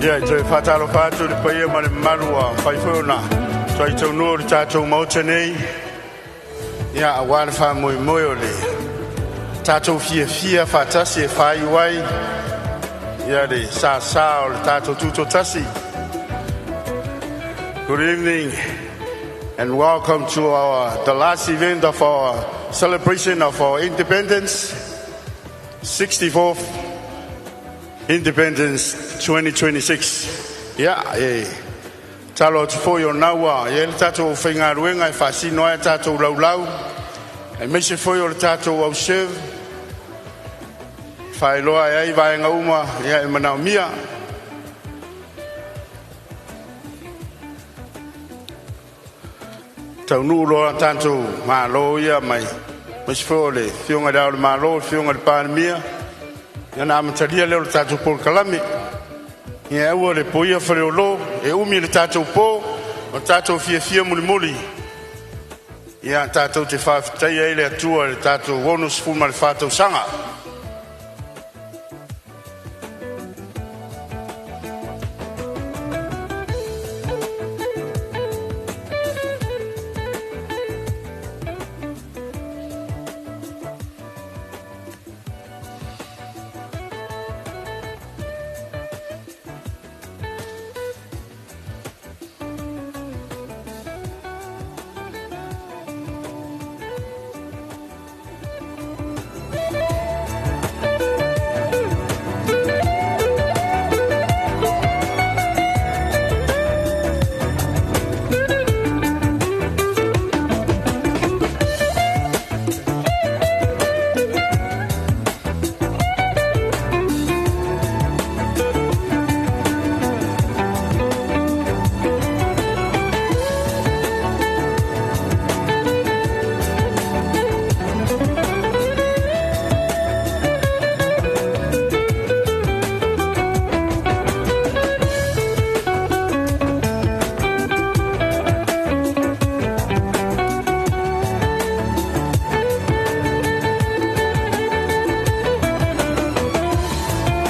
Ia, e toe faatalofa atu i le paia ma le mamalu ua mafai foi ona toai taunuu i le tatou Maota nei, ia aua le faamoemoe o le tatou fiafia faatasi e faaiu ai ia le sasa o le tatou tutoatasi. Good evening and welcome to our the last event of our celebration of our independence, 64th Independence 2026. Ia, e tatalo atu foi ona ua i ai le tatou aufaigaluega e faasino ai a tatou laulau, aemaise foi o le tatou au serve, faailoa ai vaega uma ia e manaomia. Taunuu loa tatou malo ia mai, aemaise foi o le Afioga i Le Ao o le Malo, le Afioga i le Palemia, ia ona amatalia lea o le tatou polokalame. Ia aua le poia Faleolo, e umi le tatou po o le tatou fiafia mulimuli. Ia tatou te faafetaia ai le Atua i le tatou 64 tausaga.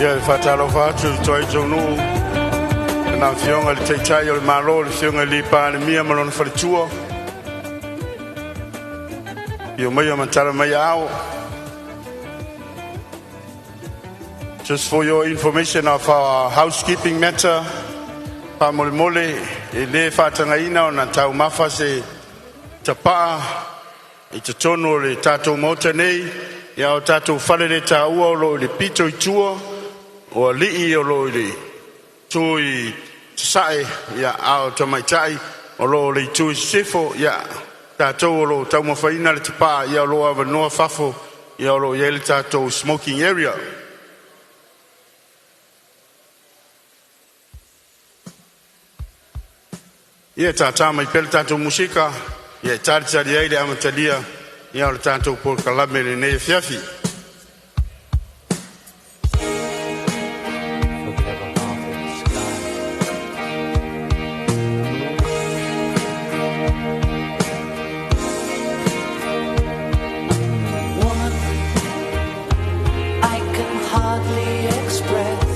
Ia, e faatalofa atu i le toai taunuu i le Afioga i le Taitai o le Malo, le Afioga i le Palemia ma lona faletua, afio maia ma tala mai aao. Just for your information of our housekeeping matter, faamolemole e le faatagaina ona taumafa se tapaa i totonu o le tatou maota nei. Ia o tatou faleletaua o lo o i le pito i tua, o alii o lo o i le itu i sasae, ia a o tamaitai o lo o i le itu i sisifo. Ia tatou o lo o taumafaina le tapaa, ia o lo o avanoa fafo, ia o lo o i ai le tatou smoking area. Ia tātā mai pea le tatou musika ia e talitali ai le amatalia ia o le tatou polokalame i lenei afiafi. For the other half of the sky. Woman, I can hardly express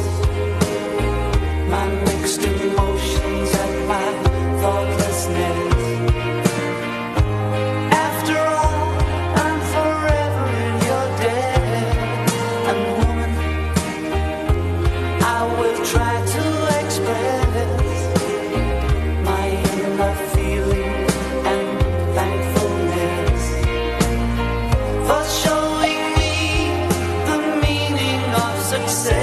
my mixed emotions and my thoughtlessness. After all, I'm forever in your debt. And woman, I will try to express my inner feelings and thankfulness for showing me the meaning of success.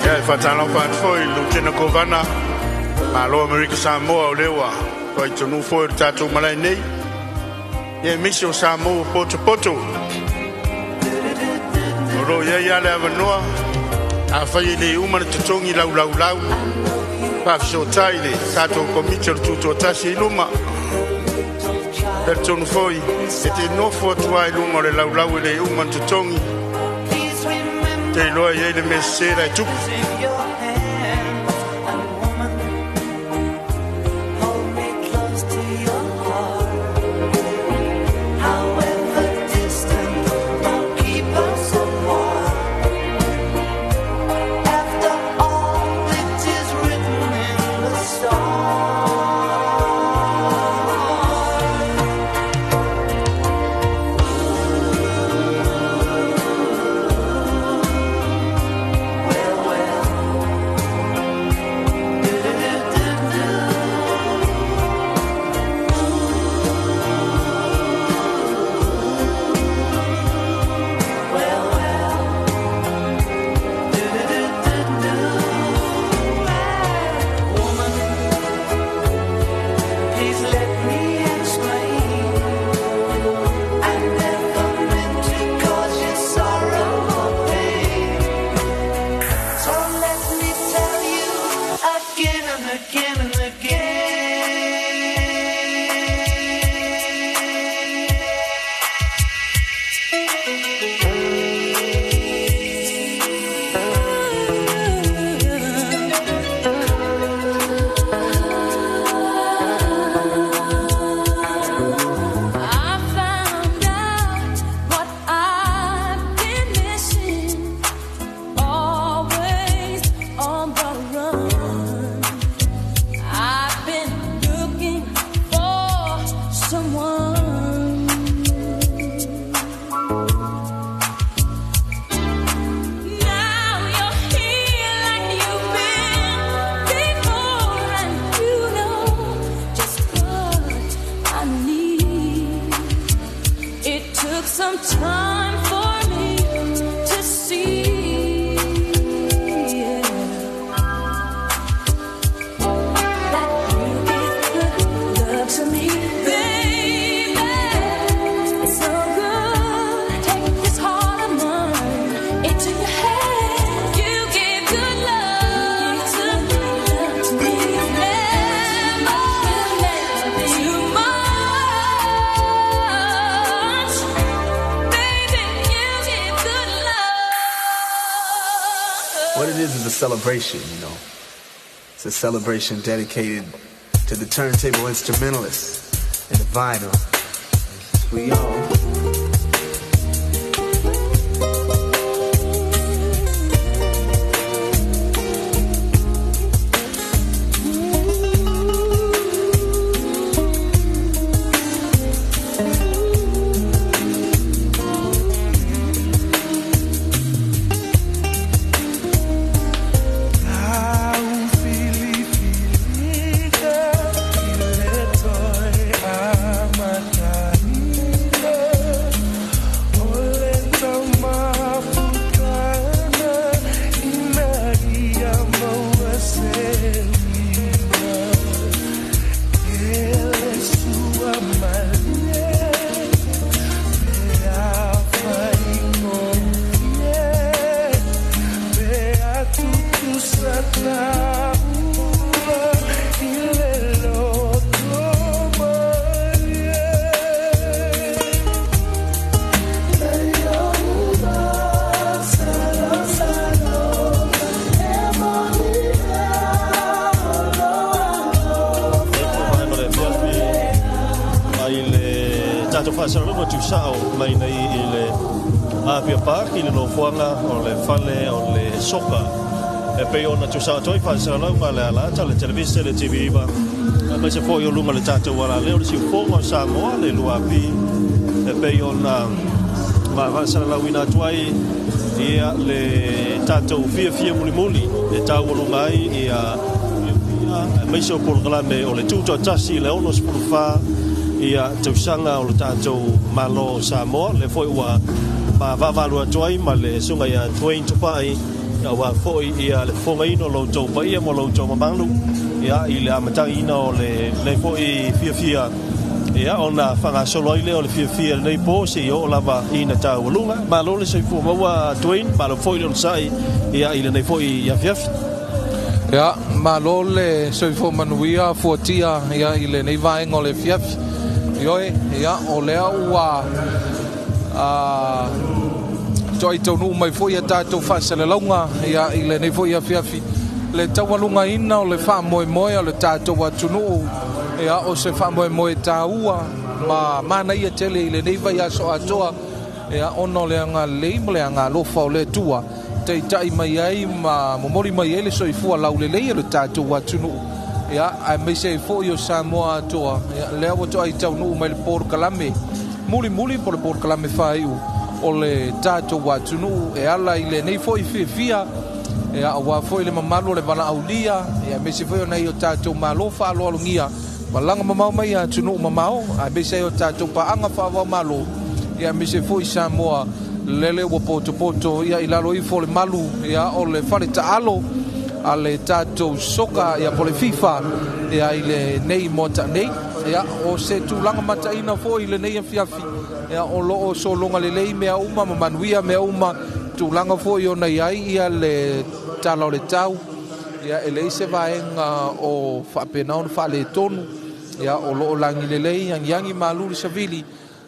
Ia e faatalofa atu foi i le Lutena Kovana, Malo Amerika Samoa o lea ua toai foi o le tatou malae nei. Ia aemaise o Samoa ua potopoto. O lo o i ai lava le avanoa, afai e le uma le totogi laulaulau, faafesootai i le tatou Komiti o le Tutoatasi i luma. Talitonu foi, e te nofo atu lava i luga o le laulau e le uma ona totogi, Please remember te iloa e i ai le mea sese la e tupu. in your hands, and woman, What it is is a celebration, you know. It's a celebration dedicated to the turntable instrumentalists and the vinyl. We all. Tatou faasalalauga tuusao mai nei i le Apia Park i le nofoaga o le fale o le soka e pei ona tuusao atu ai faasalalauga a le alata, le televise, le TV9 aemaise foi o luga o le tatou alaleo, le siufofoga o Samoa, le 2AP e pei ona faasalalauina atu ai ia le tatou fiafia mulimuli e taualuga ai ia aemaise o polokalame o le Tutoatasi i le 64 ia tausaga o le tatou Malo o Samoa. Lea foi ua vaavaalu atu ai ma le susuga ia Dwayne Tupai aua foi ia le fofogaina o lo outou paia ma lo outou mamalu ia i le amataina o lenei foi fiafia ia ona faagasolo ai lea o le fiafia i lenei po seia oo lava ina taualuga. Malo le soifua maua Dwayne, malo foi le onosai ia i lenei foi afiafi. Ia, malo le soifua manuia fuatia ia i lenei vaega o le afiafi. Ioe, ia, o lea ua a toai taunuu mai foi a tatou faasalalauga ia i lenei foi afiafi le taualugaina o le faamoemoe o le tatou atunuu ia o se faamoemoe taua ma manaia tele i lenei vaiaso atoa ia ona o le agalelei ma le agalofa o le Atua taitai mai ai ma momoli mai ai le soifua laulelei o le tatou atunuu ia aemaise ai foi o Samoa atoa ia lea ua toai taunuu mai le polokalame mulimuli po o le polokalame faaiu o le tatou atunuu e ala i lenei foi fiafia ia aua foi le mamalu o le valaaulia ia aemaise foi o nai o tatou malo faaaloalogia malaga mamao mai atunuu mamao aemaise ai o tatou paaga faava-o-Malo ia aemaise foi Samoa lele ua potopoto ia i lalo ifo o le malu ia o le fale taalo a le tatou soka ia po o le FIFA ia i lenei Maota nei. Ia o se tulaga mataina foi i lenei afiafi ia o lo o sologa lelei mea uma ma manuia mea uma tulaga foi ona i ai ia le tala o le tau ia e leai se vaega o faapena ona faaletonu ia o lo o lagi lelei agiagi malu le savili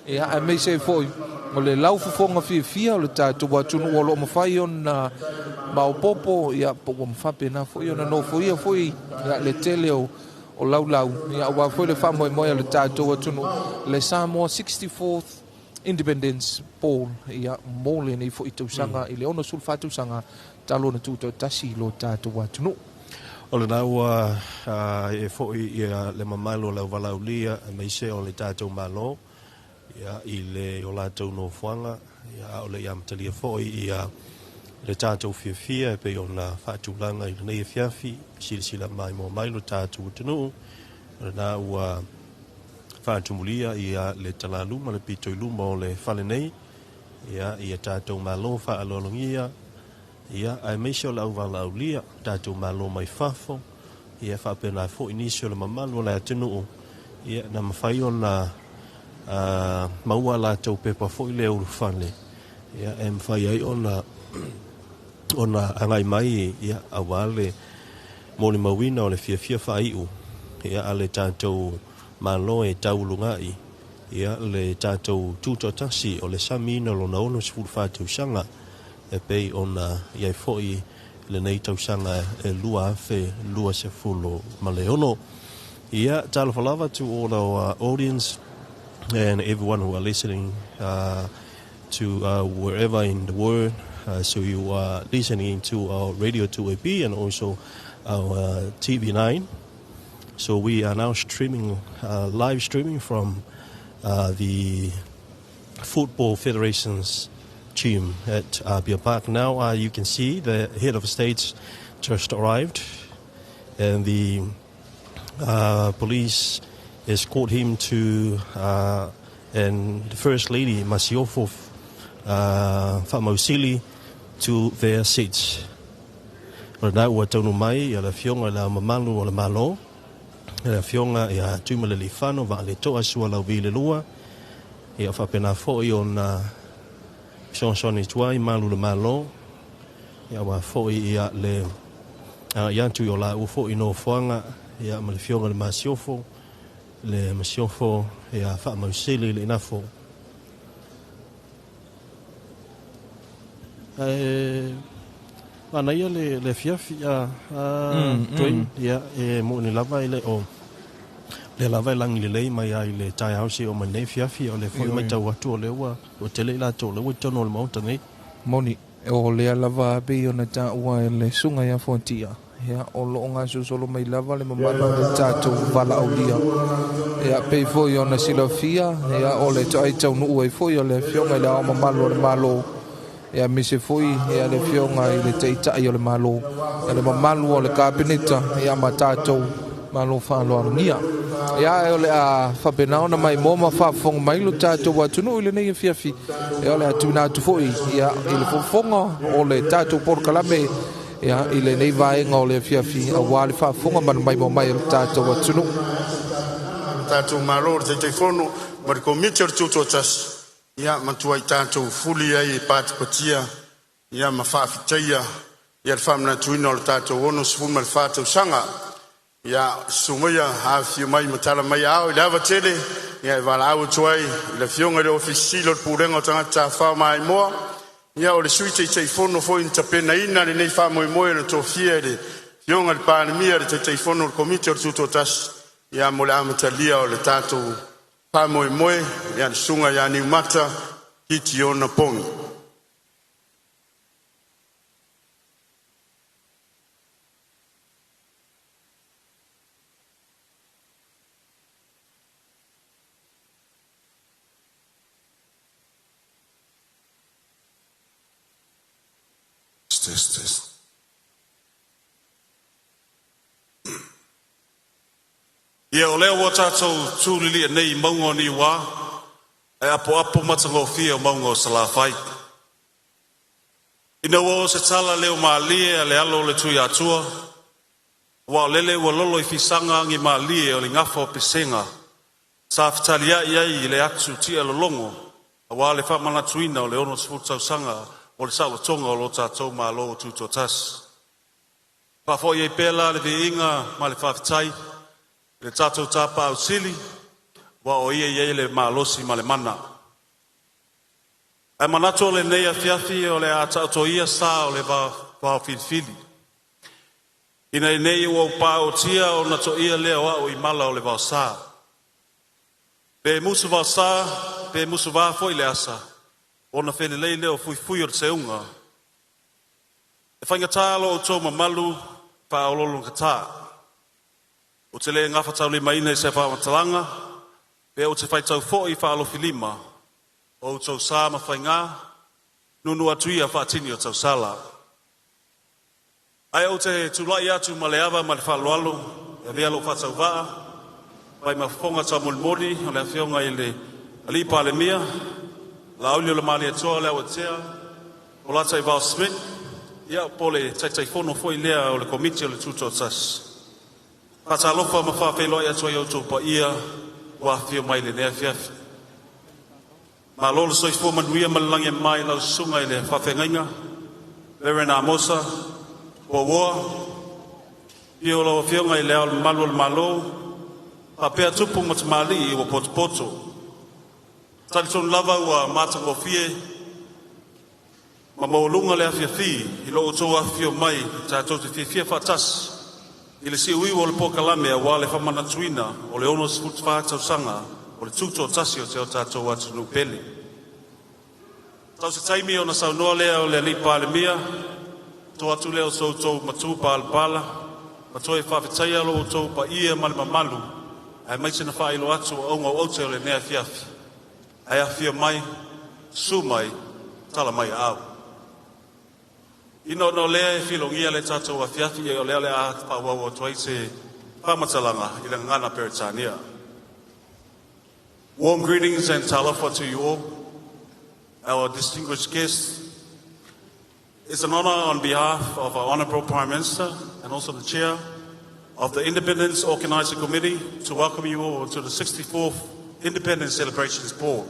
ia aemaise ai foi o le laufofoga fiafia o le tatou atunuu o lo o mafai ona maopoopo ia po ua faapena foi ona nofoia foi ia le tele o laulau ia aua foi le faamoemoe o le tatou atunuu le Samoa 64th Independence Ball ia mo lenei foi tausaga i le 64 tausaga talu ona tutoatasi i lo tatou atunuu. O lena ua e foi ia le mamalu o le auvalaulia aemaise o le tatou Malo ia i le o latou nofoaga ia a o le i amatalia foi ia le tatou fiafia e pei ona faatulaga i lenei afiafi silasila maimoa mai lo tatou atunuu. O lena ua faatumulia ia le talaluma le pito i luma o le fale nei ia ia tatou malo faaaloalogia ia aemaise o le auvalaulia tatou malo mai fafo ia faapena foi nisi o le mamalu o le atunuu ia na mafai ona maua latou pepa foi lea ulufale ia e mafai ai ona agai mai ia aua le molimauina o le fiafia faaiu ia a le tatou Malo e taulugai ia le tatou tutoatasi o le samiina o lona 64 tausaga e pei ona i ai foi lenei tausaga e 2026. Ia, talofa lava to all our audience and everyone who are listening to wherever in the world. So you are listening to our Radio 2AP and also our TV9. So we are now streaming, live streaming from the Football Federation's gym at Apia Park. Now you can see the head of state just arrived, and the police escort him to and the First Lady Masiofo Faamausili to their seats. O lena ua taunuu mai le Afioga i Le Ao Mamalu o le Malo, le Afioga ia Tuimalealiifano Vaaletoa Sualauvi le Lua, ia faapena foi ona fesoasoani atu ai malu o le Malo, ia aua foi ia le agai atu i o laua foi nofoaga, ia ma le Afioga i le Masiofo, le Masiofo ia Faamausili le Inafo. Ae manaia le afiafi a Dwayne, ia e moni lava e le o lea lava e lagi lelei mai lava i le taeao seia oo mai lenei afiafi, o lea foi e matau atu o lea ua tele i latou o lea ua i totonu o le Maota nei. Moni, o lea lava pei ona taua e le Susuga ia Fuatia, Ia, o lo o gasolosolo mai lava le mamalu o le tatou valaaulia. Ia, pei foi ona silafia, ia, o le toai taunuu ai foi o le Afioga i le Ao Mamalu o le Malo, ia, aemaise foi, ia, le Afioga i le Taitai o le Malo, ia, le mamalu o le Kapeneta, ia, ma tatou Malo faaaloalogia. Ia, o le a faapena ona maimoa ma faafofoga mai lo tatou atunuu i lenei afiafi. Ia, o le a tuuina atu foi, ia, i le fofoga o le tatou polokalame, Ia, i lenei vaega o le afiafi, aua le faafofoga ma le maimoa mai o le tatou atunuu. Le tatou Malo, le Taitaifono ma le Komiti o le Tutoatasi, ia matuai tatou fuli ai e patipatia ia ma faafetaia ia le faamanatuina o le tatou 64 tausaga. Ia susu maia, afifio mai ma tala mai aao i le ava tele ia e valaau atu ai i le Afioga i le Ofisa Sili o le Pulega o Tagata Tafafao Maimoa, ia o le Sui Taitaifono foi na tapenaina lenei faamoemoe na tofia e le Afioga i le Palemia, le Taitaifono o le Komiti o le Tutoatasi, ia mo le amatalia o le tatou faamoemoe, ia le Susuga ia Niumata Kitiona Pongi. Test, test. Ia, o lea ua tatou tulilia nei i mauga o Niuā, ae apoapo matagofie o mauga o Salafai. Ina ua oo se tala leo malie a le alo o le Tuiatua, aua o lele ua lolo i fisaga agi malie o le gafa o pesega sa fetaliai ai i le atu tia lologo aua le faamanatuina o le 60 tausaga o le saolotoga o lo tatou Malo Tutoatasi. Faafoi ai pea la le viiga ma le faafetai i le tatou Tapaau Sili, aua o Ia e i ai le malosi ma le mana. Ae manatu o lenei afiafi o le a taoto ia sa o le vaofilifili, ina ne i ua paotia ona toia lea o au i mala o le vaosa. Pe musu vaosa, pe musu va foi le asa, ona felelei lea o fuifui o le seuga. E faigata lo outou mamalu faaoloologata. Ou te le gafataulimaina i se faamatalaga, pe ou te faitau foi faalofilima, o outou sa ma faigā, nuunuu atu ia faatini o tausala. Ae ou te tulai atu ma le ava ma le faaaloalo e avea lou faatauvaa fai ma fofoga taumolimoli o le Afioga i le Alii Palemia, Laaulialemalietoa Leauatea Polataivao Schmidt, ia po o le Taitaifono foi lea o le Komiti o le Tutoatasi. Faatalofa ma faafeiloai atu ai i outou paia ua afifio mai i lenei afiafi. Malo le soifua manuia ma le lagi e mama i lau susuga i le faafeagaiga, Reverend Amosa Puauoa, afio lau Afioga i le Ao Mamalu o le Malo, faapea tupu ma tamalii ua potopoto. Talitonu lava ua matagofie Ma maualuga le afiafi i lo outou afifio mai tatou te fiafia faatasi i le siuiu o le polokalame auā le faamanatuina o le 64 tausaga o le tutoatasi o si o tatou atunuu pele. Tau se taimi ona saunoa lea o le Alii Palemia, to atu lea o so outou matupalapala, ma toe faafetaia lo outou paia ma le mamalu, aemaise na faailoa atu auauga o aute o lenei afiafi. Ae afifio mai, susu mai, tala mai aao. Ina ona o lea e filogia le tatou afiafi e o lea o le a faaauau atu ai se faamatalaga i le gagana Peretania. Warm greetings and talofa to you all, our distinguished guests. It's an honor on behalf of our Honorable Prime Minister and also the Chair of the Independence Organizing Committee to welcome you all to the 64th Independence Celebrations Board.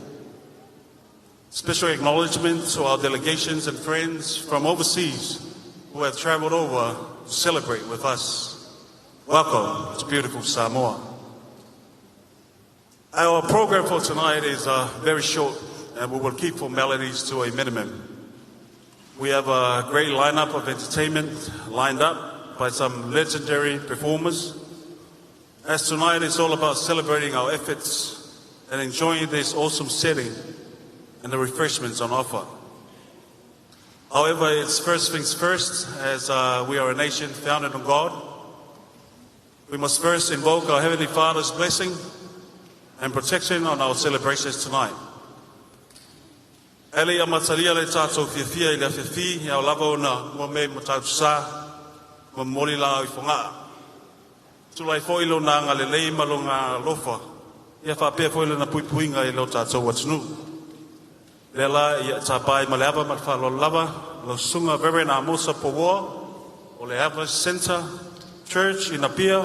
Special acknowledgement to our delegations and friends from overseas who have traveled over to celebrate with us. Welcome to beautiful Samoa. Our program for tonight is very short and we will keep formalities to a minimum. We have a great lineup of entertainment lined up by some legendary performers. As tonight is all about celebrating our efforts and enjoying this awesome setting and the refreshments on offer. However, it's first things first, as we are a nation founded on God. We must first invoke our Heavenly Father's blessing and protection on our celebrations tonight. Ele ia matalia le tātou fiafia i le afiafi, ia o lava ona mua me mo tātou sā, ma moli la i whangaa. Tulai foi lo nā ngā lelei ma lo ngā lofa, ia whapea foi le na puipuinga i lo tātou atunuu. Lea la ia tāpai ma le ava ma le whaaloalo lava, lau susuga Reverend Amosa Powoa, o le Ava Center Church i Apia,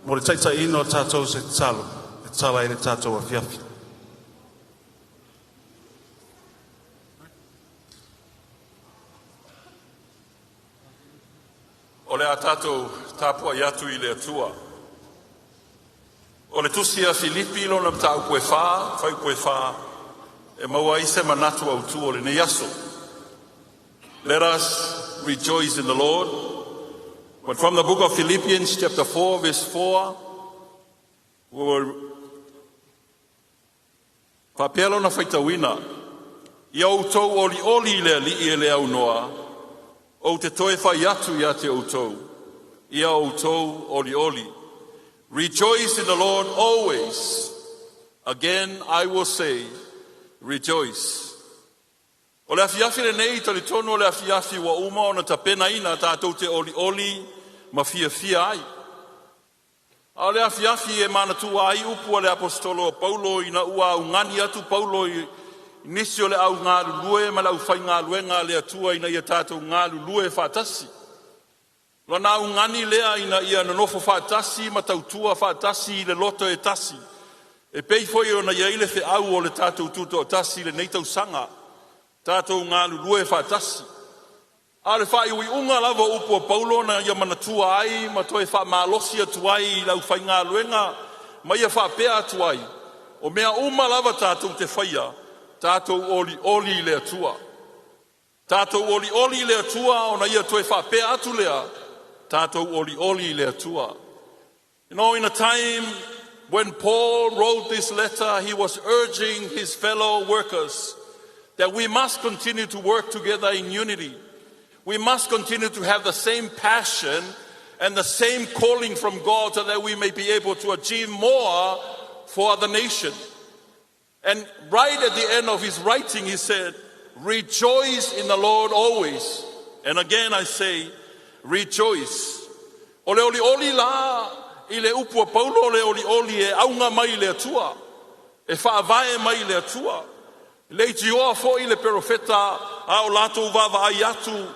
mo le taitaiina o tātou se tatalo, e tala i le tātou afiafi. O le a tatou tapuai atu i le Atua. O le tusi a Filipi lona mataupu e 4, fuaiupu e 4, e maua ai se manatu autū o lenei aso. Let us rejoice in the Lord. But from the book of Philippians chapter 4 verse 4, we will faapea lona faitauina, ia outou olioli i le Alii e le aunoa, ou te toe fai atu ia te outou, ia outou olioli. Rejoice in the Lord always. Again I will say, rejoice. O le afiafi lenei talitonu o le afiafi ua uma ona tapenaina tatou te olioli ma fiafia ai. A o le afiafi e manatua ai upu a le aposetolo o Paulo ina ua augani atu Paulo i nisi o le au galulue ma le aufaigaluega a le Atua ina ia tatou galulue faatasi. Lona augani lea ina ia nonofo faatasi ma tautua faatasi i le loto e tasi. E pei foi ona i ai le feau o le tatou tutoatasi i lenei tausaga, tatou galulue faatasi. A o le faaiuiuga lava o upu a Paulo na ia manatua ai ma toe faamalosi atu ai i le aufaigaluega ma ia faapea atu ai, o mea uma lava tatou te faia, tatou olioli i le Atua. Tatou olioli i le Atua ona ia toe faapea atu lea, tatou olioli i le Atua. In a time when Paul wrote this letter, he was urging his fellow workers that we must continue to work together in unity. We must continue to have the same passion and the same calling from God so that we may be able to achieve more for the nation. And right at the end of his writing, he said, "Rejoice in the Lord always. And again I say, rejoice." O le olioli la i le upu a Paulo o le olioli e auga mai i le Atua, e faavae mai i le Atua. Le itioa foi le perofeta a o latou vaavaai atu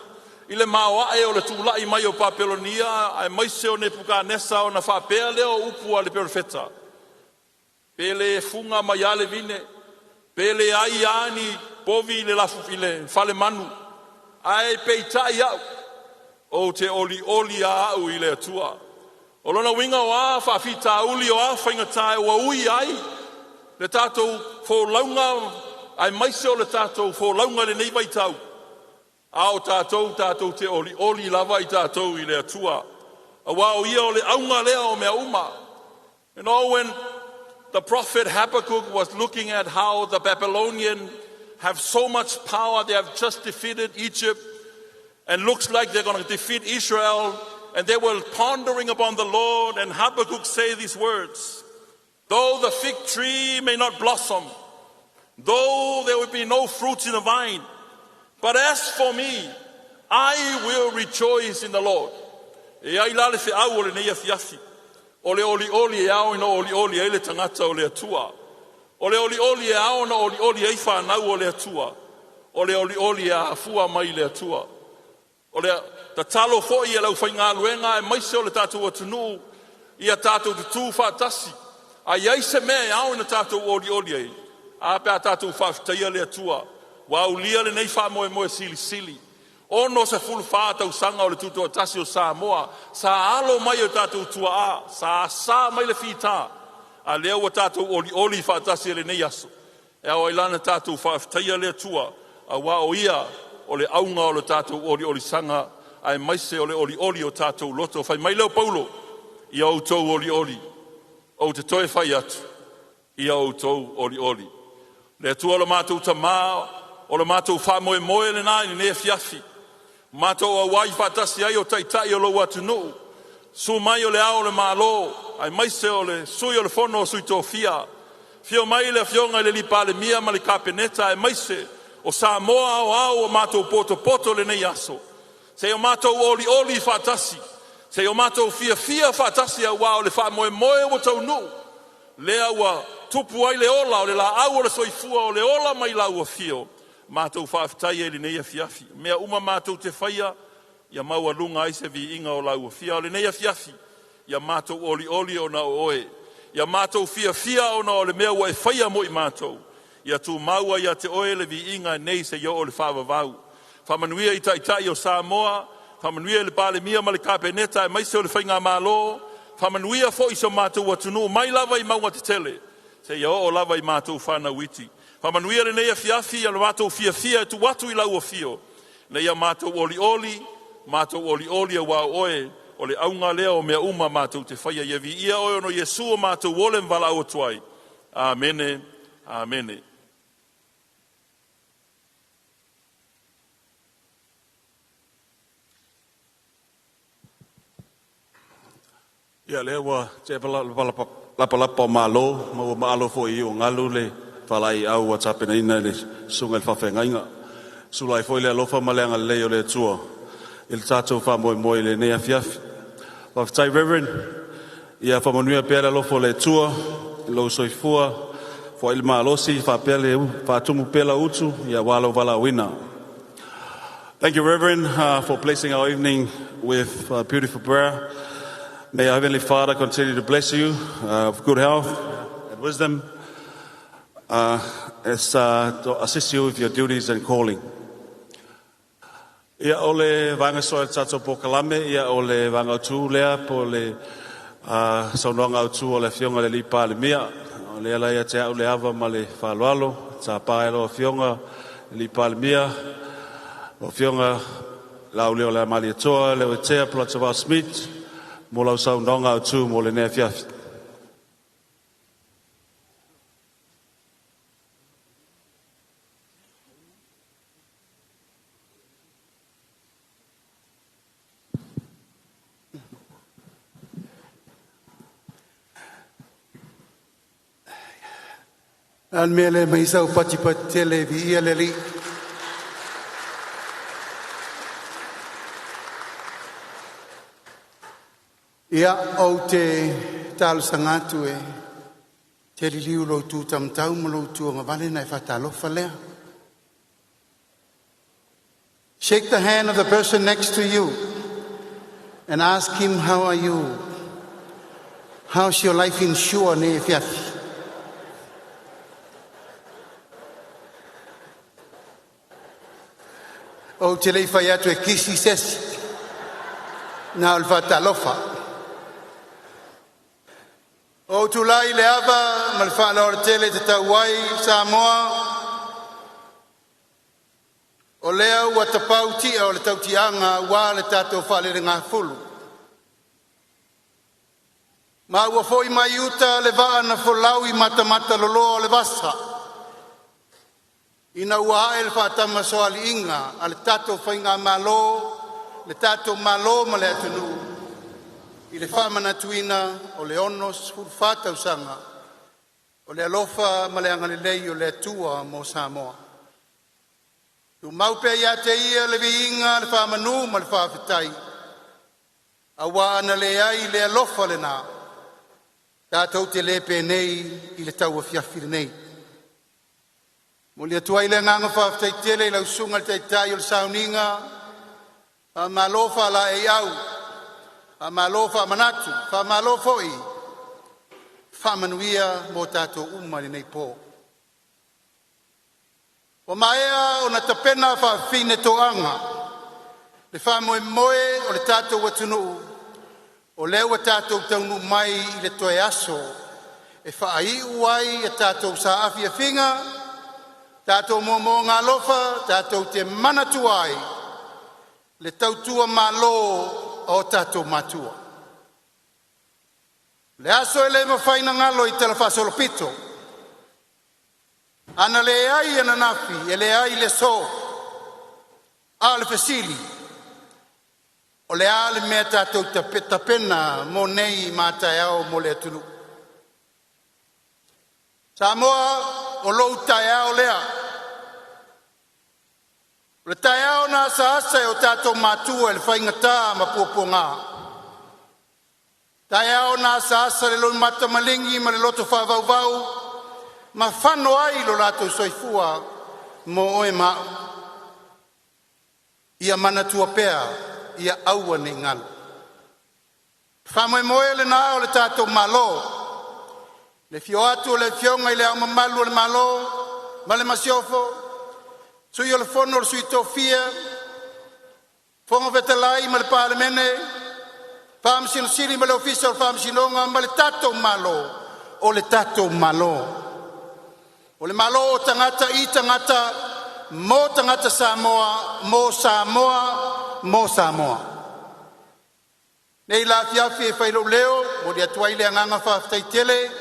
i le maoae o le tula'i mai o Papelonia aemaise o Nepukanesa ona faapea lea o upu a le perofeta. Pe le fuga mai a le vine, pe le ai a ni povi i le lafu i le falemanu, ae peitai au, ou te olioli a au i le Atua. O lona uiga o a faafitauli o a faigata ua ui ai le tatou folauga aemaise o le tatou folauga i lenei vaitau. A o tatou tatou te olioli lava i tatou i le Atua. Auā o ia o le auga lea o mea uma. When the prophet Habakkuk was looking at how the Babylonian have so much power, they have just defeated Egypt, and looks like they're going to defeat Israel, and they were pondering upon the Lord, and Habakkuk say these words, "Though the fig tree may not blossom, though there will be no fruit in the vine, but as for me, I will rejoice in the Lord." E ai la le feau o lenei afiafi. O le olioli e ao ina olioli ai le tagata o le Atua. O le olioli e ao na olioli ai whanau o le Atua. O le olioli e afua mai le Atua. O le tatalo foi e le aufaigaluega aemaise o le tatou atunuu ia tatou tutū faatasi. A i ai se mea e ao ina tatou olioli ai, a pe a tatou faafetaia le Atua. Ua aulia lenei faamoemoe silisili. 64 tausaga o le tutoatasi o Samoa, sa alo mai o tatou tuaa, sa asa mai le fita, a lea ua tatou olioli faatasi e lenei aso. E ao ai lana tatou faafetaia le Atua, auā o ia o le auga o le tatou oliolisaga, aemaise o le olioli o tatou loto. Fai mai leo Paulo, ia outou olioli, ou te toe fai atu, ia outou olioli. Le Atua o le matou tamā, o le matou faamoemoe lenā i lenei afiafi. Matou auai faatasi ai o taitai o lou atunuu. Susu mai o le Ao o le Malo, aemaise o le Sui o le Fono o Sui Tofia. Afio mai le Afioga i le Alii Palemia ma le Kapeneta, aemaise o Samoa aoao ua matou potopoto lenei aso. Se i o matou olioli faatasi, se i o matou fiafia faatasi auā o le faamoemoe ua taunuu, lea ua tupu ai le ola o le laau o le soifua o le ola mai lau afio. Matou faafetai ai i lenei afiafi. Mea uma matou te faia, ia maualuga ai se viiga o lau afio. O lenei afiafi, ia matou olioli ona o oe. Ia matou fiafia ona o le mea ua e faia mo i matou. Ia tumau ia te oe le viiga nei seia oo i le faavavau. Faamanuia i taitai o Samoa, faamanuia i le Palemia ma le Kapeneta aemaise o le Faigamalo, faamanuia foi so matou atunuu mai lava i mauga tetele, seia oo lava i matou fanau iti. Faamanuia lenei afiafi ia le matou fiafia e tuu atu i lau afio, ina ia matou olioli, matou olioli auā o oe o le auga lea o mea uma matou te faia. Ia viia oe ona o Iesu o matou ole ma valaau atu ai. Amene, amene. Ia lea ua tea lapalapa o malo ma ua maalo foi i ugalu le faalaeiau ua tapenaina e le susuga i le faafeagaiga. Sula ai foi le alofa ma le agalelei o le Atua i le tatou faamoemoe i lenei afiafi. Faafetai Reverend, ia faamanuia pea le alofa o le Atua i lou soifua, foai le malosi, faapea le faatumu pea lau utu, ia aua lou valaauina. Thank you, Reverend, for blessing our evening with beautiful prayer. May our Heavenly Father continue to bless you with good health and wisdom as to assist you with your duties and calling. Ia o le vaega soa o le tatou polokalame, ia o le vaega autu lea po o le saunoaga autu o le Afioga i le Alii Palemia. O lea la ia te au le ava ma le faaaloalo, tapa e lau Afioga le Alii Palemia, lau Afioga Lauleo le Malietoa Leuatea Polataivao Schmidt mo lau saunoaga autu mo lenei afiafi. A le mea lea mai sau patipati tele viia le Alii. Ia, ou te talosaga atu e te liliu lou tu taumatau ma lou tu agavale ona e faatalofa lea. Shake the hand of the person next to you and ask him, "How are you? How's your life insure nei afiafi?" Ou te le i fai atu e kisi sesi, na o le faatalofa. Ou tulai le ava ma le faaaloalo tele te tau ai Samoa. O lea ua tapau tia o le tautiaga aua le tatou faalelegafulu, ma ua foi mai uta le vaa na folau i matamataloloa o le vasa, ina ua ae le faatamasoaliiga a le tatou Faigamalo, le tatou Malo ma le atunuu i le faamanatuina o le 64 tausaga o le alofa ma le agalelei o le Atua mo Samoa. Tumau pea ia te Ia le viiga, le faamanu ma le faafetai, aua ana leai le alofa lena, tatou te le penei i le tauafiafi lenei. Momoli atu ai le agaga faafetai tele i lau Susuga i le Taitai o le Sauniga, faamalo faalaeiau, faamalo faamanatu, faamalo foi faamanuia mo tatou uma i lenei po. Ua maea ona tapena faafafine toaga le faamoemoe o le tatou atunuu, o lea ua tatou taunuu mai i le toe aso e faaiu ai a tatou saafiafiga, tatou moomooga alofa, tatou te manatua ai le tautua malo a o tatou matua. O le aso e le mafai ona galo i tala faasolopito. Ana leai ananafi e leai le aso. A o le fesili, o le a le mea tatou te tapena mo nei ma a taeao mo le atunuu? Samoa, o lou taeao lea. O le taeao na asaasa e o tatou matua i le faigata ma puapuaga, taeao na asaasa le loimata maligi ma le loto faavauvau ma fano ai lo latou soifua mo oe ma a'u. Ia manatua pea, ia aua ne i galo. Faamoemoe lena o le tatou Malo, le afio atu o le Afioga i Le Ao Mamalu o le Malo ma le Masiofo, Sui o le Fono a Sui Tofia, Fofoga Fetalai ma le Palemene, Faamasino Sili ma le Ofisa o Faamasinoga ma le tatou Malo, o le tatou Malo. O le Malo o tagata i tagata, mo tagata Samoa, mo Samoa, mo Samoa. Nei la afiafi e fai lou leo, momoli atu ai le agaga faafetai tele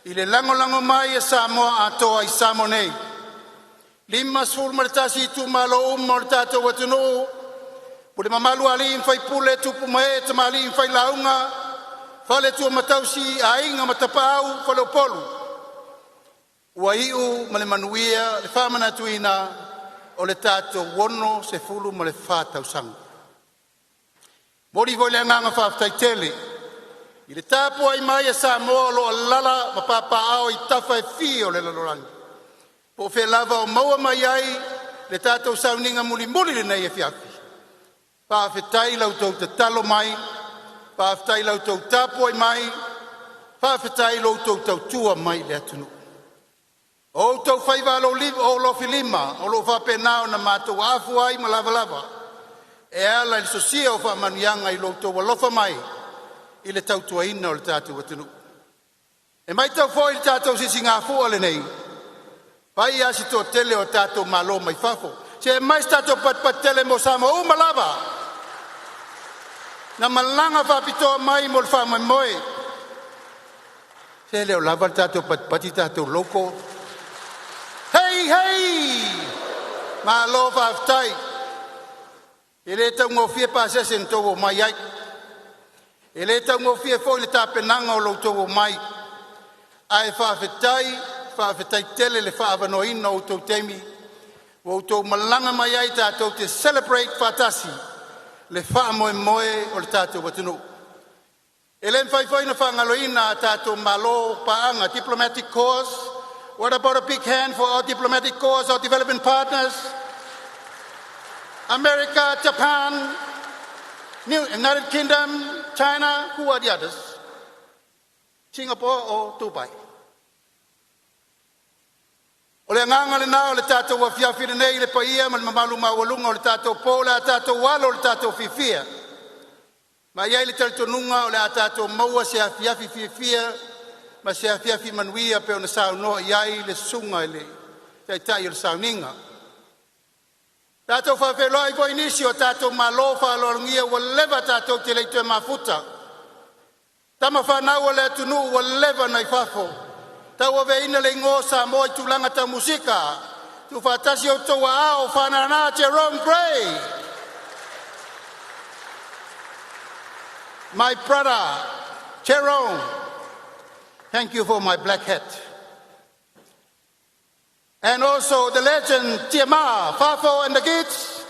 i le lagolago mai a Samoa atoa i Samoa nei. 51 itumalo uma o le tatou atunuu, pule mamalu a alii ma faipule, tupu ma ee, tamalii ma failauga, faletua ma tausi, aiga ma tapaau, faleupolu. Ua iu ma le manuia le faamanatuina o le tatou 64 tausaga. Momoli foi le agaga faafetai tele i le tapuai mai a Samoa o lo o alaala ma papaaao i tafa e fia o le lalolagi, po o fea lava o maua mai ai le tatou sauniga mulimuli i lenei afiafi. Faafetai i la outou tatalo mai, faafetai i la outou tapuai mai, faafetai i lo outou tautua mai i le atunuu. O outou faiva alofilima o loo faapena ona matou aafu ai ma lavalava e ala i le sosia o faamanuiaga i lo outou alofa mai i le tautuaina o le tatou atunuu. E maitau foi i le tatou sisigafua lenei, fai a si toatele o tatou malo mai fafo. Se aumai se tatou patipati tele mo Samoa uma lava na malaga faapitoa mai mo le faamoemoe. Se le o lava le tatou patipati tatou local. Hei hei! Malo faafetai. E le taugofie pasese na tou omai ai. E le taugofie foi le tapenaga o lo outou omai. Ae faafetai, faafetai tele le faaavanoaina o outou taimi ua outou malaga mai ai tatou te celebrate faatasi le faamoemoe o le tatou atunuu. E le mafai foi ona faagaloina a tatou malo paaga, diplomatic corps. What about a big hand for our diplomatic corps, our development partners? America, Japan, New United Kingdom, China, who are the others? Singapore or Dubai? O le agaga lena o le tatou afiafi lenei i le paia ma le mamalu maualuga o le tatou po o le a tatou alo o le tatou fiafia. Ma i ai le talitonuga o le a tatou maua se afiafi fiafia ma se afiafi manuia pe ona saunoa i ai le susuga i le Taitai o le Sauniga. Tatou faafeiloai foi i nisi o tatou malo faaaloalogia ua leva tatou te le i toe mafuta, tama fanau a le atunuu ua leva na i fafo tauaveina le igoa o Samoa i tulaga tau musika. Tuufaatasi outou aao Faanana Jerome Gray. My brother Jerome, thank you for my black hat. And also the legend Tiama Fafo and the kids.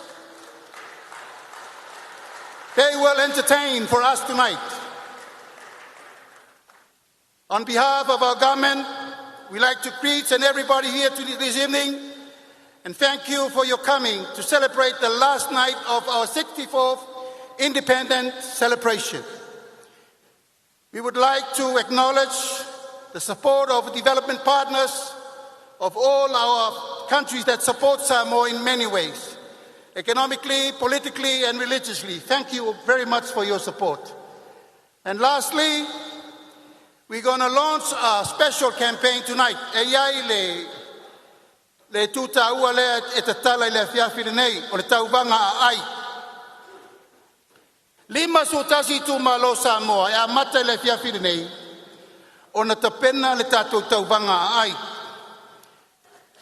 They will entertain for us tonight. On behalf of our government, we like to greet and everybody here this evening and thank you for your coming to celebrate the last night of our 64th independent celebration. We would like to acknowledge the support of development partners of all our countries that support Samoa in many ways, economically, politically, and religiously. Thank you very much for your support. And lastly, we're going to launch a special campaign tonight. E iai le tūtāua lea e tatala i le afiafi lenei, o le tauvaga aai. 51 itumalo Samoa e amata i le afiafi lenei, ona tapena le tatou tauvaga aai.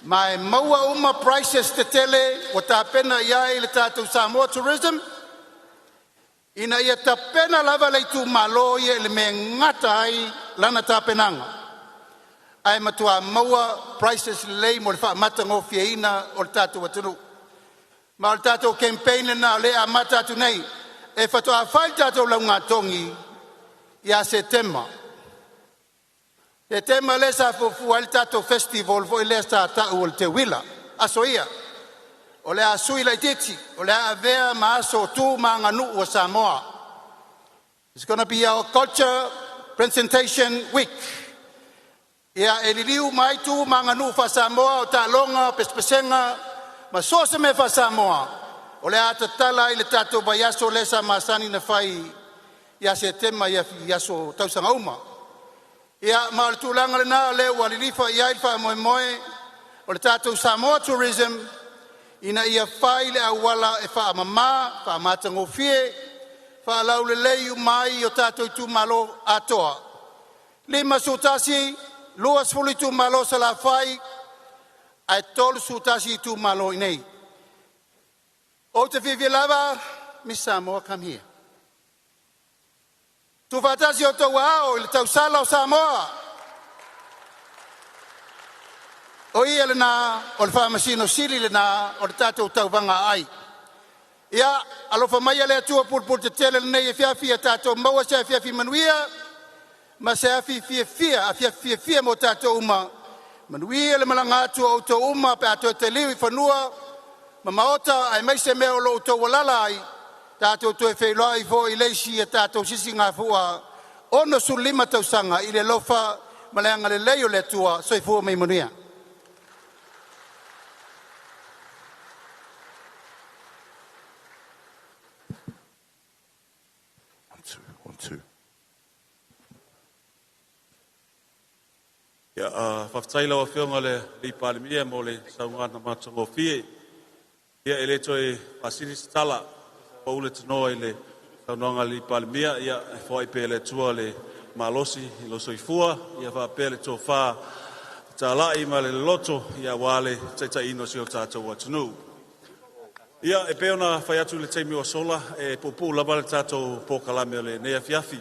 Ma e maua uma prices tetele ua tapena i ai le tatou Samoa Tourism, ina ia tapena lava le itumalo ia i le mea e gata ai lana tapenaga. Ae matua maua prices lelei mo le faamatagofieina o le tatou atunuu. Ma o le tatou campaign lena o lea e amata atu nei. E faatoa fai le tatou laugatogi ia Setema. Setema lea sa fuafua ai le tatou festival foi lea sa tau o le Teuila. Aso ia, o le a sui laitiiti, o le a avea ma aso o tu ma aganuu a Samoa. It's gonna be our culture presentation week. Ia e liliu mai tu ma aganuu faa-Samoa o taaloga, o pesepesega, ma so o se mea faa-Samoa, o le a tatala ai le tatou vaiaso lea sa masani na fai ia Setema i aso tausaga uma. Ia ma o le tulaga lena o lea ua lilifa i ai le faamoemoe o le tatou Samoa Tourism ina ia fai le auala e faamama, faamatagofie, faalaulelei uma ai o tatou itumalo atoa. 51, 20 itumalo o Salafai, ae 31 itumalo i inei. Ou te fiafia lava, Miss Samoa, come here. Tuufaatasi outou aao i le tausala o Samoa. O ia lena, o le faamasino sili lena o le tatou tauvaga aai. Ia, alofa maia le Atua pulupulu tetele lenei afiafi ia tatou maua se afiafi manuia ma se afi fiafia, afiafi fiafia mo tatou uma. Manuia le malaga atu o outou uma pe a toe taliu i fanua ma maota aemaise mea o lo o outou alala ai, tatou toe feiloai foi i le isi a tatou sisigafua 65 tausaga i le alofa ma le agalelei o le Atua. Soifua ma ia manuia. One, two, one, two. Ia, faafetai lau Afioga i le alii Palemia mo le saunoaga matagofie. Ia, e le toe faasili se tala, ua ule tanoa i le saunoaga a le alii Palemia. Ia, e foai pea e le Atua le malosi i lou soifua, ia faapea le tofa fetalai ma le loloto, ia aua le taitaiina o si o tatou atunuu. Ia, e pei ona fai atu i le taimi ua sola, e puupuu lava le tatou polokalame o lenei afiafi.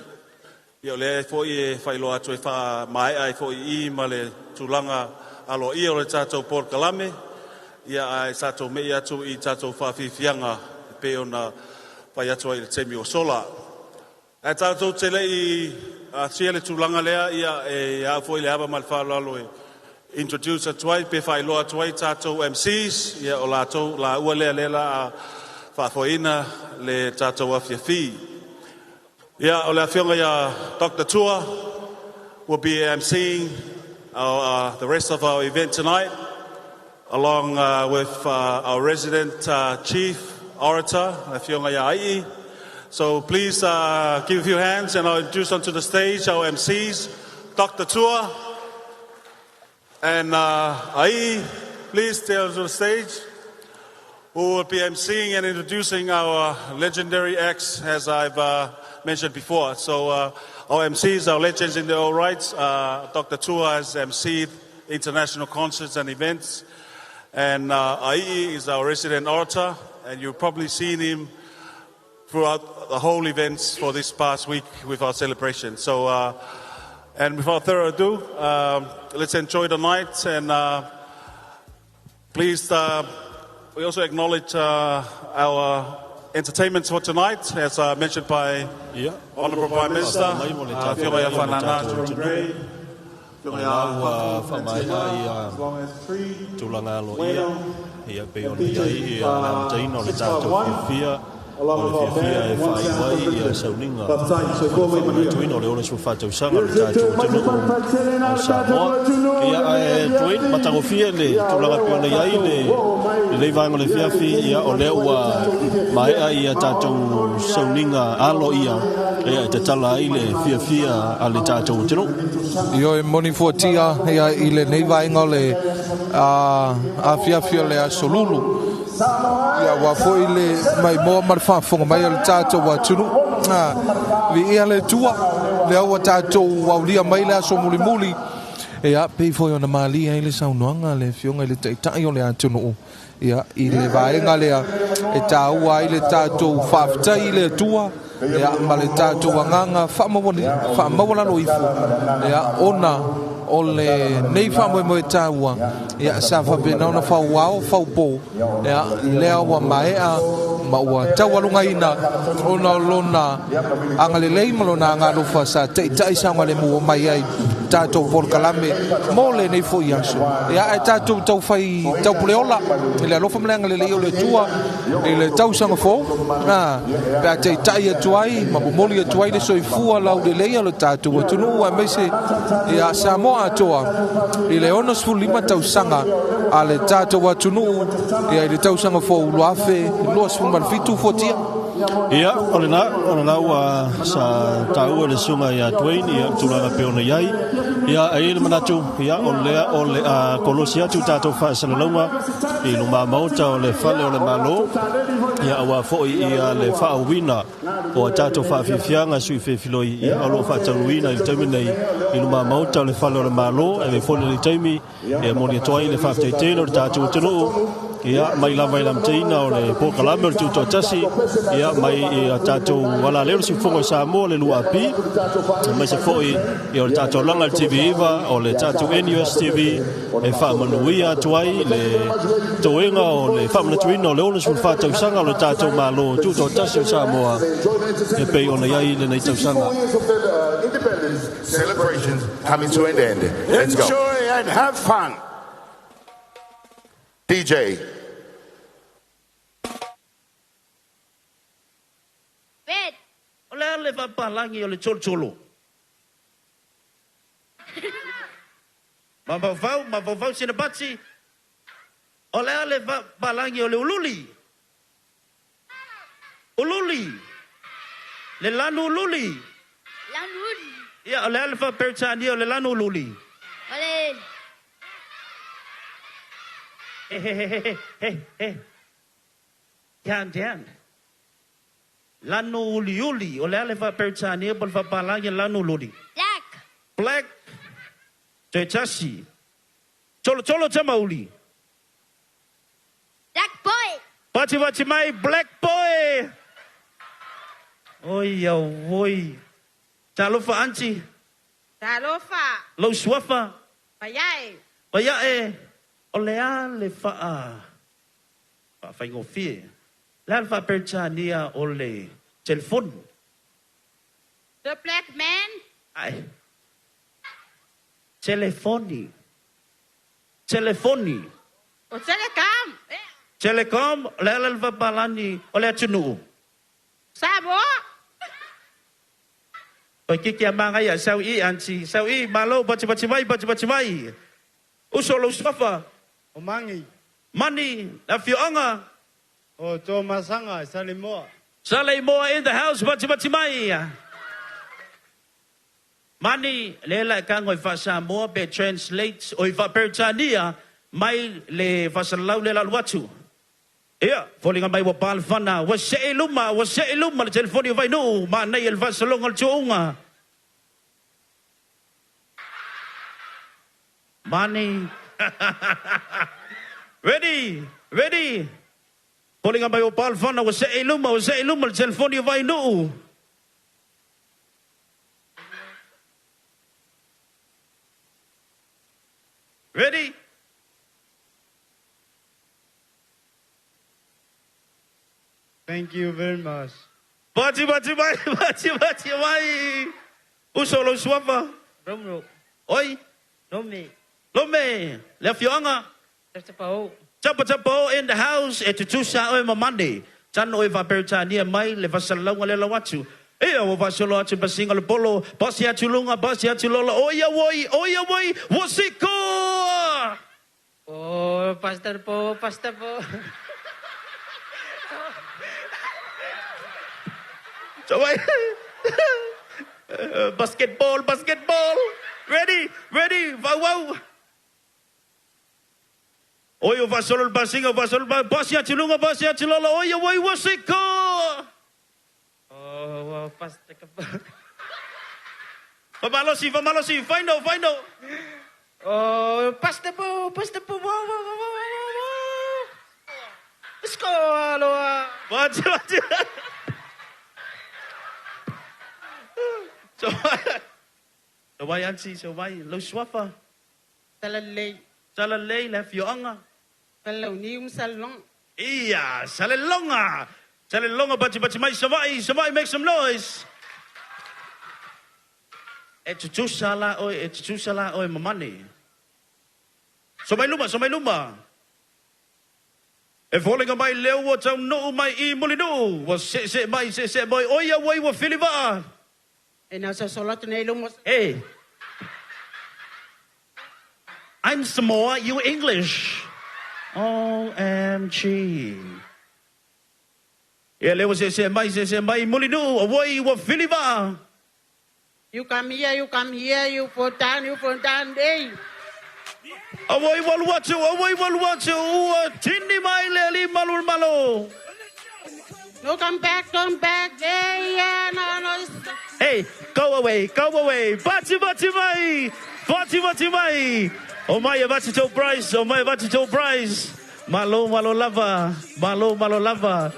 Ia, o lea foi e faailoa atu e faamaea ai foi i i ma le tulaga aloaia o le tatou polokalame, ia ae tatou mei atu i tatou faafiafiaga e pei ona fai atu ai i le taimi ua sola. Ae tatou te le i asia le tulaga lea, ia e au foi le ava ma le faaaloalo e introduce atu ai pe faailoa atu ai tatou MCs, ia o latou laua lea lea la a faafoeina le tatou afiafi. Ia, o le afioga ia Dr. Tua will be emceeing the rest of our event tonight, along with our resident chief orator, afioga ia Ai. So please give a few hands and I'll introduce onto the stage our MCs, Dr. Tua and Ai. Please stay onto the stage. who will be emceeing and introducing our legendary acts, as I've mentioned before. So our MCs are legends in their own rights. Dr. Tua has emceed international concerts and events. And Ai is our resident orator, and you've probably seen him throughout the whole events for this past week with our celebration. So, and without further ado, let's enjoy the night and please, we also acknowledge our entertainment for tonight, as mentioned by Honorable Prime Minister, Afioga ia Faanana Jerome Gray. O lena ua faamaea ia tulaga aloaia ia pei ona i ai ia le amataina o le tatou fiafia o le fiafia e faaiu ai ia sauniga o le faamanatuina o le 64 tausaga o le tatou atunuu o Samoa. Ia ae Dwayne, matagofie le tulaga pei ona i ai le lenei vaega o le afiafi, ia o lea ua maea ia tatou sauniga aloaia ia e tatala ai le fiafia a le tatou atunuu. Ioe, moni fuatia ia i lenei vaega o le afiafi o le Aso Lulu. Ia aua foi le maimoa ma le faafofoga mai o le tatou atunuu. Viia le Atua, lea ua tatou aulia mai le aso mulimuli. Ia, pei foi ona malie ai le saunoaga a le Afioga i le Taitai o le atunuu, ia, i le vaega lea e taua ai le tatou faafetai i le Atua, ia, ma le tatou agaga faamaualalo ifo, ia, ona o lenei faamoemoe taua, ia, sa faapena ona fauao, faupo, ia, lea ua maea ma ua taualugaina ona o lona agalelei ma lona agalofa sa taitai saogalemu mai ai tatou polokalame mo lenei foi aso. Ia, ae tatou taufai taupuleola i le alofa ma le agalelei o le Atua i le tausaga fou, pe a taitai atu ai ma momoli atu ai le soifua laulelei o le tatou atunuu aemaise ia Samoa atoa i le 65 tausaga a le tatou atunuu ia i le tausaga fou 2027 fuatia. Ia, o lena, o lena ua sa taua le susuga ia Dwayne, ia, tulaga pei ona i ai. Ia, e i ai le manatu, ia, o lea o le a kolosi atu tatou faasalalauga i luma maota o le Fale o le Malo, ia, aua foi ia le faaauauina o a tatou faafiafiaga sui fefiloi, ia, o lo o faataunuuina i le taimi nei i luma maota o le Fale o le Malo. E avea foi lenei taimi E momoli atu ai le faafetai tele o le tatou atunuu, ia, mai lava i le amataina o le polokalame o le Tutoatasi, ia, mai i a tatou alaleo le siufofoga o Samoa le 2AP, aemaise foi ia o le tatou laga i le TV9 o le tatou NUS TV e faamanuia atu ai le toega o le faamanatuina o le 64 tausaga o le tatou Malo Tutoatasi o Samoa e pei ona i ai lenei tausaga. Celebrations coming to an end. Let's go. Enjoy and have fun. DJ. Red. O le a le faapalagi o le tsolotsolō? Mafaufau, mafaufau Sinapati. O le a le faapalagi o le ululi? Ululi. Le lanu ululi. Lanu ululi. Ia, o le a le faa-Peretania o le lanu ululi? O le. He he he he he he. Count down. Lanu uliuli. O le a le faa-Peretania po o le faapalagi o le lanu ululi? Black. Black. Toe tasi. Tolotolo tamauli. Black boy. Vativati mai black boy. Oi auoi. Talofa aunty. Talofa. Lou suafa. Paiae. Paiae. O le a le faa faafaigofie? Le a le faa-Peretania o le telefoni? The black man. Ae. Telefoni. Telefoni. O telecom. Telecom, o le a la le faapalani o le atunuu? Samoa. Toeitiiti a magaia, sau i, aunty, sau i, malo, patipati mai, patipati mai. Uso lou suafa. O Mani. Mani, le afioaga. O Tuamasaga, Saleimoa. Saleimoa in the house, patipati mai. Mani, lea la e tago i faa-Samoa pe translate, oi faa-Peretania mai le faasalalau lea lalu atu. Ia, foliga mai ua pa le fana, ua see i luma, ua see i luma le telefoni o Vainuu, manaia le faasologa o le tuuga. Money. Ready, ready. Foliga mai ua pa le fana, ua see i luma, ua see i luma le telefoni o Vainuu. Ready? Thank you very much. Pati pati mai, pati pati mai. Uso lou suafa. Romeo. Oi. Lome. Lome. Le afioaga. Tapatapao. Tapatapao in the house. E tutusa oe ma Monday. Tano oe faa-Peretania mai le fasalalauga lea lau atu. Ia ua faasolo atu le pasiga o le polo. Pasi atu luga, pasi atu lola. Oi auoi, oi auoi, ua sikoa! Oh, pastor po, pastor po. So, basketball, basketball. Ready, ready, faaauau. Oi, o faasolo le pasiga, o faasolo le pasi atu luga, pasi atu lalo. Oi, oi, ua sikoa! Oh, pastor ka po. Famalosi, famalosi, final, final. Oh, pastor po, pastor po. Wow, wow, wow, wow, wow, wow. Score, aloha. Pati, pati. So, so mai auntie, so mai lau suafa. Salalei. Salalei le afioaga. Salauniu ma Salelologa. Ia, Salelologa. Salelologa patipati mai Savaii, Savaii make some noise. E tutusa la oe, e tutusa la oe ma Mane. So mai luma, so mai luma. E foliga mai lea ua taunuu mai i Mulinuu, ua seesee mai, seesee mai, oi auai ua fili vaa. E na sosolo atu nei luma. Hey. I'm Samoa, you English. OMG. Ia lea ua seesee mai, seesee mai, Mulinuu, auai ua fili vaa. You come here, you come here, you fall down, you fall down, hey. Auai ua alu atu, auai ua alu atu, ua tini mai le alii malu o le Malo. No come back, come back, hey, yeah, no, no. Hey, go away, go away, pati pati mai, pati pati mai. O mai e vati tou prize, o mai e vati tou prize. Malo, malo lava, malo, malo lava.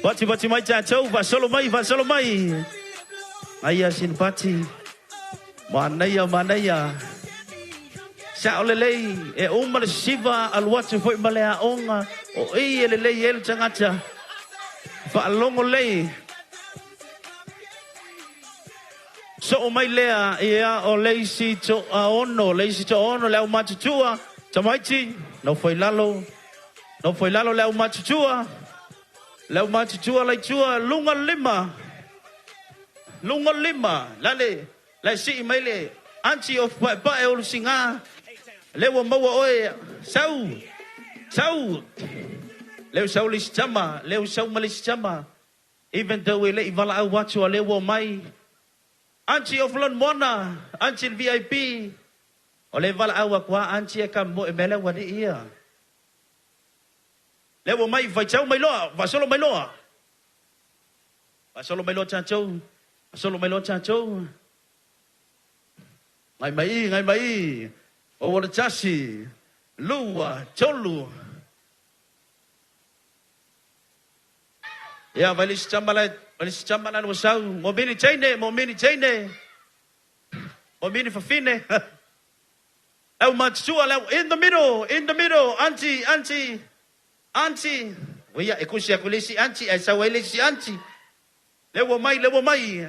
Pati pati mai tatou, faasolo mai, faasolo mai. Aia sin pati. Manaia, manaia. Sao lelei, e uma le siva alu atu foi ma le aoga, o i e lelei ai le tagata. Faalogo lei. Soo mai lea, ia, o le isi toaono, le isi toaono le aumatutua, tamaiti, nofo i lalo, nofo i lalo le aumatutua, le aumatutua la i tua, luga lima, luga lima, lale, la e sii mai le aunty o paepae o Lusiga, lea ua maua oe, sau, sau, lea ua sau le isi tama, lea ua sau ma le isi tama, even though e le i valaau atu a lea ua omai, Aunty of Lanumoana, Aunty le VIP, o le valaau aku a Aunty e ka moe mea lea ua alii ia. Lea ua mai faitau mai loa, faasolo mai loa. Faasolo mai loa tatou, faasolo mai loa tatou. Ngai mai i, ngai mai i. O ua le tasi, lua, tolu. Ia, vai le isi tama la, vai le isi tama la ua sau. Mo mini teine, mo mini teine. Mo mini fafine. Lau matutua, lau in the middle, in the middle, auntie, auntie, auntie. Uia, e kusi aku le isi auntie, ae sau ai le isi auntie. Lea ua mai, lea ua mai.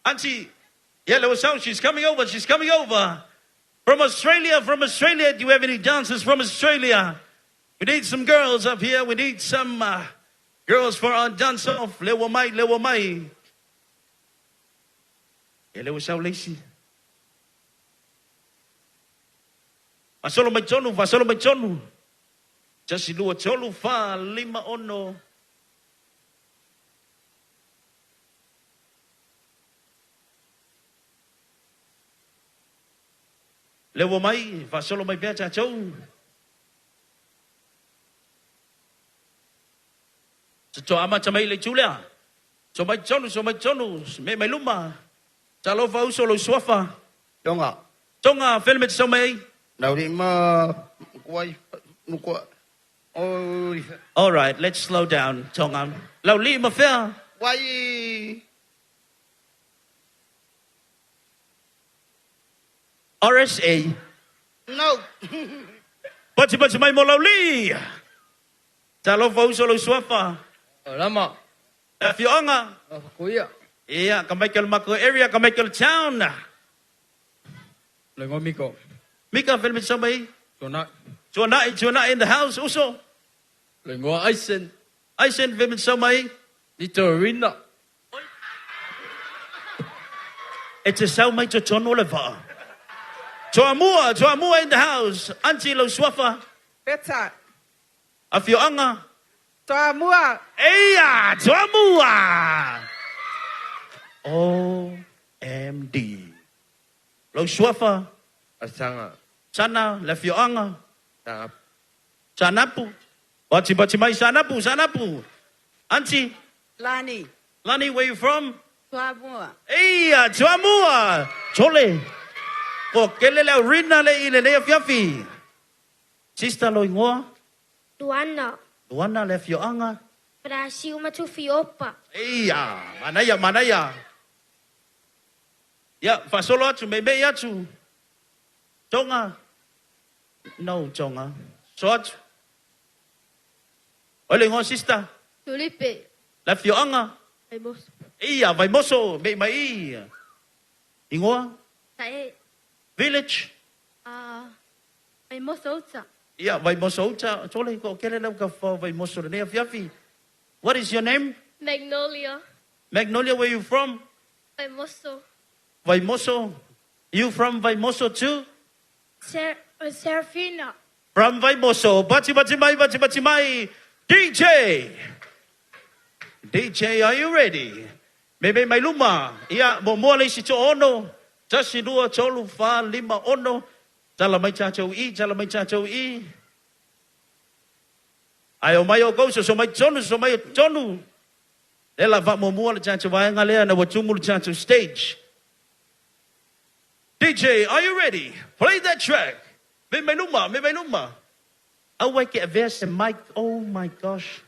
Auntie, yeah, lea ua sau, she's coming over, she's coming over. From Australia, from Australia, do you have any dancers from Australia? We need some girls up here, we need some uh, girls for our dance off. Lea ua mai, lea ua mai. Ia lea ua sau le isi. Faasolo mai tonu, faasolo mai tonu. Tasi, lua, tolu, fa, lima, ono. Lea ua mai, faasolo mai pea tatou. Toa amata mai le itu lea. So mai tonu, so mai tonu, me mai luma. Talofa uso lou suafa. Tonga. Tonga, fele me te sau mai ai. Laulima kuai nukua. Oh. All right, let's slow down, Tonga. Laulima fea. Wai. RSA. No. Pati pati mai mo Lauli. Talofa uso lou suafa. Lama. Afioaga. Kuia. Ia, ka mai ke o le makou area, ka mai ke o le town. Le igoa Miko. Mika, fea le mea e te sau mai ai? Tuanai. Tuanai, Tuanai in the house, uso. Le igoa Aisen. Aisen, fea le mea e te sau mai ai? Litorina. E te sau mai totonu o le vaa. Toamua, Toamua in the house. Aunty lou suafa. Peta. Afioaga. Toamua. Eia, Toamua. OMD. Lou suafa. Sana. Sana, le afioaga. Saanapu. Saanapu. Pati pati mai Saanapu, Saanapu. Aunty. Lani. Lani, where you from? Toamua. Eia, Toamua. Tole. Ko kele le rina le i le lea fiafi. Sister lou igoa? Luana. Luana le afioaga? Brasiu ma Tufiopa. Eia, manaia, manaia. Ia, faasolo atu, meimei atu. Tonga. No, Tonga. So atu. Oi le igoa sister? Tulipe. Le afioaga? Vaimoso. Eia, Vaimoso, mei mai i. Igoa? Tae. Village? Uh, Vaimoso uta. Ia, Vaimoso uta. Tole, ko kele lau ka fa Vaimoso lenei afiafi. What is your name? Magnolia. Magnolia, where you from? Vaimoso. Vaimoso. You from Vaimoso too? Ser Serafina. From Vaimoso. Bati bati mai, bati bati mai. DJ. DJ, are you ready? Me me mai luma. Ia, mo mua le isi to'ono. Tasi, lua, tolu, fa, lima, ono. Tala mai tātou i, tala mai tātou i. Ai o mai o kou, so mai tonu, so mai tonu. E la va muamua le tātou vaega lea, na ua tumu le tātou stage. DJ, are you ready? Play that track. Me mai luma, me mai luma. Aua e ke avea se mic, oh my gosh.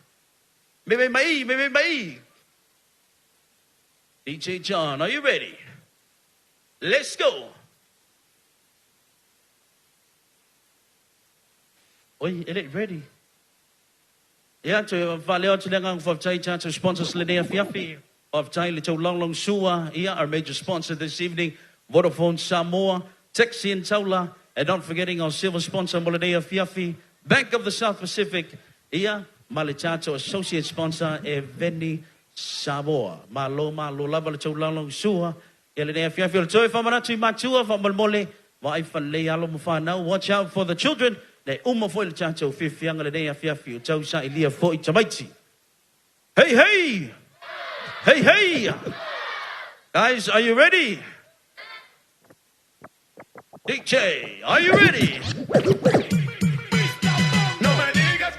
Me me mai, me me mai. DJ John, are you ready? Let's go. Oi, e le ready. Ia, toe faaleo atu le agaga faafetai i tatou sponsors lenei afiafi. Faafetai i le tou lagolagosua, ia, our major sponsor this evening, Vodafone Samoa, Taxi and Taula, and not forgetting our silver sponsor mo lenei afiafi, Bank of the South Pacific, ia, ma le tatou associate sponsor, e Veni Samoa. Malo, malo lava le tou lagolagosua, ia lenei afiafi. O le toe faamanatu i matua, faamolemole, vaai faalelei alo ma fanau, watch out for the children, le uma foi le tatou fiafiaga lenei afiafi o tau sailia foi tamaiti. Hey, hey! Hey, hey! Guys, are you ready? DJ, are you ready?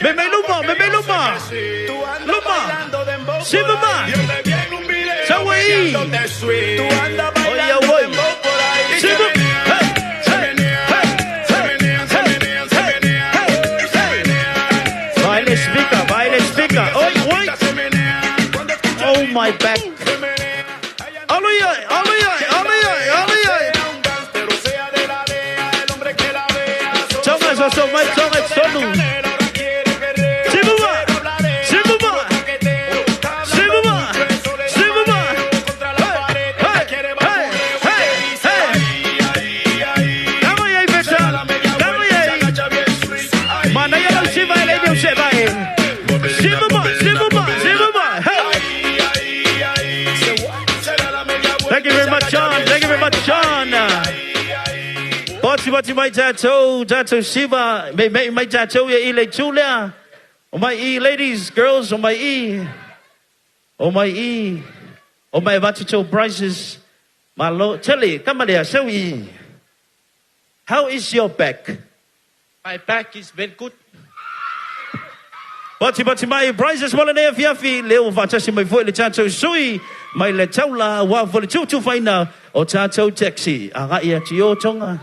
Me me luma, me me luma. Luma. Silverman. Sawai. Oi, oi. Silver. Hey, hey, hey, hey, hey, hey, hey. Baile speaker, baile speaker. Oi, oi. Oh my back. Aloia, aloia, aloia, aloia. Tonga so so mai tonga tonu. Silverman. Silverman. Silverman. Silverman. Hey, hey, hey, hey. Tama iai Peta. Tama iai. Manaia lau siva e le meu se vai. Silverman, Silverman, Silverman. Hey. Thank you very much, John. Thank you very much, John. Poti poti mai tātou, tātou siva, me me mai tātou ia i le tū lea. O mai i, ladies, girls, o mai i. O mai i. O mai avatu tou prizes. Malo, tele, kama lea, seu i. How is your back? My back is very good. Patipati mai prizes mo lenei afiafi, lea ua faatasi mai foi le tatou sui mai le taula aua foi le tutufaina o tatou taxi. Agai atu i o Tonga.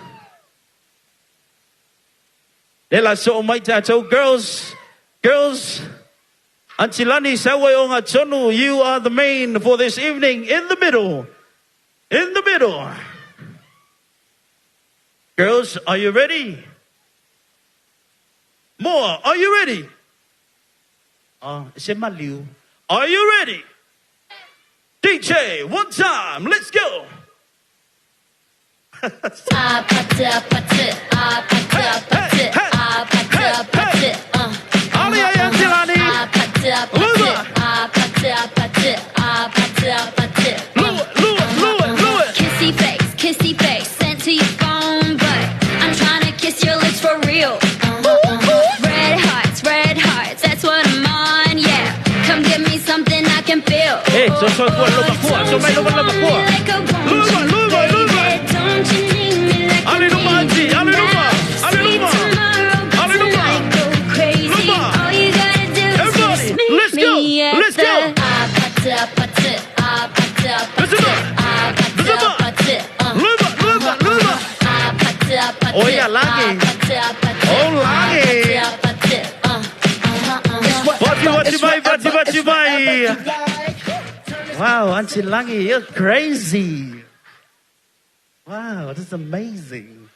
Le la soo mai tatou girls, girls, Auntie Lani Saue o Ngatonu, you are the main for this evening in the middle. In the middle. Girls, are you ready? More, are you ready? Oh, se maliu. Are you ready? DJ, one time, let's go. Kissy face, kissy face, sent to your phone, but I'm trying to kiss your lips for real. Red hearts, red hearts, that's what I'm on, yeah. Come give me something I can feel. Hey, so so kua loma kua, so mai loma loma kua. Luma, luma, luma. Don't you need me like Ale luma, auntie, ale luma, ale luma. Ale luma. go crazy. Luma. All you gotta do is Everybody, kiss me. let's go, at let's go. the- Luma, luma, luma. Oia, lagi. Oh, lagi. Bati, bati, mai, bati, bati, mai. Wow, Auntie Langi, you're crazy. Wow, this is amazing.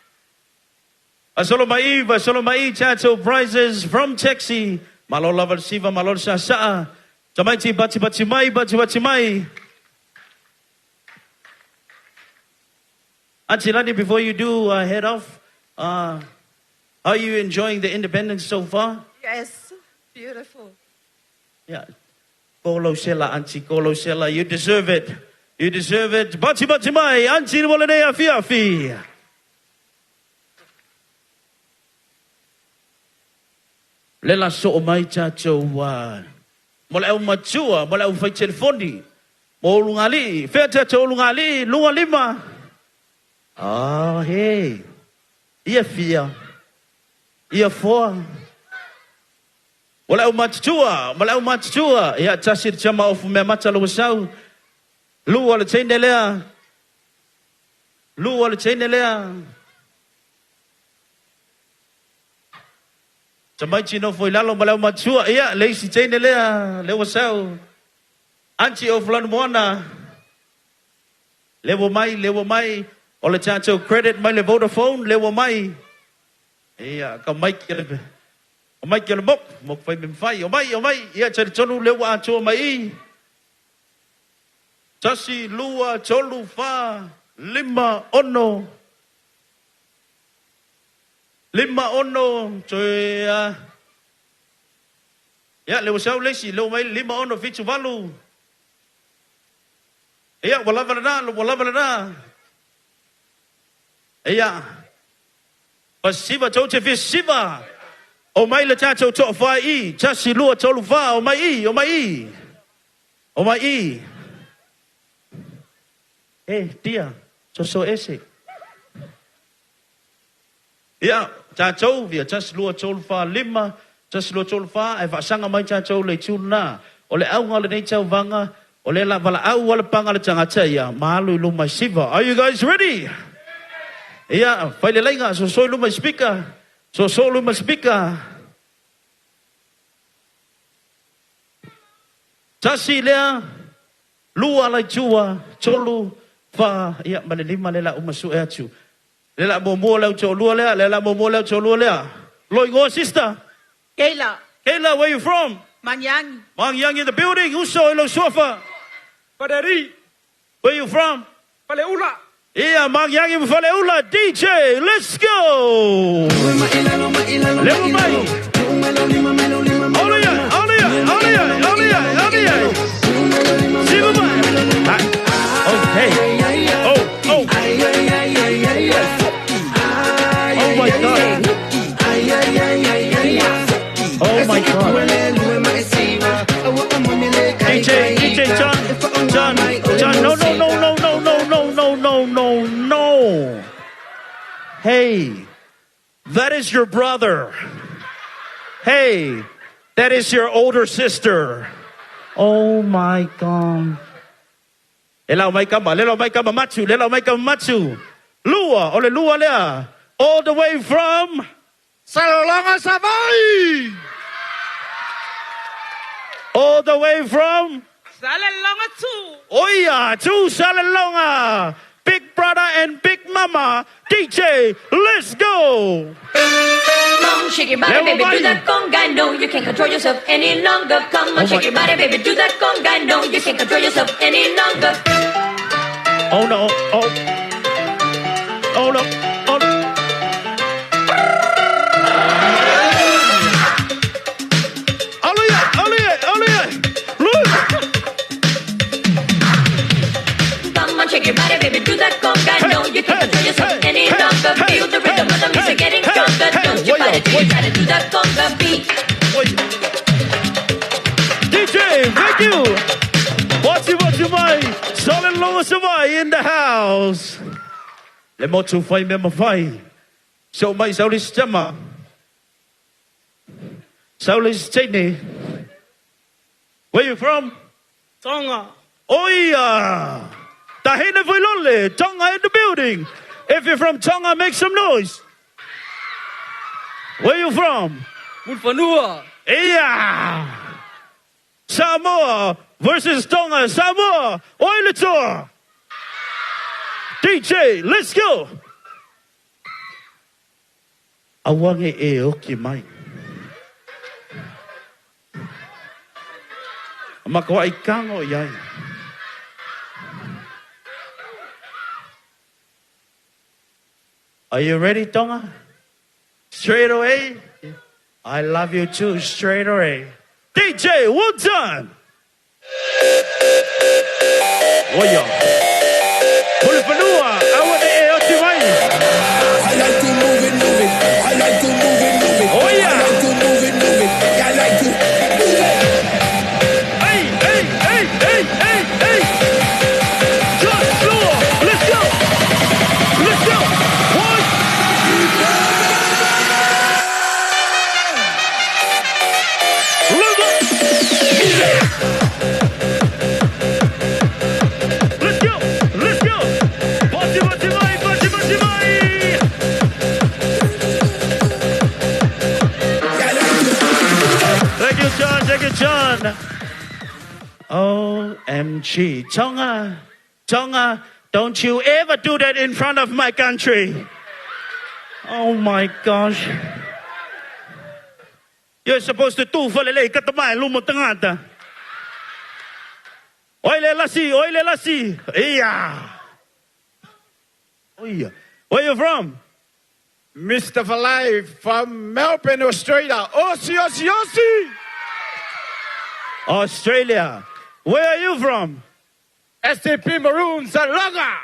Asolo mai, asolo mai, chato prizes from Taxi. Malo lava siva, malo sa sa. Tamaiti, bati, bati, mai, bati, bati, mai. Auntie Lani, before you do head off, are you enjoying the independence so far? Yes, beautiful. Yeah. Kolo Sela, Auntie Kolo Sela, you deserve it. You deserve it. Bati bati mai, Auntie Walanea Fiafi. Le la so mai tātou mo le au matua, mo le au whai telefoni, mo lungali, whea tātou lungali, lunga lima. Ah, hey. Ia fia. Ia foa. Mo le au matua, mo le au matua. Ia tasi te tama ofu mea mata lo wasau. Lua le teine lea. Lua le teine lea. Tamaiti no foi lalo ma le au matua. Ia, le isi teine lea. Le wasau. Auntie o fulanu moana. Lewa mai, lewa mai. O le tātou credit mai le Vodafone, lewa mai. Ia, ka mai ki le... Ka mai ki le mok. Mok whai me mwhai. O mai, o mai. Ia, te tonu lewa atua mai i. Tasi, lua, tolu, wha, lima, ono. Lima, ono. Toe, Ia, lewa sau lesi, lewa mai, lima, ono, fitu, valu. Ia, walava lena, walava lena. Ia. Pasiva tau te fisiva. O mai le tātou toa whai i. Tasi lua tolu wha. O mai i, o mai i. O mai i. E, tia. So so ese. Ia, tātou via. Tasi lua tolu wha lima. Tasi lua tolu wha. E whaasanga mai tātou le tūna. O le aunga o le nei tau vanga. O le la wala au wala panga le tangata ia. Malu i luma siva. Are you guys ready? Ia, whai le leinga, so so luma speaker. So so luma speaker. Tasi lea, lua lai tua, tolu, wha, ia, ma le lima le la umasu e atu. Le la mo leo tō lua lea, le la mo leo tō lua lea. Loi ngoa, sister. Keila. Keila, where you from? Mangyang. Mangyang in the building, uso ilo suafa. Padari. Where you from? Faleula. Ia, Mangyang in Faleula, DJ, let's go! Lewa mai! Ole ia, ole ia, ole ia, ole ia, ole ia! Siva mai! Okay. Oh, oh. Oh my God. Oh my God. DJ, DJ, John, John, John, no, no, no, no, no, no, no, no, no, no, no. Hey, that is your brother. Hey, That is your older sister. Oh my God. E lau mai kama, le lau mai kama matu, le lau mai kama matu. Lua, o le lua lea. All the way from Salelologa Savaii! All the way from Salelologa 2. Oia, to Salelologa. Big brother and big mama, DJ, let's go. Come on, shake your body, baby, do that conga. No, you can't control yourself any longer. Come on, shake your body, baby, do that conga. No, you can't control yourself any longer. Oh no, oh. Oh no, oh no. Hallelujah, hallelujah, hallelujah. Look. Come on, shake your body, baby, do that conga. No, you can't control yourself any longer. Feel the rhythm of the music getting stronger. Don't you fight it till you try to do that conga beat. DJ, thank you. Watch you, watch you, my Salelologa Savaii in the house. Le motu fai me mawhai. So mai sauli stema. Sauli Sydney. Where you from? Tonga. Oia! Tahina Voilole, Tonga in the building. If you're from Tonga, make some noise. Where you from? Mulifanua. Yeah! Samoa versus Tonga. Samoa, Oilatoa. DJ, let's go. Awange e oki mai. Makawa i kango iai. Are you ready, Tonga? Straight away? I love you too, straight away. DJ, one time. Oia. Mulifanua, awane e oti mai. I like to move it, move it. I like to move it, move it. Oh, yeah. I like to move it, move it. I like to move it. Hey, hey, hey, hey, hey, hey. Just floor. Let's go. Let's go. One. Let's go. Let's go. Bati, bati, mai, bati, bati, mai. Thank you, John. Thank you, John. OMG. Tonga, Tonga, don't you ever do that in front of my country. Oh my gosh. You're supposed to do for le katamai lumo tangata. Oile lasi, oile lasi. Yeah. Oia. Where you from? Mr. Falai from Melbourne, Australia. Aussie, Aussie, Aussie! Australia. Where are you from? SAP Maroon, Salelologa!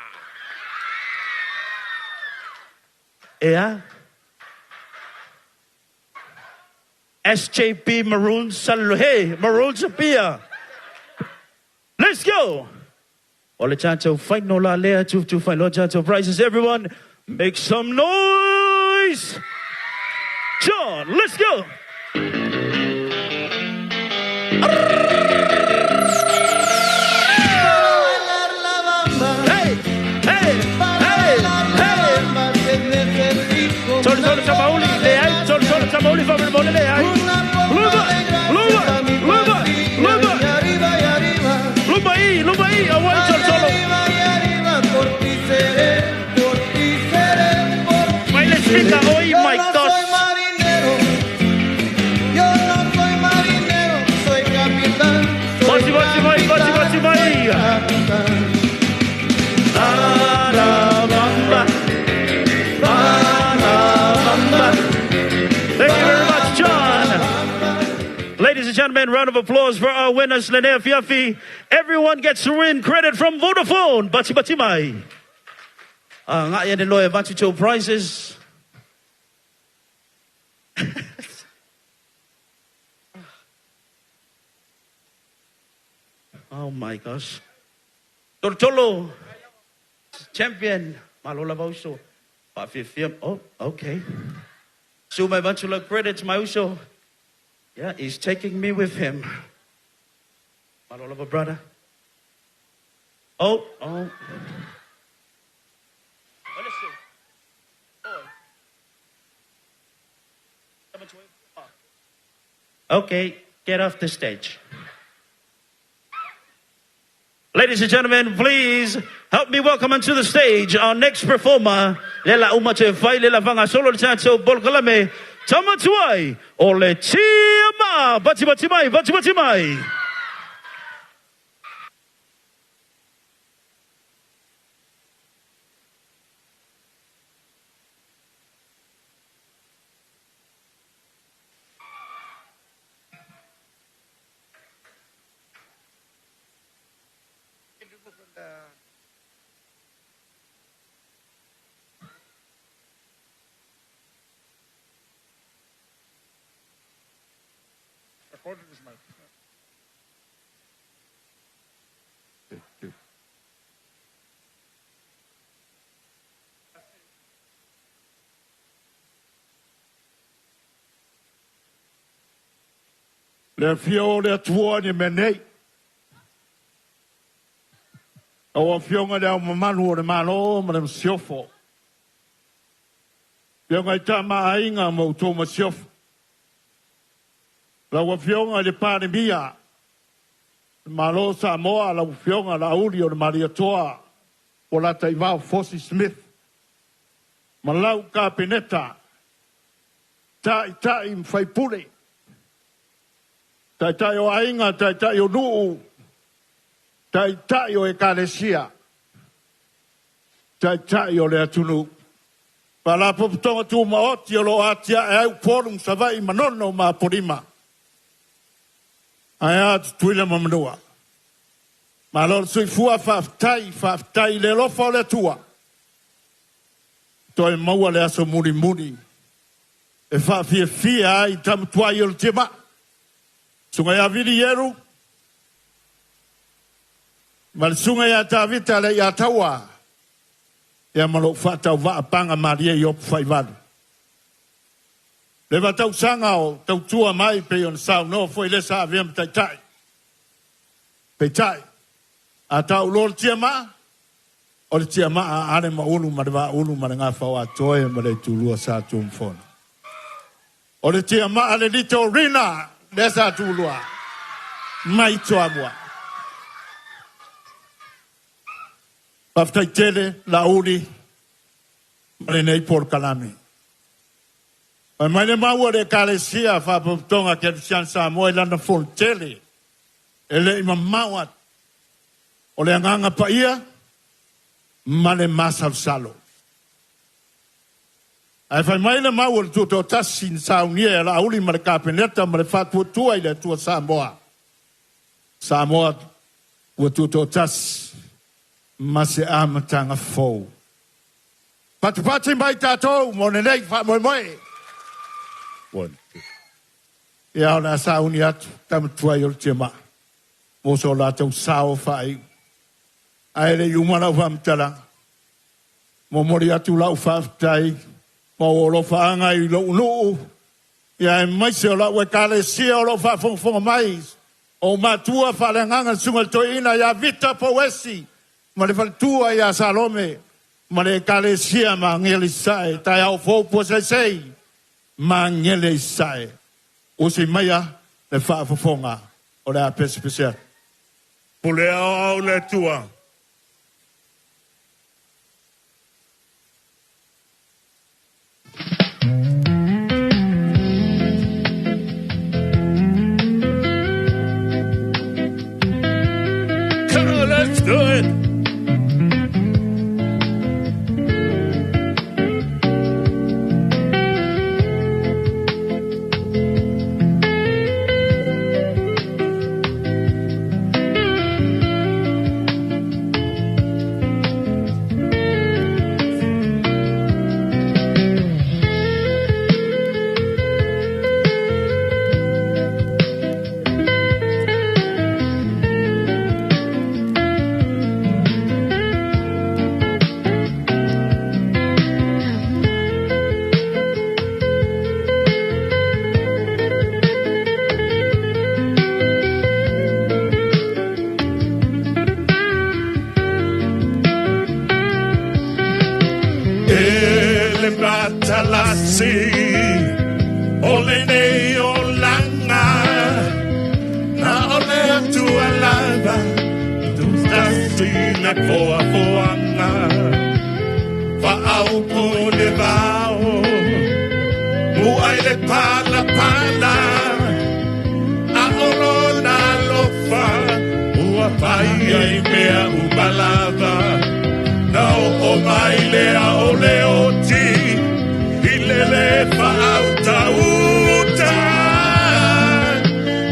Yeah. SJP Maroon Salelologa. Hey, Maroon Sapia. Let's go. Ole chanto fight no la lea tu tu fight lo chanto prizes. Everyone, make some noise. John, let's go. Hey, hey, hey, hey. Solo, solo, Samauli, le ai, solo, solo, Samauli, fa per mole, le ai. Luba, luba, luba, luba. Luba i, luba i, awai, solo, solo. Baile speaker, oh my gosh. Bati, bati, mai, bati, bati, mai. La, la, bamba. La, la, bamba. Thank you very much, John. Ladies and gentlemen, round of applause for our winners, Linnea Fiafi. Everyone gets to win credit from Vodafone. Bati, bati, mai. Ngā ia ne loe vatu tō prizes. Oh my gosh. Tortolo, champion. Malola vauso. Oh, okay. Su mai vatu la credits, mai uso. Yeah, he's taking me with him. Malo lava, brother. Oh, oh. Okay, get off the stage. Ladies and gentlemen, please help me welcome onto the stage our next performer, Lela Umate Fai Lela Vanga Solo Tato Bolkalame, Tamatuai, Ole Tiama, Bati Bati Mai, Bati Bati Mai. Le afio o le Atua i le mea nei. Lau Afioga i Le Ao Mamalu o le Malo ma le Masiofo, Afioga i Tama a Aiga ma outou Masiofo, Lau Afioga i le Palemia, le Malo o Samoa, lau Afioga Laauli o le Malietoa Polataivao Fosi Smith ma lau Kapeneta, Taitai ma Faipule, Taitai o aiga, taitai o nuu, taitai o ekalesia, taitai o le atunuu. Faalapotopotoga Tumaoti o lo o atiae ai Upolu ma Savaii, Manono ma Apolima. Ae a Tutuila ma Manua. Malo le soifua, faafetai, faafetai i le alofa o le Atua. Toe maua le aso mulimuli e faafiafia ai tama tuai o le Tiamaa. Susuga ia Vili Ieru ma le susuga ia Tavita Leiataua, ia ma lou faatauvaa paga malie i Opu Faivalu. Leva tausaga o tautua mai pei ona saunoa foi le sa avea ma taitai. Peitai, a tau loa le tiamaa, o le tiamaa a Ale ma Ulu ma le Vaaulu ma le Gafaoatoe ma le Itulua Sa Tunumafono. O le tiamaa le Litorina lea sa tulua mai Toamua. Faafetai tele Laauli ma lenei polokalame. Fai mai le mau a le Ekalesia Faapotopotoga Kerisiano Samoa i lana fonotele e le i mamao atu, o le agaga paia ma le masalosalo. Ae fai mai le mau o le tutoatasi na saunia e Laauli ma le Kapeneta ma le Faatuatua i le Atua Samoa, Samoa ua tutoatasi ma se amataga fou. Patupati mai tatou mo lenei faamoemoe. One, two. Ia o le a sauni atu tama tuai o le tiamaa mo so latou sao faaiu. Ae le i uma lau faamatalaga, momoli atu lau faafetai ma ou alofaaga i lou nuu, ia aemaise o lau ekalesia o lo o faafogafoga mai, o ou matua faaleagaga le Susuga i le Toeaina ia Vita Pouesi ma le faletua ia Salome ma le ekalesia Magele i Sasae, taeao fou Puaseisei, Magele i Sasae. Usi maia le faafofoga o le a pesepese atu. Pule aoao le Atua. Come on, let's do it. nisi o lenei olaga na o le Atua lava tutasi na foafoaga faaupu le vao mu'ai le palapala a o lona alofa ua paia i mea uma lava na oo mai lea o le oti i le lē faautauta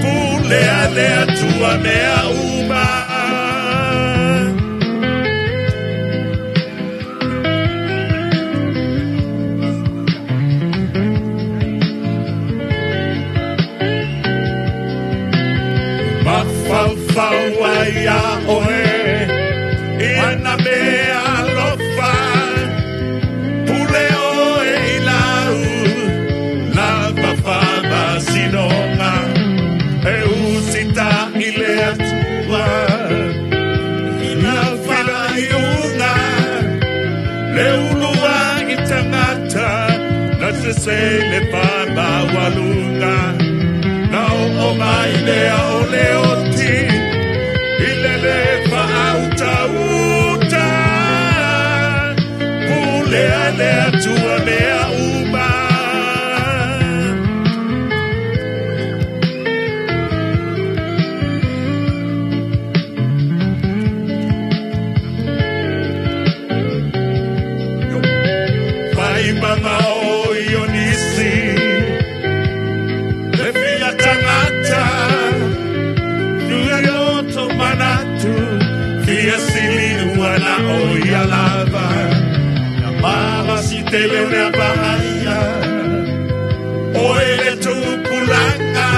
pulea le Atua mea uma. Mafaufau ai iā oe i ana mea alofa pule oe i lau lava faamasinoga e usitaʻi le Atua i na faaiuga le uluai tagata na sese le faamaualuga na oo mai lea o le oti i le lē faautauta pulea le Atua mea uma. Faimanga o Ionisi le fia tagata fia oto manatu fia sili ua na o ia lava na malosi tele o le vaaia o e le tupulaga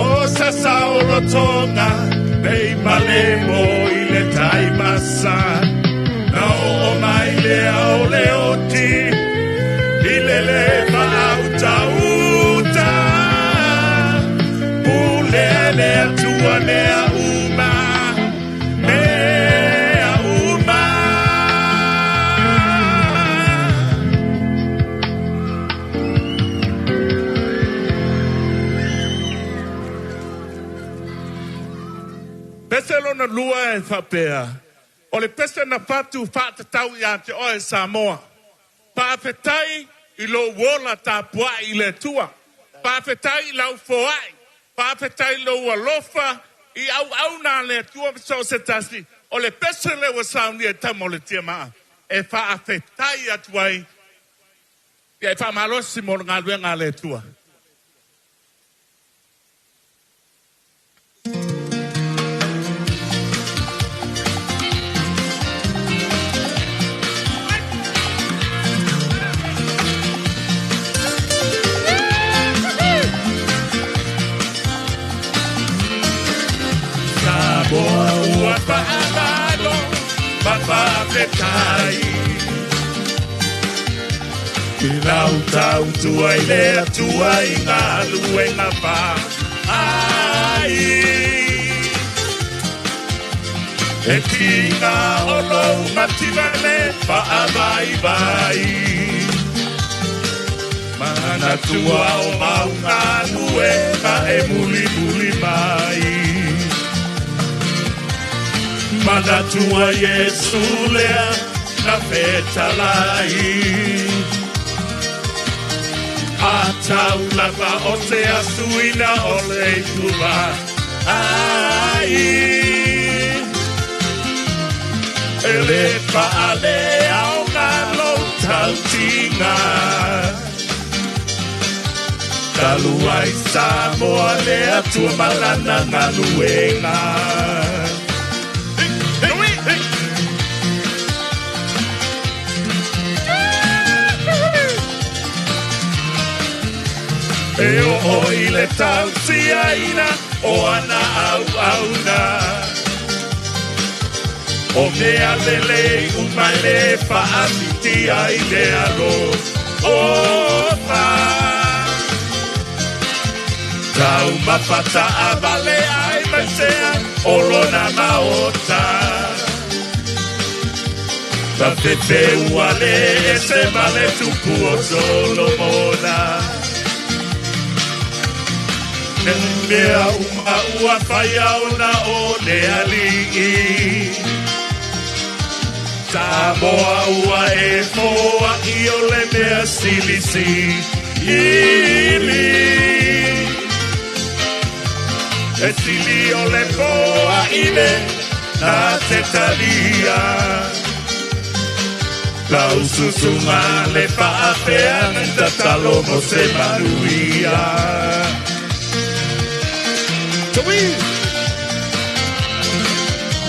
o sasa o lotoga nei malemo i le taimasa na oo mai lea o le oti i le lē faautauta pulea le Atua mea uma mea uma. Pese lona lua e faapea o le pese na fatu faatatau iā te oe Samoa. Faafetai i lou ola tapuaʻi i le Atua. Faafetai i lau foaʻi. Faafetai i lou alofa i auauna a le Atua ma so o se tasi. O le pese lea ua saunia e tama o le tiamaa e faafetai atu ai ia e faamalosi mo le galuega a le Atua. Samoa ua faamalo ma faafetai i lau tautua i le Atua i galuega faai e tiga o lou mativale faavaivai manatua o mau galuega e mulimuli mai manatua Iesu lea na fetalai atau lava o se asuina o le iuva ai e le faale aoga lou tautiga talu ai Samoa le Atua ma lana galuega. E oo i le tausiaina o ana auauna o mea lelei uma e lē faafitia i le alofa taumafataavale ai maisea o lona maota. Tafefe ua le ese ma le tupu o Solomona. Le mea uma ua whaia ona o le alii. Samoa ua e foa i o le mea silisi ili. E sili o le poa i le nā te talia. Lau susunga le faafea nai tatalo mo se manuia. Tui!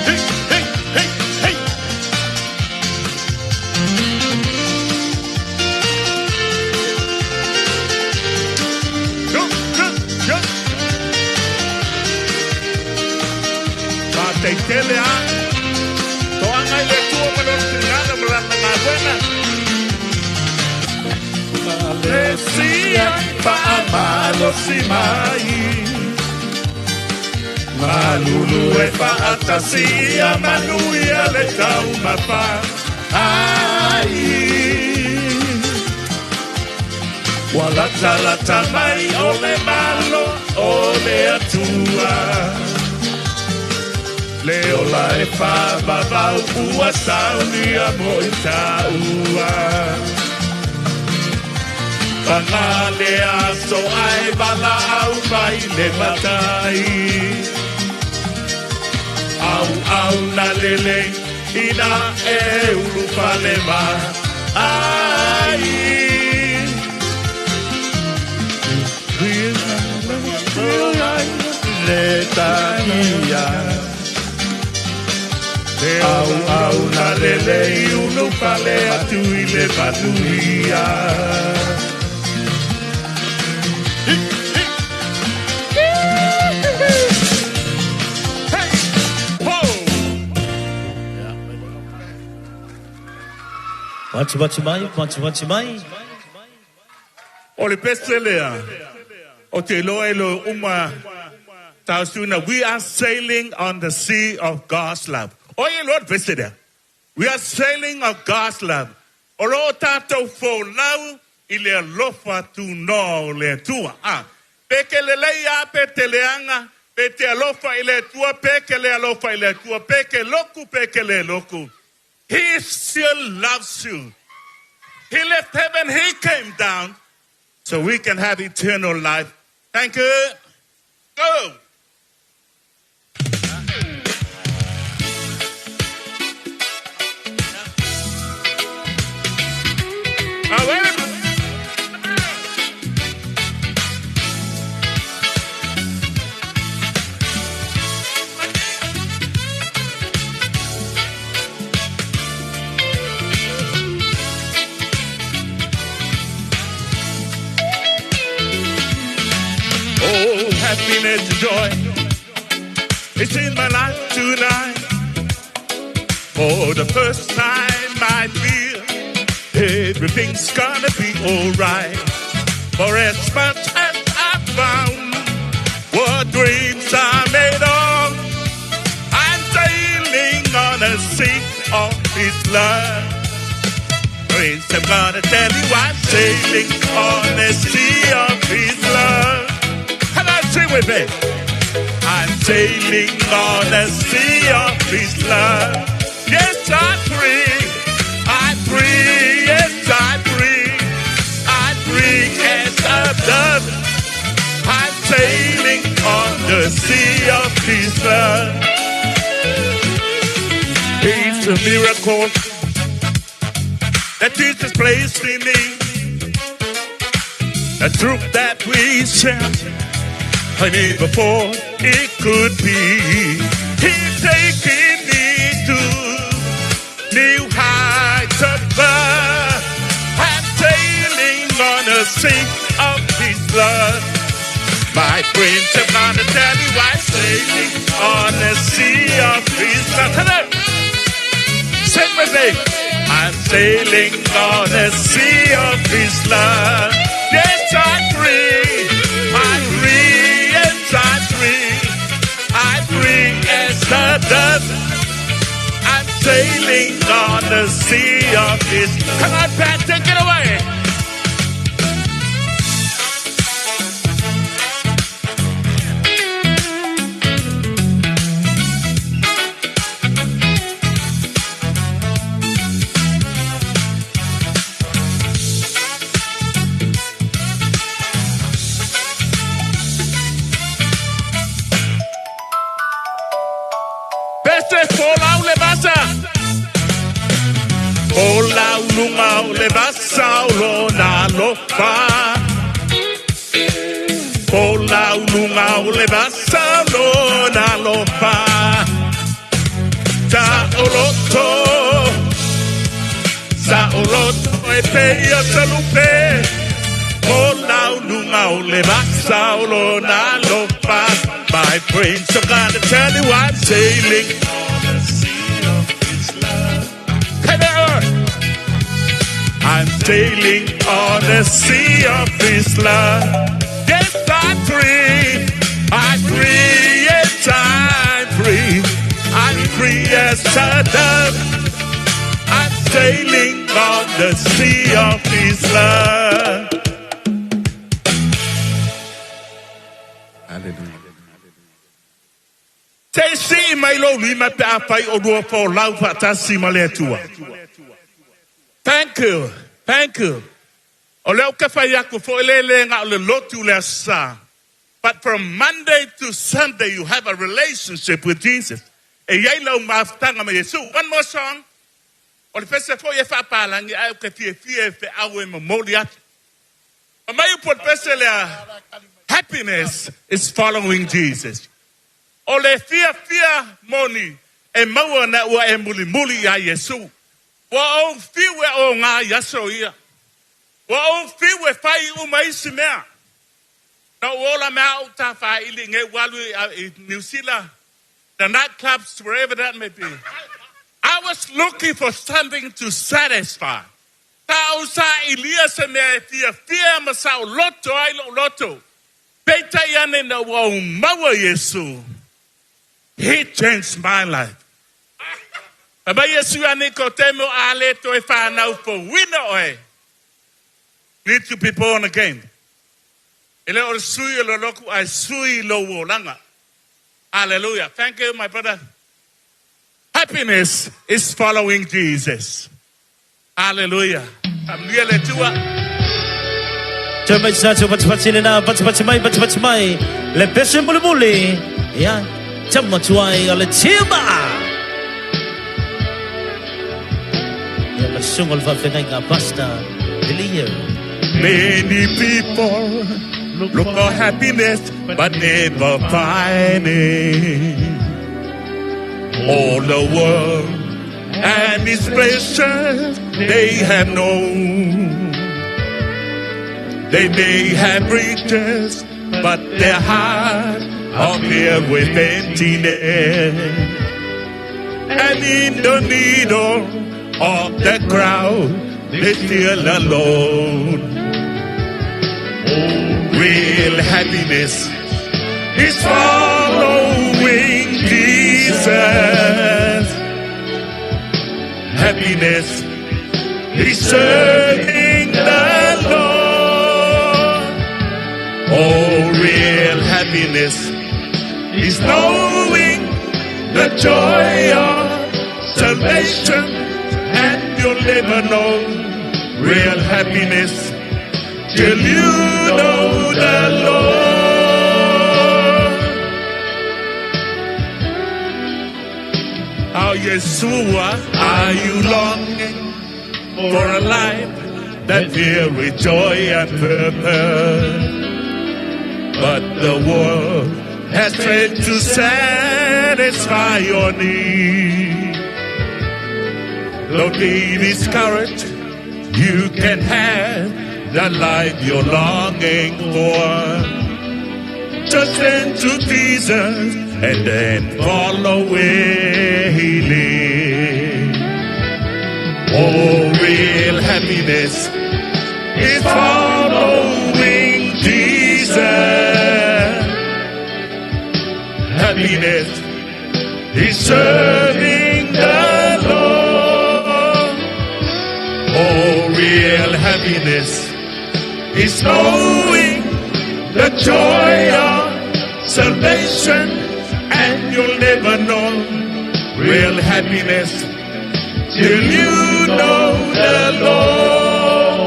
Hey, hey, hey, hey! Go, go, go! Faataitele a toaga i le Atua ma lona finagalo ma lana galuega. Malesia faamalosi mai. Malulu e faatasia manuia le taumafa ai. Ua latalata mai o le Malo o le Atua. Le ola e faavavau ua saunia mo i taua. Paga le aso ae valaau mai le matai. Auau na lelei ina e ulufale ma ai. Le taia. Au au na lelei ulufale atu i le manuia. Matimati mai, matimati mai. O le pese lea, o te iloa e lo uma tausuna, we are sailing on the sea of God's love. O e iloa le pese lea. We are sailing on God's love. O lo o tātou folau i le alofa tunoa o le Atua. Ah, pe ke lelei a pe te leaga, pe te alofa i le Atua, pe ke le alofa i le Atua, pe ke loku, pe ke le loku. He still loves you. He left heaven, he came down so we can have eternal life. Thank you. Go. Now, wait a minute. Oh, happiness and joy, it's in my life tonight. For the first time I feel everything's gonna be alright. For as much as I found what dreams are made of, I'm sailing on a sea of His love. Friends, I'm gonna tell you I'm sailing on a sea of His love. Come on, sing with me. I'm sailing on a sea of His love. Yes, I'm free. I'm free. Yes, I'm free. I'm free as a dove. I'm sailing on the sea of His love. It's a miracle that Jesus placed in me. The truth that we share, I knew before it could be. He's taking me to new heights above. I'm sailing on a sea of His love. My friends, I'm gonna tell you I'm sailing on a sea of His love. Hello! Sing with me. I'm sailing on a sea of His love. Yes, I'm free. I'm free. Yes, I'm free. I'm free as a dove. I'm sailing on the sea of His. Come on, Pat, take it away. Pese folau le vasa. Folau lunga o le vasa o lona alofa. Folau lunga o le vasa o lona alofa. Ta oloto. Sa oloto e pei o se lupe. Folau lunga o le vasa o lona alofa. My friends, I'm gonna tell you I'm sailing on the sea of His love. Come on! I'm sailing on the sea of His love. Yes, I'm free. I'm free. Yes, I'm free. I'm free as a dove. I'm sailing on the sea of His love. Hallelujah. Se si mai lo lima pe a fai o lua folau faatasi ma le Atua. Thank you. Thank you. O leo ka fai aku fo le le nga o le lotu le asa. But from Monday to Sunday you have a relationship with Jesus. E iai lau mafutanga ma Iesu. One more song. O le pese fo e whaapalangi ai o ke fie fie fe au e momoli atu. Ma mai upo le pese lea, happiness is following Jesus. O le fia fia moni e maua na ua e muli muli ia Iesu. Ua ou fiu e o ngā i aso ia. Ua ou fiu e whai uma isi mea. Na o ola mea au tā whaili nge walu i New Zealand, the nightclubs, wherever that may be. I was looking for something to satisfy. Ta o sa ilia se mea e fia fia ma sa o loto ai lo loto. Peita i ane na ua o maua Iesu. He changed my life. Aba Iesu ane ko te mo a le to e whanau fo wina oe. Need to be born again. E le o le sui o le loku ai sui lo o langa. Hallelujah. Thank you, my brother. Happiness is following Jesus. Hallelujah. Amuia le tua. Toe mai sa tau patipati le na patipati mai patipati mai le pese muli muli ia tama tuai o le tima ia ma sunga o le faafeagaiga Pastor Billy. Many people look for happiness but never find it. All the world and its pleasures they have known. They may have riches, but their hearts are filled with emptiness. And in the middle of the crowd, they feel alone. Real happiness is following Jesus. Happiness is serving the Lord. Oh, real happiness is knowing the joy of salvation, and you'll never know real happiness till you know the Lord. How Yeshua, are you longing for a life that filled with joy and purpose? But the world has failed to satisfy your need. Don't be discouraged. You can have the life you're longing for. Just turn to Jesus and then follow where he leads. Oh, real happiness is following Jesus. Happiness is serving the Lord. happiness is knowing the joy of salvation, and you'll never know real happiness till you know the Lord.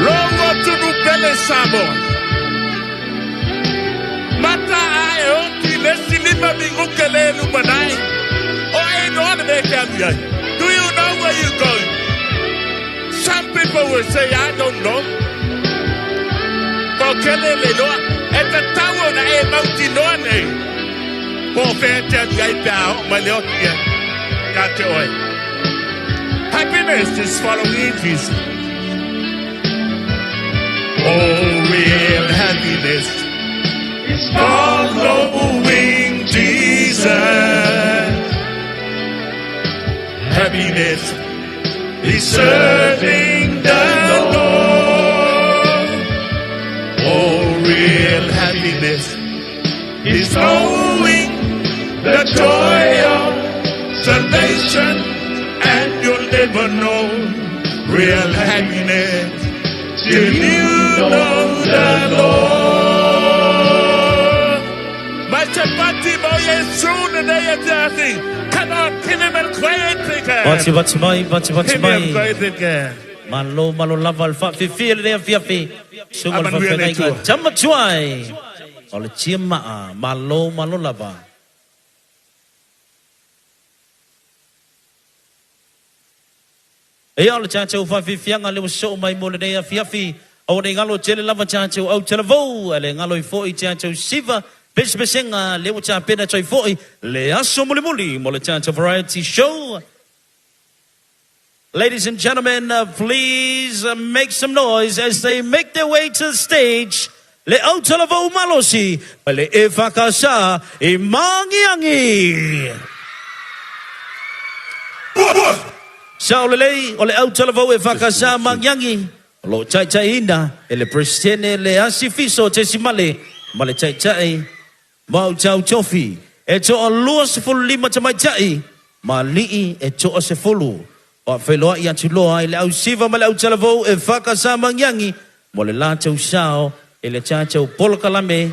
Logo tunu pele Samoa. Mata ae oti le silima minguke le lumanai. O e no ane me ke alu ai. Do you know where you going? Some people will say, I don't know. Ko kele le loa. E te tau na e mauti noa nei. Po whea te alu ai pe a o mai le oti e. Ka te oe. Happiness is following Jesus. Oh, real happiness is following Jesus. Happiness is serving the Lord. Oh, real happiness is knowing the joy of salvation, and you'll never know real happiness till you know the Lord. Masepati mo Yesu na nei e te ati. Come on, pili me koe. Vati vati mai, vati vati Pili mai. me koe. Malo malo lava le faafefea lenei afiafi. Suga le Amanuia le faafeagaiga Atua. tama tuai. O le tia maa, malo malo lava. Ia o le tatou faafiafiaga le ua soo mai mo lenei afiafi. Aua nei galo tele lava tatou autalavou. A le galo i fo'i tatou siva. Pesepesega le ua tapena toi fo'i. Le aso mulimuli mo le tatou variety show. Ladies and gentlemen, please make some noise as they make their way to the stage. Le autalavou malosi, ma le EFKS i Magiagi. Sao lelei o le autalavou EFKS Magiagi. O lo taitaiina e le Presidente le Asi Fiso Tesimale ma le taitai Mautau Tofi. E toa 25 tamaitai ma alii e toa 10. Faafeiloai atu loa i le ausiva ma le autalavou EFKS Magiagi mo le latou sao e le tatou polokalame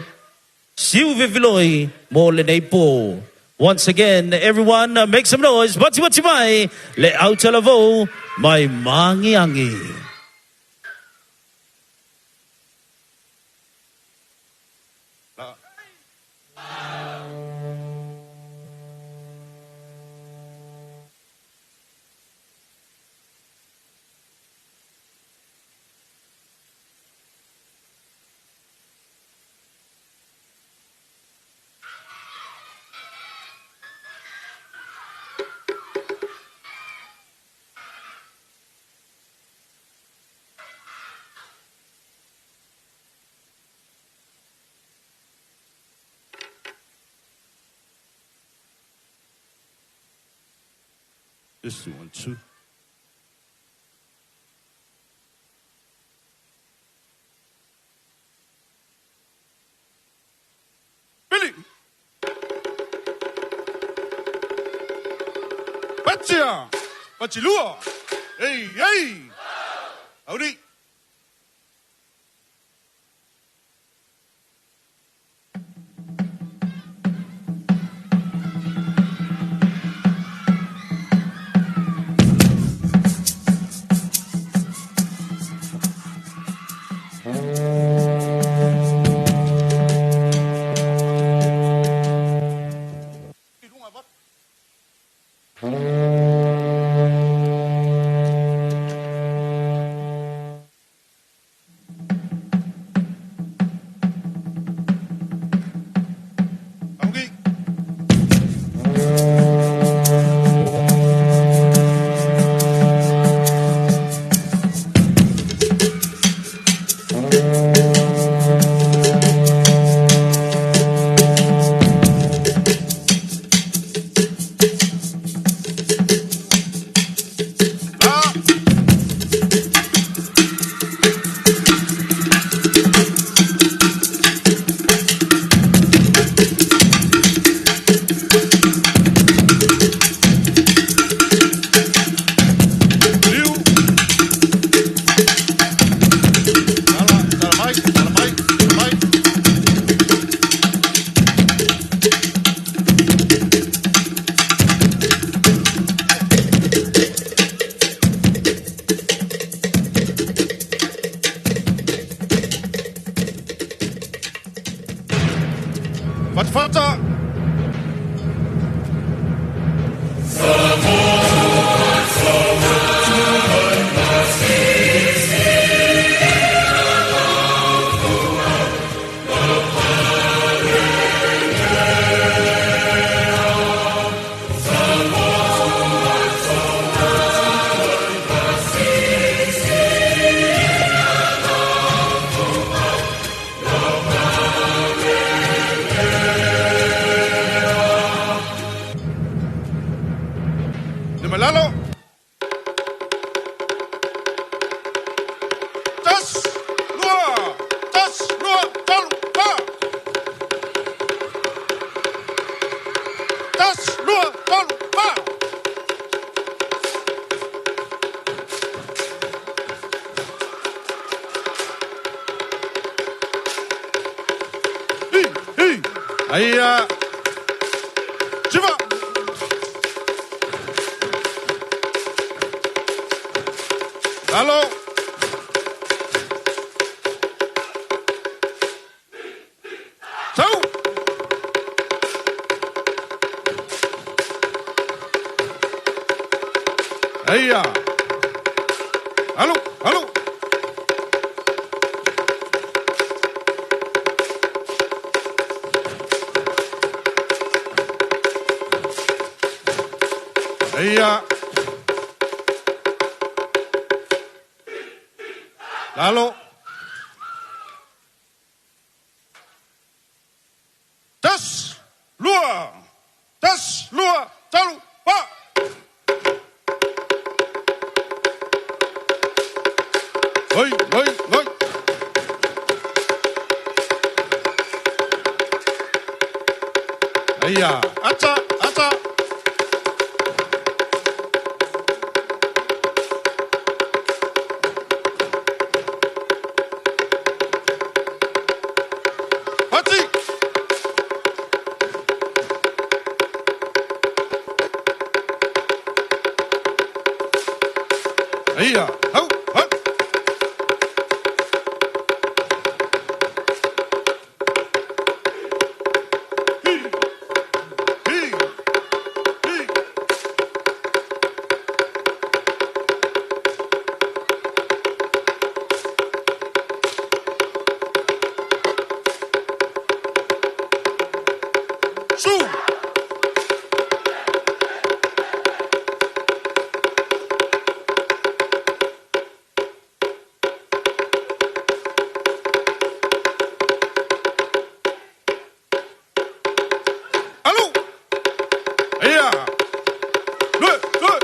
siu fefeloi mo lenei po. Once again, everyone, make some noise. Vati vati mai le autalavou mai Magiagi. This one, two. Billy. Patia. Patilua. Hey, hey. Audi. tolu, fa. Hi, hi. Aia. Siva. Alo. Sau. Aia. Alu, alu. Aia. Lalo. Tas, lua. Tas, lua, talu, pa. Oi, oi, oi. Aia, ata, ata. Pati. Aia, hau, hau. Hi, hi, hi. Su. Alu. Aia. Lue, lue.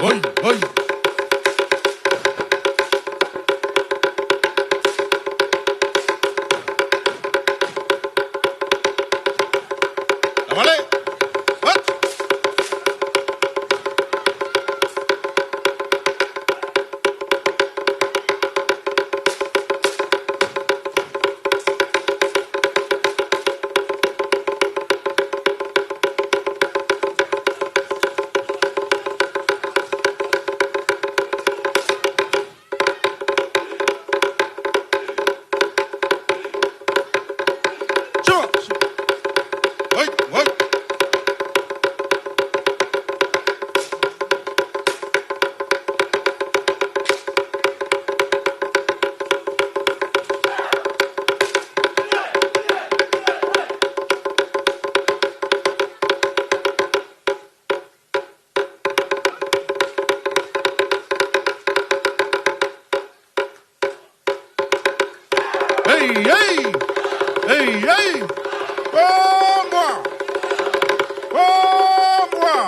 Oi, oi. Vale. Hat. Sure. Oi, oi. Hey, hey! Hey, hey! Oh, moi! Oh, moi!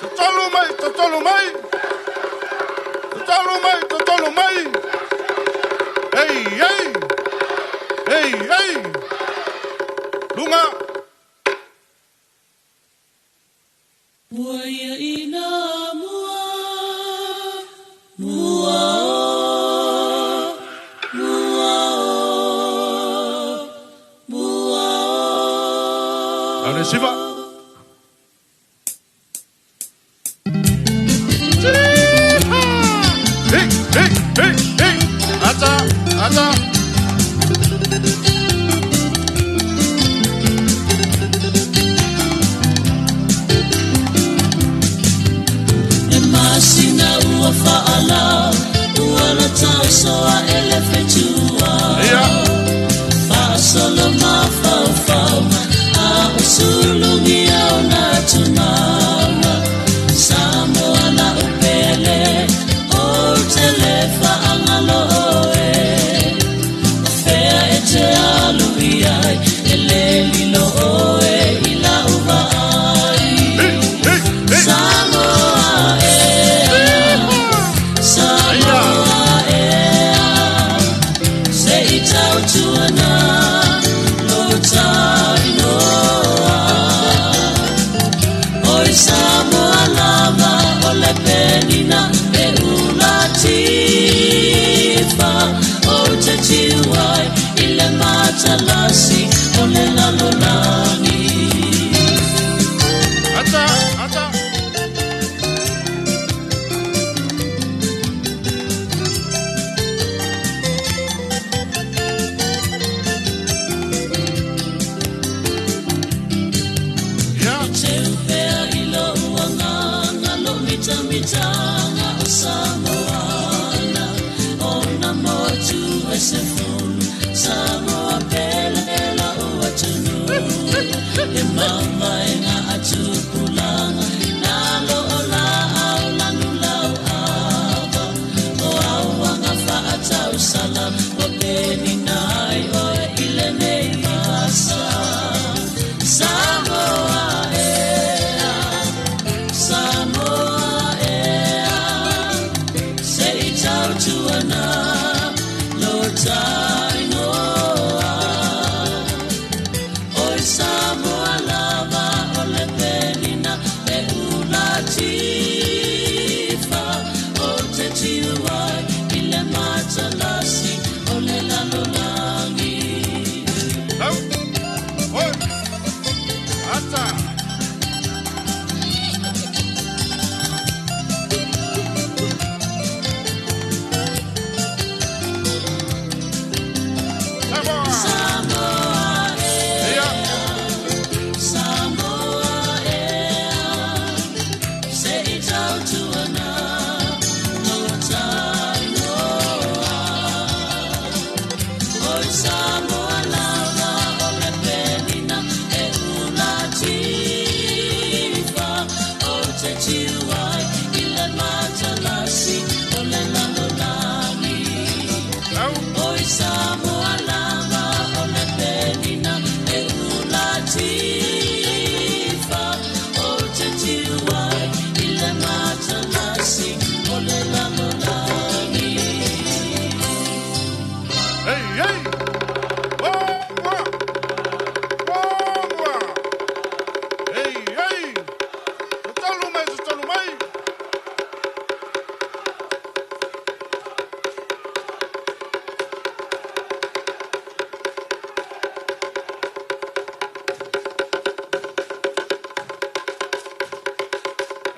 Tatalu mai, tatalu mai! Tatalu mai, tatalu mai! Hey, hey! Hey, hey! Lunga! Mua ia ina mua, mua o, mua o, mua o. Allez, Siva! Hey, hey, hey, hey! Ata, ata! E masina ua whaalau, ua la tausoa e le whetua. Ia. Whaasolo mawhaufau mai, a o sulungi au nā tumama. Samoa la upele, o te le whaangalo e. O fea e te alu i ai, e le lilo oe i la uva ai. Hey, hey, hey! Samoa e, Samoa sefulu Samoa pele la'u atunuu e mavaega a tupulaga nalo o laau lanulau ava o auaga faatausala ua penina ai oe i lenei asa Samoa ea Samoa ea se i tautuana lo tainoa Oi Samoa lava o le penina e ula tifa o te tiu ai i le matalasi o le lalolagi. Au! Oi! Ata! Samoa ea, Samoa ea, se i tautuana lo tainoa. Oi Samoa lava o le penina e ula tifa o te tiu ai i le matalasi o le lalolagi. Oi Samoa lava o le penina e ula tifa o te tiu ai i le matalasi o le lalolagi. Hey, hey! Bomba! Bomba! Hey, hey! Tatalu mai, tatalu mai!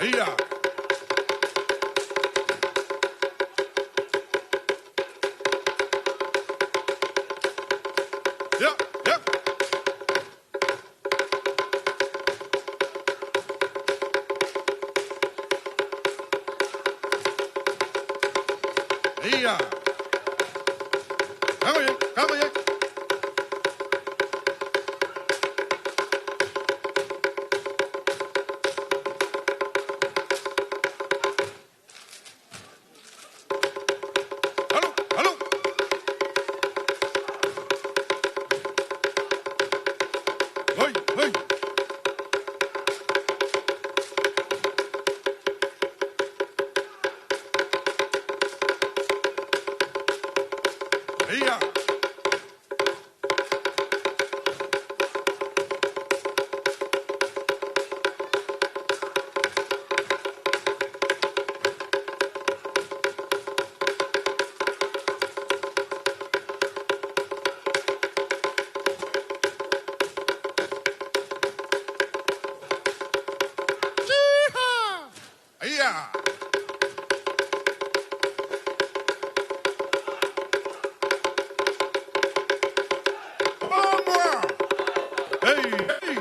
Ia! Ya, ya! Ia! Kago ye, kago ye! Alu, alu! Hoi, hoi! Ia! Ia! Vamos! Hey, hey!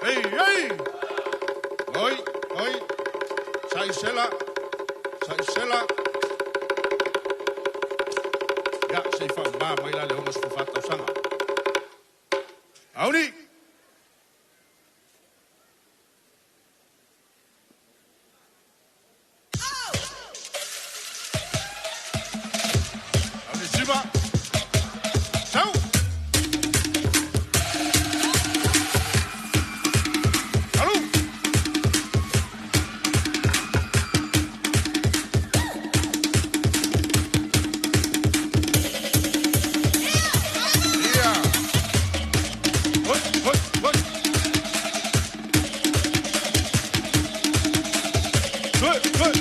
Hey, hey! Oi, oi! Saisela! Saisela! Ia, sei fa ma mai la le onga sfufata sanga. Auni! Auni Siva! Sau! Alu! Ia! Hoi, hoi, hoi! Hoi, hoi!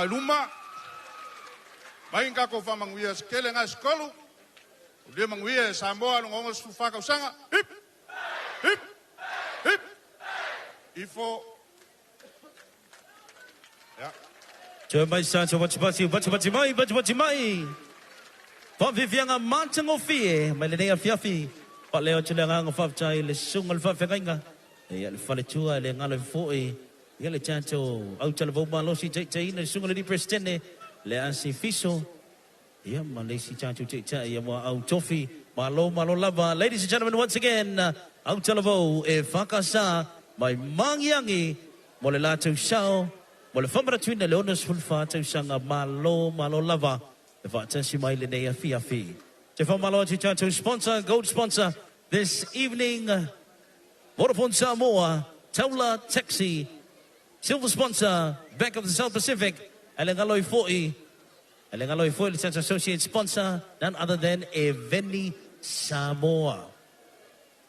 agai luma. Mai ni tatou faamanuia se tele na se tolu. Ua manuia e Samoa lona 64 tausaga. Hip! Hip! Hip! Ifo. Yeah. Toe mai sa te wati wati wati mai, wati wati mai. Whawhiwhianga mātangofie, mai le nei afiafi. Pa leo te le nganga whawhtai le sunga le whawhengainga. Ia le whaletua le ngalo fo'i. Ia le tātou au talavou malosi teitei le sunga le ni presidente le asi fiso. Ia ma le si tātou teitei ia mua au tofi. Malo malo lava. Ladies and gentlemen, once again, au talavou e whakasa mai mangiangi mo le lātou sao. Mo le whamaratuina le 64 tausaga malo malo lava. E whaatasi mai le nei afiafi. Te whamalo atu tātou sponsor, gold sponsor this evening, Vodafone Samoa, Taula Taxi, silver sponsor, Bank of the South Pacific, ele ngaloi fo'i, ele ngaloi fo'i le tātou associate sponsor, none other than Eveni Samoa.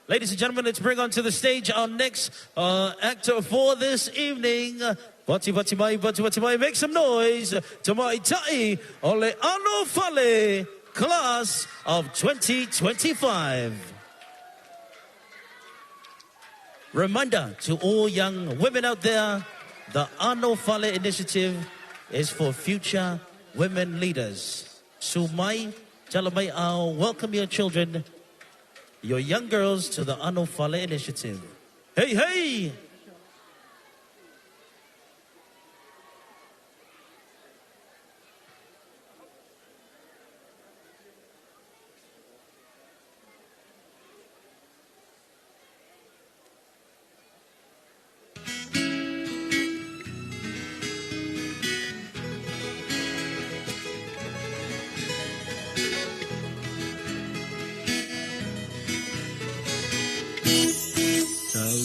Ladies and gentlemen, let's bring onto the stage our next actor for this evening. Vati vati mai, vati vati mai, make some noise. Tamaitai o le Ano Fale, class of 2025. Reminder to all young women out there, the Ano Fale initiative is for future women leaders. Sumai, Talamai Ao, welcome your children, your young girls to the Ano Fale initiative. Hey, hey!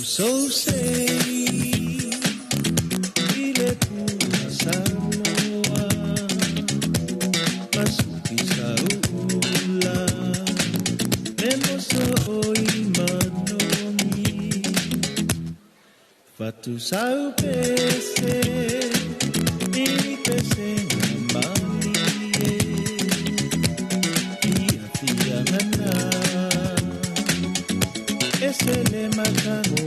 So say ile pua Samoa masuki saula me moso oi manogi fatu sau pese i pese malie ia fia ngana ese le matango.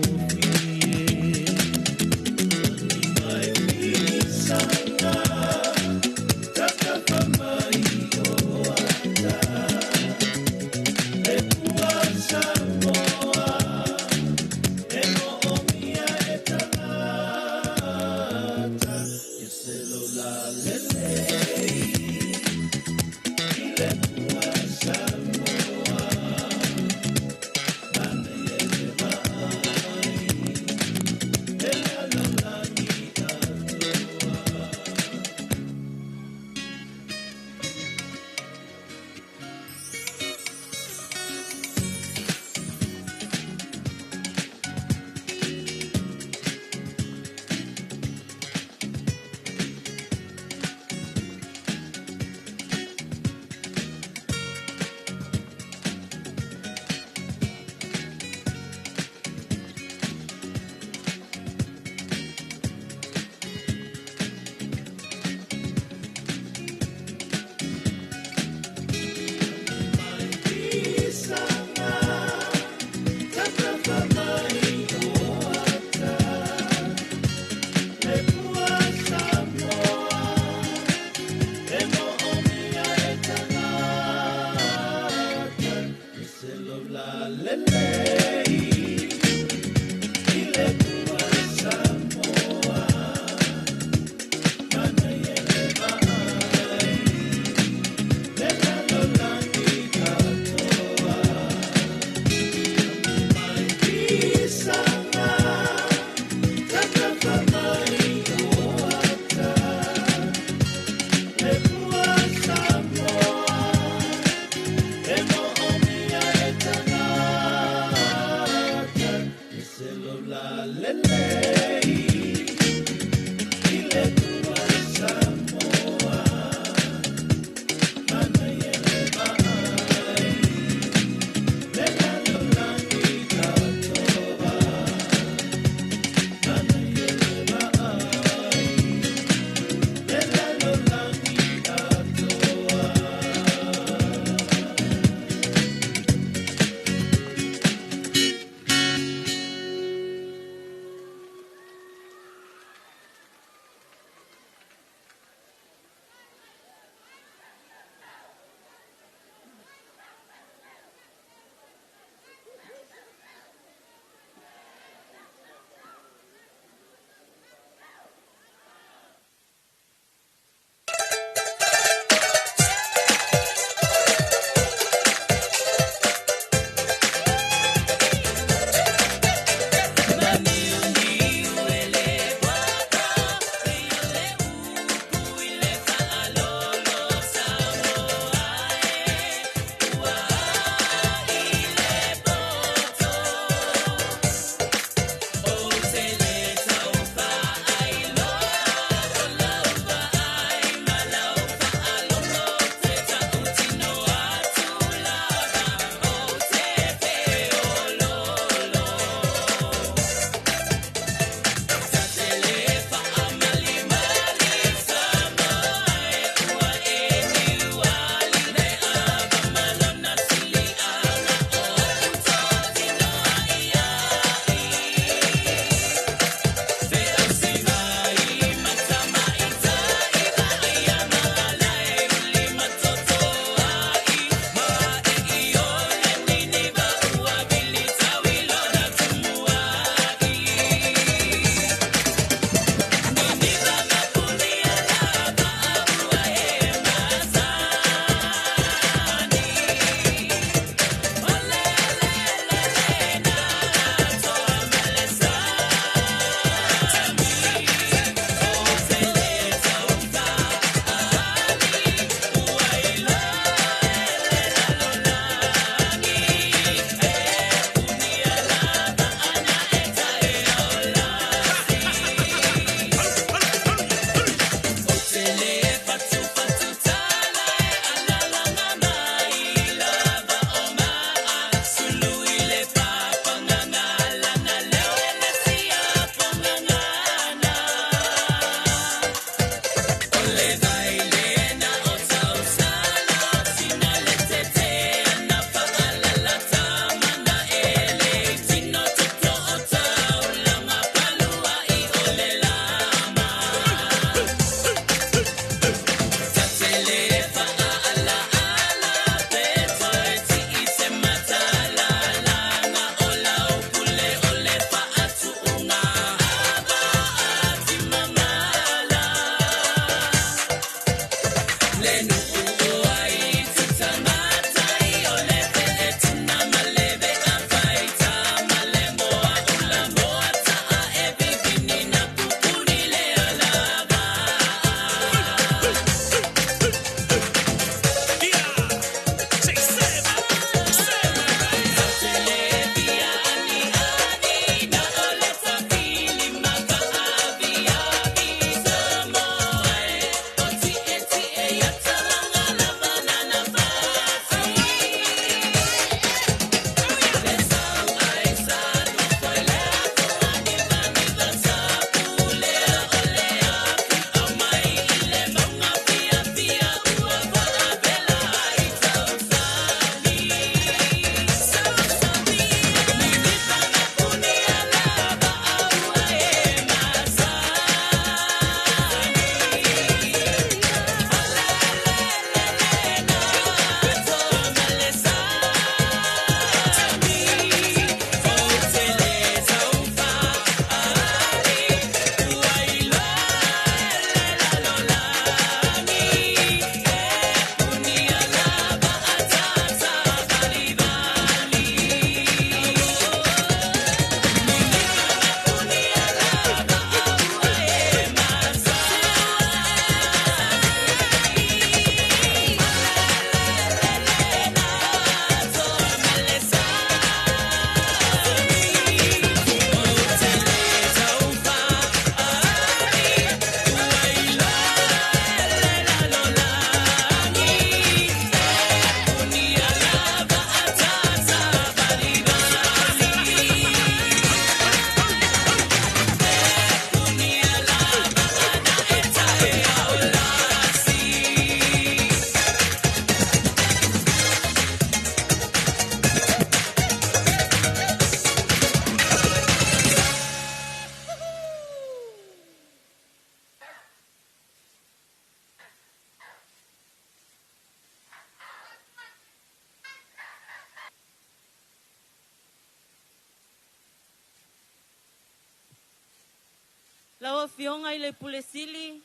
Lau Afioga i le Pule Sili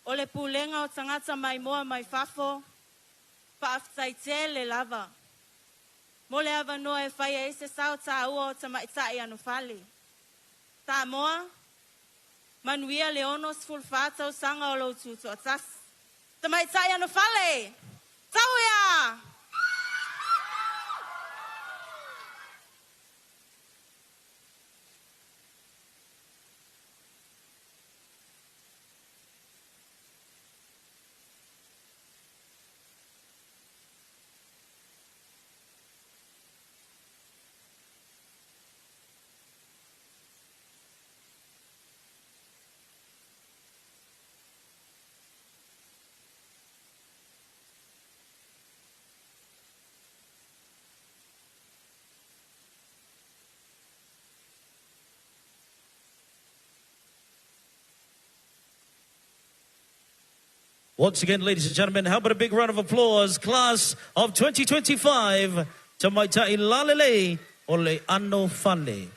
o le Pulega o Tagata Maimoa mai Fafo, faafetai tele lava mo le avanoa e fai ai se sao taua o tamaitai anofale. Samoa, manuia le 64 tausaga o lou tutoatasi. Tamaitai anofale, tau ia! Once again, ladies and gentlemen, how about a big round of applause, class of 2025, Tamaitai Lalelei o le Ano Fale.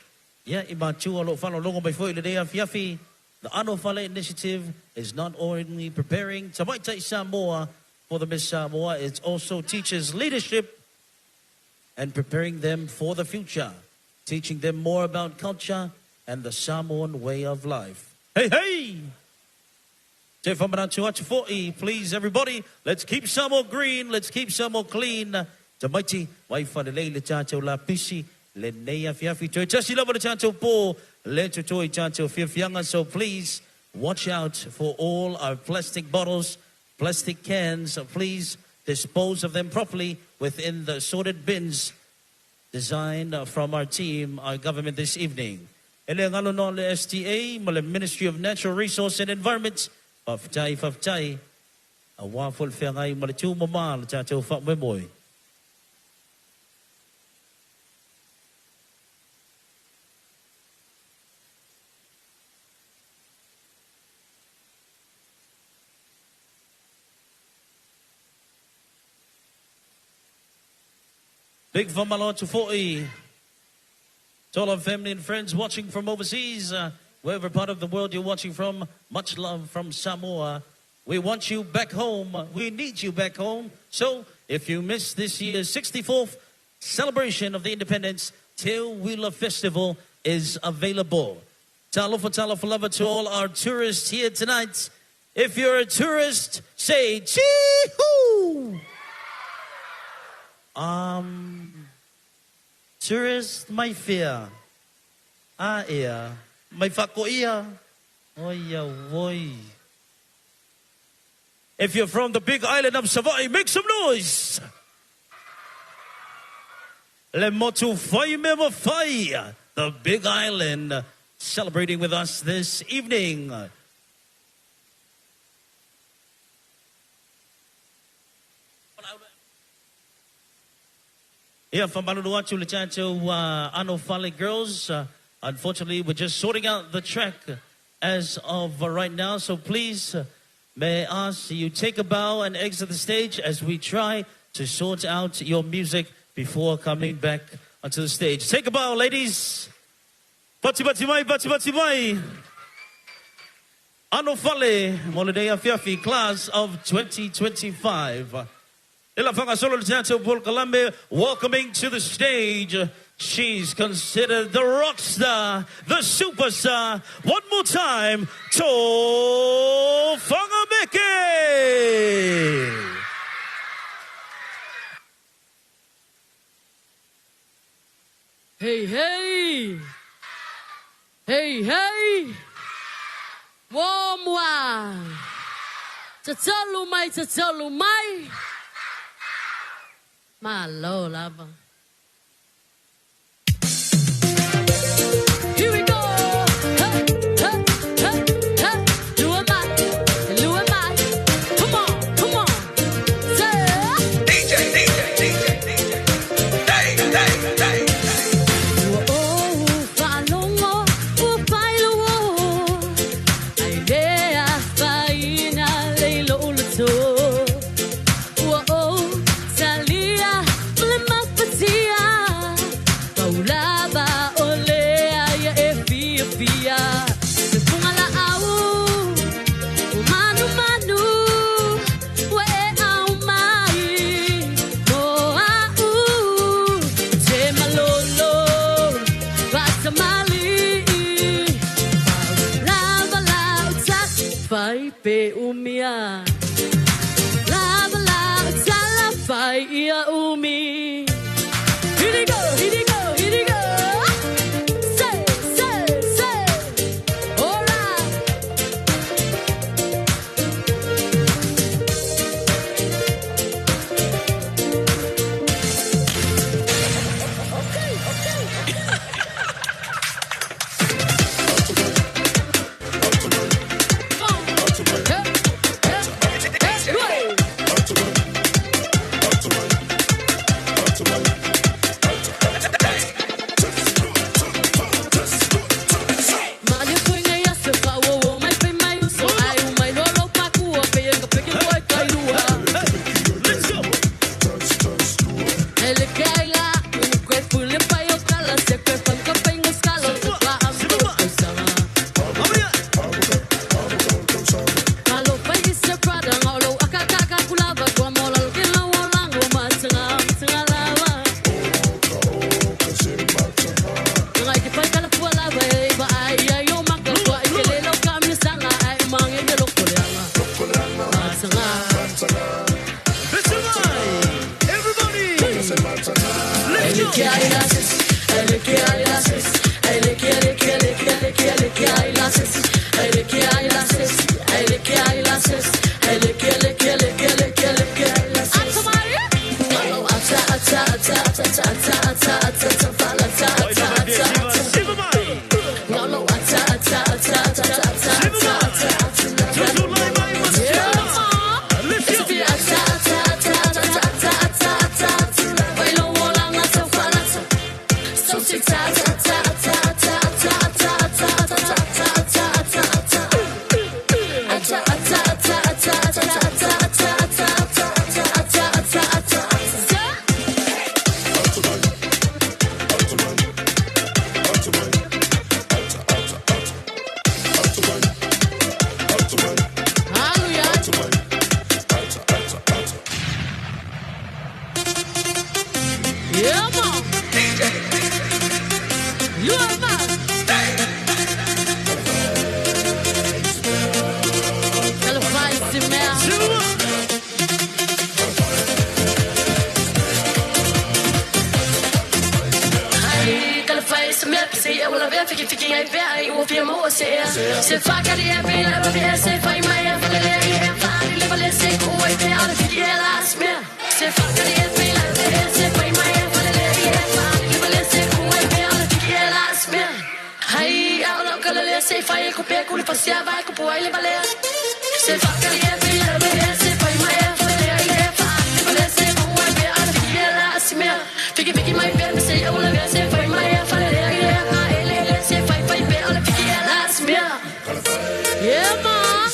Ia, i matua o lo o faalogologo mai foi i lenei afiafi, the Ano Fale Initiative is not only preparing Tamaitai Samoa for the Miss Samoa, it also teaches leadership and preparing them for the future, teaching them more about culture and the Samoan way of life. Hey, hey! Te whamanatu atu fo'i, please everybody, let's keep Samoa green, let's keep Samoa clean. Tamaiti, mai whalelei le tātou lapisi, lenei afiafi toe tasi lava le tātou pō, le toto i tātou fiafiaga. So please, watch out for all our plastic bottles, plastic cans. Please dispose of them properly within the sorted bins designed from our team, our government this evening. E le galo no le STA ma le Ministry of Natural Resource and Environment, faafetai, faafetai, aua foi le feagai ma le tumama le tatou faamoemoe. Big faamalo atu foi to all our family and friends watching from overseas, wherever part of the world you're watching from, much love from Samoa. We want you back home. We need you back home. So if you missed this year's 64th celebration of the independence, Teuila Festival is available. Talofa talofa lava to all our tourists here tonight. If you're a tourist, say chee-hoo! Tourist mai fea? A ea, mai whakoia. Oi auoi. If you're from the big island of Savaii, make some noise! Le motu whai me ma whai, the big island, celebrating with us this evening. Ia, faamalulu atu le tatou Ano Fale girls. Unfortunately, we're just sorting out the track as of right now. So please, may I ask you take a bow and exit the stage as we try to sort out your music before coming back onto the stage. Take a bow, ladies. Pati pati mai, pati pati mai. Ano Fale, mo lenei afiafi, class of 2025. Le la faagasolo le tatou polokalame, welcoming to the stage, she's considered the rock star, the superstar, one more time, Tofaga Meke! Hey hey! Hey hey! Muamua! Tatalo mai, tatalo mai! Malo lava. Here we go! Hey, hey, hey, hey. Lua mai, lua mai. Come on, come on. Say. DJ, DJ, DJ, DJ. Hey, hey, hey. Ua ou faalogo, ua faailoa. Ai le afaina le lou loto. Ua ou talia ma le mafatia. Yeah, man. You are man. Yeah, man.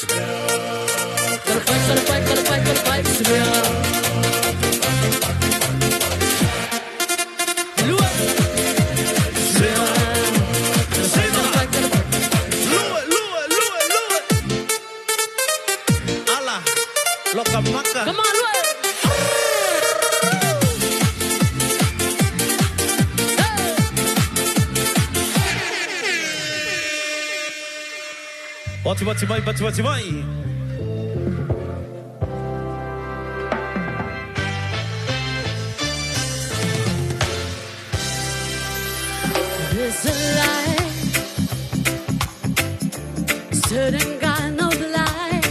Gotta fight, gotta fight, gotta fight, gotta fight, Come on, Lua. Wati wati mai, wati wati mai. There's a light, certain kind of light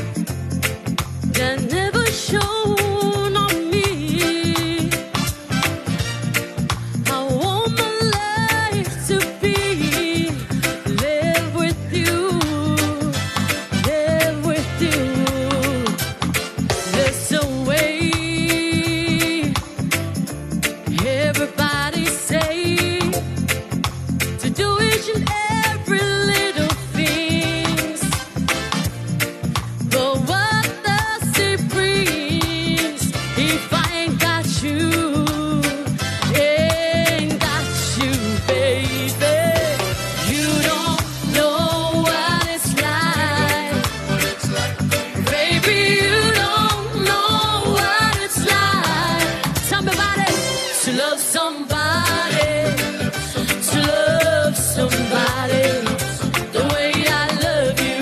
that never shone on me. I want my life to be live with you, live with you. There's a way everybody say to do each and every little things. But what does it bring if I ain't got you? Ain't got you, baby. You don't know what it's like. Baby, you don't know what it's like. Tell me about it. To love somebody. To love somebody the way I love you.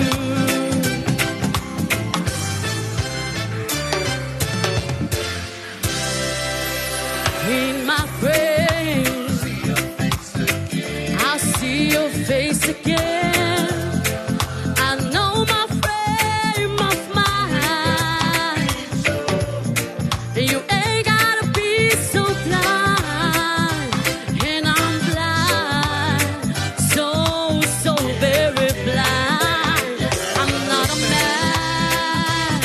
In my brain, I see your face again. I know my frame of mind. You ain't gotta be so blind, and I'm blind, so, so very blind. I'm not a man.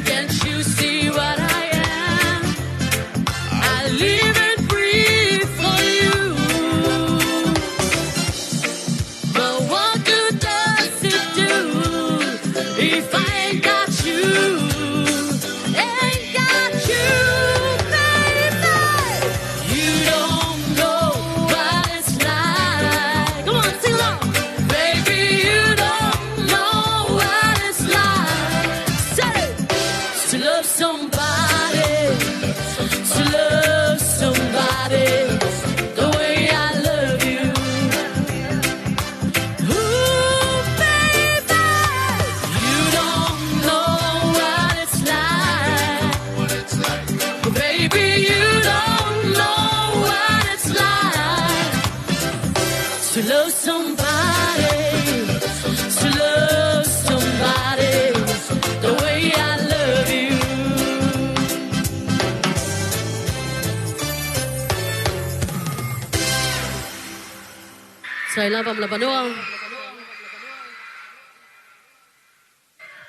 Can't you see what I am? I live and breathe for you. But what good does it do if I ain't got you? Ain't got you, baby. You don't know what it's like. Come on, sing along. Baby, you don't know what it's like. Say it. To love somebody. To love somebody the way I love you. Ooh, baby, you don't know what Faafetai lava ma le avanoa.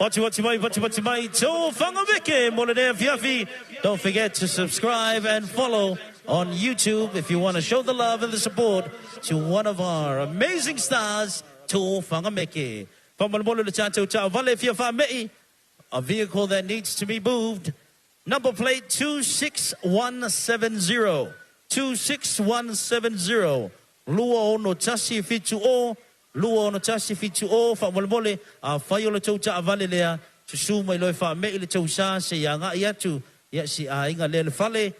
Wati wati mai, wati wati mai, tō whangameke mo le afiafi. Don't forget to subscribe and follow on YouTube if you want to show the love and the support to one of our amazing stars, Tō Whangameke. Whamalmolo le tātou tāvale fia whamei, a vehicle that needs to be moved. Number plate 26170. 26170. Lua ono tasi fitu o. Lua ono tasi fitu o. Whamalmole, a whai o le tau taavale lea. Susu mai loe whamei le tau sa se ia ngai atu. Ia si a inga le le fale.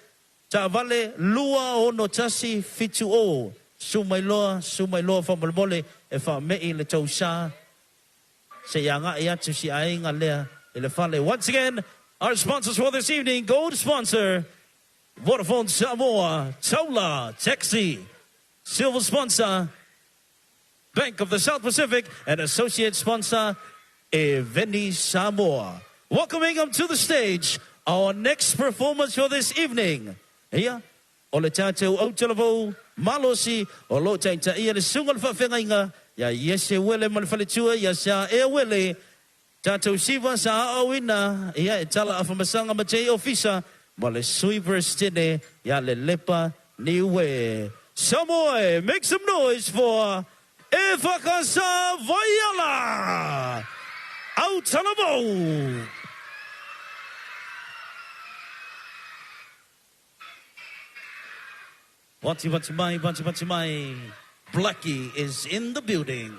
Taavale, lua ono tasi fitu o. Su mai loa whamalmole. E whamei le tau sa se ia ngai atu si a inga lea le fale. Once again, our sponsors for this evening, gold sponsor, Vodafone Samoa, Taula Taxi, silver sponsor, Bank of the South Pacific, and associate sponsor, Eveni Samoa. Welcoming them to the stage, our next performance for this evening. Ia, o le tātou autalavou, malosi, o lo taita ia le sunga le whawhengainga, ia iese wele ma le faletua, ia sa e wele, tātou siva sa aoina, ia e tala awhamasanga ma te ofisa, ma le sui presidente, ia le lepa niue. Samoa, make some noise for Efakasa Vaiala! Autalavou! Wati wati mai, wati wati mai. Blackie is in the building.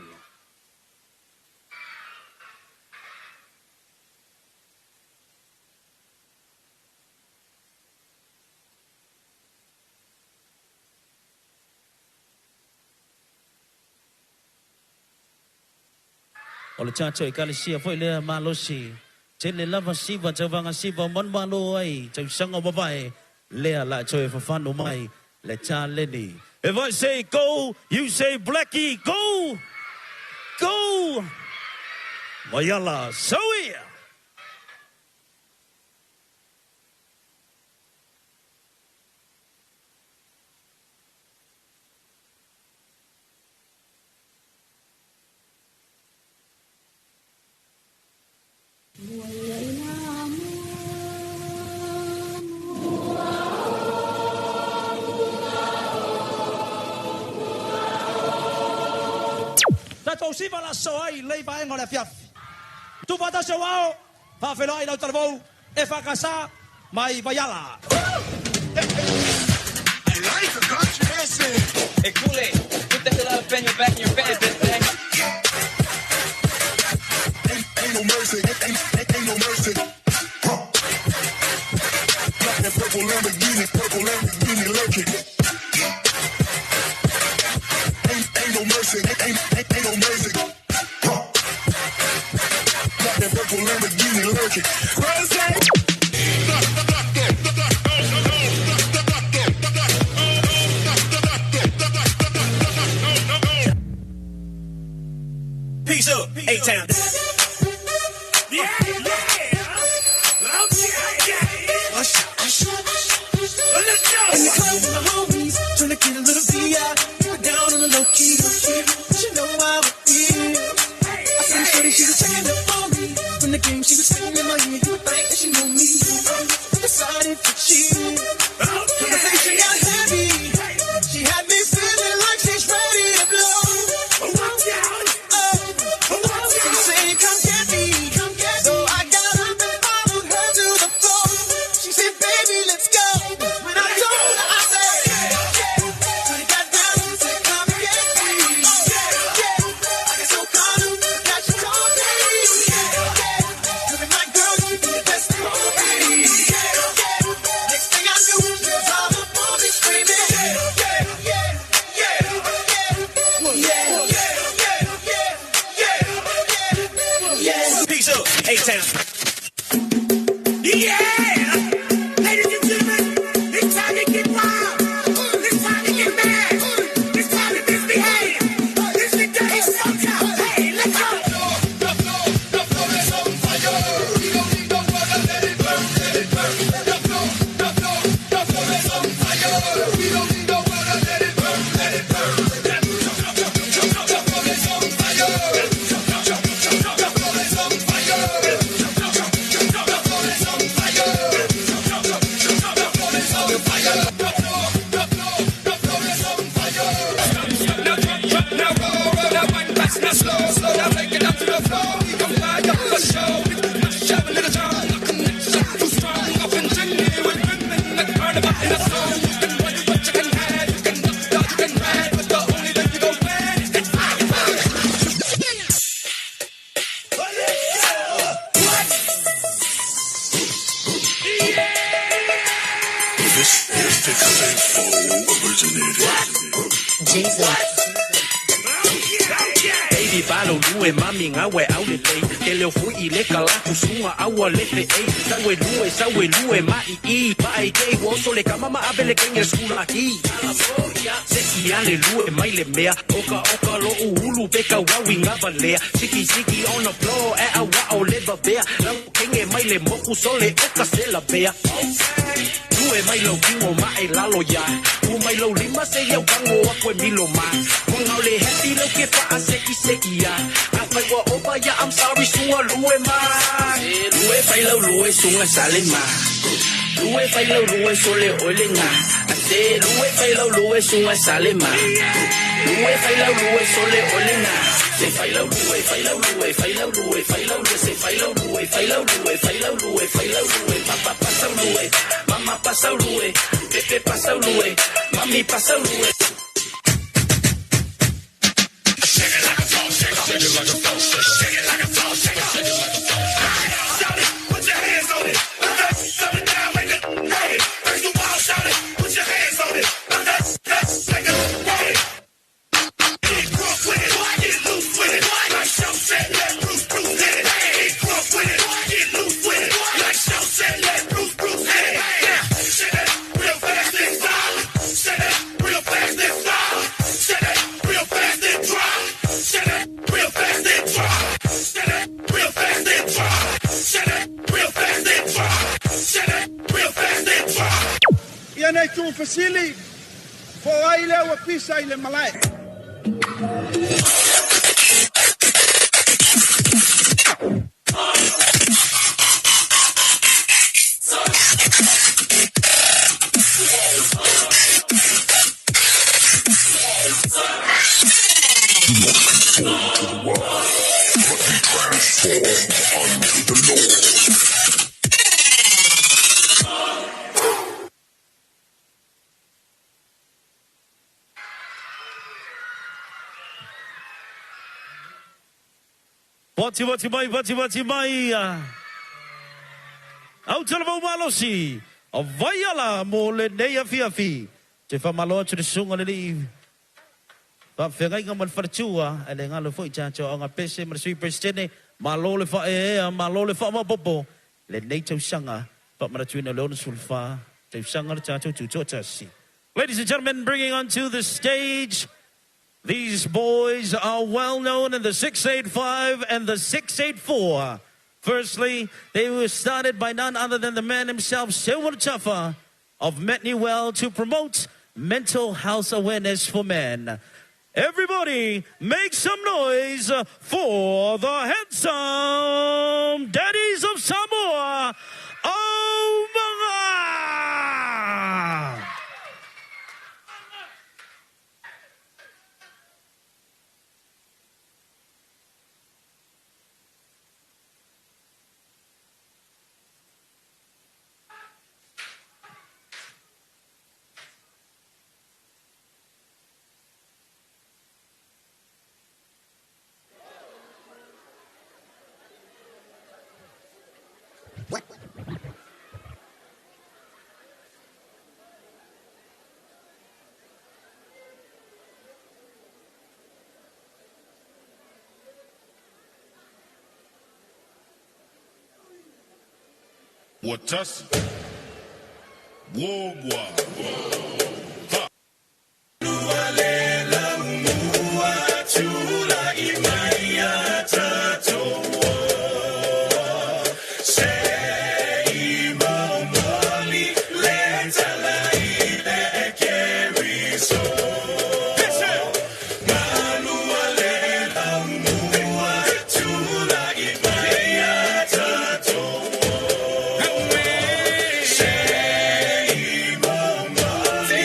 O le tātou e kalesia foi lea malosi. Tele lava siva, tauvaga siva, manu malo ai, tausanga wavae, lea la toe whawhano mai, le tāleni. If I say go, you say Blackie, go! Go! Vaiala, sauia! Tātou siva la soai lei vaenga o le afiafi. Tufatasi o ao, faafeloai lau talavou, e whakasa mai Vaiala. I like a controversy. Hey, Kool-Aid, put that shit up in your back in your pants, bitch thing. Ain't no mercy, ain't no mercy. Huh. Black and purple Lamborghini lurking. Ain't no mercy, ain't no mercy. Huh. Black and purple Lamborghini lurking. Crazy. Peace up, A-Town. Yeah, yeah. Okay, okay. Usher, usher. Let's go. In the club with my homies, tryna get a little VI. Down on the low key, she know how it feels. I seen shorty, she was checking up on me. From the game, she was spitting in my ear. You would think that she knew me. Decided to cheat. Conversation got heavy. She had me feeling like she's ready to blow. Oh, she said, "Come get me, come get me." So I got up and followed her to the floor. She said, "Baby, let's go." When I told her, I said, A-Town. Yeah! Ladies and gentlemen, it's time to get wild. It's time to get mad. It's time to misbehave. It's the dirty showtime. Hey, let's go. The floor is on fire. We don't need no water. Let it burn, let it burn. The floor is on fire. We don't need no water. Let it burn, let it burn. Jump, jump, jump, jump. Jesus. Baby balo lue mami ngawe au le lei Te leo fui i le ka laku sunga aua le fe ei Sawe lue, sawe lue ma i i Ma ai kei wo so le kama ma abele kenge skula ki Se si ale lue mai le mea Oka oka lo uhulu peka wawi ngava lea Siki siki on the floor e a wa o leva bea Lau kenge mai le moku sole oka sela bea Lue mai lau kingo ma e lalo ya U mai lau lima se iau kango aku e milo ma Wangau le happy lau ke faa seki seki ya A fai wa opa ya I'm sorry sunga lue ma Lue fai lau lue sunga sale ma Lue fai lau lue sole oile nga Ase lue fai lau lue sunga sale ma Lue fai lau lue sole oile nga Se fai lau lue fai lau lue fai lau lue fai lau lue se fai lau lue fai lau lue fai lau lue fai lau lue papa pasau lue mama pasau lue pepe pasau lue mami pasau lue Shake it like a salt shaker. Shake it like a salt shaker. Shake it like a salt shaker. Shake it like a salt shaker. Shout it, put your hands on it. Put that up and down like a hey. Raise the wall, shout it, put your hands on it. Put that like a hey. Get drunk with it, get loose with it. Like Show said, let Bruce Bruce hit it. Get drunk with it, get loose with it. Like Show said, let Bruce Bruce hit it. Now, shake it real fast and stop. Shake it real fast and stop. Shake it real fast and drop. Shake it real fast and drop. Shake it real fast and drop. Shake it real fast and drop. Shake it real fast and drop. Ia nei tu fasili, fo ai lea ua pisa i le malae. Do not conform to the world, but be transformed unto the Lord. Vati vati mai, vati vati mai. Au tala vau malosi. A vai ala mo le nei afi afi. Te whamalo atu le sunga le li. Whawhengainga ma le wharatua. E le ngalo foi tātou au ngā pese ma le sui presidente. Malo le wha e ea, malo le wha mapopo. Le nei tausanga. Wha maratuina le ona sulfa. Tausanga le tātou tūtoatasi. Ladies and gentlemen, bringing onto the stage, these boys are well known in the 685 and the 684. Firstly, they were started by none other than the man himself, Silver Chaffa of Metniwell, to promote mental health awareness for men. Everybody, make some noise for the handsome daddies of Samoa, Aumaga! Watasi. Wogwa. Say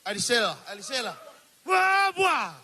Alisela, Alisela. Wah,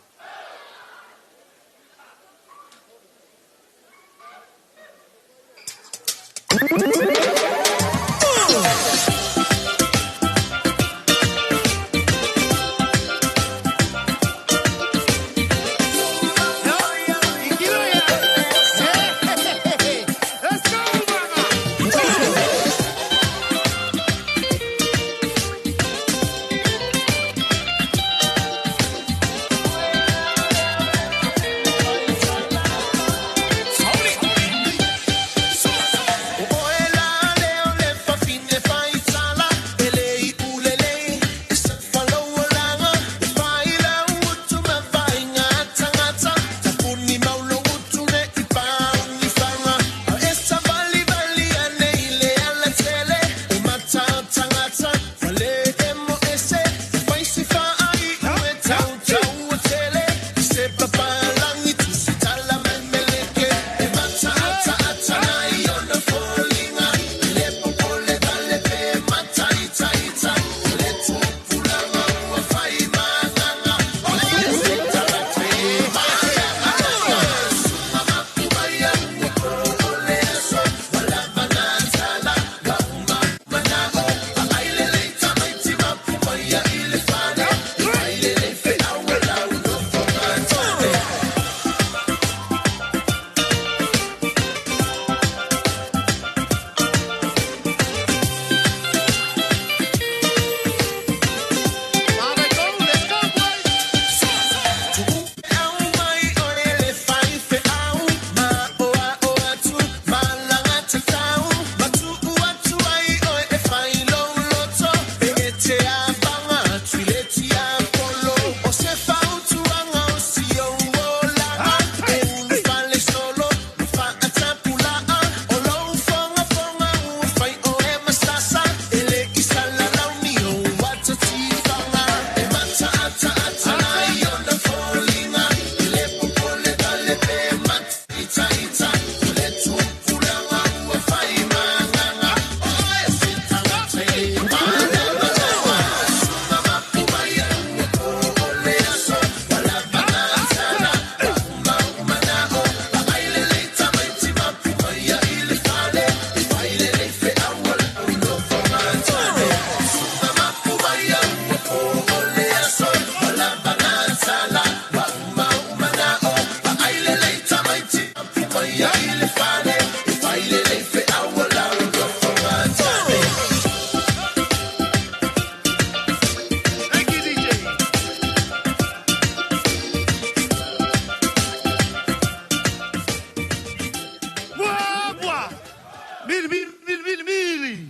Mili, mili, mili, mili, mili.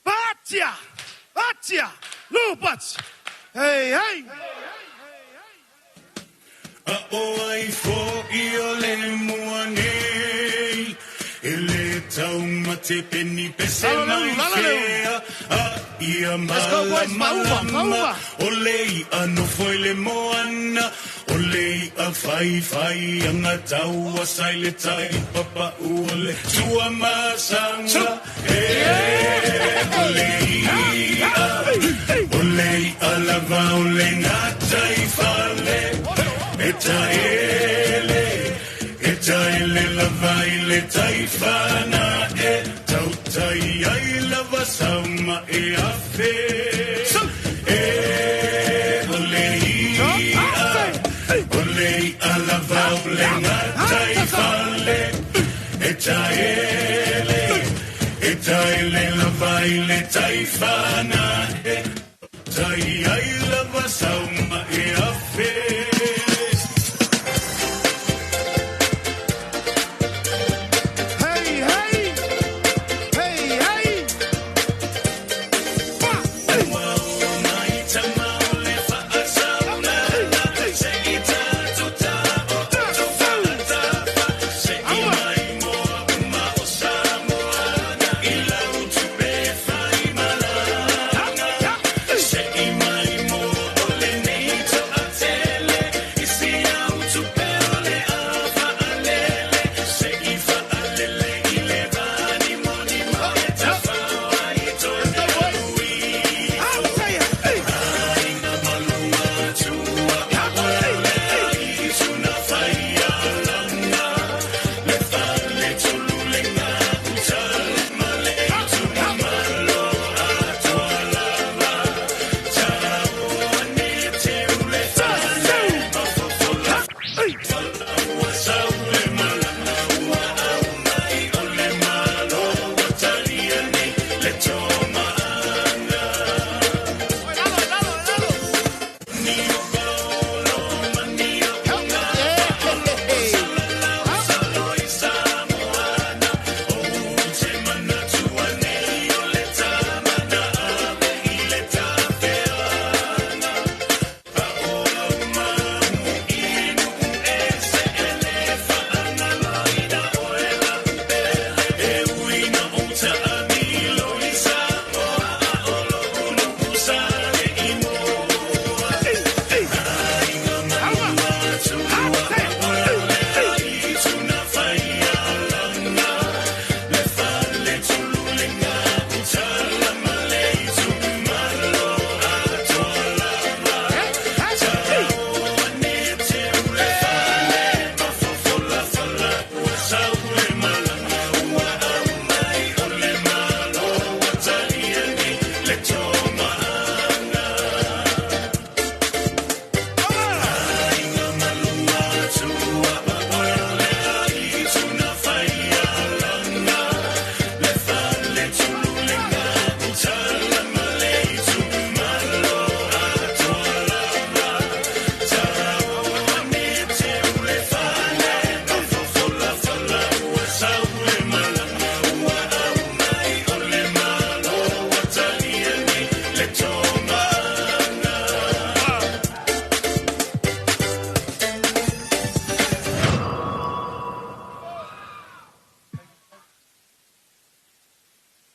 Batia! Batia! Lupat! Hey, hey! A o ai fo i o le mua nei E le taumate peni pese mai fea A ia Let's go, boys. mala Maua, maua. O le i anofo i le moana O le i a fai fai anga taua sai le tai papa o le tua masanga E o le i a O le i a lava o le ngata i fale E ta ele, e ta ele lava i le taifana e tautai ai lava sauma e afe. E o le ia lava o le ngata i fale. E ta ele lava i le taifana e tai ai lava sauma e afe. Hey, hey! Hey, hey! Se i mai mo o le nei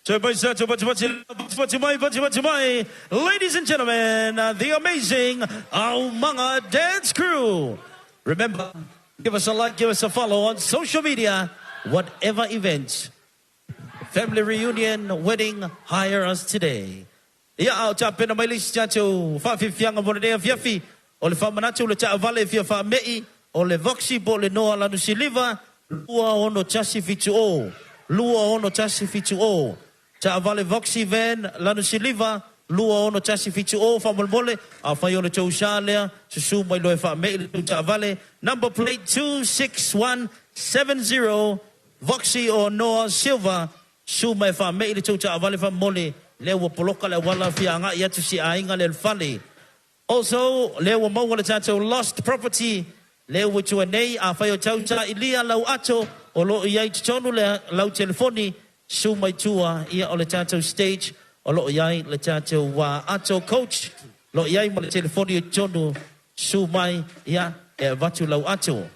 Ladies and gentlemen, the amazing Aumaga Dance Crew. Remember, give us a like, give us a follow on social media, whatever event, family reunion, wedding, hire us today. Ia, a o tapena mai le isi tatou faafiafiaga mo lenei afiafi, o le faamanatu o le taavale e fia faame'i, o le Voxy po o le Noah Lanusiliva, 26170, 26170. Taavale Voxy Van Lanusiliva, 26170, faamolemole, afai o le tou sa lea, susu mai loa e faame'i le tou taavale, number plate 26170, Voxy or Noah Silver, Susu mai e faame'i le tou taavale faamomoli, lea ua poloka le auala fia agai atu si aiga lea i le fale. Also, lea ua maua le tatou lost property lea ua i tua nei, afai o tau tailia lau ato o lo o i ai i totonu le lau telefoni, susu mai tua ia o le tatou stage o lo o i ai le tatou ato coach o lo o i ai ma le telefoni i totonu, susu mai ia e avatu lau ato.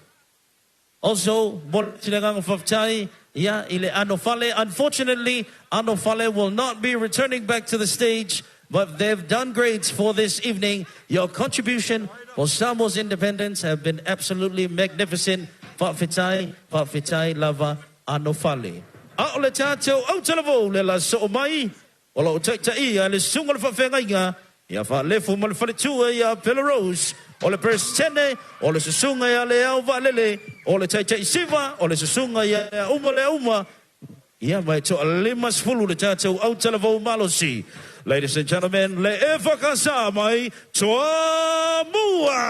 Also, mo le agaga faafetai ia i le Anofale. Unfortunately, Anofale will not be returning back to the stage, but they've done great for this evening. Your contribution for Samoa's independence have been absolutely magnificent. Faafetai, faafetai lava Anofale. A o le tatou autalavou le la soo mai o lo o taitaia e le susuga i le faafeagaiga ia Faalefu ma le faletua ia Pele Rose, o le Peresetene, o le susuga ia Leao Vaalele, o le Taitai Siva, o le susuga ia Leauma Leauma, ia ma e toa-50 le tatou autalavou malosi. Ladies and gentlemen, le EFKS mai Toamua!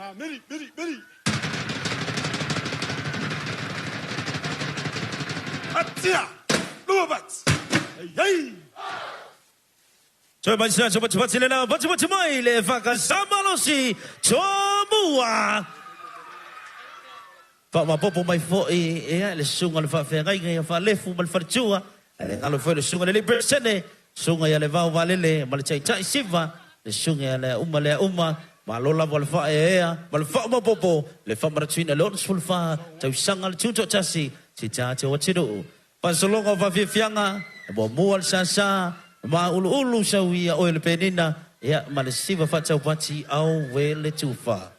Sa miri, miri, miri. Atia, lua vati. Ei, ei. Toe mai sina so pati pati le lau pati pati mai le whakasamalosi Toamua. Whaamapopo mai fo'i ia le susuga le faafeagaiga ia faalefu ma le faletua ae le galo foi le susuga le alii Peresene susuga ia le vao valele ma le taitai siva le susuga ia le uma lea uma malo lava o le faaeaea ma le faamaopopo le faamanatuina le 64 tausaga le tutoatasi si tatou atunuu faasologa o faafiafiaga e muamua le sasa ma uluulu sauia oe le penina ia ma le siva faataupati auē le tufa.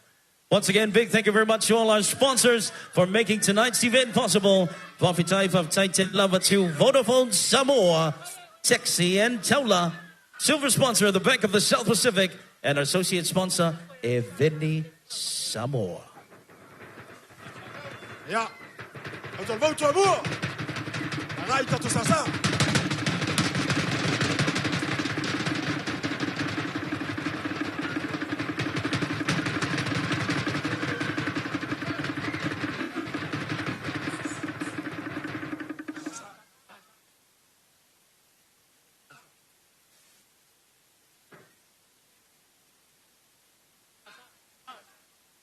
Once again, big thank you very much to all our sponsors for making tonight's event possible. Faafetai, faafetai tele lava to Vodafone Samoa, Taxi and Taula, silver sponsor of the Bank of the South Pacific, and associate sponsor, Eveni Samoa. Ia, au talavou Toamua. Agai tatou sasa.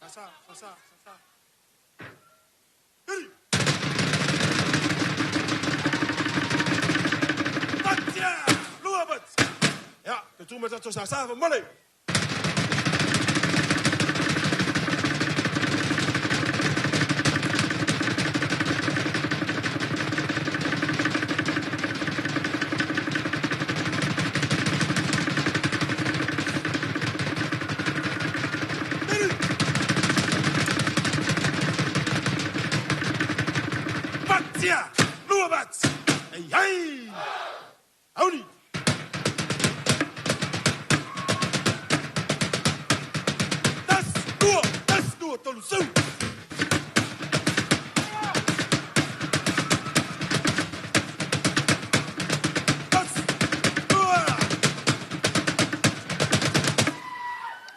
Sasa, sasa, sasa. Miri. Atia, lua vati. Ia, te tu ma tatou sasa faamole. Fatia, lua vati. Ei, ei. Auni. Tasi, lua, tasi, lua, tolu, seu. Tasi, lua.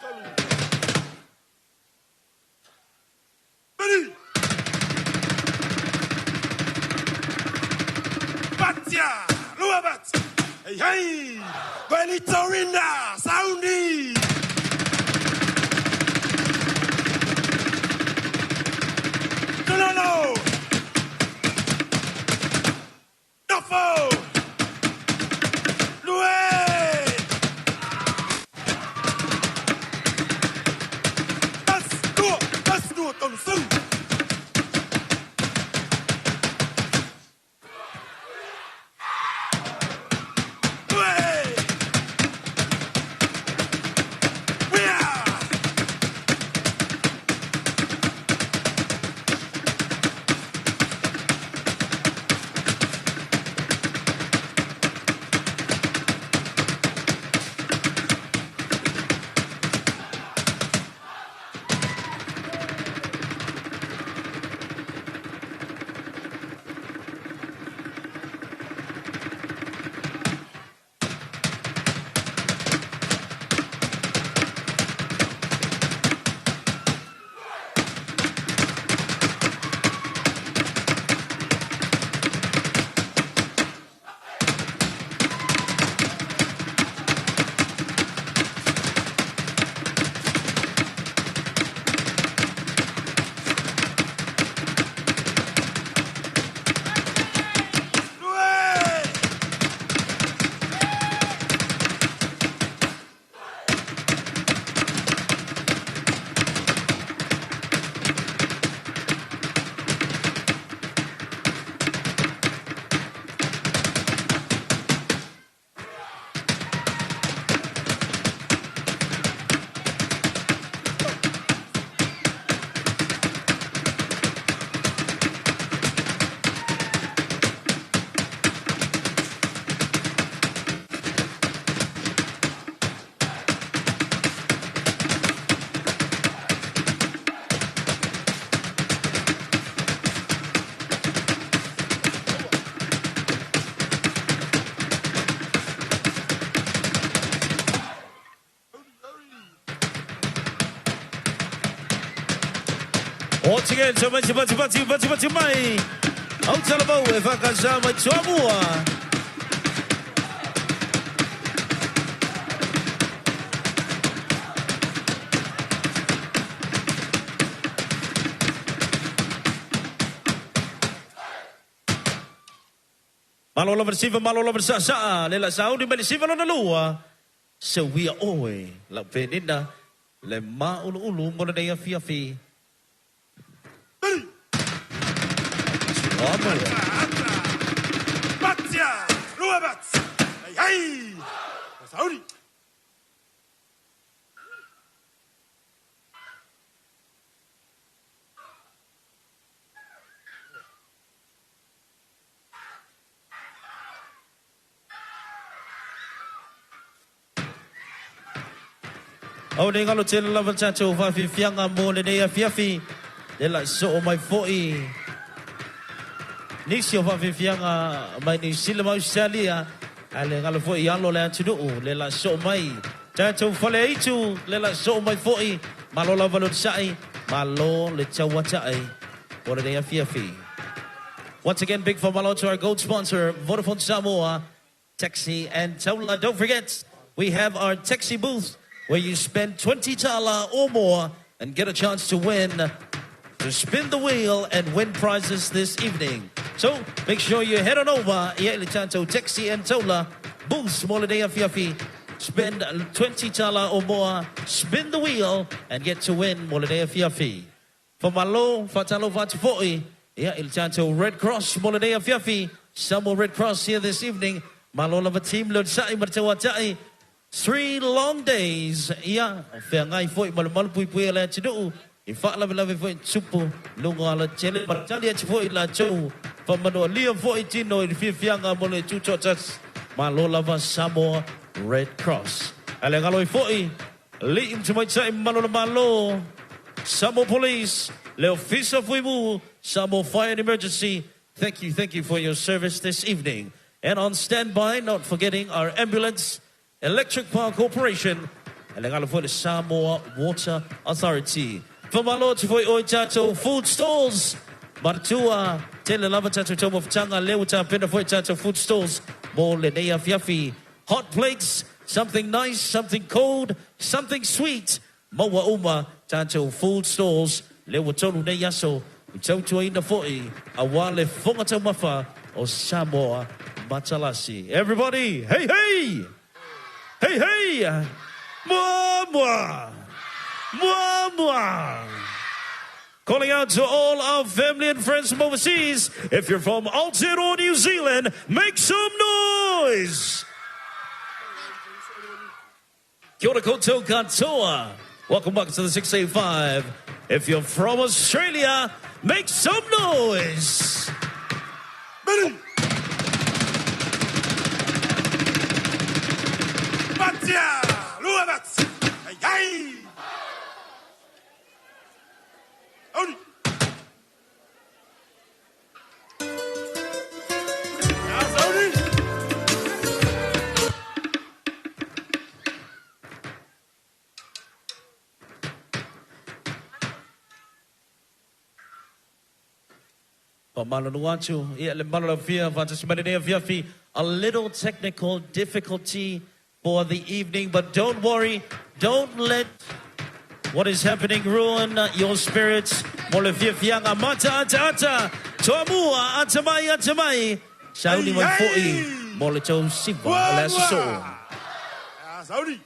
Tolu. Miri. Fatia, lua vati. Ei, ei. Belitorinda, sauni. Tulolo. Nofo. Lue. Tasi, lua, tasi, lua, tolu, seu. Lue. Once again, tamaiti pati pati pati pati mai. Autalavou e whakasa mai Toamua. Malo lava siva, malo lava sa sa, le la sauni mai le siva lona lua. Se wia oe, lau penina, le ma ulu ulu mo le nei afiafi. Toamua. Batia! Lua bats! Hei, hei! Sauni! Au nei ngalo tele lava tātou whawhiwhianga mō le nei afiafi. Le la so o mai foi. Nisi o whawhiwhianga mai New Zealand ma Australia. A le ngalo foi i alo le atunuu. Le la so mai. Tātou whale aitu. Le la so mai foi. Malo lava lo sai. Malo le tauatai. Mō le nei afiafi. Once again, big whamalo to our gold sponsor, Vodafone Samoa, Taxi and Taula. Don't forget, we have our taxi booth where you spend 20 tala or more and get a chance to win, to spin the wheel and win prizes this evening. So make sure you head on over, ia i le tātou Taxi and Taula booth, mo le nei afiafi. Spend 20 tala or more, spin the wheel and get to win mo le nei afiafi. Whamalo, whatalo, whatufoi, ia i le tātou Red Cross mo le nei afiafi. Samoa Red Cross here this evening. Malo lava team lo sa'i ma te watai. 3 long days. Ia, whea ngai foi ma le malu pui pui le atunuu. I whaalawe foi tupu lunga ala tele. Matali atu foi la tau. Whamanua lia foi tino i le fiafianga mo le tutotas. Malo lava Samoa Red Cross. Ale ngalo i foi. Li im tumaitai malo le malo. Samoa Police, le Ofisa Fuimu, Samoa Fire and Emergency. Thank you for your service this evening. And on standby, not forgetting our ambulance, Electric Power Corporation, and le ngalo foi le Samoa Water Authority. Whamalo te foi oi tātou food stalls. Maratua, tele lava tātou tau mawhitanga, leo tā pena foi tātou food stalls. Mō le nei afiafi. Hot plates, something nice, something cold, something sweet. Maua uma tātou food stalls. Leo tolu nei aso. I tautua ina foi, a wā le whonga taumafa o Samoa Matalasi. Everybody, hey, hey! Hey, hey! Mua, mua! Mua, mua! Calling out to all our family and friends from overseas. If you're from Aotearoa, New Zealand, make some noise! Kia ora koutou katoa. Welcome back to the 685. If you're from Australia, make some noise! Batia! Lua bats! Hey, hey! Audi! Audi! A little technical difficulty for the evening, but don't worry, don't let what is happening ruin your spirits. Mo le fiafianga mata ata ata, toamua ata mai ata mai, sauni mai foi, mo le tau siva, o le aso soo. Sauni.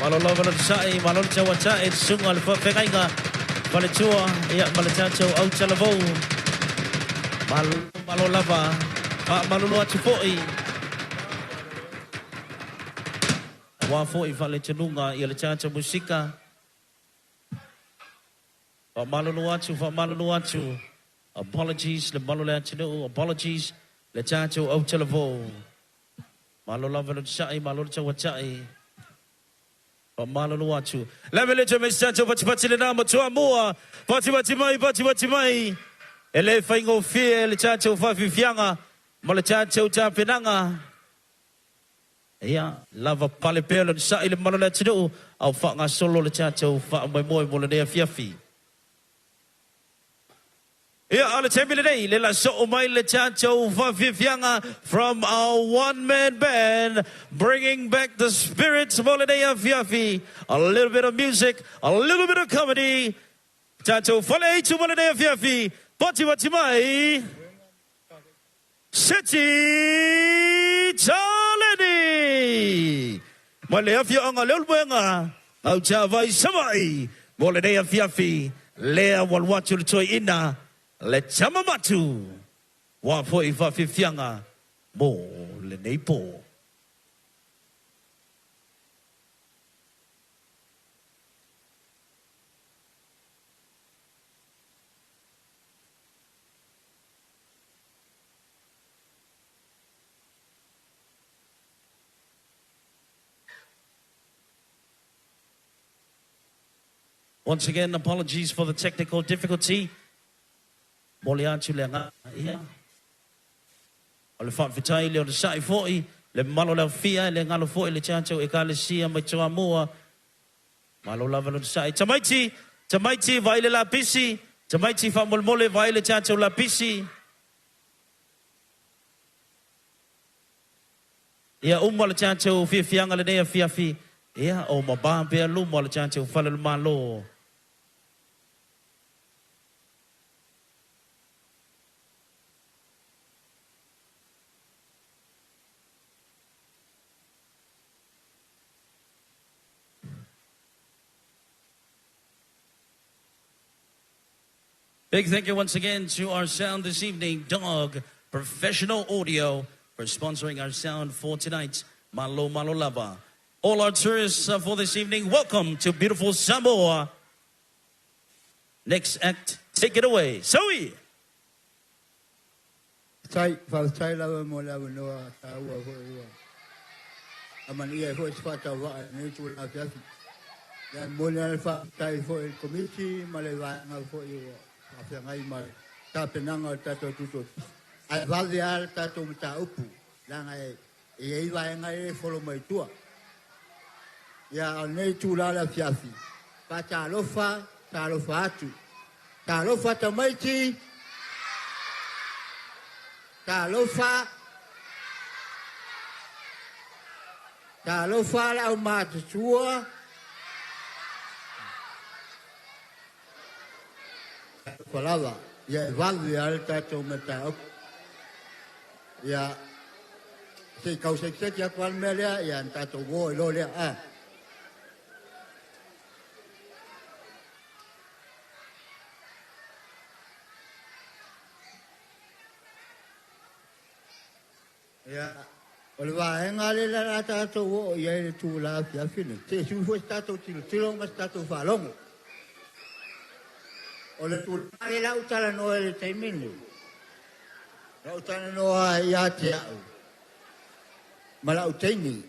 Malo lava le sa'i, malo le tauata'i, sunga le whawhengaiga, whaletua, ia ma le tātou au talavou. Malo, malo lava, wha malolo atu fo'i. Wā fo'i whale tanunga, ia le tātou musika. Wha malolo atu, wha malolo atu. Apologies le malo le atunuu, apologies le tatou autalavou. Malo lava le onosai, malo le tauatai. Faamalolo atu. Lave le toe mai se tatou fatufati lenā ma Toamua. Fatufati mai, fatufati mai. E le faigofie le tatou faafiafiaga ma le tatou tapenaga. Ia, lava pale pea le onosai le mamalu o le atunuu a o faagasolo le tatou faamoemoe mo lenei afiafi. Ia, a o le taimi lenei, le la soo mai le tatou faafiafiaga from our one man band, bringing back the spirits mo lenei afiafi. A little bit of music, a little bit of comedy. Tatou fale aitu mo lenei afiafi, patimati mai, Seti Taleni! Mai le afioaga Leulumoega, Gautavai, Savaii, mo lenei afiafi, lea ua alu atu le toeaina le tama matu, ua foi faafiafiaga mo lenei po. Once again, apologies for the technical difficulty. Momoli atu le agaga ia. O le faafetai le onosai foi, le mamalu o le aufia, e le galo foi le tatou Ekalesia mai Toamua. Malo lava le onosai. Tamaiti, tamaiti vaai le lapisi, tamaiti faamolemole vaai le tatou lapisi. Ia uma le tatou fiafiaga lenei afiafi, ia o mabā pea luma o le tatou fale o le Malo. Big thank you once again to our sound this evening, Dog Professional Audio, for sponsoring our sound for tonight. Malo Malo Lava. All our tourists for this evening, welcome to beautiful Samoa. Next act, take it away. Zoe! Faafetai, faafetai lava mo le avanoa taua foi ua amanaia ai foi se faatauvaa i lenei itula afiafi. Ia, e momoli lava le faafetai foi i le Komiti ma le vaega foi ua faafeagai ma le tapenaga o le tatou tutoatasi. Ae vave lava le tatou mataupu, leaga e i ai vaega ia e folo mai tua. Ia, a o lenei itula o le afiafi, faatalofa, talofa atu. Talofa tamaiti! Talofa! Talofa le aumatutua! Talofa lava, ia e vave lava le tatou mataupu. Ia, se i tau sekiseki atu lava le mea lea, ia ona tatou o ai loa lea. A. Ia, o le vaega lea o le a tatou oo i ai i le itula afiafi lenei, se i sui foi se tatou tilotilo ma se tatou faalogo. O le tulaga lea o le a ou talanoa i le taimi lenei, o le a ou talanoa ia te au ma lau teine.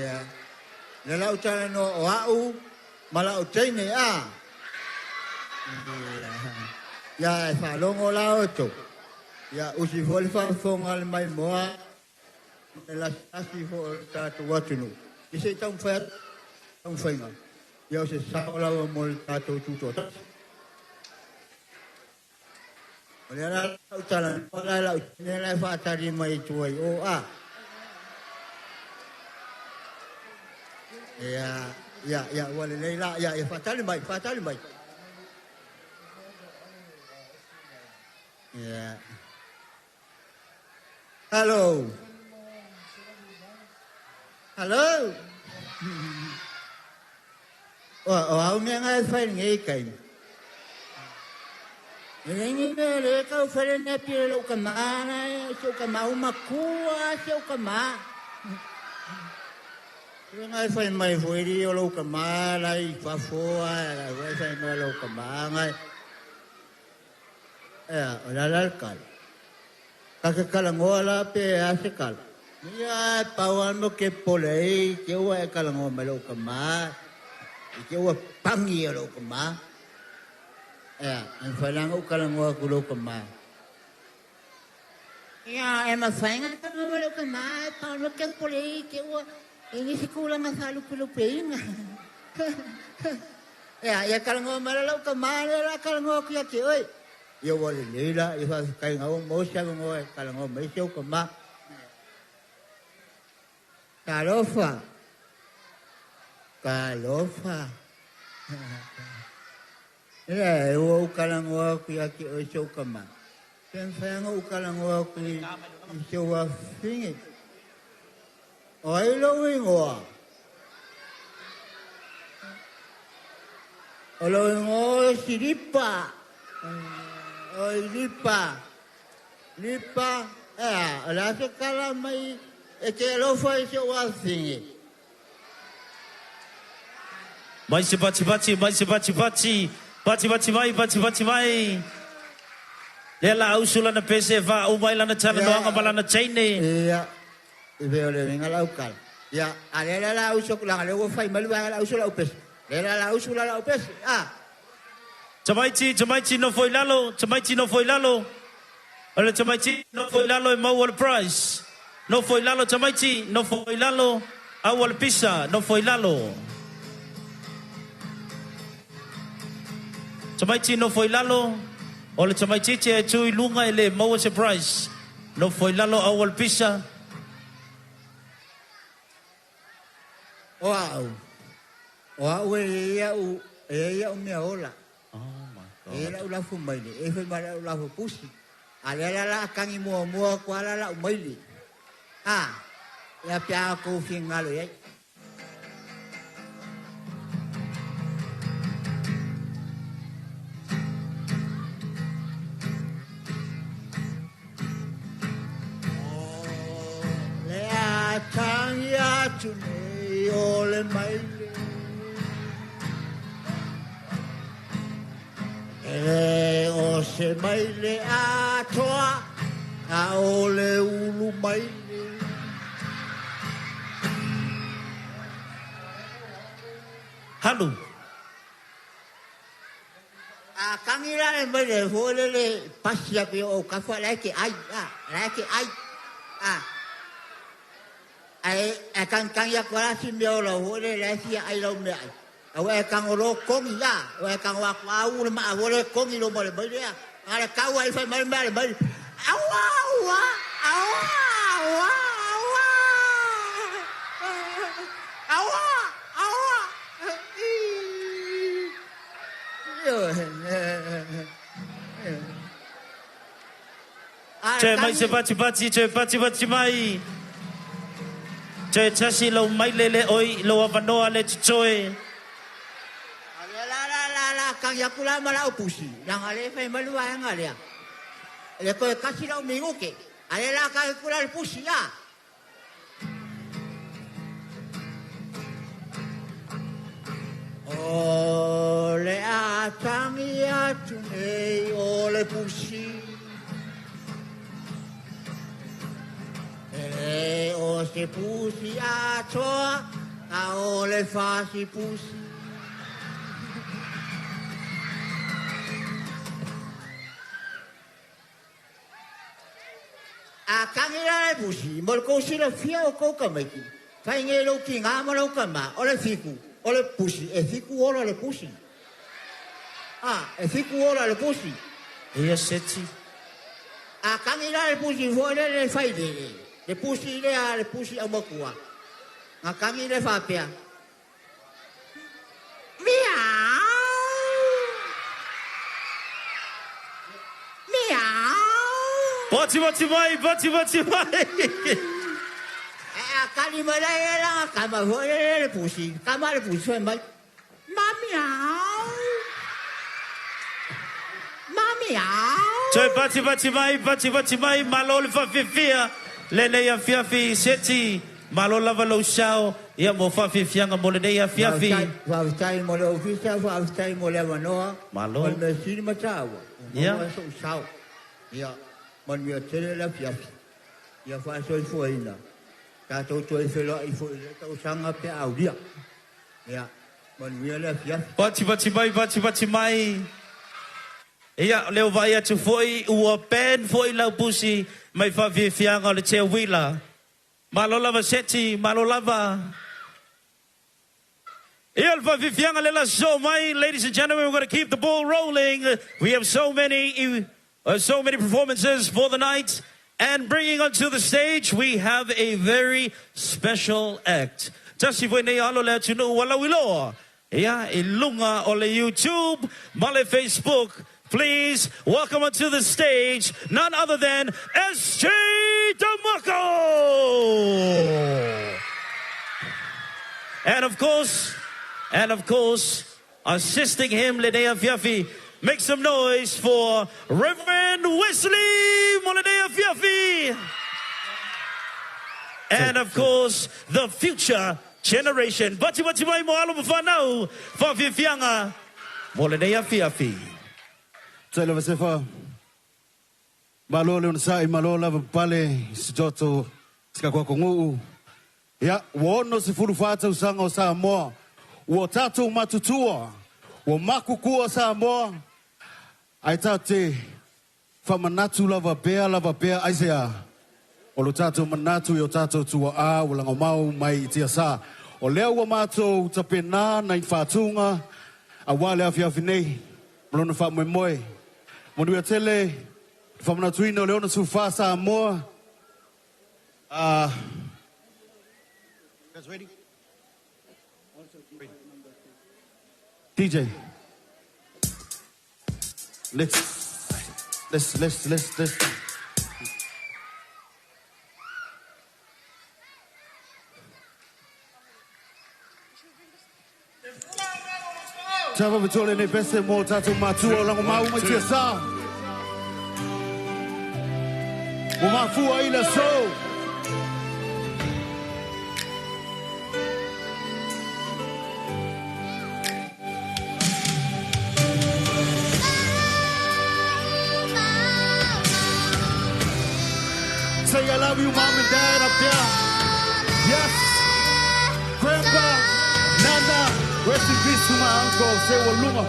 Ia, lea o le a ou talanoa o au ma lau teine, a? Ia, e faalogo la outou. Ia, usi foi le faafofoga a le maimoa ma le lasilasi foi o le tatou atunuu, ia se i taumafai atu taumafaiga, ia o se sao lava mo le tatou tutoatasi. O lea la lau talanoa la i lau teine la e faatali mai i tua i o, a? Ia, ia, ia, ua lelei la, ia, ia faatali mai, faatali mai. Ia. Hello. Hello. O, o au mea ngai e fai lenei taimi. E leai ni mea le tau fai lenei pile lou tama na, si ou tama ua matua si ou tama. Ngai fai mai foi li o lou kama lai fafo ai la foi fai mai lou kama ngai. Ea, o la la kala. Ka ke kala ngoa la pe a se kala. Ia e pau ano ke pole ei, ke ua e kala ngoa mai lou kama. I ke ua pangi o lou kama. Ea, e whailanga u kala ngoa ku lou kama. Ia, e mawhainga kala ngoa mai lou kama, e pau ano ke pole ei, ke ua e ngisi kulanga sa lupu lupu inga. Ia, ia kala ngoa mai lou kama, le la kala ngoa ku ia ke oi. Ia ua le leila, ia wha kai ngau mo sia ngoa e kala ngoa mai seu kama. Talofa. Talofa. Ia, e ua ukala ngoa ku ia ki oi seu kama. Pen whainga ukala ngoa ku i seu wafingi. O ai lou ingoa. O lou ingoa o Silipa. O Lipa. Lipa. Ea, o le ase kala mai e te alofa i seu wafingi. Mai se pati pati, mai se pati pati. Pati pati mai, pati pati mai. Le la ausu lana pese va o mai lana tala noanga ma lana chaine. Ia, i veo le vinga lau kala. Ia, a le la la ausu la le ua fai mai la ausu la upesi. Le la la ausu la la upesi. Ah. Tamaiti, tamaiti no foi lalo, tamaiti no foi lalo. O le tamaiti no foi lalo e mau o le prize. No foi lalo tamaiti, no foi lalo, au o le pisa, no foi lalo. Tamaiti no foi lalo, o le tamaiti te e tui lunga e le mau o se prize. No foi lalo au o le pisa. O au. O au e ia u, e ia u mea ola. Oh my God. E lau lafu maile, e fai mai lau lafu pusi. A le la la kangi mua mua kwa la la umaile. Ah, ia pia ko fingalo ia. Le a tangi atu nei o le maile. E o se maile a toa, a o le ulu maile. Halu. A kangi la le maile, fo le le pasi aku o kafa la ke ai, a, la ke ai. A. Ai, a kan kangi aku la si mea o la fo le la si ai lau mea ai. Au e kango lo kongi ya, au e kango aku au le maa fo le kongi lo mole maile ya. A le kau ai fai mai mai mai. Aua, aua, aua, aua, aua. Aua, aua. Che mai se pati pati, che pati pati mai. Che tasi lau maile le oi, lau avanoa le titoe. La la la la, kang yaku la mala upusi. Nang ale fai malu ai ngalia. Le ko kasi lau minguke. Ale la ka kula le pusi ya. O le a tangi atu nei o le pusi. E o se pusi a toa, a o le fasi pusi. A kangi la le pusi, mo le kousi le fia o kou kamaiki. Whai nge lau ki ngā ma lau kama, o le fiku, o le pusi, e fiku ora le pusi. Ah, e fiku ora le pusi. Ia seti. A kangi la le pusi, fo le le whai le le. Le pusi le a le pusi au makua. Ngā kangi le whapea. Miau! Miau! Pati pati mai, pati pati mai. A kali mai la e la kama fo le le pusi. Kama le pusi fai mai. Ma miau! Ma miau! Che pati pati mai, pati pati mai, malo le whawhiwhia. Le nei a fiafi seti. Malo lava lou sao ia mo faafiafiaga mo lenei afiafi. Faafetai mo le ofisa, faafetai mo le avanoa. Malo. O le mea sili ma taua. Ia. Maua so'u sao. Ia, manuia tele le afiafi. Ia faasoifuaina. Tatou toe feloai foi i le tausaga pe aulia. Ia, manuia le afiafi. Pati pati mai, pati pati mai. Ia, leo vai atu foi, ua pen foi lau pusi, mai faafiafiaga o le teuila. Malo lava seti, malo lava. Ia le faafiafiaga le la so mai, ladies and gentlemen, we're going to keep the ball rolling. We have so many performances for the night. And bringing onto the stage, we have a very special act. Tasi foi nei alo le atunuu ua lauiloa. Ia, i luga o le YouTube, ma le Facebook. Please welcome onto the stage none other than SJ DeMarco! And of course, assisting him, lenei afiafi, make some noise for Reverend Wesley mo lenei afiafi. And of course, the future generation. Pati pati mai mo alo ma fanau, faafiafiaga, mo lenei afiafi. Tele vasefa. Malo le onosai, malo lava pale, si toto, sika kwa kongu. Ia, ua 64 tausaga o Samoa. Ua tatou matutua. Ua makukua Samoa. Ae tatou te faamanatu lava pea aisea. O lo tatou manatu i o tatou tuaa ua lagomau mai i tiasa. O lea ua matou tapenā nai faatuga auā le afiafi nei. Ma lona faamoemoe. Manuia tele, faamanatuina o le 64 Samoa. Guys ready? DJ. Let's. Tava vitole ne pese mo tatou matua o lagomau mai tiasa. Ua mafua i le aso. Say I love you, mom and dad up there. Yes. Grandpa, Nana, rest in peace to my uncle. Say Waluma.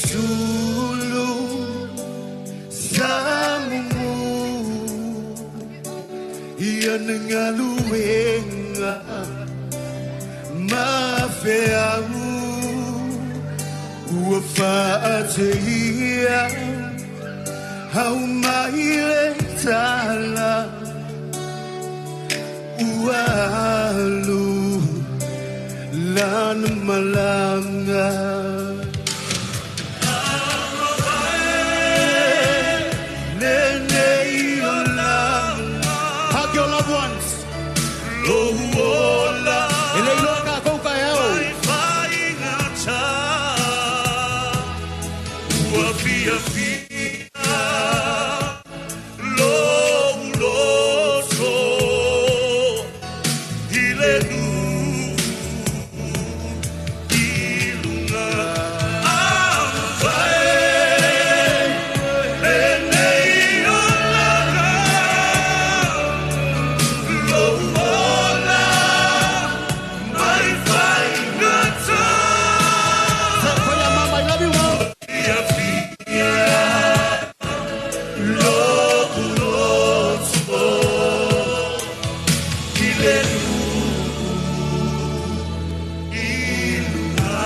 Usesulu samumu ia ngaluenga mafeau ua faateia au mai le tala ua alu lana malaga. Hug your loved ones. E le iloa ka kou ka eo. Ua fiafia lou loto i le nuu i luga Afae lenei olaga lou ola mai faigata. Mama, I love you, mom. Fiafia lou loto i le nuu i luga.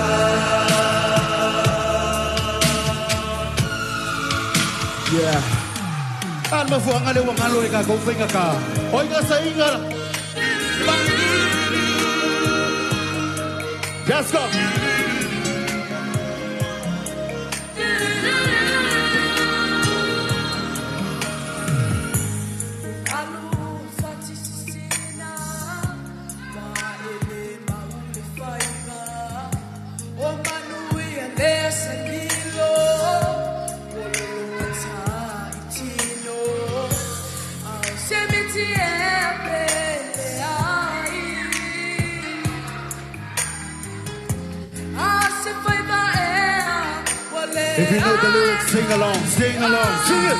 Yeah. A le mafuaaga le ua galo e kakou faiga ka. O iga sa iga. Let's go. Alu sa tisi. If you know the lyrics, sing along, sing along, sing it.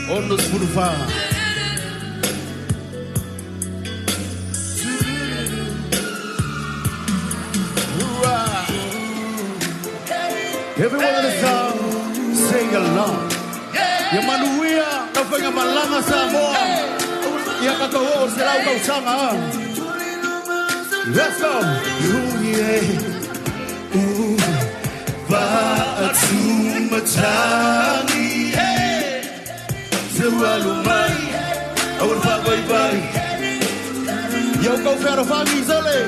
Ono sefulufa. Everyone in the song, sing along. Ia manuia, lau faiga malaga Samoa. Ia tatou oo i le 100 tausaga a. Let's go. Ooh, yeah. Ooh. Va'atumatagi. Seu alu mai, aua le fa'avaivai. Ia o kau fealofagi sole.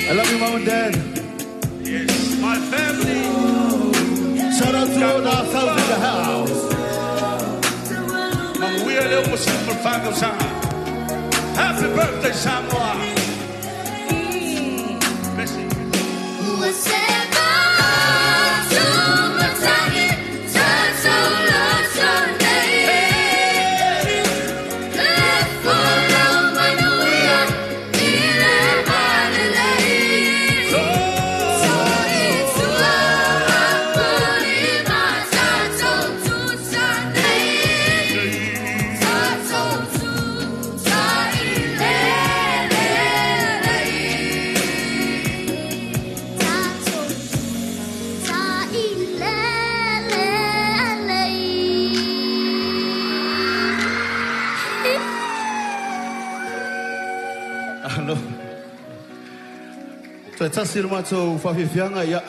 I love you, Mom and Dad. Yes, my family. Shout out to all the ourselves in the house. Manuia le o sefulu fa tausaga. Happy birthday, Samoa. Messi. Alo. Toe tasi le matou faafiafiaga ia.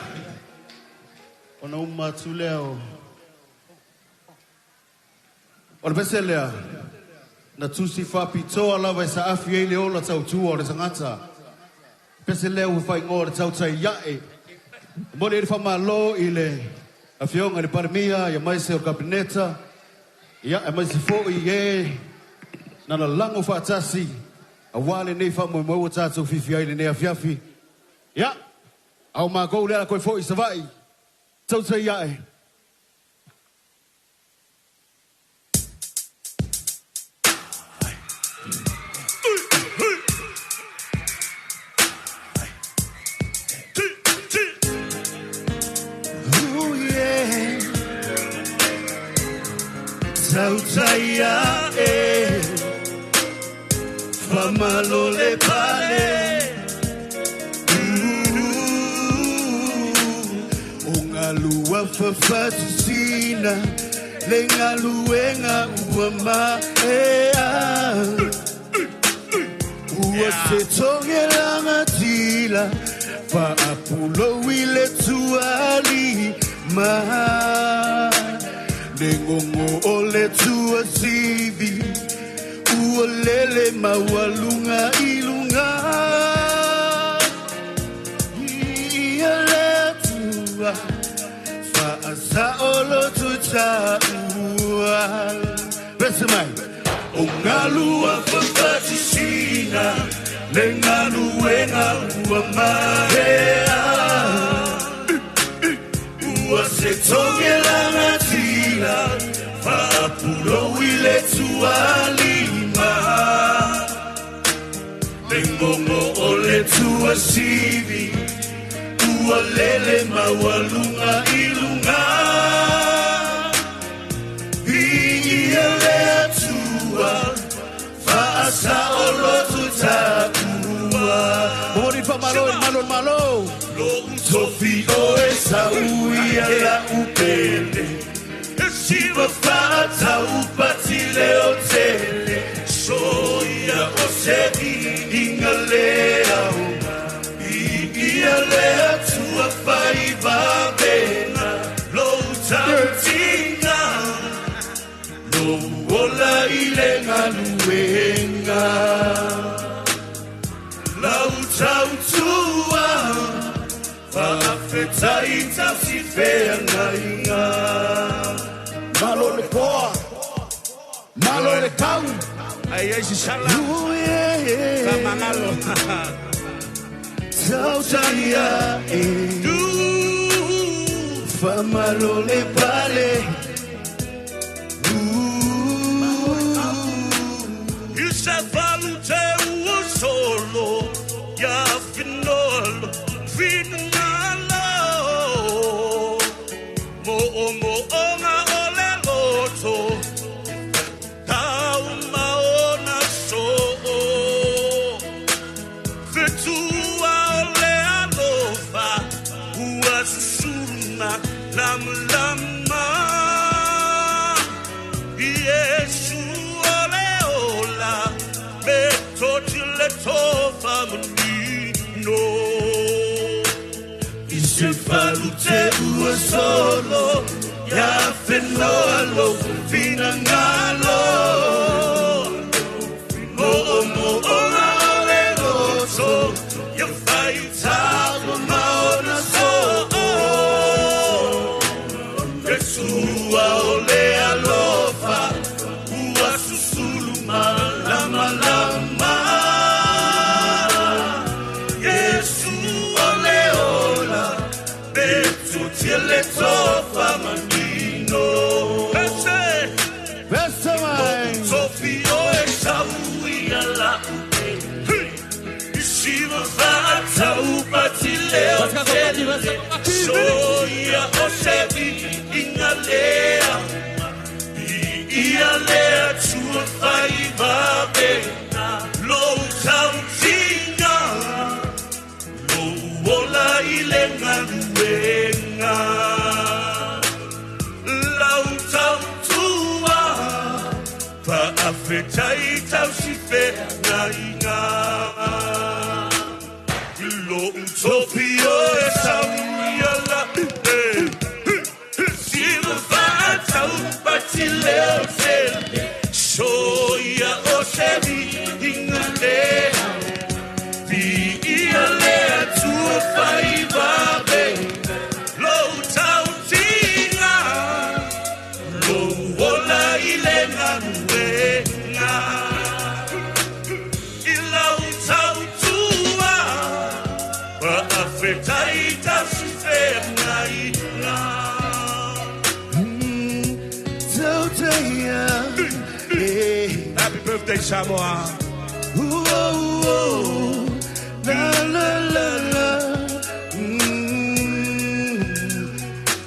Ona uma atu lea o. O le pese lea, na tusi faapitoa lava e saafi ai le ola tautua o le tagata. Pese lea ua faaigoa o le tautai ae. E momoli ai le faamālō i le afioga i le Palemia, ia maise o le Kapeneta, ia e maise fo'i e na lalago faatasi auā lenei faamoemoe ua tatou fifi ai lenei afiafi. Ia, Au mākou le ala koe foi Savaii. Tautai ae. Ooh, yeah. Tautai ae. Whamalo le pale. Ooh, O ngalua fafatusina le galuega ua maea. Ua se togelaga tila faapulou i le tualima. Le gogo o le tuasivi ua lele maualuga i luga. Ia le Atua faasaoloto taua. Vese mai. O galua fafatisina le galuega ua maea. Ua se togelaga tila faapulou i le tualima. Le gogo o le tuasivi ua lele maualuga i luga. Viia le Atua faasaoloto taua. Momoli faamalo i malo malo. Lo'u tofi oe sauia la'u pele. Siva faataupati le o tele. Soia o se viiga le aoga. Viia le Atua faivavena. Lou tautiga. Lou ola i le galuega. Lau tautua. Faafetai tausifeagaiga. Malo le poa. Malo le tau. Ai ai si sala. Ooh, yeah. Kamangalo. Tautai ae. Whamalo le pale. Isavalu te ua solo ia finolo finalo mo o mo onga o le loto tau maona so fetua o le alofa ua susuna lamalama Yesu o le ola me toti le tofa manino. I se falu te ua solo ia whenoa lo finangalo. Mo o mo onga o le loto ia whai taua maona so. Jesua o le alofa ua susulu malamalama. Yesu o le ola metutia le tofa manino. Vese. Vese mai. Tofi oe sauia la'u Isiva faataupati le o tele. Soia o se viiga lea. Viia le Atua faivavena. Lou tautiga. Lou ola i le galuega. Lau tautua. Faafetai tausifeagaiga. Lo'u tofi oe sauia la'u Siva faataupati le o tele. Soia o se viiga lea. Viia le Atua faivavena. Lou tautiga. Lou ola i le galuega. I lau tautua. Faafetai birthday, Samoa. Ooh, oh, oh. La, la, la, la.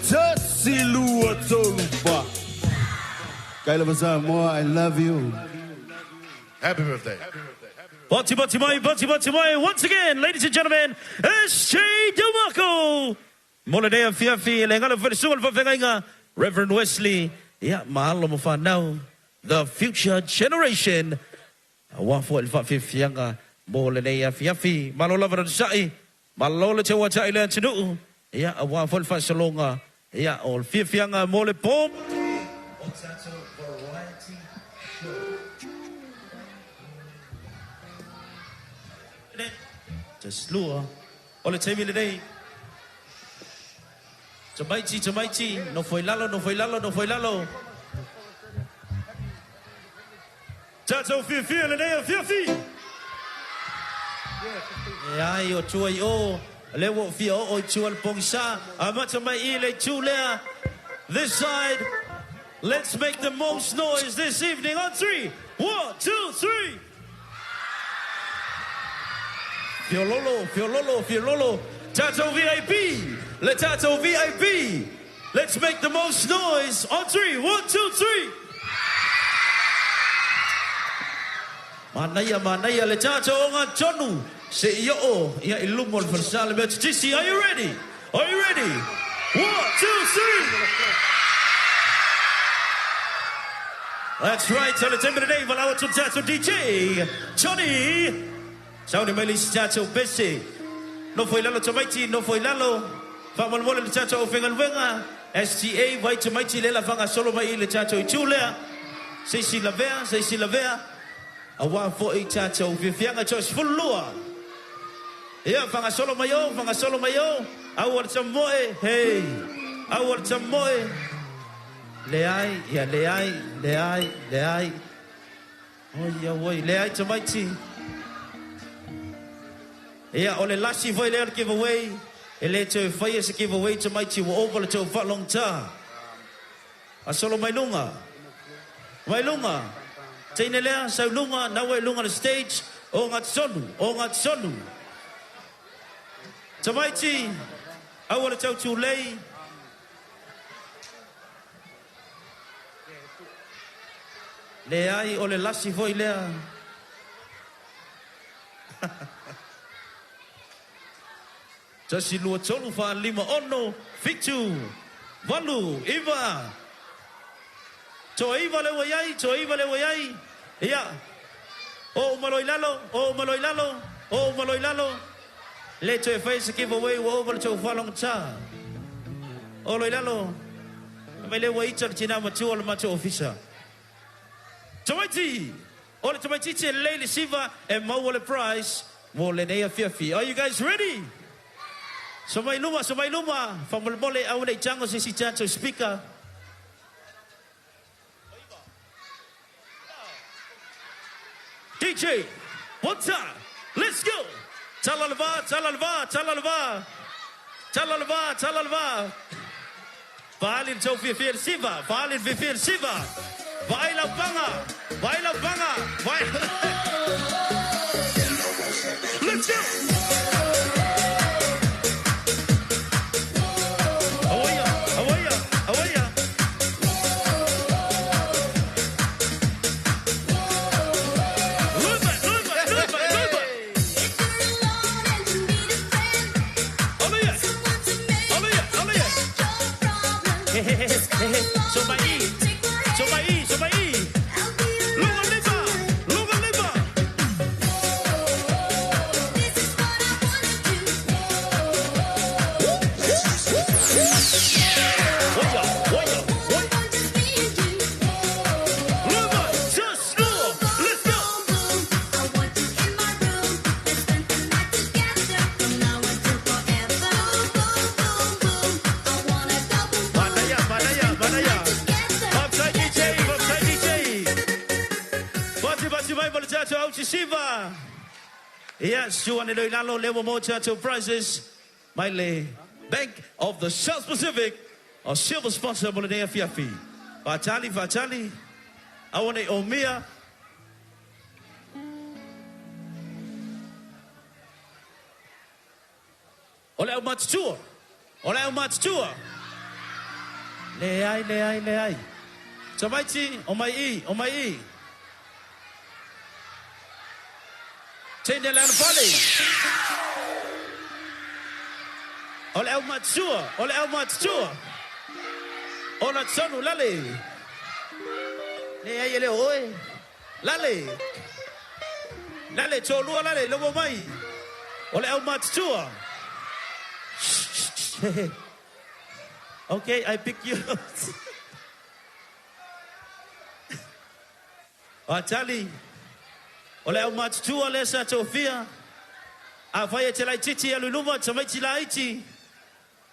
Tasi lua tolu fa. Kaila Samoa, I love you. Happy birthday. Bati bati mai, bati bati mai. Once again, ladies and gentlemen, SJ Demarco. Mo lenei afiafi, le gala foi le susuga i le faafeagaiga, Reverend Wesley, ia, ma alo ma fanau, the future generation. Auā foi le faafiafiaga mo lenei afiafi. Malo lava le onosai, malo le tauata'i i le atunuu, ia, auā foi le faasologa, ia, o le fiafiaga mo le pō. O tatou variety show. Just lua. O le taimi lenei. Tamaiti, tamaiti, nofo i lalo, nofo i lalo, nofo i lalo. Tatou fiafia lenei afiafi. E ai o tua i o, lea ua ou fia oo i tua i le pogisa. Amata mai i le itu lea. This side, let's make the most noise this evening on three. One, two, three. Fiololo, fiololo, fiololo. Tatou VIP, le tatou VIP. Let's make the most noise on three. One, two, three. Manaia, manaia, le tatou ogatotonu seia oo ia i luma o le falesa le Metotisi. Are you ready? Are you ready? One, two, three. That's right, o le taimi lenei, valaau atu le tatou DJ, Johnny. Sauni mai le isi tatou pese. Nofo i lalo tamaiti, nofo i lalo. Faamolemole le tatou aufaigaluega, STA, vai tamaiti lea la faagasolo mai i le tatou itu lea. Se isi lavea, se isi lavea. Aua foi tatou fiafiaga toe 12. Ia, faagasolo mai o, faagasolo mai o. Aua le tamoe, hey. Aua le tamoe. Leai, ia leai, leai, leai. Oi, auoi, leai tamaiti. Ia, o le lasi foi lea o le giveaway. E le toe faia se giveaway tamaiti ua ova le tou faalogotā. A solo mai luga. Mai luga. Teine lea, sau luga, naua i luga o le stage. O gatotonu, o gatotonu. Tamaiti, aua le tau tulei. Leai, o le lasi foi lea. Tasi, lua, tolu, fa, lima, ono, fitu, valu, iva. Toaiva le ua i ai, toaiva le ua i ai. Ia, oo uma loa i lalo, oo uma loa i lalo, oo uma loa i lalo. Le toe faia se giveaway ua ova le tou faalogotā. Oo loa i lalo. Fai mai lea ua ita le tinā matua o le matou ofisa. Tamaiti! O le tamaitiiti e lelei le siva e maua le prize mo lenei afiafi. Are you guys ready? So mai luma, so mai luma, faamolemole aua ne i tago se isi tatou speaker. DJ, one time, let's go! Tala le va, tala le va, tala le va. Tala le va, tala le va. Vaali le tou fiafia i le siva, vaali le fiafia i le siva. Vaai lau paga, vaai lau paga, vaai. Let's go! Auaia, auaia, auaia. Luma, luma, luma, luma. Olha, olha, olha. So mai i, so mai i, so mai i. Luga lima, luga lima. Oia, oia, oia. Luma, just lua. Let's go. Manaia, manaia, manaia. Faafetai DJ, faafetai DJ. Bati bati mai mo le tatou au sisiva. Ia, sua ane loa i lalo, lea ua maua tatou prizes mai le Bank of the South Pacific, o silver sponsor mo lenei afiafi. Faatali, faatali, aua ne i omia. O le aumatutua. O le aumatutua. Leai, leai, leai. Tamaiti, o mai i, o mai i. Teine le alafale. O le aumatutua, o le aumatutua. O la tonu, lale. Leai e le o oe. Lale. Lale, tōlua lale, logo mai. O le aumatutua. Okay, I pick you up. O tali, o le aumatutua lea sa tofia. Afai e te laitiiti alu i luma, tamaiti laiti.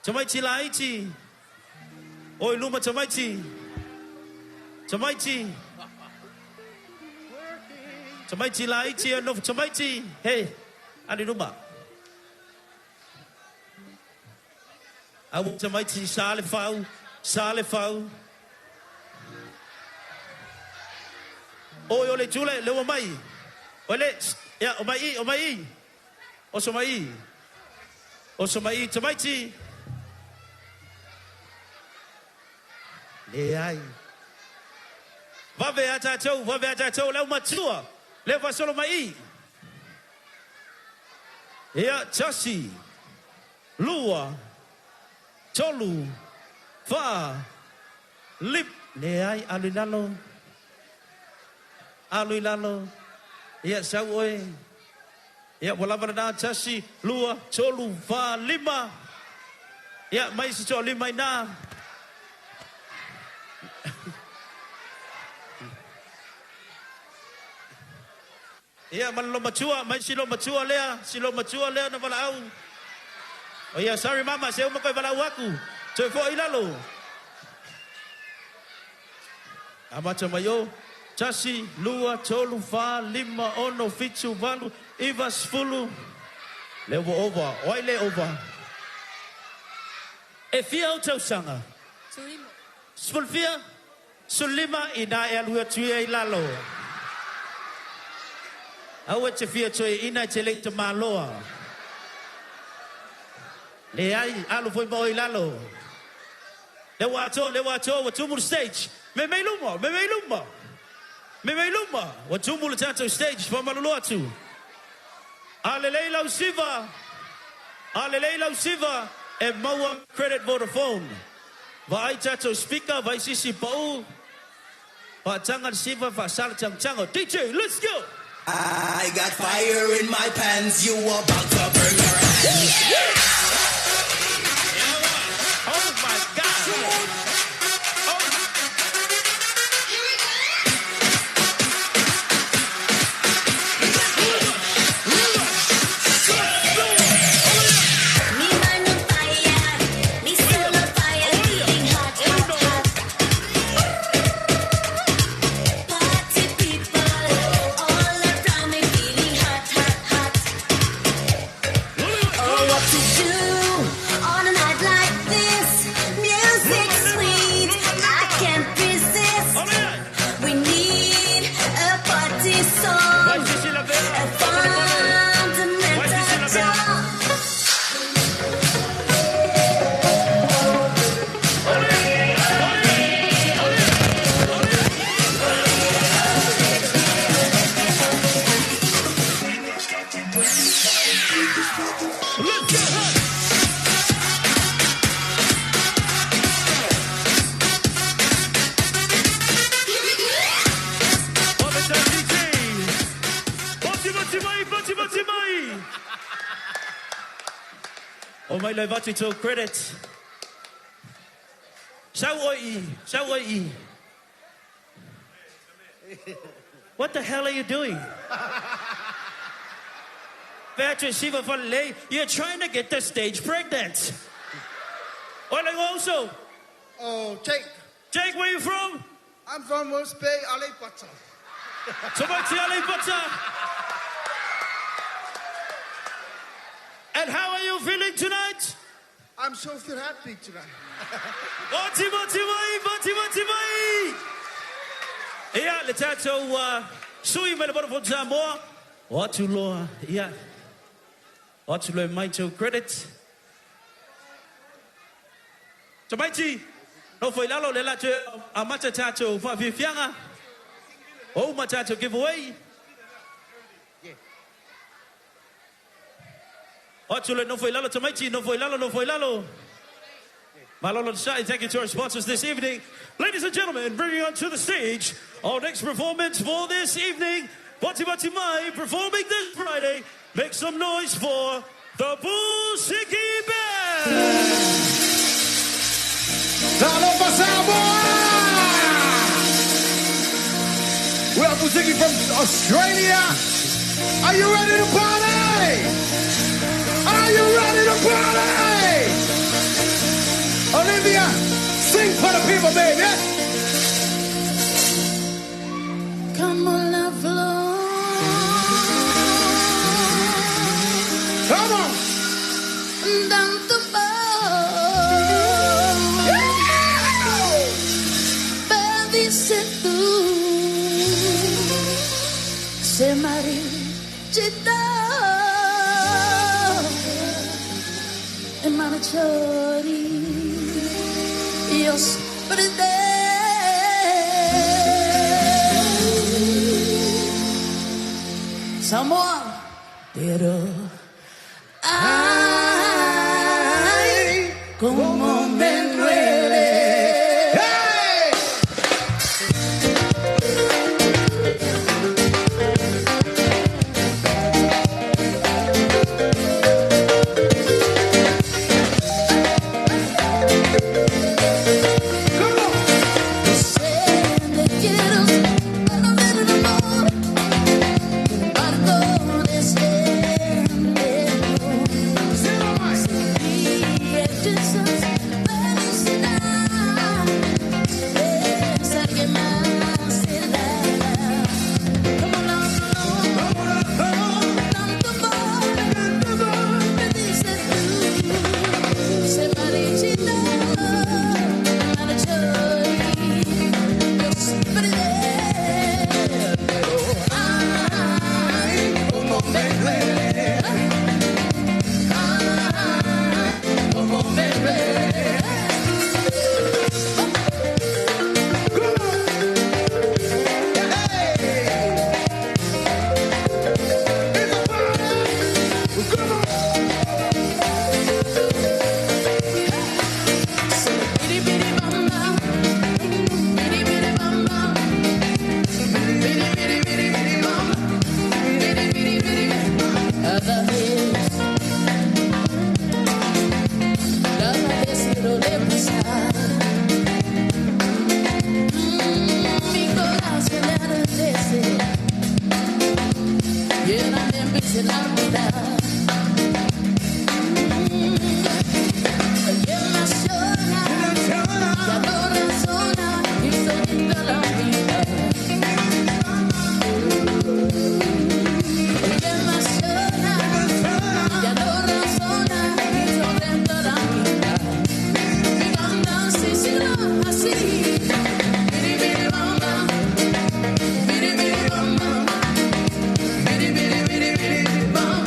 Tamaiti laiti. O i luma tamaiti. Tamaiti. Tamaiti laiti e nofo tamaiti. Hey, alu i luma. Aua tamaiti sa le fau, sa le fau. Oi o le tule, le ua mai. Oi le, ia, o mai i, o mai i. Oso mai i. Oso mai i, tamaiti. Leai. Vave a tātou, vave a tātou, le aumatua. Le faasolo mai i. Ia, tasi, lua, tolu, fa, lip. Leai, alu i lalo. Alu i lalo. Ia, sau oe. Ia, ua lava lena, tasi, lua, tolu, fa, lima. Ia, mai se toalima i ina. Ia, ma le loomatua, mai si loomatua lea, si loomatua lea na valaau. O ia, sorry mama, se uma koe valaau aku. Toe fo'i i lalo. Amata mai o. Tasi, lua, tolu, fa, lima, ono, fitu, valu, iva, sefulu. Lea ua ova. O ai le ova? E fia ou tausaga? Sefulu fia? Sefululima ina e alu atu ia i lalo. Aua e te fia toeaina e te le i tamaloa. Leai, alu foi ma oe i lalo. Lea ua atoa, lea ua atoa, ua tumu le stage. Me mei luma, me mei luma. Me mei luma. Ua tumu le tatou stage, faamalulu atu. A lelei lau siva, a lelei lau siva, e maua credit Vodafone. Vaai tatou speaker, vaai sisi pau. Faataga le siva, faasala tangotango. DJ, let's go! I got fire in my pants, you about to burn your hands. Oh my God! Me man on fire, me soul on fire, feeling hot, hot, hot. Party people all around me, feeling hot, hot, hot. Oh, what to do on a night like this? Music's sweet, I can't resist. We need a party song, a fundamental song. Pati mai, pati pati mai. O mai le vatu tō credit. Sau oi i, sau oi i. What the hell are you doing? Patrick Siva Falelei, you're trying to get the stage pregnant. Oi le also. Oh, Jake. Jake, where you from? I'm from Rose Bay, Aleipata. Tamaiti Aleipata. And how are you feeling tonight? I'm so feel happy tonight. Oti mati mai, mati mati mai. Ia, le tātou sui mai le Vodafone Samoa. O atu loa, ia. O atu loa mai tau credit. Tamaiti, nofo i lalo, o lea o le a toe amata tatou faafiafiaga. Ua uma tatou giveaway. O atu le nofo i lalo tamaiti, nofo i lalo, nofo i lalo. Malo le onosai. Thank you to our sponsors this evening. Ladies and gentlemen, bringing onto the stage our next performance for this evening, Bati Bati Mai, performing this Friday. Make some noise for the Busiki Band! Talofa Samoa! We are Busiki from Australia. Are you ready to party? Are you ready to party? Olivia, sing for the people, baby. Come on, love, Lord. Come on. Tanto Me dice tu se marchita e marciori io Samoa, pero ay, como me duele. Hey! Quiero para ver el amor, el barco desciende. Felicidad es alguien más te dará. Como la flor, tanto amor, me dices tú, se marchita, marchó yo siempre pero ay, como me duele. Ay, como me duele. Bidi bidi bam bam, bidi bidi bam bam, bidi bidi bidi bidi bam, bidi bidi bidi. Cada vez, cada vez quiero de pasar. Mi corazón enardece, lléname empieza a enamorar. Y emociona, ya no razona y solita la vida. Y emociona, ya no razona y solita la vida. Mi banda sí será así. Biri biri bam bam, biri biri bam bam, biri biri biri biri bam,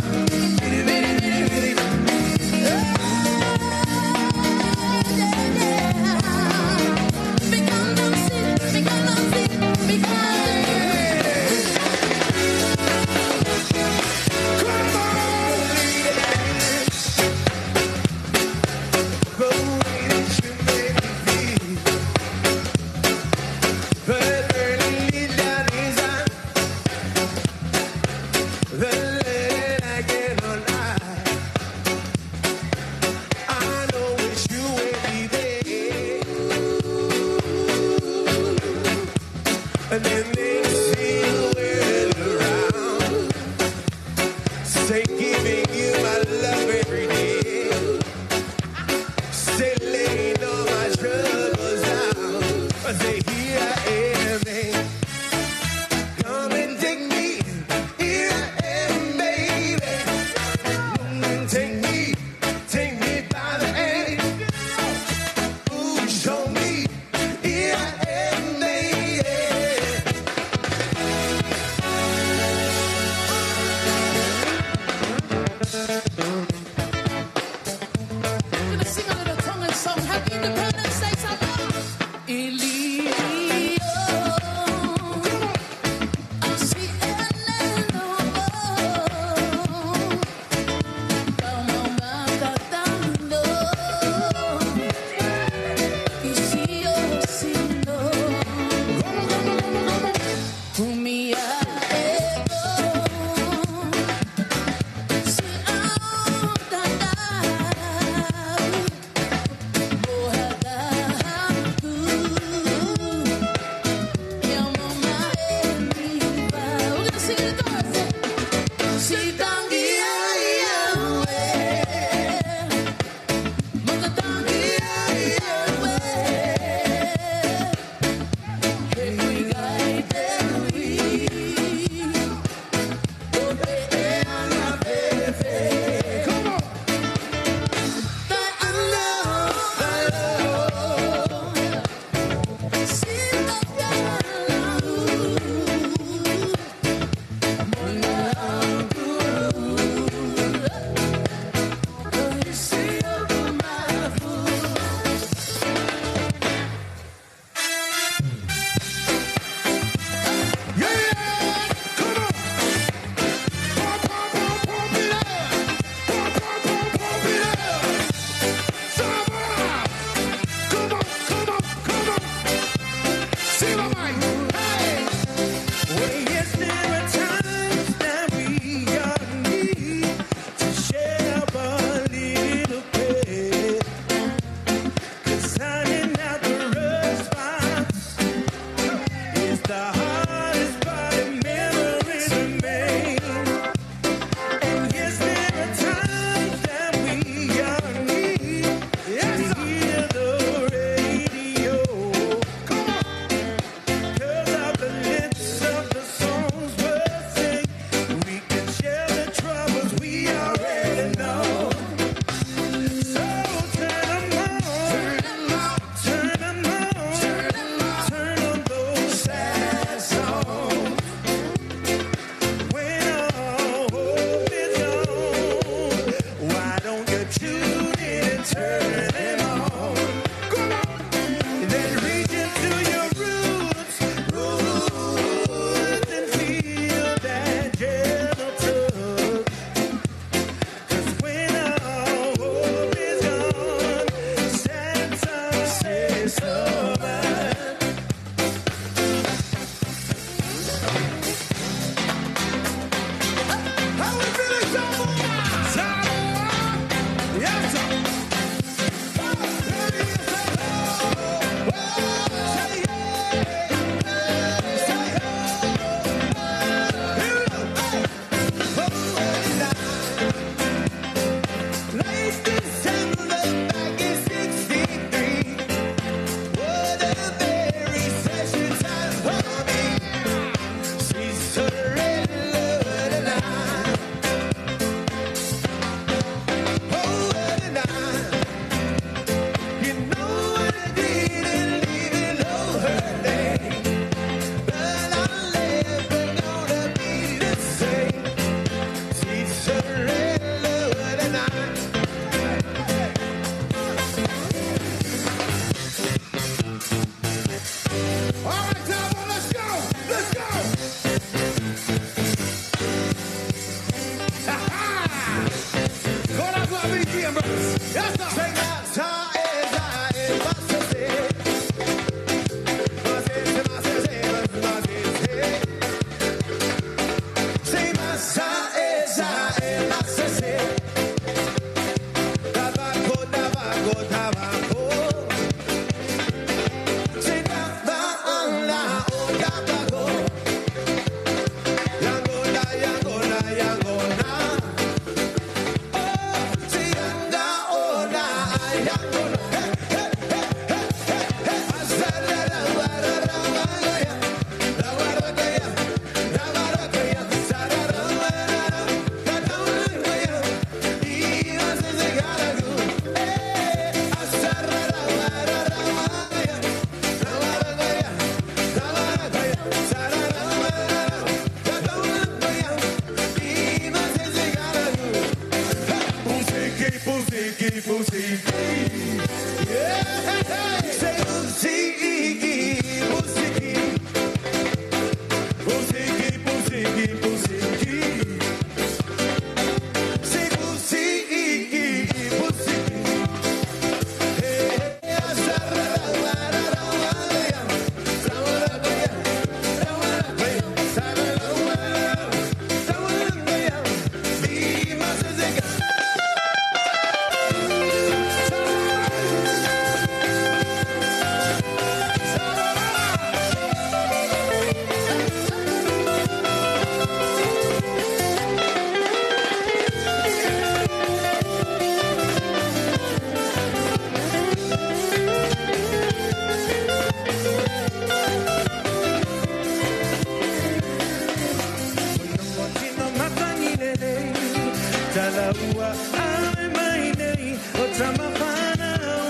ua ave mai nei o tamawhanau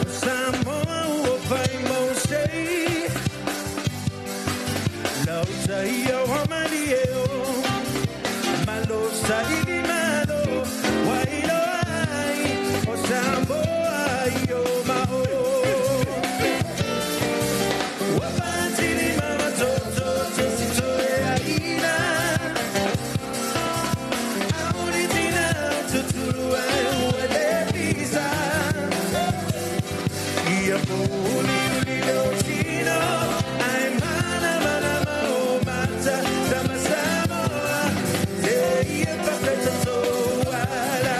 o Samoa ua fai mo sei. Lau tai o hamani e o malo saili malo wailo ai o Samoa i o mao. Ua patini mama toto tosi toe aina. Auri tina tuturu ai ua le pisa. Ia puli uli leo tino ai mana mana mao mata tama Samoa. Te ia papeta toala.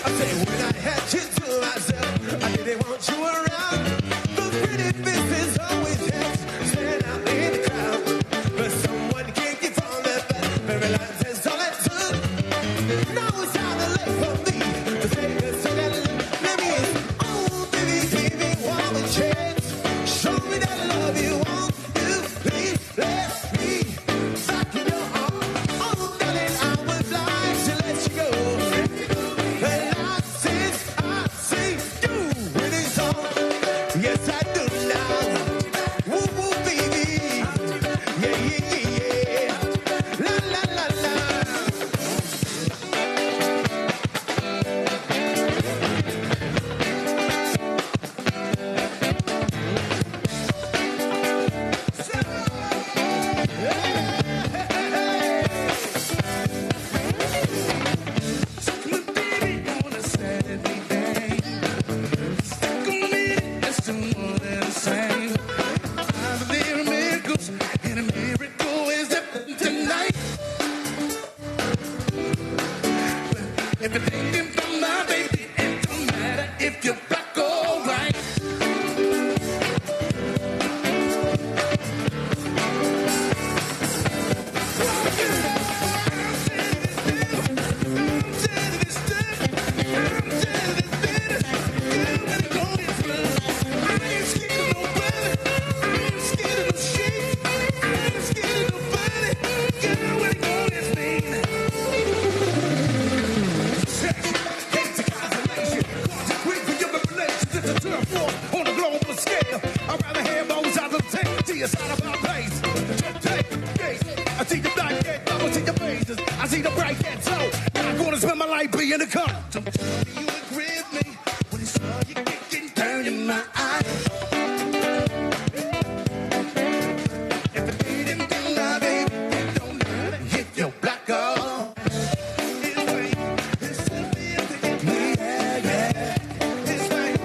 I say when I had you to myself, I didn't want you around. Those pretty faces always help stand out in the crowd. But someone kicked you from the back, paralyzed is all it took. Now it's time to late for me to take a second look. Let me in. Oh, baby, give me one more chance. Show me that love you want. You please let me back in your arms. Oh, darling, I would like to let you go. And I, since I see you with this song, yes I do now. Woo woo baby, yeah yeah yeah yeah, la la la la. If you're thinking about my baby, it don't matter if you're black or white. On a global scale, I'd rather have those out of 10 tears out of our place. Just take this. I see the black head, I see the faces, I see the bright head. So not gonna spend my life being a con. Don't tell me you agree with me when it's all you kicking down in my eye. If it didn't be my baby, it don't matter if you're black or yeah, yeah. It's right.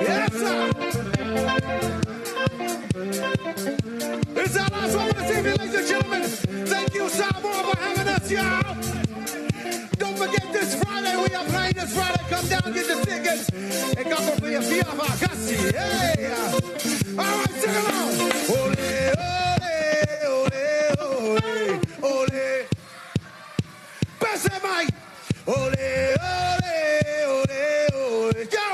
Yes, sir. It's our last one for this evening, ladies and gentlemen. Thank you, Samoa, for having us, y'all. Don't forget this Friday, we are playing this Friday. Come down, get the tickets. And come for your Fiafakasi. Hey. All right, sing along. Ole, ole, ole, ole, ole. Pass that mic. Ole, ole, ole, ole. Go.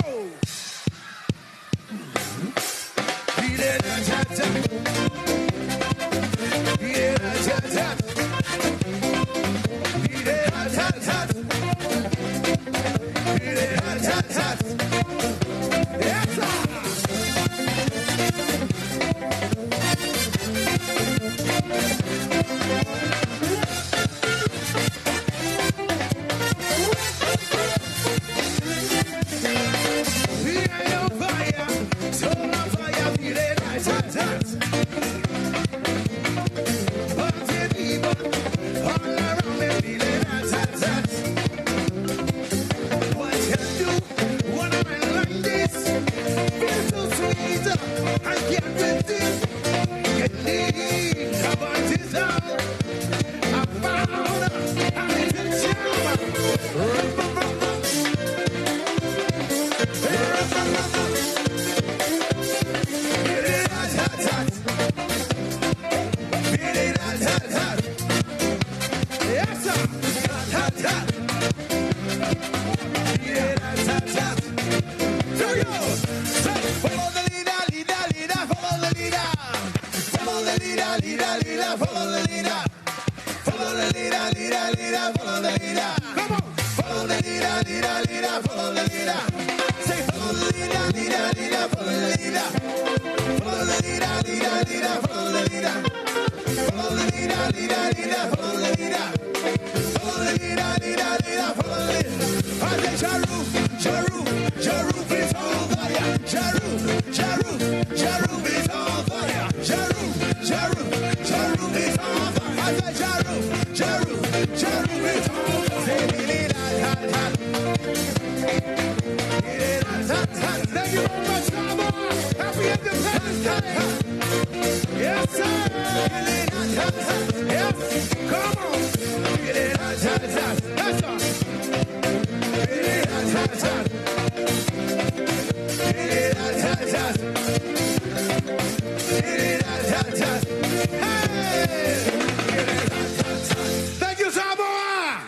Thank you, Samoa!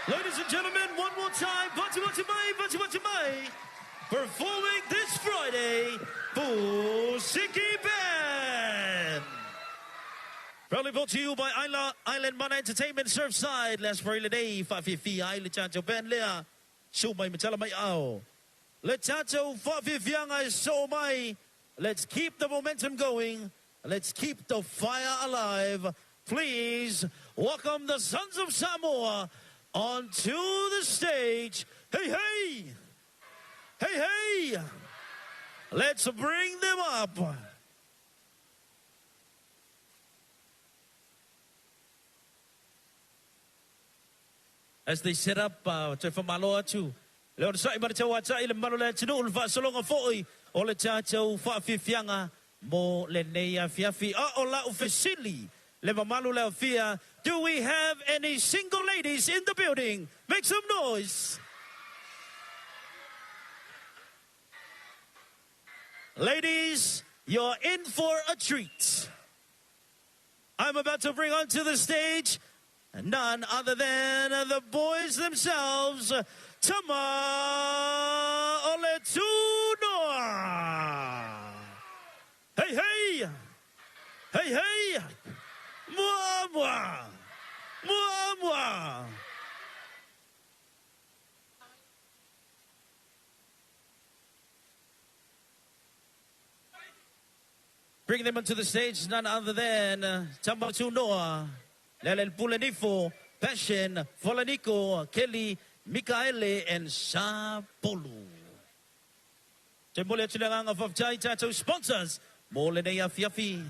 Ladies and gentlemen, one more time, Bati Bati Mai, Bati Bati Mai, performing this Friday for Siki Band. Proudly brought to you by Isla, Island Mana Entertainment Surfside. Last Friday day, Fafifi, Isla Chancho Ben Lea, Shumai Matala Mai Ao. Le Chacho Fafifianga is so mai. Let's keep the momentum going. Let's keep the fire alive. Please welcome the Sons of Samoa onto the stage. Hey, hey! Hey, hey! Let's bring them up. As they set up, toe whamalo atu. Le ona sa'i mara tau atai le malo le atunu le whaasologa fo'i o le tātou whaafiafiaga mo le nei afiafi. A o lau fesili le mamalu le afia. Do we have any single ladies in the building? Make some noise. Ladies, you're in for a treat. I'm about to bring onto the stage none other than the boys themselves, Tama Oletunoa. Hey, hey! Hey, hey! Mua, mua! Mua, mua! Bring them onto the stage, none other than Tama Tunoa, Lelel Pulenifo, Passion, Folaniko, Kelly, Mikaele, and Sapolu. Te mole atu le nganga whaftai tātou sponsors, mo le nei afiafi.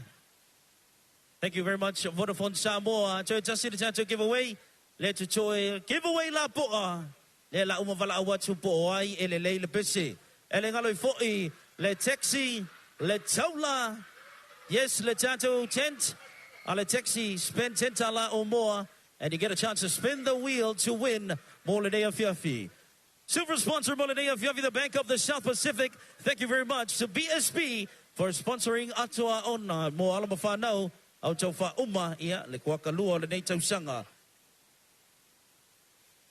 Thank you very much, Vodafone Samoa. Toe tasi le tātou giveaway. Le tu toe giveaway la poa. Le la uma vala au atu po o ai e lelei le pese. E le galo i fo'i le taxi, le taula. Yes, le tatou tent. A le taxi, spend $10 or more and you get a chance to spin the wheel to win mo lenei afiafi. Silver sponsor mo lenei afiafi, the Bank of the South Pacific. Thank you very much to BSP for sponsoring Atoa Ona mo alo ma fanau au tau faauma ia le kuaka lua o lenei tausaga.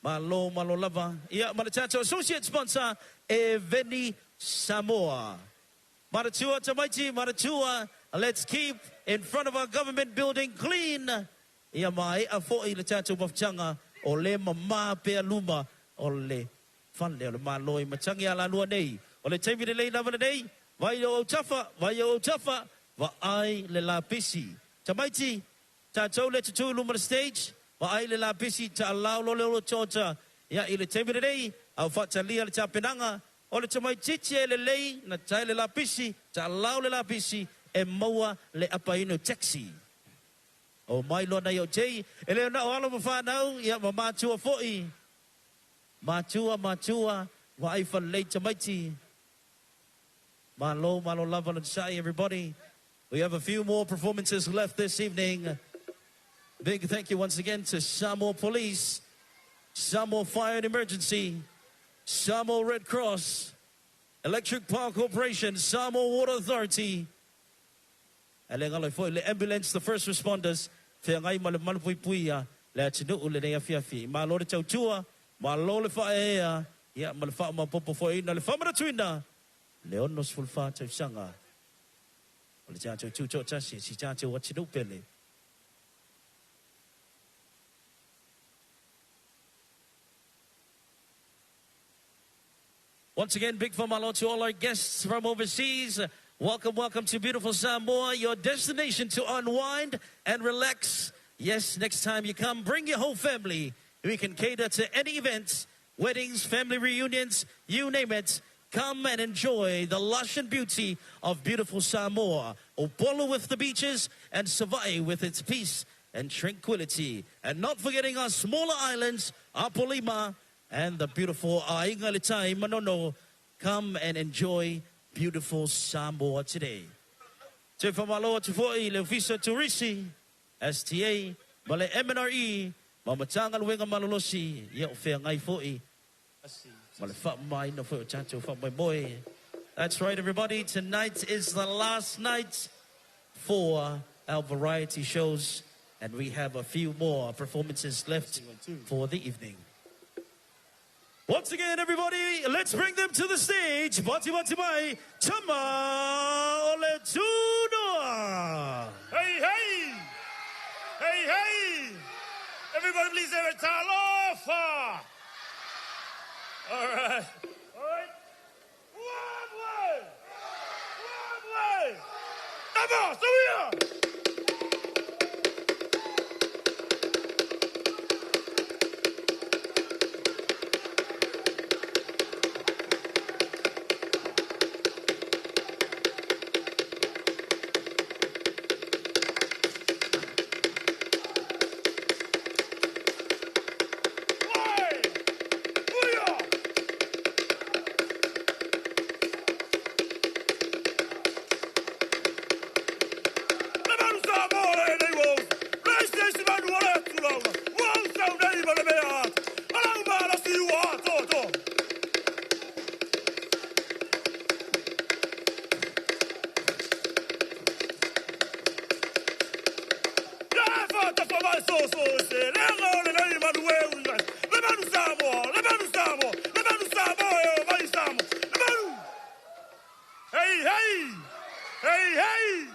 Malo malo lava. Ia ma le tatou associate sponsor e Veni Samoa. Maratua tamaiti, maratua, let's keep in front of our government building clean. Ia mae'a fo'i le tatou mafutaga o le mamā pea luma o le fale o le Malo i matagi alalua nei. O le taimi lelei lava lenei, vai o autafa, vai o autafa, vaai le lapisi. Tamaiti, tatou le tutū i luma o le stage, vaai le lapisi, taalao loa le olo tota. Ia, i le taimi lenei, a o faatalia le tapenaga, o le tamaitiiti e lelei na tae le lapisi, taalao le lapisi, e maua le apaina o taxi. O mai loa nai o Jay, e le na o alo ma whanau, ia ma mātua fo'i. Mātua, mātua, vaai falelei tamaiti. Malo, malo lava le onosai, everybody. We have a few more performances left this evening. Big thank you once again to Samoa Police, Samoa Fire and Emergency, Samoa Red Cross, Electric Power Corporation, Samoa Water Authority, E le galo ai foi le ambulance, the first responders, feagai ma le malupuipuia le atunuu lenei afiafi. Malo le tautua, malo le faaeaea, ia ma le faamaopoopo foiina le faamanatuina le 64 tausaga o le tatou tutoatasi e si tatou atunuu pele. Once again, big famalo to all our guests from overseas. Welcome, welcome to beautiful Samoa, your destination to unwind and relax. Yes, next time you come, bring your whole family. We can cater to any events, weddings, family reunions, you name it. Come and enjoy the lush and beauty of beautiful Samoa. Upolu with the beaches and Savai'i with its peace and tranquility. And not forgetting our smaller islands, Apolima and the beautiful Aiga le Tai Manono. Come and enjoy beautiful Samoa today. Toe faamalo atu foi i le Ofisa Turisi, STA, ma le MNRE ma Matagaluega Malolosi ia o feagai foi ma le faamamaina foi o tatou faamoemoe. That's right everybody, tonight is the last night for our variety shows and we have a few more performances left for the evening. Once again, everybody, let's bring them to the stage. Bati bati mai, Tama o le Tunoa. Hey, hey! Hey, hey! Everybody please have a talofa! All right. All right. One way! One way! Tama, so we are! Hey, hey! Hey, hey!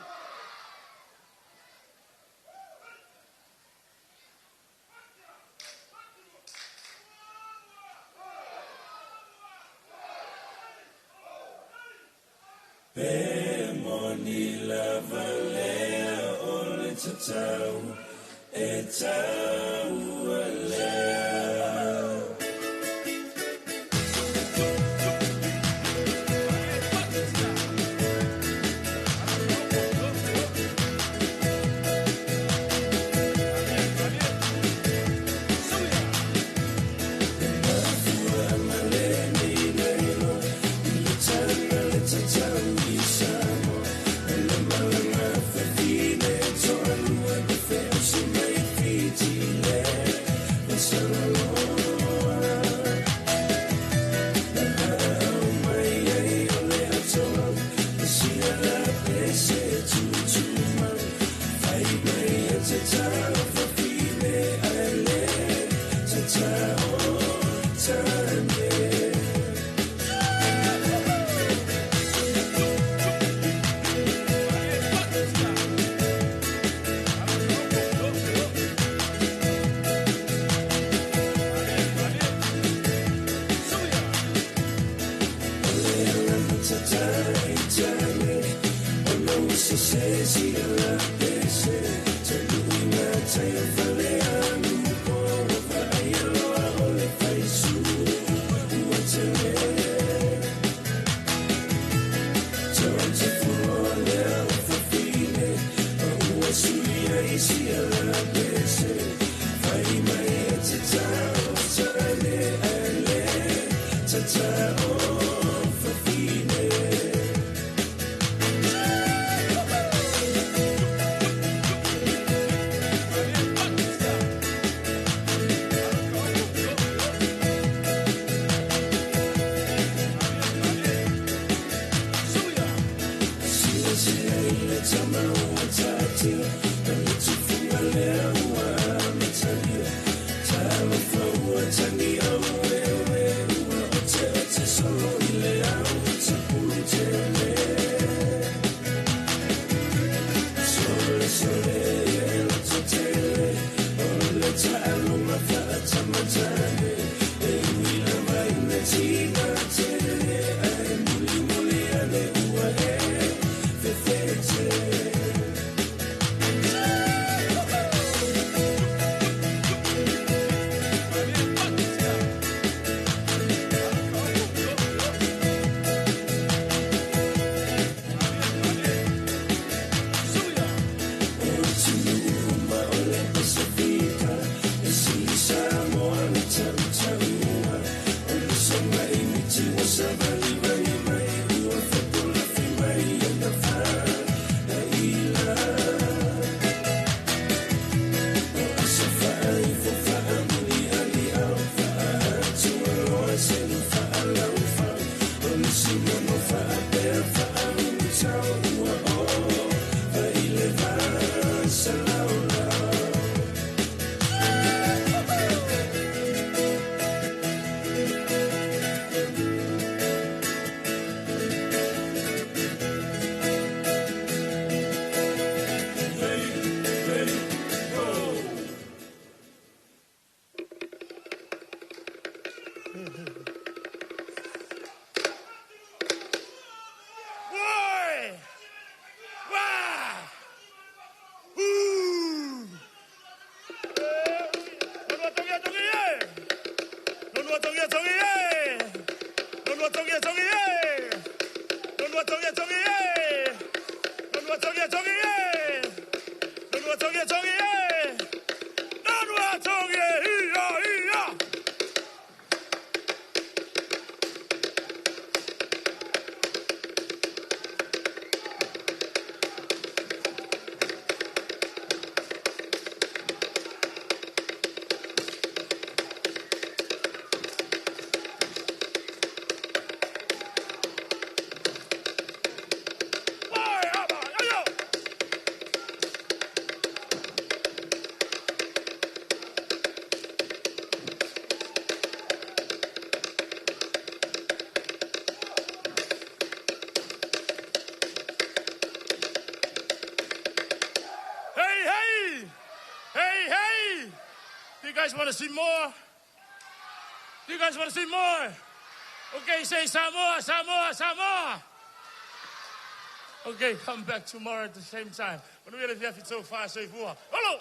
Pe moni lava lea o le tatau e taua lea. guys want to see more? Do you guys want to see more? Okay, say Samoa, Samoa, Samoa. Okay, come back tomorrow at the same time. Hello!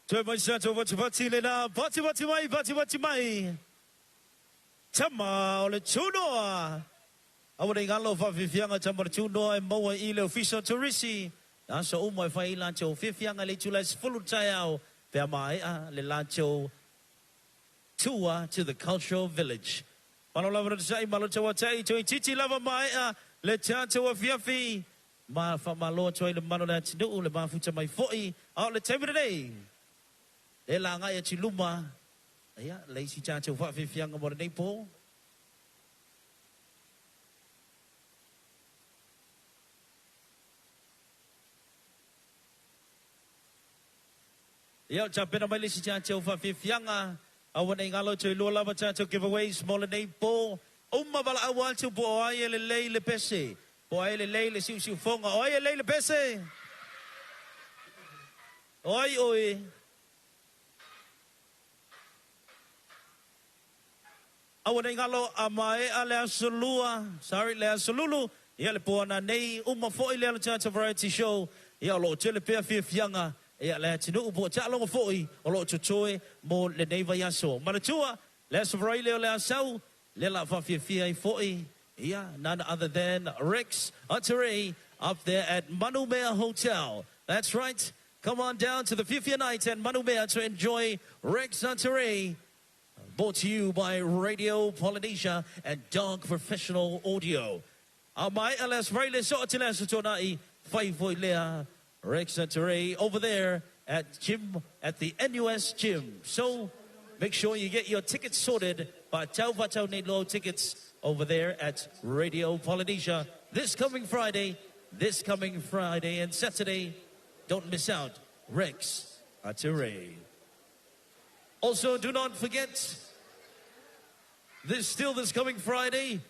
Toe mai sa tau vati vati le na vati vati mai vati vati mai. Tama o le tunoa. Awa nei ngalo whawhiwhianga tama o le tunoa e maua i le ofisa turisi. Aso uma e whai i lancho whiwhianga le tula sefulu taiao. Pea maea le lancho tour to the cultural village. Malo lava na sai malo taua tai toi titi lava maea le tātou afiafi. Ma whamaloa toi le mano le atinuu le mafuta mai foi. Ao le taimi nei. Le la ngai atu luma. Ia, le isi tātou whawhiwhianga mo lenei pō. Ia, tapena mai le isi tātou whawhiwhianga. Awa nei ngalo tui lua lava tātou giveaways mo lenei pō. Uma wala awa atu po o ai e le lei le pese. Po ai le lei le siu siu fonga. O ai e lei le pese. O ai oi. Aua nei galo a maea le aso lua, sorry, le aso lulu, ia le poana nei uma foi le ala variety show, ia o loo tele pea fiafiaga, ia le atunuu po o taaloga foi o loo totoe mo lenei vaiaso. Manatua, le aso Faraile o le Asau, lea la faafiafia ai foi, ia, none other than Rex Atere up there at Manumea Hotel. That's right. Come on down to the Fiafia Night at Manumea to enjoy Rex Atere. Brought to you by Radio Polynesia and Dog Professional Audio. A mai alas Riley so te lasa tōnai, whai foi lea, Rex Atere over there at gym at the NUS gym. So make sure you get your tickets sorted by Tau Vatau nei Low tickets over there at Radio Polynesia this coming Friday, and Saturday. Don't miss out. Rex Atere. Also, do not forget, this coming Friday,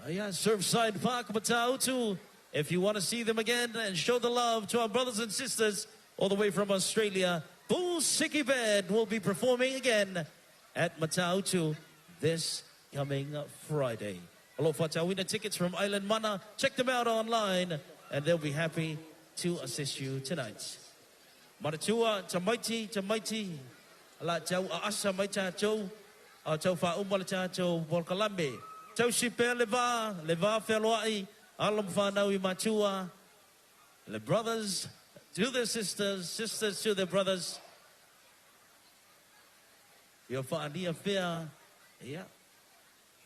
Surfside Park, Matautu. If you want to see them again and show the love to our brothers and sisters all the way from Australia, Bull Sicky Band will be performing again at Matautu this coming Friday. Alofa Tauina tickets from Island Mana. Check them out online and they'll be happy to assist you tonight. Maratua, tamaiti, tamaiti, ala tau a asa mai tātou, a tau whauma le tātou polkalame. Tau si pea le vā wheloai, alam whanau i matua, le brothers to their sisters, sisters to their brothers. Ia whaania whia, ia,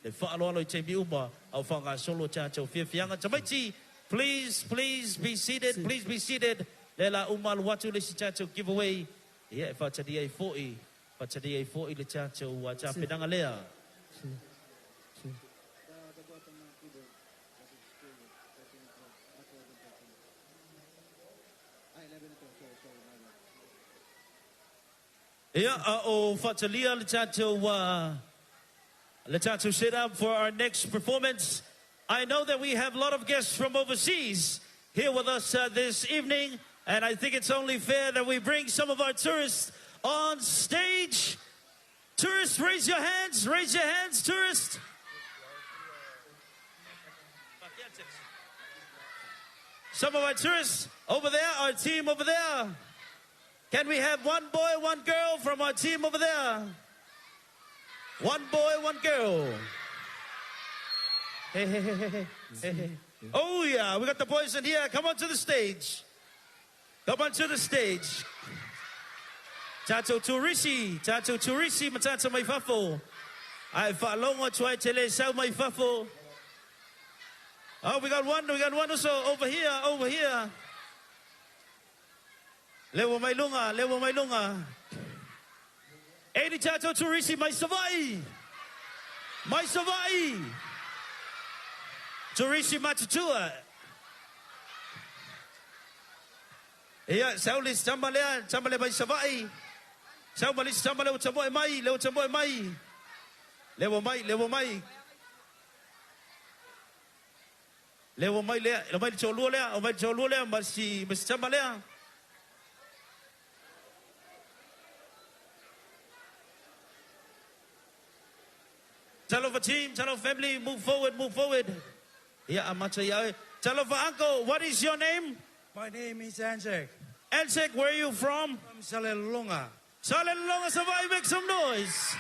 le whaaloalo i te miuma, au whanga solo tātou whiawhianga. Tamaiti, please, please be seated, please be seated. Le la umalu atu le si tātou giveaway. Ia, e whaataria i fo'i, le tātou tāpenanga lea. Ia, o whaatalia le tātou set up for our next performance. I know that we have a lot of guests from overseas here with us this evening, and I think it's only fair that we bring some of our tourists on stage. Tourists, raise your hands, tourists. Some of our tourists over there, our team over there. Can we have one boy, one girl from our team over there? One boy, one girl. Hey, hey, hey, hey, hey, hey. Oh yeah, we got the boys in here. Come on to the stage. Come on to the stage. Tato Turisi, matata mai fafo. Ai whaalongo tuai te le sau mai fafo. Oh, we got one also over here, Lewa mai lunga, Eni Tato Turisi mai Savai. Mai Savai. Turisi Matutua. Ia, saulis tamalea, tamale mai Savai. Saumalis tamale o tamoe mai, leo tamoe mai. Lewa mai, lewa mai. Lewa mai lea, lewa mai tolua lea, o mai tolua lea, masi tamalea. Talofa team, Talofa family, move forward, move forward. Yeah, amata yae. Talofa uncle, what is your name? My name is Anzek. Anzek, where are you from? From Salelologa. Salelologa, Savai'i, make some noise.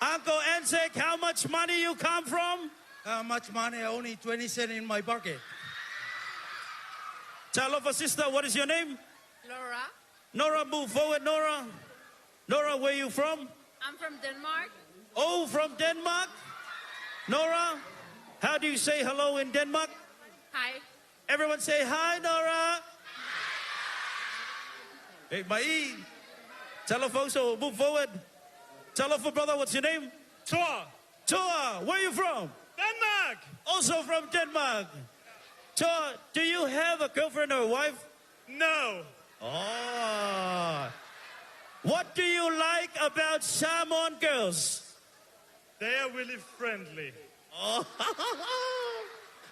Uncle Anzek, how much money you come from? How much money? Only 20 cents in my pocket. Talofa sister, what is your name? Laura. Nora, move forward, Nora. Nora, where are you from? I'm from Denmark. Oh, from Denmark? Nora, how do you say hello in Denmark? Hi. Everyone say hi, Nora. Hey, mai. Talofa, move forward. Talofa, brother, what's your name? Tor. Tor, where are you from? Denmark. Also from Denmark. Tor, do you have a girlfriend or a wife? No. Oh. What do you like about Samoan girls? They are really friendly. Oh.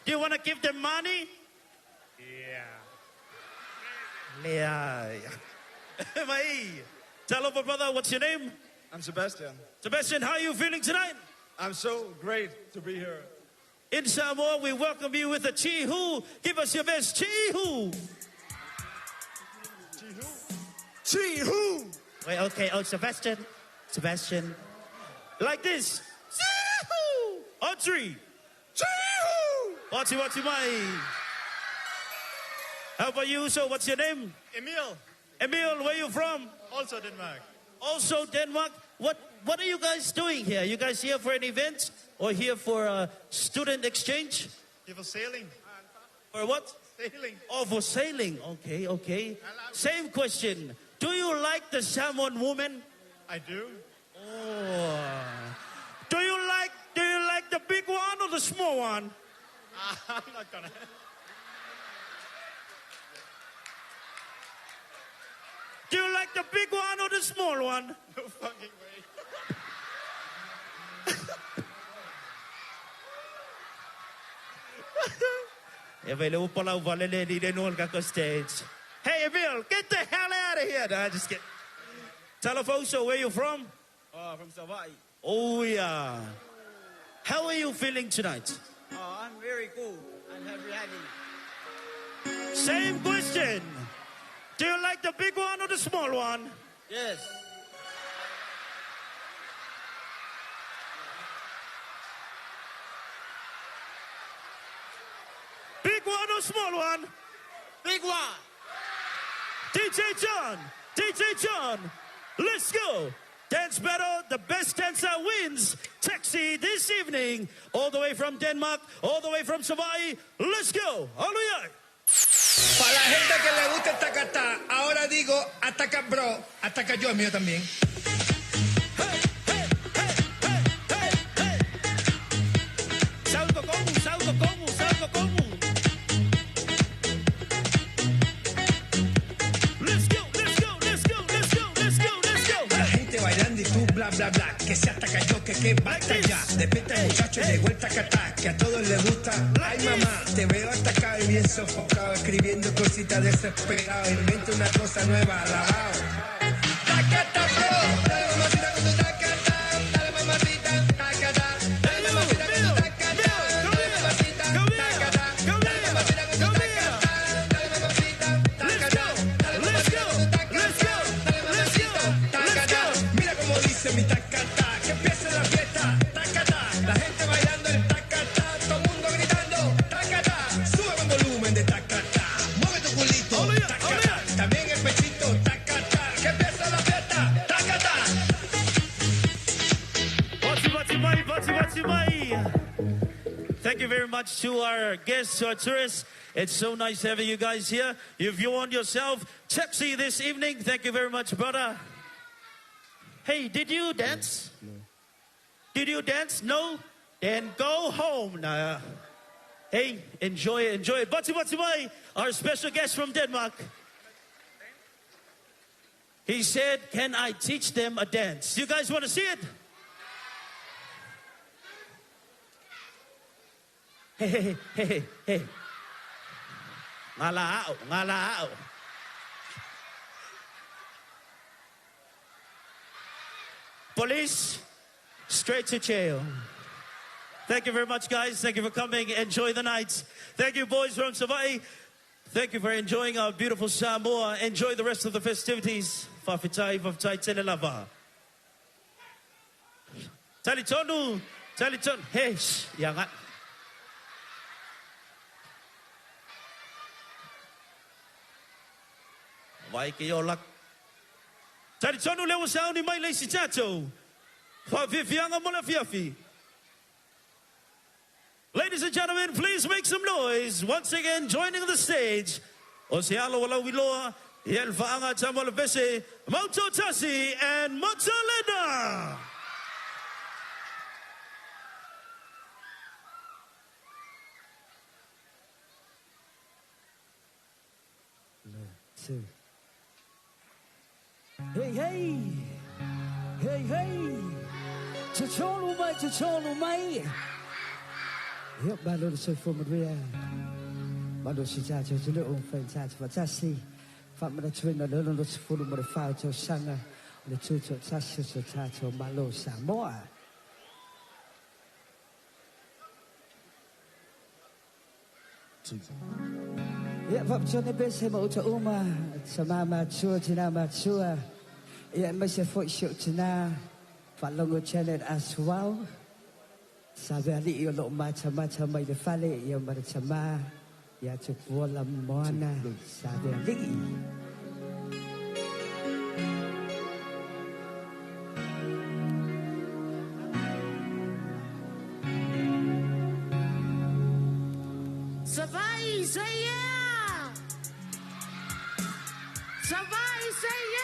Do you want to give them money? Yeah. Yeah. Mai. Talofa, brother, what's your name? I'm Sebastian. Sebastian, how are you feeling tonight? I'm so great to be here. In Samoa, we welcome you with a chi-hu. Give us your best chi-hu. Chi-hu. Wait, okay. Oh, Sebastian. Sebastian. Like this. Chi-hu. On three. Chi-hu. Wati wati mai. How about you? So, what's your name? Emil. Emil, where you from? Also Denmark. Also Denmark. What are you guys doing here? You guys here for an event or here for a student exchange? Here for sailing. For what? Sailing. Oh, for sailing. Okay, okay. Same question. Do you like the Samoan woman? I do. Oh. Do you like the big one or the small one? I'm not gonna. Do you like the big one or the small one? No fucking way. Stage. Hey, Emil, get the hell out of here. No, I just get. Telefoso, where you from? From Savai'i. Oh, yeah. How are you feeling tonight? Oh, I'm very cool. I'm happy, happy. Same question. Do you like the big one or the small one? Yes. Big one or small one? Big one. DJ John, DJ John, let's go. Dance battle, the best dancer wins. Taxi this evening, all the way from Denmark, all the way from Savai'i. Let's go. Hallelujah. Para la gente que le gusta el tacatá, ahora digo ataca bro, ataca yo, mío también. Salgo como, salgo como, salgo como. Let's go, let's go, let's go, let's go, let's go, let's go. La gente bailando y tú bla bla bla, que se ataca yo, que basta ya. Despierta muchacho, llegó el tacatá, que a todos les gusta. Ay mamá, te veo atacado y bien sofocado, escribiendo cositas desesperado. Inventa una cosa nueva, alabao. Tacatá, bro, dale mamacita con tu tacatá, dale mamacita, tacatá, dale mamacita con tu tacatá, dale mamacita, tacatá, dale mamacita con tu tacatá, dale mamacita, tacatá, dale mamacita con tu tacatá, dale mamacita, tacatá. Mira cómo dice mi tacatá, que empiece la fiesta, tacatá, la gente bailando el tacatá, todo el mundo gritando, tacatá, sube con volumen de tacatá, mueve tu culito, tacatá, también el pechito, tacatá, que empiece la fiesta, tacatá. Wati wati mai, wati wati mai. Thank you very much to our guests, to our tourists. It's so nice having you guys here. If you want yourself taxi this evening, thank you very much, brother. Hey, did you dance? No. Did you dance? No? Then go home. Nah. Hey, enjoy it, enjoy it. Bati bati mai, our special guest from Denmark. He said, can I teach them a dance? You guys want to see it? Hey, hey, hey, hey, hey. Ngala ao, ngala ao. Police, straight to jail. Thank you very much, guys. Thank you for coming. Enjoy the night. Thank you, boys from Savai'i. Thank you for enjoying our beautiful Samoa. Enjoy the rest of the festivities. Fafitai, fafitai, tele lava. Talitonu, talitonu. Hey, shh, yanga. Vai ke yo lak. Talitonu lewa sauni mai leisi tato. Fafifianga mola fiafi. Ladies and gentlemen, please make some noise. Once again, joining the stage, Osialo Walawiloa, Yelfaanga Tamolapese, Moto Tasi, and Motalena. Two. Hey, hey! Hey, hey! Totolu mai, totolu mai! Yep, malo le soifua manuia. Malo si tātou te leo, whai tātou whatasi. Whamanatuina le 64 mo le whā tausaga Le tutoatasi o so tatou Malo Samoa. Ia faapitoa pese ma uta uma, tamā matua, tinā matua. Ia aemaise foi si ou tinā, faalogo Janet as well. Sa veali'i o loo matamata mai le fale, ia ma le tamā, ia Tupuola Moana, sa veali'i. Savai'i, say yeah! Savai'i, say yeah!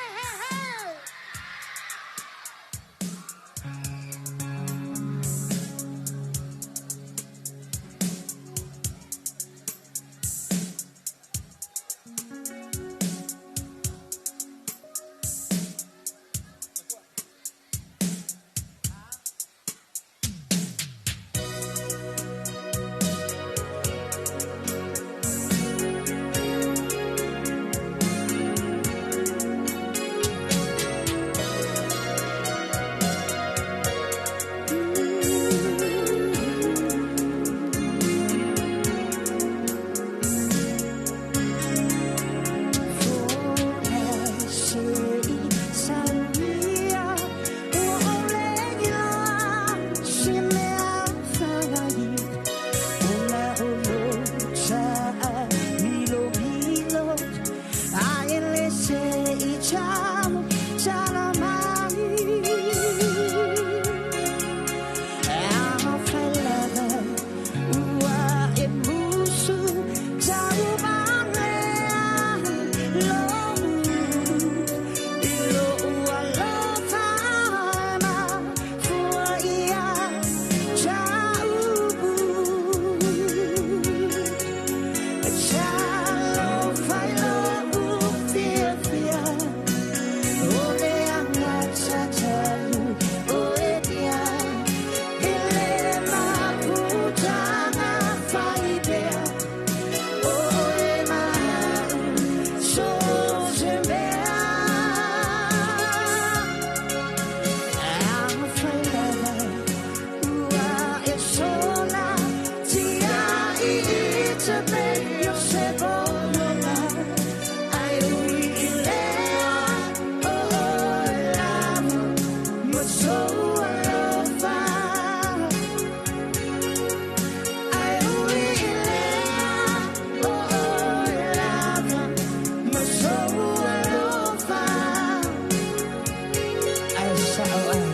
Hey, hey!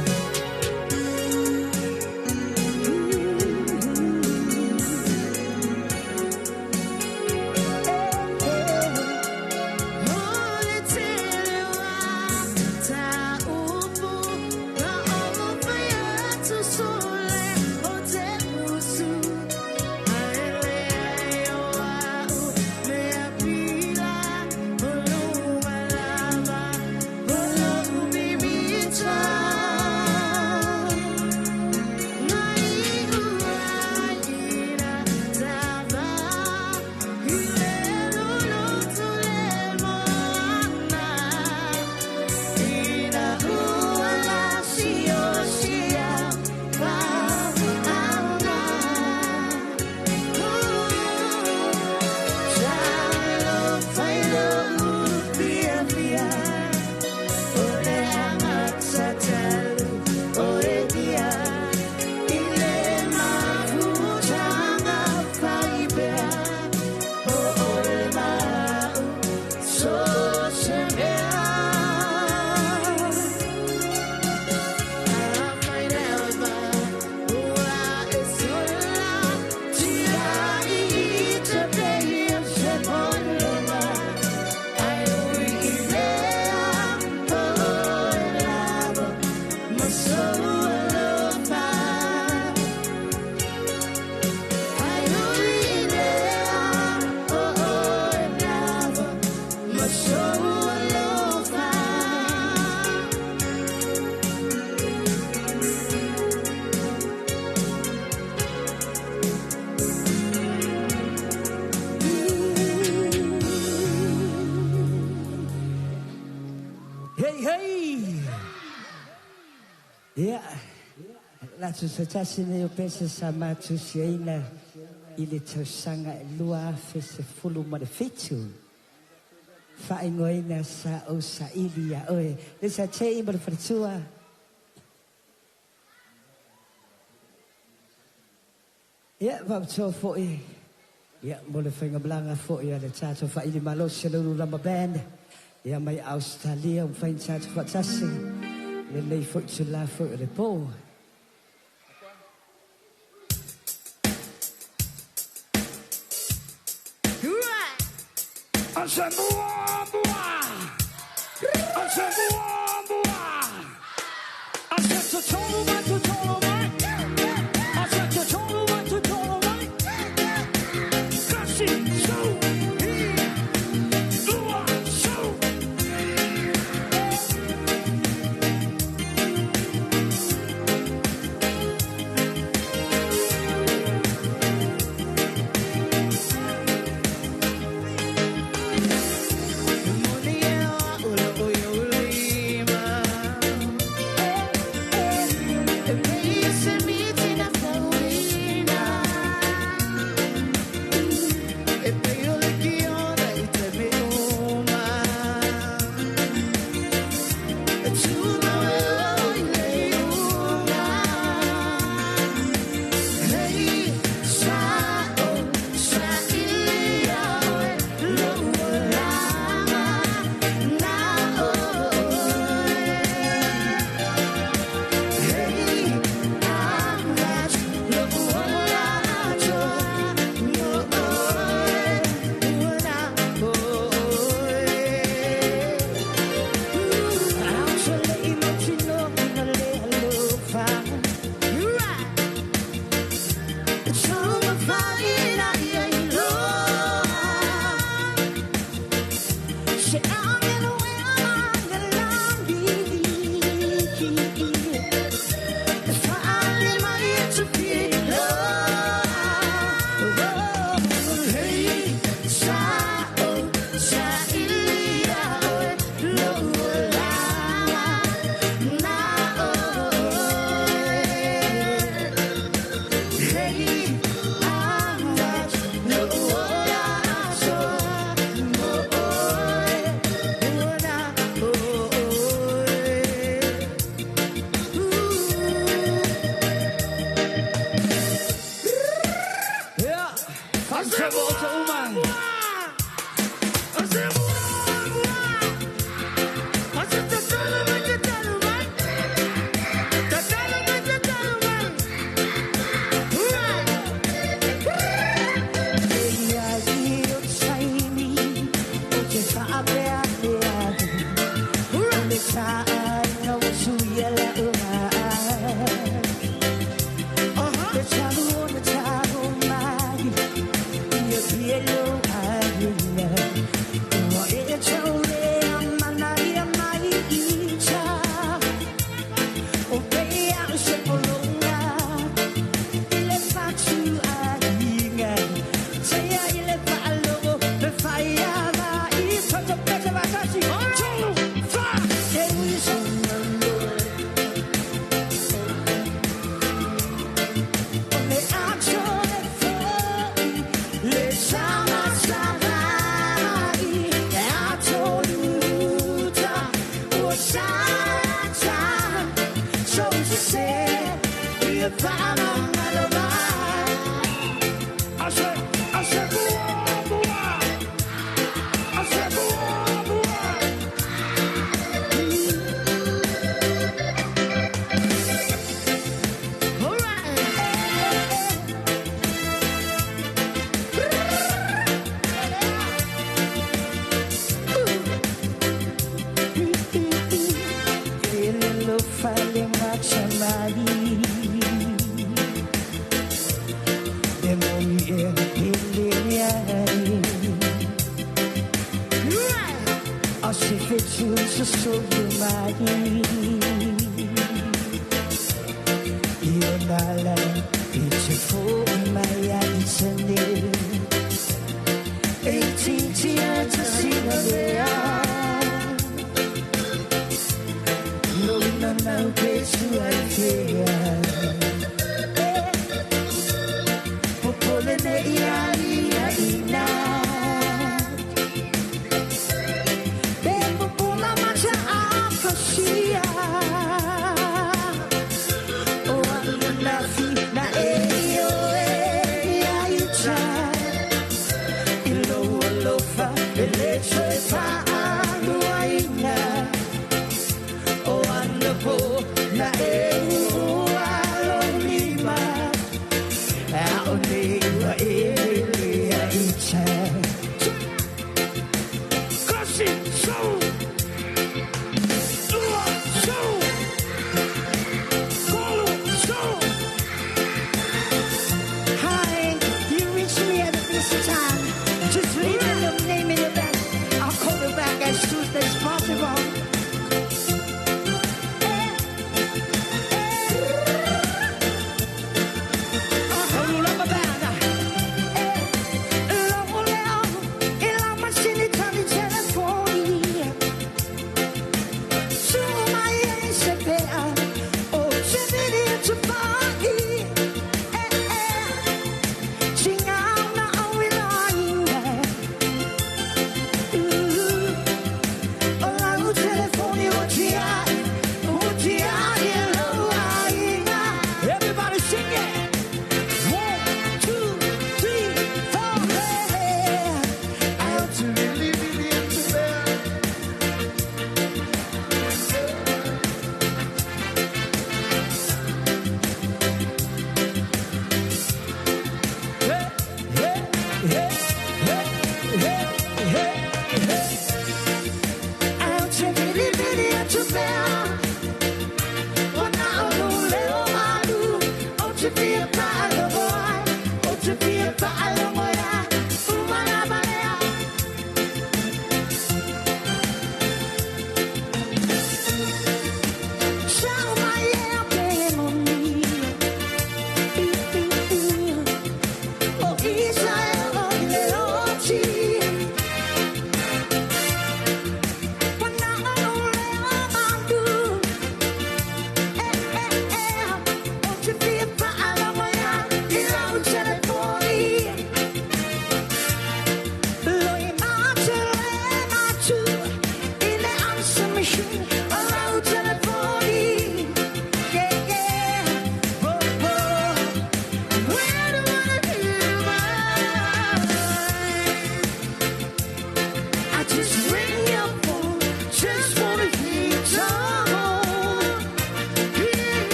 Hey, hey! Ia, latou se tasi nei o pese sa matusiaina i le tausaga e 2017. Faaigoaina sa ou saili ia oe. Le sa tei ma le faletua. Ia, faapitoa foi. Ia, mo le faigamalaga foi a le tatou faili malosi le Ulu Lama Band. Ia, mai Australia, ua mafai ona tatou faatasi. Lelei foi itulā foi o le pō. No, no, no,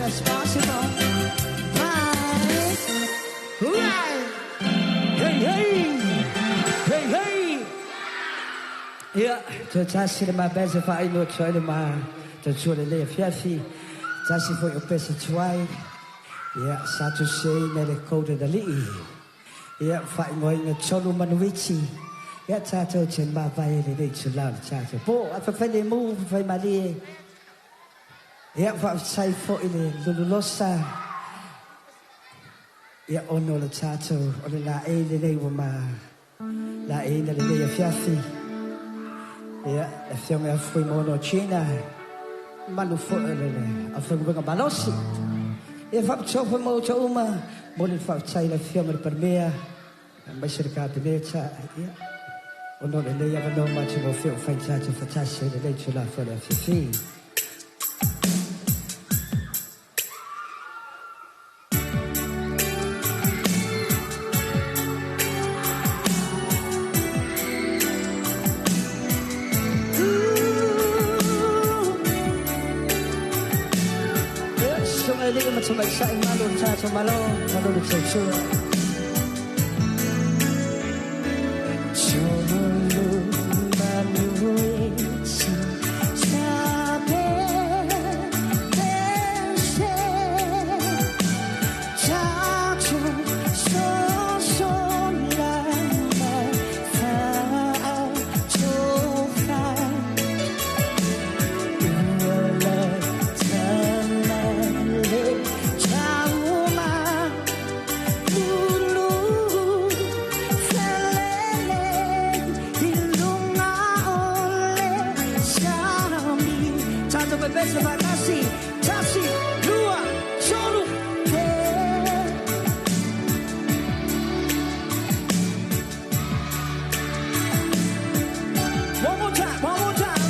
as possible. Bye. Hooray! Hey, hey! Hey, hey! Ia, toe tasi le mabese faainu atu ai le ma tautua lelei afiafi. Tasi foi o pese tuai. Ia, sa tusiaina le Golden Alii. Ia, faaigoaina Tolu Manuiti. Ia, tatou te mavae lenei itulā o le tatou po. Ae faafeilemu, faafaimalie. Ia, faafetai foi le lululosa. Ia, ona o le tatou, o le laei lenei ua ma laeiina lenei afiafi. Ia, le afioga ia Fuimaono Gina, mamalu foi o le aufaigaluega malosi. Ia, faapitoa foi mo outou uma, momoli le faafetai i le afioga i le Palemia, aemaise le Kapeneta, ia, ona o lenei avanoa matagofie ua fai tatou faatasi ai i lenei itula foi o le afiafi. Ia, susuga i alii ma tamaitai malu o le tatou Malo, malu le tautua. One more time, one more time.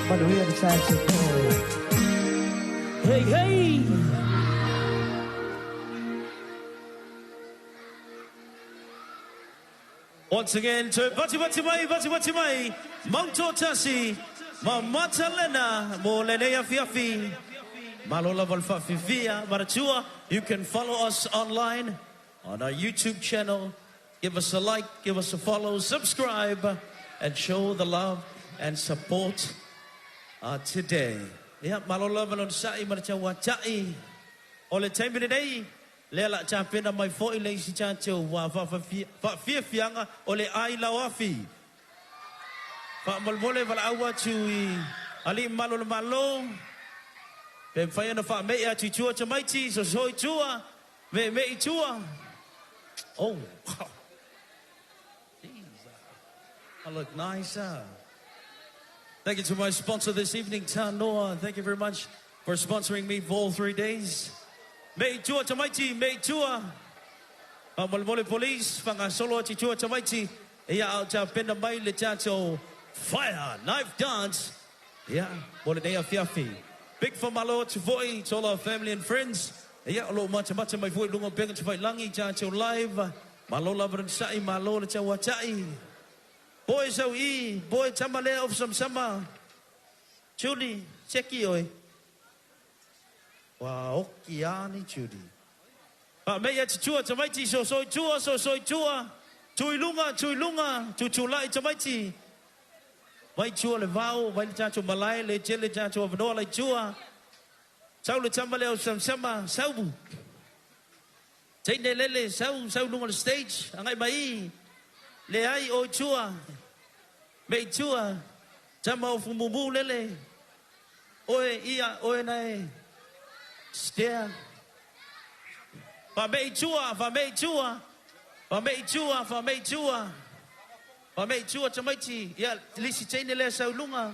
Manuia le tatou po. Hey, hey! Once again to Vati Vati Mai, Vati Vati Mai, Mount Tasi, ma Matalena, mo lenei afiafi. Malo lava le faafifia, manatua, you can follow us online on our YouTube channel. Give us a like, give us a follow, subscribe, and show the love and support today. Ia, malo lava le onosai ma le tauata'i o le taimi lenei, lea o le a tapena mai foi le isi tatou faafiafiaga o le ai lauafi. Faamolemole valaau atu i alii mamalu o le Malo, pe mafai ona faame'i atu i tua tamaiti, soso i tua, meemee i tua. Oh, wow. Jeez, I look nice, huh? Thank you to my sponsor this evening, Tanoa. Thank you very much for sponsoring me for all 3 days. Me i tua tamaiti, me i tua. Faamolemole police, faagasolo atu i tua tamaiti. Ia a o tapena mai le tatou fire knife dance. Ia, mo lenei afiafi. Big faamalo atu foi to all our family and friends. Ia, o lo o matamata mai foi i luga o upega tafailagi, tatou live. Malo lava le onosai, malo le tauata'i. Boy sau i, boy tama lea o sama. Julie, seki oi. Ua oki ani Judy. Faame'i atu i tua tamaiti, soso i tua, soso i tua. Tu i luga, tu i luga, tutulai tamaiti. Vai tua le vao, vai le tatou malae, le tele tatou avanoa lai tua. Sau le tama lea o sama, sau. Teine lele, sau, sau luga o le stage, agai mai i. Leai o i tua. Me i tua. Tama o fumumu lele. Oe ia, oe nae. Stair. Faame'i i tua, faame'i i tua. Faame'i i tua, faame'i i tua. Faame'i i tua tamaiti. Ia, lisi teine lea sau luga.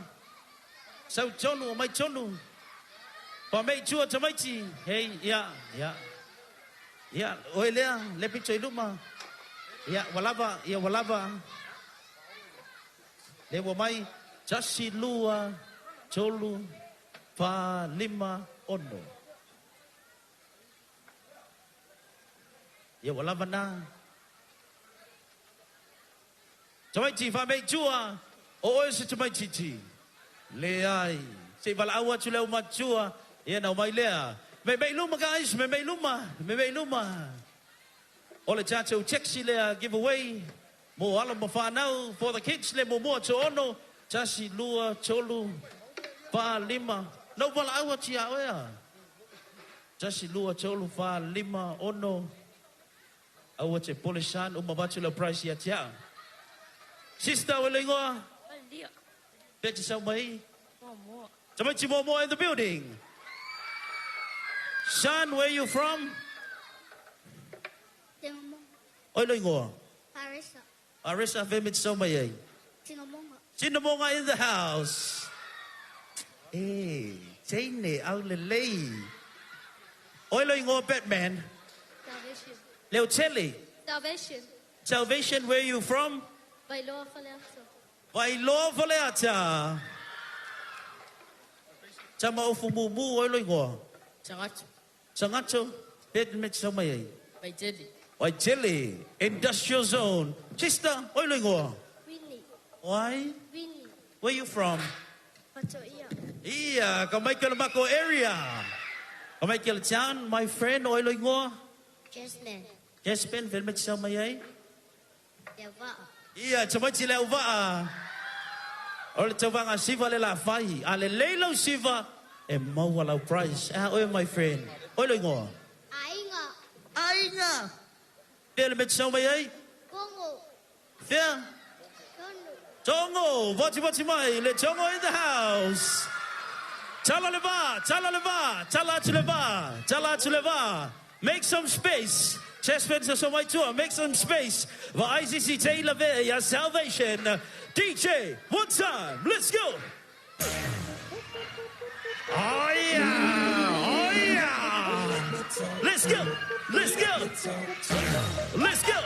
Sau tonu, o mai tonu. Faame'i i tua tamaiti. Hei, ia, ia. Ia, oe lea, le pito i luma. Ia, ua lava, ia ua lava. Le ua mai, tasi, lua, tolu, fa, lima, ono. Ia ua lava na. Tamaiti, faame'i i tua, o oe se tamaititi. Leai. Se i valaau atu le aumatua, ia na omai lea. Meemee i luma, guys, meemee i luma, meemee i luma. O le tatou taxi lea giveaway mo alo ma fanau for the kids le muamua toaono, tasi, lua, tolu, fa, lima. Na ou valaau atu iā oe a. Tasi, lua, tolu, fa, lima, ono. Aua te popole son, uma avatu lau prize ia te au. Sister, o le igoa? Lia. Pe te sau mai? Moa. Tamaiti Momoa in the building. Son, where you from? Tinamoga. Oi lo ingoa. Arisa. Arisa fe me te sau mai ai. Tinamoga. Tinamoga in the house. E, teine au lelei. Oi lo ingoa Batman. Salvation. Leo Telly. Salvation. Salvation, where you from? Vailoa Faleata. Vailoa Faleata. Tama o fumumu oi lo ingoa. Sangato. Sangato, pe me te sau mai ai. Vaitele. Waitele, Industrial Zone. Sister, oi lo ingoa. Winnie. Why? Winnie. Where you from? Patoia. Ia, ka mai ke mako area. Ka mai ke town, my friend, oi lo ingoa. Jasmine. Jasmine, fe me te sau mai ai. Leva. Ia, tamaiti le auvaa. O le tauvaga siva le la fai. A le lei lau siva, e maua lau prize. Ah, oe, my friend. Oi lo ingoa. Ainga. Aiga. Fea le me te sau mai ai? Kongo. Fea? Tono. Tongo, vati vati mai, le Tongo in the house. Tala le va, tala le va, tala atu le va, tala atu le va. Make some space. Chessmen sa mai tua, make some space. Va ICC Taylor Ve, ya salvation. DJ, one time, let's go. Oh yeah, oh yeah. Let's go, let's go, let's go.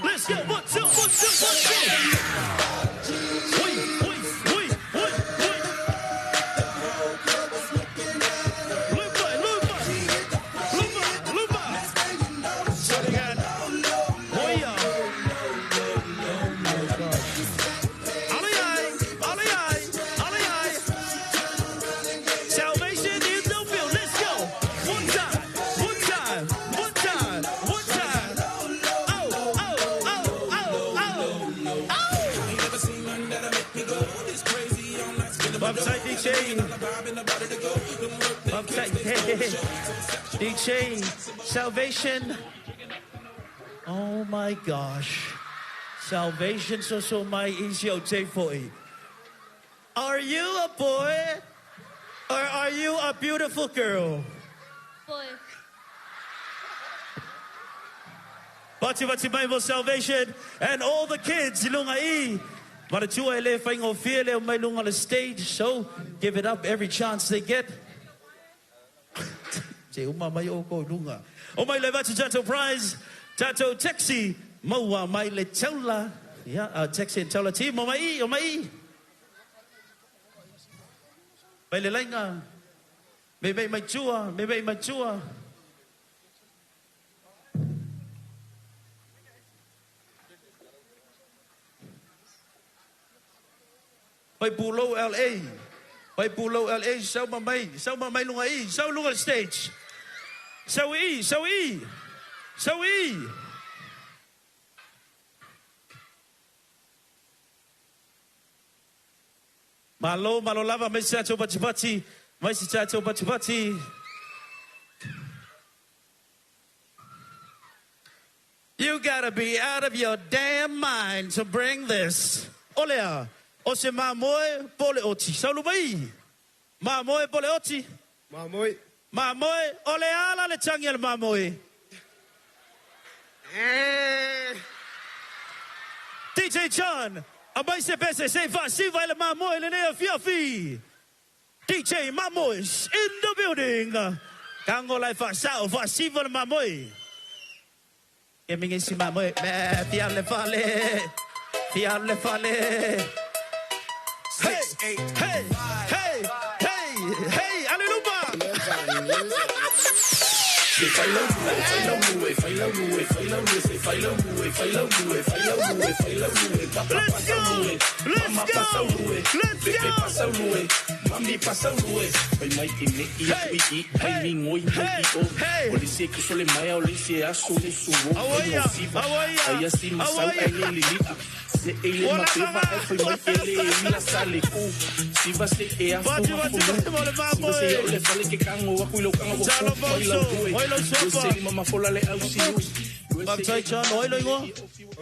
Let's go. One, two, one, two, one, two. Oi, oi, oi, oi, oi. Lupa, lupa. Lupa, lupa. DJ. DJ Salvation. Oh my gosh. Salvation so so my easy J40. Are you a boy or are you a beautiful girl? Boy. Bati bati mai mo Salvation and all the kids i lunga i. Maratua e le whaingo fia le o mai lunga le stage, so give it up every chance they get. Te uma mai o ko lunga. O mai le vatu tato prize, tato taxi, maua mai le taula. Yeah, our taxi and taula team, o mai i, o mai i. Mai le lainga. Me mei mai tua, me mei mai tua. Pai Pulo LA. Pai Pulo LA, sau ma mai, sau ma mai lunga i, sau lunga le stage. Sau i, sau i. Sau i. Malo, malo lava, mai se tātou patipati, mai se tātou patipati. You gotta be out of your damn mind to bring this. Olea, o se mamoe po le oti. Saulu mai. Mamoe po le oti. Mamoe. Mamoe, o le ala le tangi a le mamoe. DJ John, a mai se pese se fa siva le mamoe le nea fiafi. DJ Mamoe's in the building. Kango lai fa sao fa siva le mamoe. Ke mingi si mamoe, me fia le fale. Fia le fale. Hey, hey, hey, hey, hey, aleluma. Let's go! Let's go! Let's go! Mami pasa lue, pai mai te me i Hey, i i pai ni ngoi hey, i o. hey. O le se ku sole mai o le se aso le su o. Awaia, awaia, Ai asi masau awaia. ai le li li. Se e le Wala ma pe va mama. ai fai mai e le e mila sa le ku. Si va se e a fu Vati, ma vati, fu vati, mo le Si va se mamoe. o le fale ke kango wa ku ilo kanga wa Talo ku pai lau Boso, hue. oi lau O sopa. se lima mafola le au si u. Baptai John, oi lo ingoa.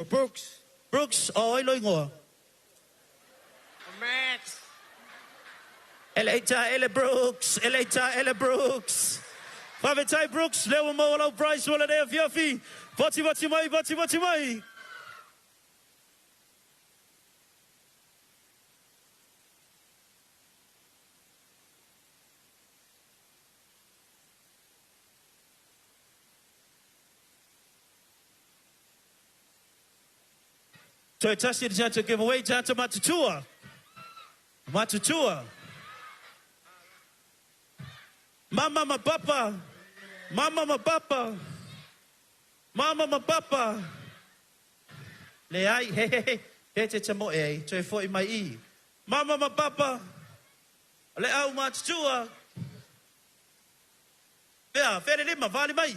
Brooks. Brooks, oi lo ingoa. Max. Eleita Ele Brooks, Eleita Ele Brooks. Favetai Brooks, leo mo lau price wala nea fiafi. Vati vati mai, vati vati mai. Toe tasi le tatou giveaway, tatou matutua. Matutua. Mama ma papa. Mama ma papa. Mama ma papa. Le ai, he he he. He te te mo e, toe foi mai i. Mama ma papa. Le au matutua. Fea, fea le lima, vali mai.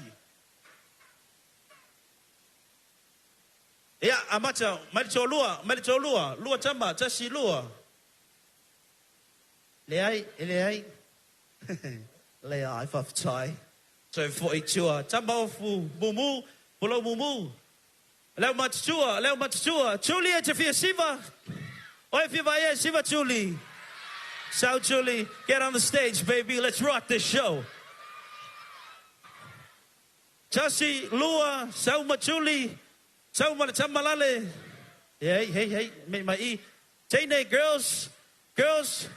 Ia, amata, mai le tōlua, mai le tōlua, lua tama, tasi lua. Le ai, e le ai. Le ai, whawhitai. So foi tua, tama ofu, mumu, pulau mumu. Leo matutua, leo matutua. Tuli e te fia siva. Oi fia vai e siva Tuli. Sau Tuli, get on the stage, baby. Let's rock this show. Tasi, lua, sau matuli, sau ma le tamalale. Hey, hey, hey, me mai i. Teine, girls, girls,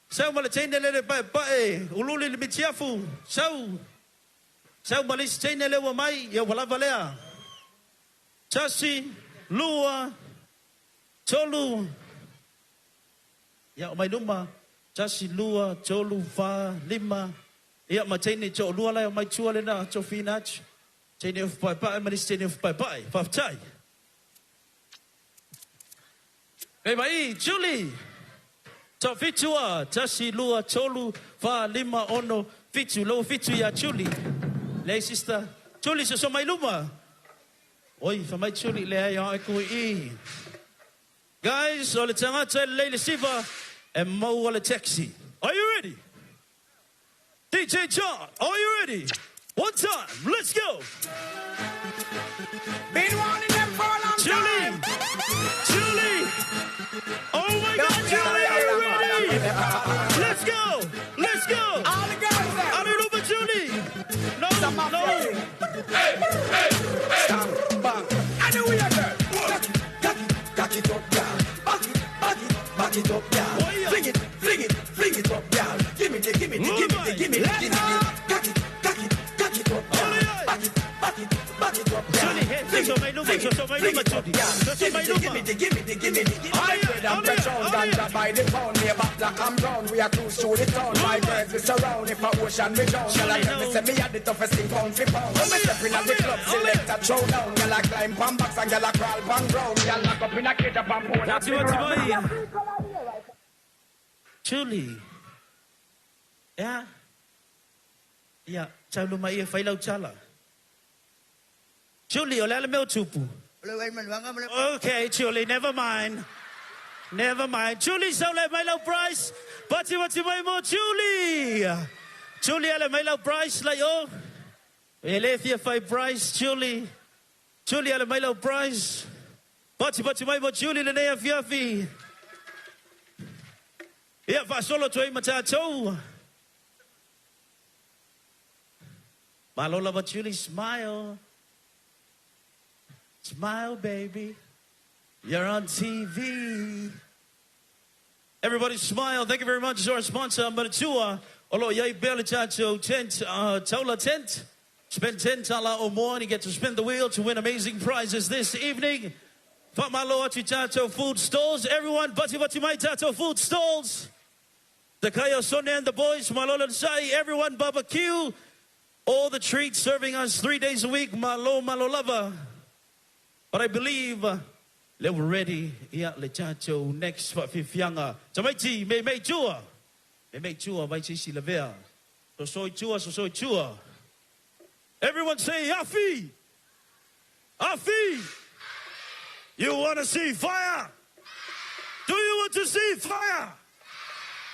sau ma le teine lele pae pae, ululi le mitiafu, sau. Sau ma le isi teine le ua mai, ia ua lava lea. Tasi, lua, tolu. Ia o mai luma. Tasi, lua, tolu, wha, lima. Ia ma teine tō lua lai o mai tua le nā, tō whina atu. Teine ufu pai pai, ma le isi teine ufu pai pai. Whawhitai. Hei mai, Julie. Tō whitua, tasi, lua, tolu, wha, lima, ono, whitu, lo whitu ia Julie. Le sister, Julie, so so mai luma. Oi, wha mai Julie, le ai ai kui i. Guys, o le tangata le leile siva, e maua le taxi. Are you ready? DJ John, are you ready? One time, let's go. Been wanting them for a long Julie, time. Julie. Oh my God, Julie, are you ready? Let's go, let's go. All the girls there. I don't know, but Julie. No, no. Stand back. I know we are girl. Cock it, cock it, cock it up, girl. Back it, back it, back it up, girl. Fling it, fling it, fling it up, girl. Give me the, give me the, give me the, give me the, give me the. Cock it, cock it, cock it up, girl. Back it, back it, back it up, girl. Julie, hey, Fling it, fling it, fling it up, girl. Give me the, give me the, give me the, give me the. I bread and petrol, ganja by the pound. Me back black and brown, we are cruise through the town. My birds we surround, if a ocean we drown. Girl, I tell me say me had the toughest thing pound for pound. When me step in at the club, select a throw down. Girl, I climb pan box and girl, I crawl pan ground. Girl, lock up in a cage up and bone. Wati, wati, mai. Julie. Yeah. Yeah, taulo mai e whailau tala. Julie, o le ala mea o tupu. Okay, Julie, never mind. Never mind. Julie, saule mai lau Bryce. Pati wati mai mo, Julie. Julie, ale mai lau Bryce, lai o. E le fia whai Bryce, Julie. Julie, ale mai lau Bryce. Pati pati mai mo, Julie, le nea fiafi. Ia, whaasolo toi matātou. Malola ba Julie, smile. Smile, baby. You're on TV. Everybody smile. Thank you very much to our sponsor, Maratua. Olo yai bele chacho tent, taula tent. Spend 10 tala or more and you get to spin the wheel to win amazing prizes this evening. Whamalo atu tato food stalls. Everyone, bati bati mai tato food stalls. The Kaya Sonne and the boys, Malola Sai, everyone barbecue. All the treats serving us 3 days a week. Malo malo lava. But I believe they were ready. Ia le chacho next for fifianga. Tamaiti me me tua. Me me tua vai sisi lavea. So soi tua, so soi tua. Everyone say Afi. Afi. You want to see fire? Do you want to see fire?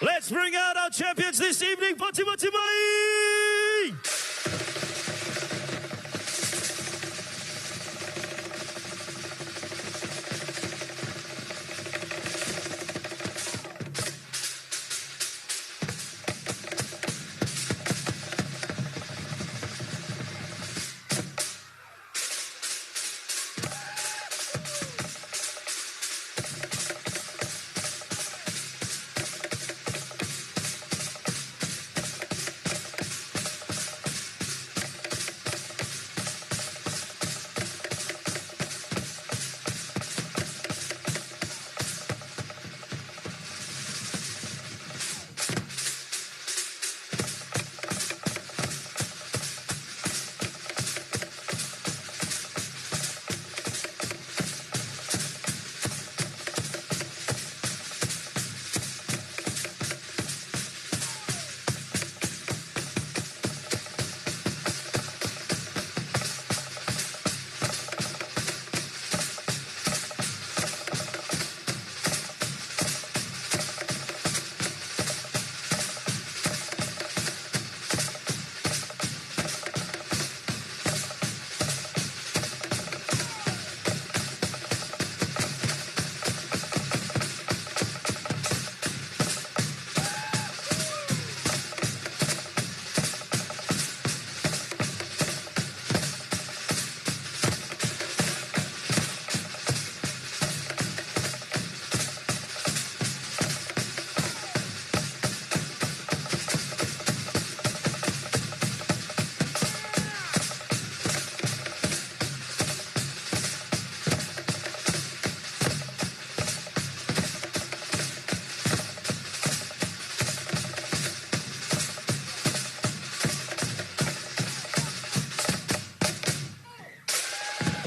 Let's bring out our champions this evening. Pati pati mai.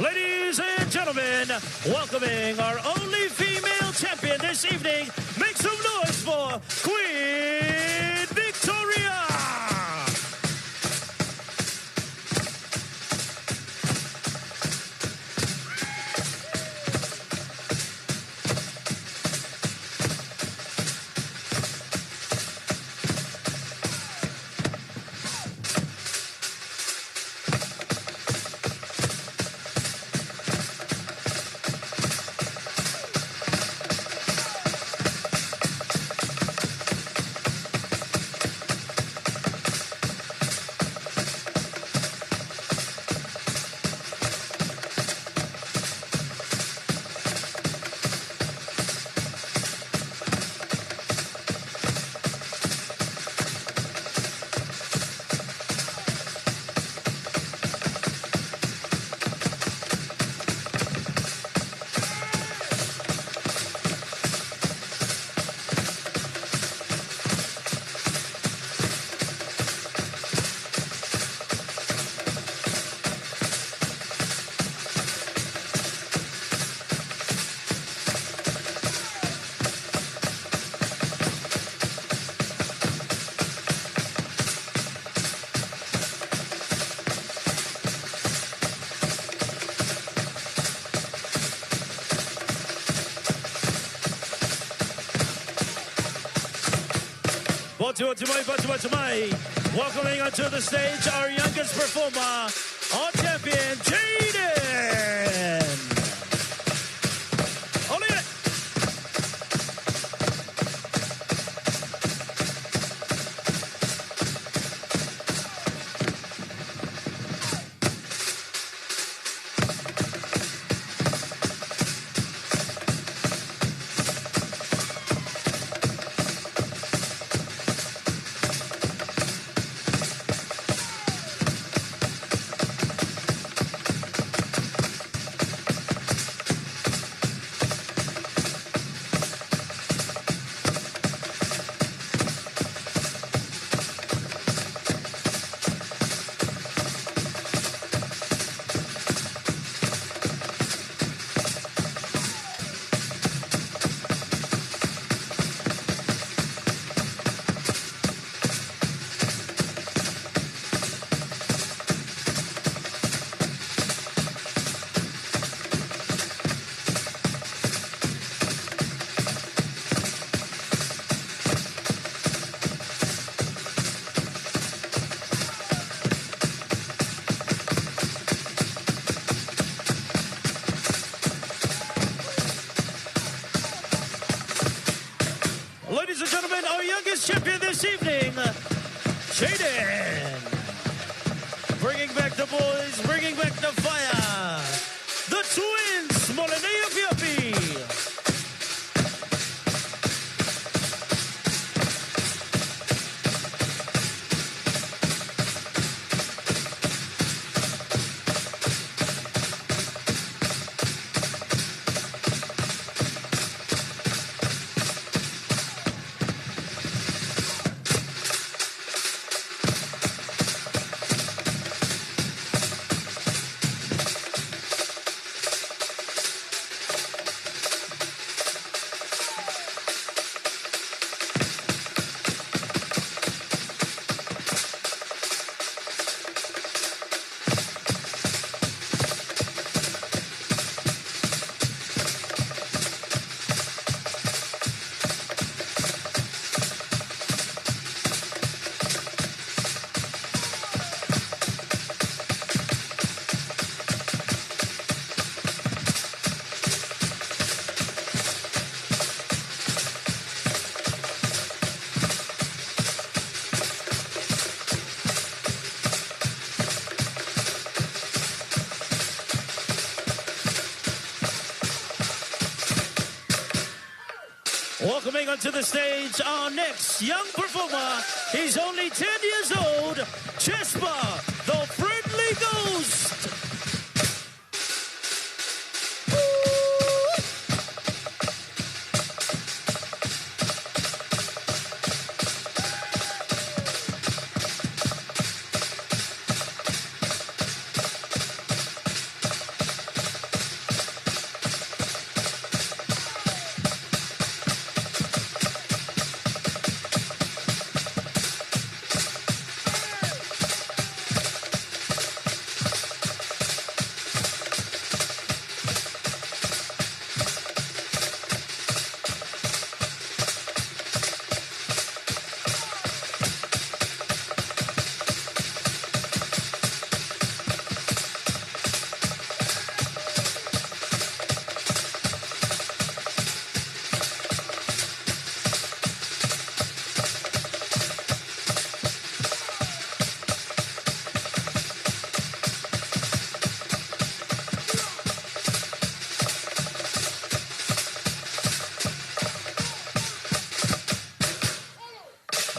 Ladies and gentlemen, welcoming our only female champion this evening, make some noise for Queen Victoria! Atu atu mai, atu atu mai. Welcoming onto the stage our youngest performer, our champion, Jaden. Ole! Ladies and gentlemen, our youngest champion this evening, Jaden. Bringing back the boys, bringing back the fire. The twins, Molinea Fiapi. Welcoming onto the stage our next young performer. He's only 10 years old, Chespa, the Friendly Ghost.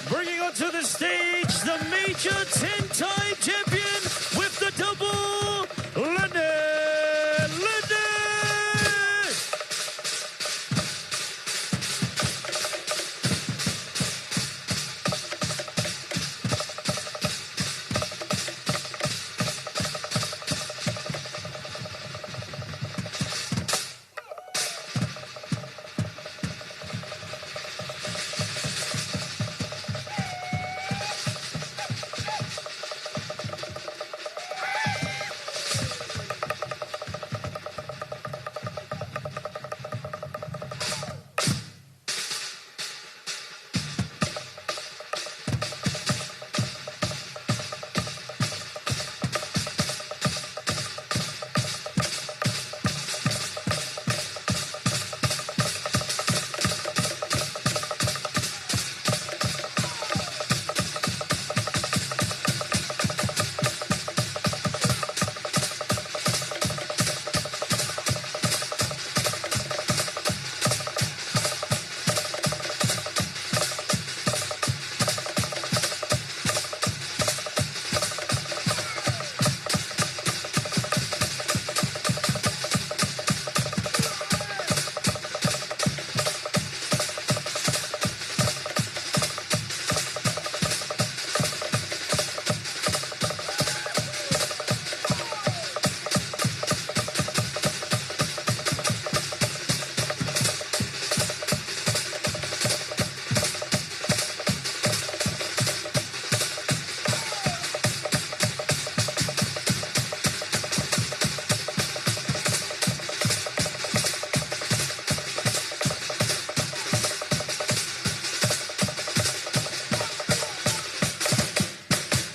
Bringing onto the stage the major 10-time champion with the double, Lennon Lennon!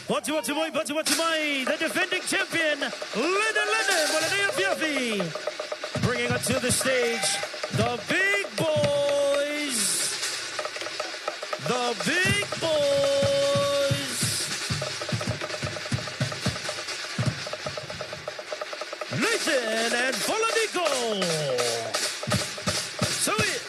Vati vati mai, vati vati mai, the defending champion, Lene Lene Molenea Fiafi. Bringing up to the stage, the big boys. The big boys. Nathan and Folonico. So it.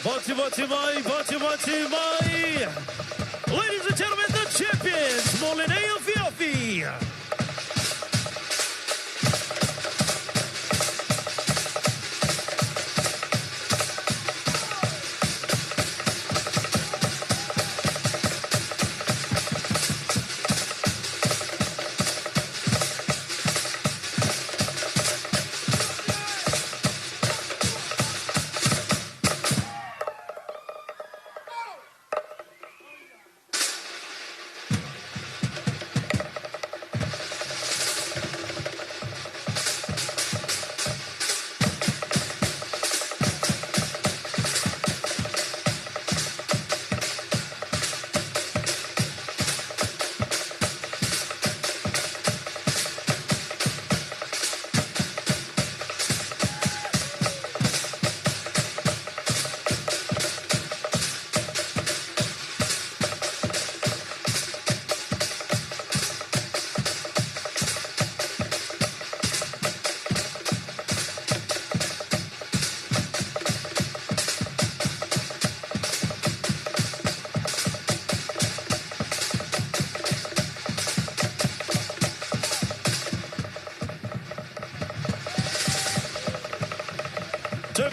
Vati vati mai, vati vati mai. Ladies and gentlemen, the champions, Molineo Fiafi.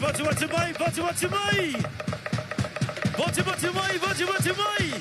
Vati vati mai, vati vati mai. Vati vati mai, vati vati mai.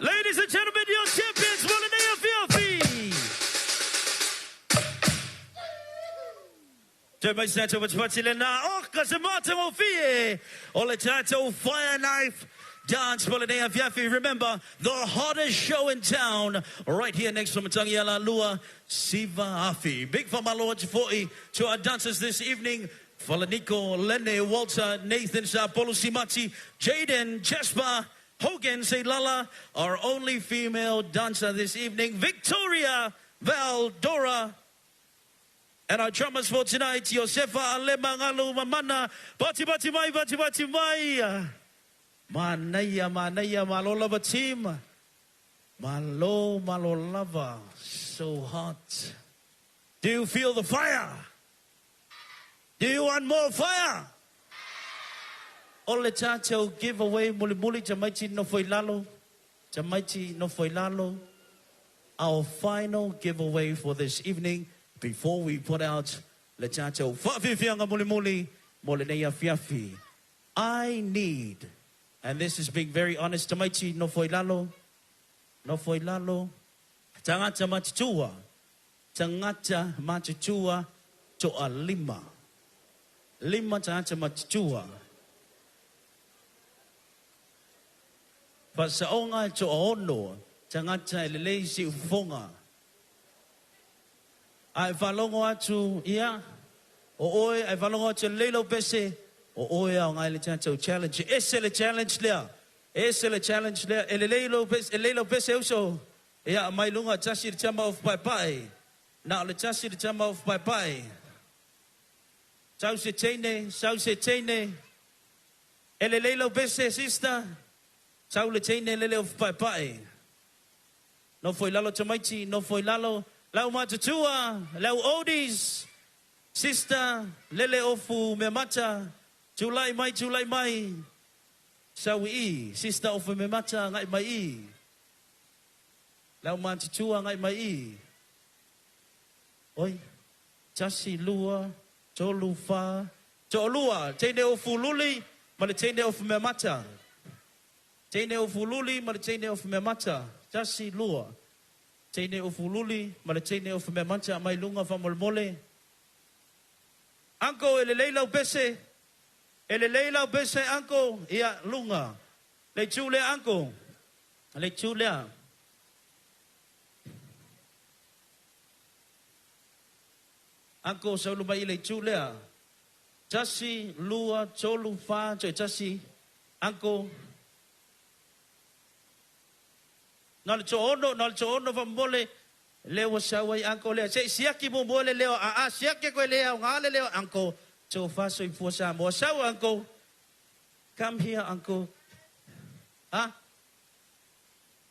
Ladies and gentlemen, your champions, Molinea Fiafi. Fire Knife Dance Molinea Fiafi. Remember, the hottest show in town, right here next to Matangiala Lua, Siva Afi. Big famalo 40 to our dancers this evening. Falaniko, Lene, Walter, Nathan, Sapolo Simati, Jaden, Jesper, Hogan Seilala, our only female dancer this evening, Victoria Valdora, And our drummers for tonight, Josefa Alema Ngalu Mamana. Bati bati mai, bati bati mai. Manaia, manaia, malo lava team. Malo, malo lava. So hot. Do you feel the fire? Do you want more fire? O le tātou giveaway mulimuli tamaiti nofo i lalo. Tamaiti nofo i lalo. Our final giveaway for this evening before we put out le tātou whaafiafianga mulimuli mo lenei afiafi. I need, and this is being very honest, tamaiti nofo i lalo, nofo i lalo, tagata matutua, tagata matutua toalima. Lima tagata matutua. Faasaoga e toaono tagata e lelei siufofoga. A e faalogo atu ia, o oe, a e faalogo atu e lelei lau pese, o oe e aoga i le tatou challenge. E ese le challenge lea. E ese le challenge lea. E lelei lou pese, e lelei lau pese e uso. Ia, aumai luga, tasi le tama ofu paepae. Na o le tasi le tama ofu paepae. Sau se teine, sau se teine. E lelei lau pese, sister. Sau le teine lele ofu paepae. Nofo i lalo tamaiti, nofo i lalo. Lau matutua, lau oldies. Sister, lele ofu meamata. Tulai mai, tulai mai. Sau i i. Sister ofu meamata, agai mai i. Lau matutua, agai mai i. Oi, tasi, lua, tolu, fa, toalua. Teine ofu luli ma le teine ofu meamata. Teine ofu luli ma le teine ofu meamata. Tasi, lua. Teine ofu luli ma le teine ofu meamata aumai luga faamolemole. Uncle, e lelei lau pese. E lelei lau pese, uncle. Ia, luga. Le itu lea, uncle. Le itu lea. Uncle, sau luma i le itu lea. Tasi, lua, tolu, fa, toe tasi. Uncle. Na o le toaono, na o le toaono faamolemole. Lea ua sau ai uncle lea. Se i siaki muamua le leo. Aa, siaki koe le aoga le leo uncle. Tofa soifua Samoa. Sau uncle. Come here uncle. Ha?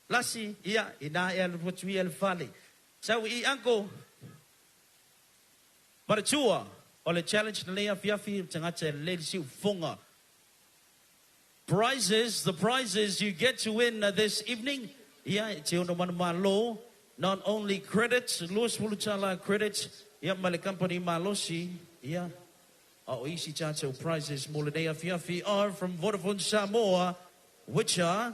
Lasi, ia, ina e alu atu ia i le fale. Sau i i uncle. Manatua, o le challenge lenei afiafi, o le tagata e lelei le siufofoga. Prizes, the prizes you get to win this evening, ia, e te ono manumalo, not only credits, 20 tala credits, ia, ma le company malosi, ia, a o isi tatou prizes mo lenei afiafi are from Vodafone Samoa, which are.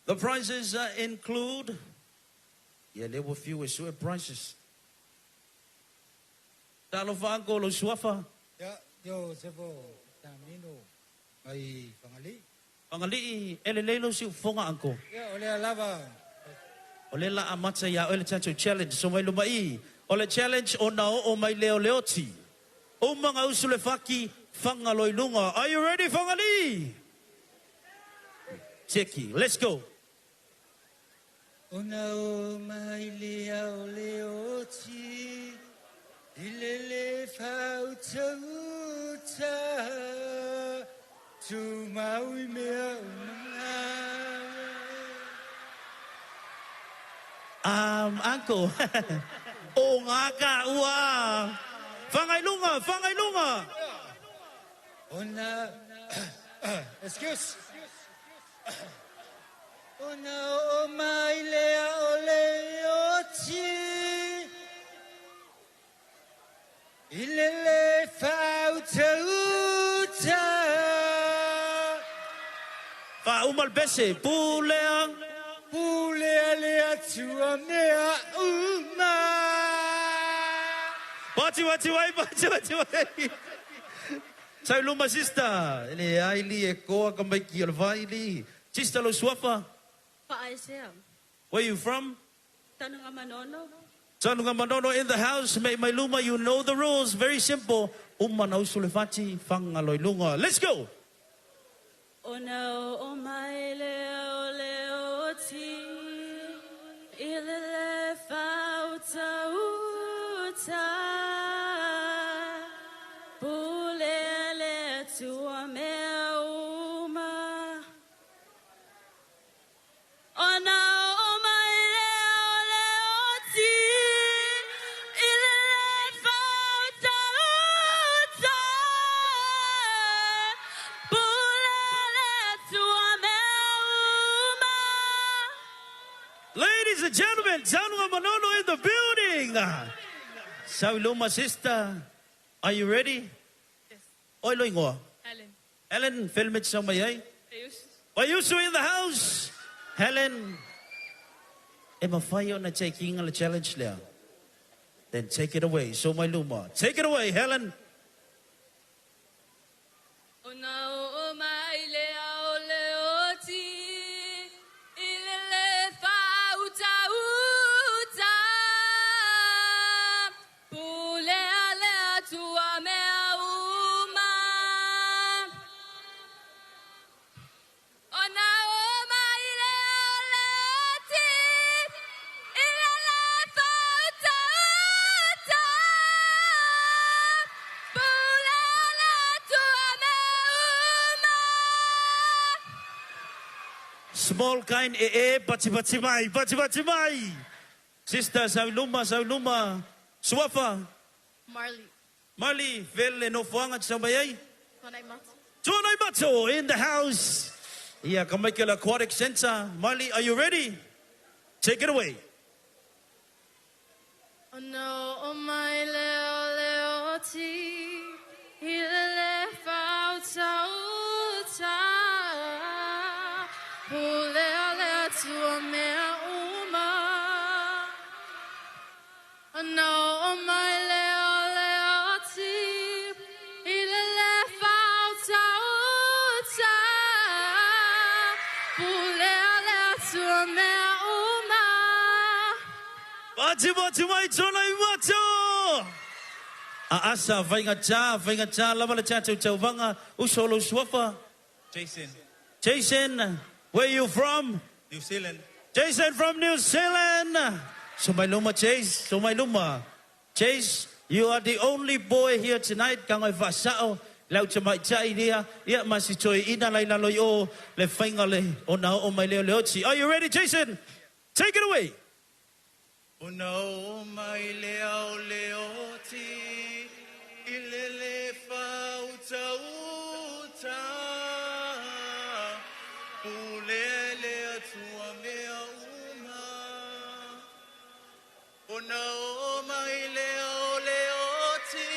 The prizes include, ia lea ua fiu e sue prizes. Talofa uncle lou suafa. Ia, Iosefo Tamino mai Fagalii. Fagalii, e lelei lou siufofoga uncle. Ia, o lea lava. O lea la amata ia oe le tatou challenge. So mai luma i. O le challenge ona oo mai lea o Leoti. Uma gausu le faki, faga loa i luga. Are you ready Fagalii? Tieki, let's go. Ona o mai lea o Leoti i lele fautauta tumau i mea uma. Um, uncle. O ngā ka ua. Whangai lunga, whangai lunga. Ona, excuse. Ona oo mai lea o Leoti i lele fautauta. Faauma le pese, pulea. Pulea le Atua mea uma. Pati wati wai, pati wati wai. Sau luma sister. E leai li e koa ka maiki o le vai li. Sister lou suafa. Faaesea. Where you from? Tanugamanono. Tanugamanono in the house. Mei mai luma, you know the rules. Very simple. Uma na usu le fati, faga loa i luga. Let's go! Ona oo mai lea o Leoti I le le fauta uta Pule le tua mea uma Ona o mai le o le oti I le le fauta uta Pule le tua mea uma. Ladies and gentlemen, Tanuga Manono in the building. Sauluma sister, are you ready? Yes. Oi loingoa. Helen. Helen, film it somewhere, eh? Wayusu in the house. Helen, e mawhai o na taking le challenge lea. Then take it away. So my luma. Take it away, Helen. Ona o mai le ao le oti I le le fauta uta Pule a le atua mea uma Ona o mai le ao le oti I le le fauta uta Pule a le atua mea uma. Small kind e e, pati pati mai, pati pati mai. Sister, Sauluma, Sauluma. Suafa, Marley. Marley, vele no fuanga tsambayai. Tuanai Mato. Tuanai Mato in the house. Yeah, Kamaikele Aquatic Center. Marley, are you ready? Take it away. Ona o mai le o le oti I le le fauta uta Pule a le atua mea uma Ona o mai le o le oti I le le fauta uta Pule a le atua mea uma. Pati pati mai, Tuanai Mato. A asa, vainga cha, vainga cha, lava le cha tau tau vanga, usolo suafa. Jason. Jason, where you from? New Zealand. Jason from New Zealand. Sumailuma, Chase. Sumailuma. Chase, you are the only boy here tonight. Kangoi fasao. Lau te mai tai lia. Ia masi toi ina lai lalo i o. Le whainga le o na o mai leo le oti. Are you ready, Jason? Take it away. Ona o mai le ao le oti I le le fauta uta Pule le atua mea uma Ona o mai le ao le oti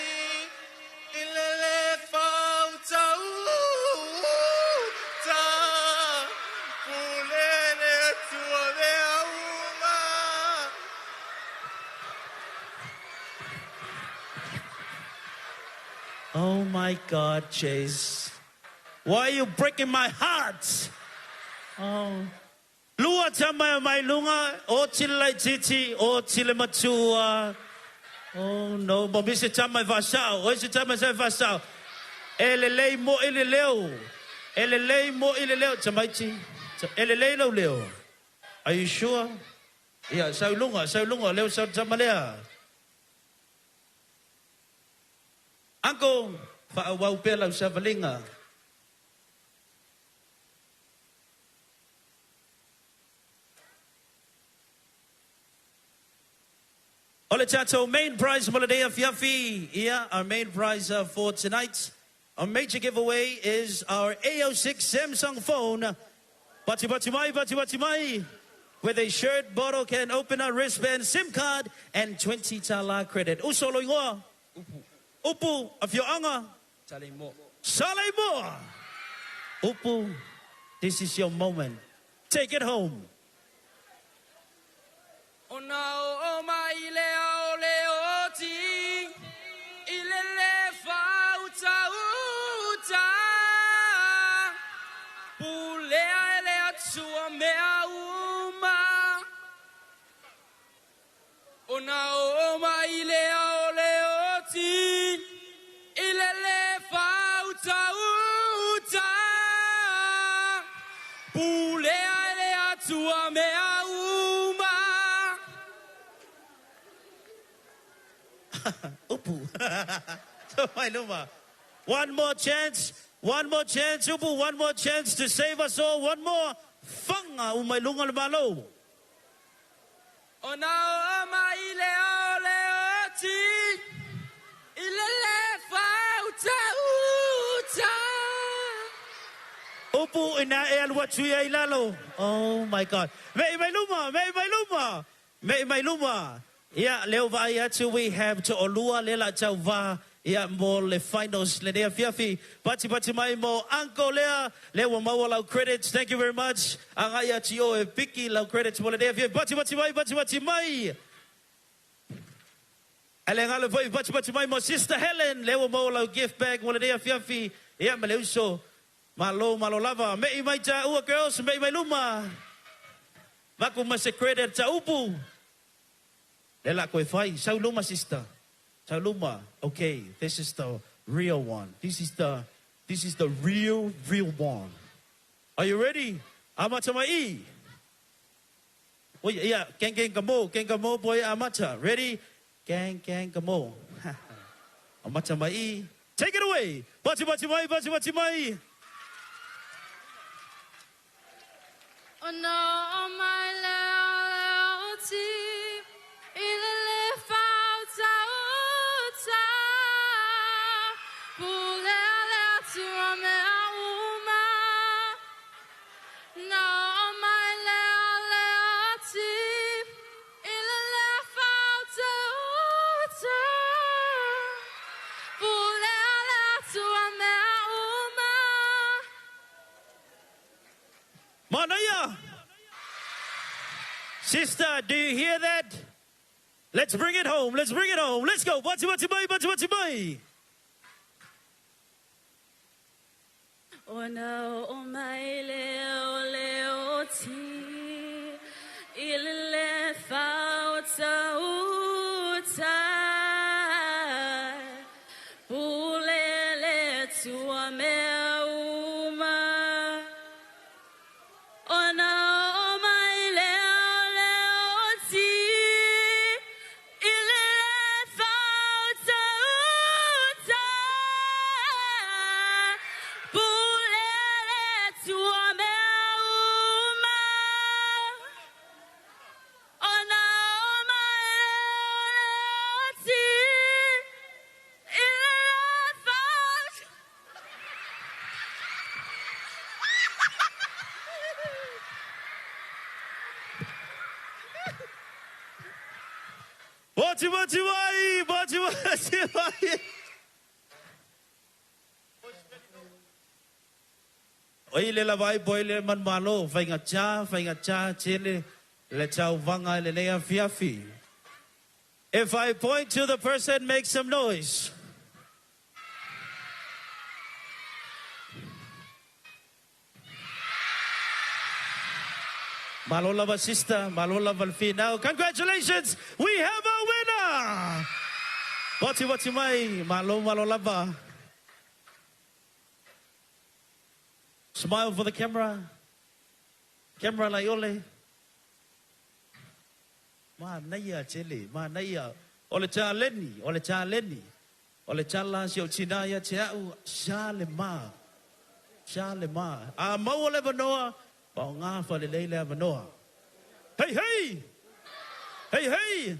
I le le fauta uta Pule le atua mea uma. Oh my God, Chase. Why are you breaking my heart? Oh. Lua tamai mai lunga, o tile lai titi, o tile matua. Oh no, mo misi tamai vasao, o isi tamai sai vasao. E le lei mo i le leo. E le lei mo i le leo, tamaiti. E le lei lau leo. Are you sure? Yeah, sau lunga, leo sau tamalea. Uncle, whaawau pea lau savalinga. Ole tātou main prize mo le dea fiafi. Yeah, our main prize for tonight. Our major giveaway is our AO6 Samsung phone. Bati bati mai, bati bati mai. With a shirt, bottle, can opener, wristband, SIM card, and 20 tala credit. Usolo ingoa. Upu. Upu, afioanga. Saleimoa. Saleimoa. Upu, this is your moment. Take it home. Ona o mai le ao le oti I le le fauta uta Pulea e le atua mea uma Ona o mai le ao le oti I le le fauta uta Pulea e le atua mea uma. Upu. Mai luma. One more chance. One more chance, Upu. One more chance to save us all. One more. Fanga umai lunga le malo. O na o mai le o le o ti I le le fa uta uta. Upu ina e alu atu ia i lalo. Oh my God. Mei mai luma, mei mai luma. Mei mai luma. Ia, leo vai atu we have to olua le la tau va. Ia, mo le finals le nea fiafi. Pati pati mai mo Uncle Lea. Lea ua maua lau credits. Thank you very much. Agai atu i o e piki lau credits mo le nea fiafi. Pati pati mai, pati pati mai. A le galo foi pati pati mai mo Sister Helen. Lea ua maua lau gift bag mo le nea fiafi. Ia, ma le uso. Malo, malo lava. Mei mai ta ua girls, mei mai luma. Vaku ma se credit ta upu. Le la koe whai. Sau luma, sister. Sau luma. Okay, this is the real one. This is the this is the real, real one. Are you ready? Amata mai i. Oh, yeah, gang, gang, kamo, gang, kamo, boy, amata. Ready? Gang, gang, kamo. Amata mai i. Take it away. Bati, bati mai, bati, bati mai. O na o mai le o le o ti I le le fa uta uta Pule le atua mea uma Na o mai le o le o ti I le le fa uta uta Pule le atua mea uma. Manaia! Sister, do you hear that? Let's bring it home. Let's bring it home. Let's go. Bati, bati, mai, bati, bati, mai. O na o mai le o le o ti I le le fa uta uta Pule le tua mea uma O na o mai le o le o ti I le le fa uta uta Pule le tua mea uma O na o mai le o le o ti I le le fa Bati, bati, mai, bati, bati, mai. Oi le lava ai boy le man malo, faigata, faigata, tele, le tauvaga i lenei afiafi. If I point to the person, make some noise. Malo lava sister, malo lava le finau. Congratulations, we have a winner! Wati wati mai, malo malo lava. Smile for the camera. Camera la iole. Manaia tele, manaia. O le taleni, o le taleni. O le tala si o tina ia te au, sa le ma. Sa le ma. A maua le avanoa, faaaoga faalelei le avanoa. Hey, hey! Hey, hey!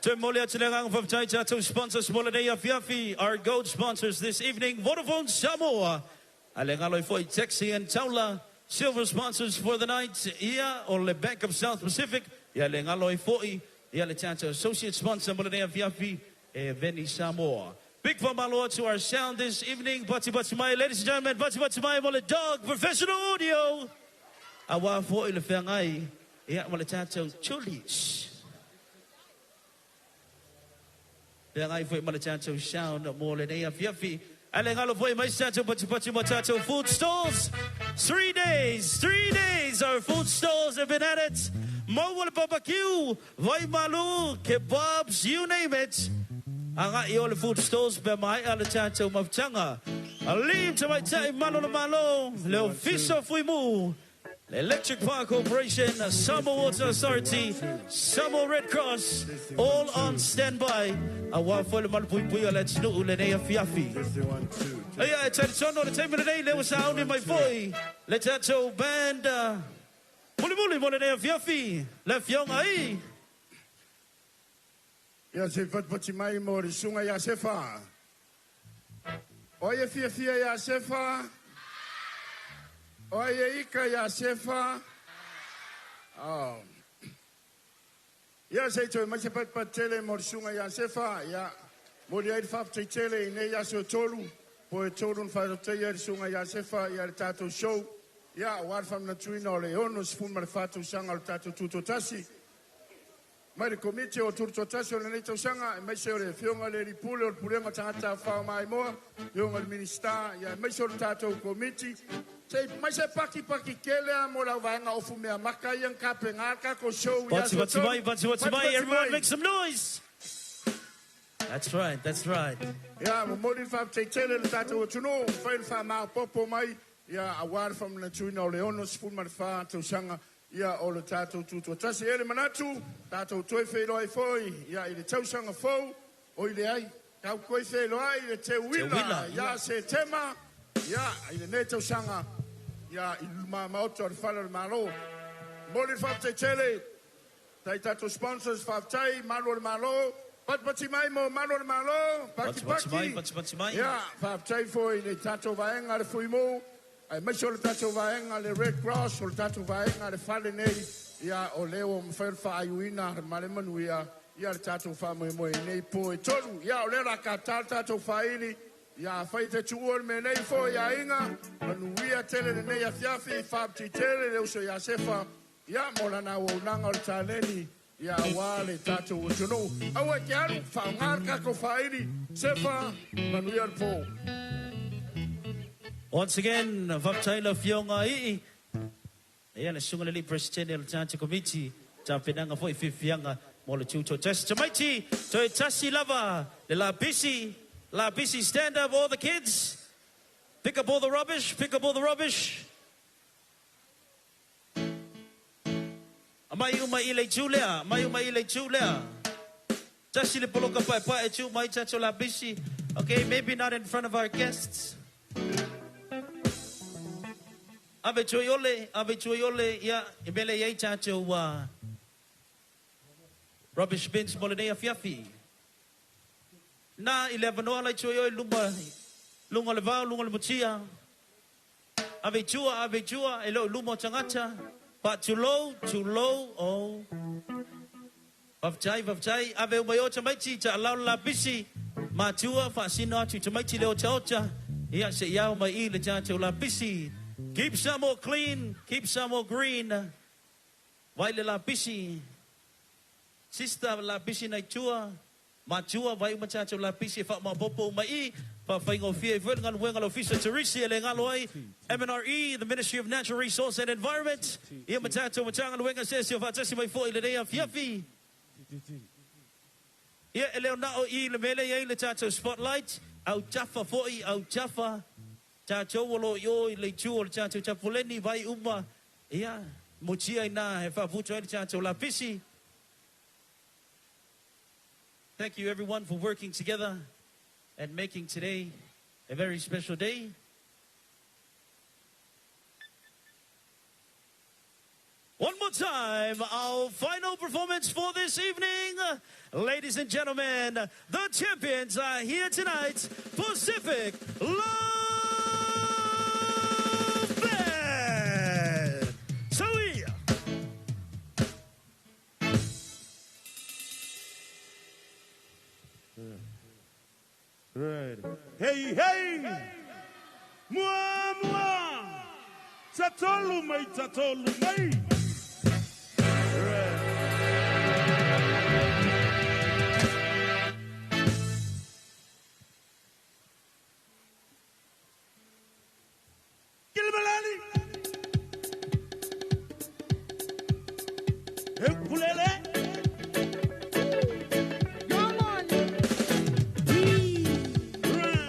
Toe momoli atu le agaga faafetai i tatou sponsors mo lenei afiafi. Our gold sponsors this evening, Vodafone Samoa. A le galo ai foi Taxi and Taula. Silver sponsors for the night, ia o le Bank of South Pacific. Ia le galo ai foi ia le tatou associate sponsor mo lenei afiafi, e Veni Samoa. Big faamalo to our sound this evening, Pati Pati Mai. Ladies and gentlemen, Pati Pati Mai mo le Dog Professional Audio. Aua foi le feagai ia ma le tatou Julius. Feagai foi ma le tatou sound mo lenei afiafi. Ae le galo foi mai se tatou patipati ma tatou food stalls. 3 days, 3 days our food stalls have been at it. Maua le barbecue, vai malu, kebabs, you name it. Agai i o le food stalls pe maea le tatou mafutaga. Alii ma Tamaitai malu o le Malo, le Ofisa o Fuimu. Electric Power Corporation, Samoa Water Authority, Samoa Red Cross, all on standby. A wā foi le malupuipui o le atunuu lenei afiafi. Ia, e talitonu o le taimi lenei, lea ua sauni mai foi le tatou band mulimuli mo lenei afiafi, le afioga i Ia se fatufati mai mo le susuga ia Sefa. O ai e fiafia ia Sefa? O ai e ika ia Sefa? Oh. Ia se i toe mai se patupatu tele mo le susuga ia Sefa. Ia, momoli ai le faafetai tele i nei aso e tolu, po e tolu na faatautaia ai le susuga ia Sefa ia le tatou show. Ia, aua le faamanatuina o le 64 tausaga o le tatou Tutoatasi. Mai le Komiti o Tutoatasi o lenei tausaga, aemaise o le Afioga i le Alii Pule o le Pulega o Tagata Tafafao Maimoa, Afioga i le Minisita, ia aemaise o le tatou Komiti. Se i mai se pakipaki tele lava mo le au vaega ofu meamata ia na tapena le tatou show i Pati aso e pati mai, tolu. pati pati Pati mai, pati everyone mai. make some noise! That's right, that's right. Ia, momoli le faafetai tele i le tatou atunuu, mafai ona faamaopoopo mai, ia, aua le faamanatuina o le 64 tausaga, ia, o le tatou Tutoatasi. E i ai le manatu, tatou toe feiloai foi, ia, i le tausaga fou, oi leai, tatou toe feiloai i le teuila Teuila, ia Setema, ia, i lenei tausaga, ia, i luma maota o le Fale o le Malo. Momoli le faafetai tele. Tai tatou sponsors, faafetai, Malu o le Malo, patipati mai mo Malu o le Malo, Pati pati mai, pakipaki. pati pati mai. Ia, faafetai foi i le tatou vaega le Fuimu, aemaise o le tatou vaega le Red Cross, o le tatou vaega le fale nei, ia, o lea ua mafai ona faaiuina ma le manuia, ia le tatou faamoemoe i nei po e tolu. Ia, o lea o le a kataa le tatou faili, ia, afai te tuua le mea nei foi aiga, manuia tele lenei afiafi, faafetai tele le uso ia Sefa, ia, mo lana auaunaga o le taleni, ia, aua le tatou atunuu. Aua e te alu, faaaoga le tatou faili, Sefa, manuia le po. Once again, faafetai le afioga ii. Ia le susuga i le alii Peresetene o le tatou Komiti, tapenaga foi fiafiaga mo le tutoatasi. Tamaiti, toe tasi lava le lapisi, lapisi stand up all the kids. Pick up all the rubbish, pick up all the rubbish. Aumai uma i le itu lea, aumai uma i le itu lea. Tasi le poloka paepae tuu mai tatou lapisi. Okay, maybe not in front of our guests. Ave tua i ole, ave tua i ole, ia, e mele i ai tatou rubbish bins mo lenei afiafi. Na i le avanoa lai tua i oe luma, luga o le vao, luga o le mutia. Ave i tua, ave i tua, e le o i luma o tagata. Faatulou, tulou, oh. Faafetai, faafetai, ave uma i o tamaiti, taalao le lapisi. Matua, faasino atu i tamaiti le otaota. Ia, seia ao mai i le tatou lapisi. Keep Samoa clean, keep Samoa green. Vai le lapisi. Sister lapisi nai tua. Matua, vai uma tatou lapisi e faamaopoopo uma i. Faafaigofie ai foi le galuega a le Ofisa Turisi e le galo ai. MNRE, the Ministry of Natural Resource and Environment. Ia ma tatou Matagaluega se ese o faatasi mai foi i lenei afiafi. Ia, e le o na o i le mea lea e i ai le tatou spotlight. Autafa foi, autafa. Tatou o lo o i o i le itu o le tatou tapuleni, vai uma. Ia, mutia ina e faaputu ai le tatou lapisi. Thank you everyone for working together and making today a very special day. One more time, our final performance for this evening. Ladies and gentlemen, the champions are here tonight, Pacific Love Band. Soia. Right. Hey, hey! Mua, mua! Tatolu mai, tatolu mai! Right. Kilimalani! Ukulele! Come on. Right.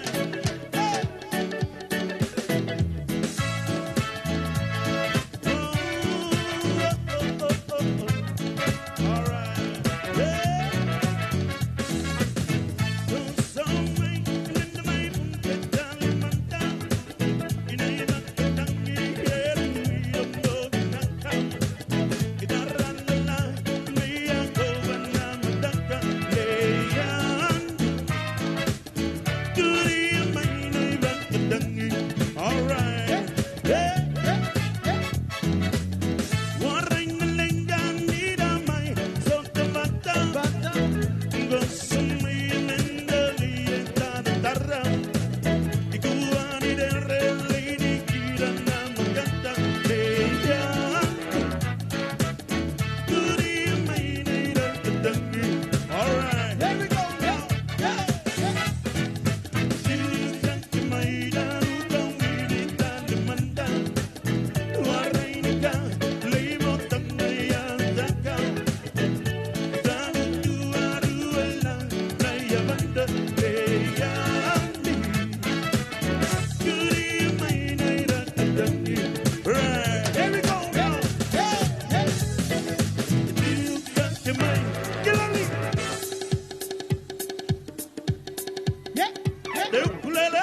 Le ukulele.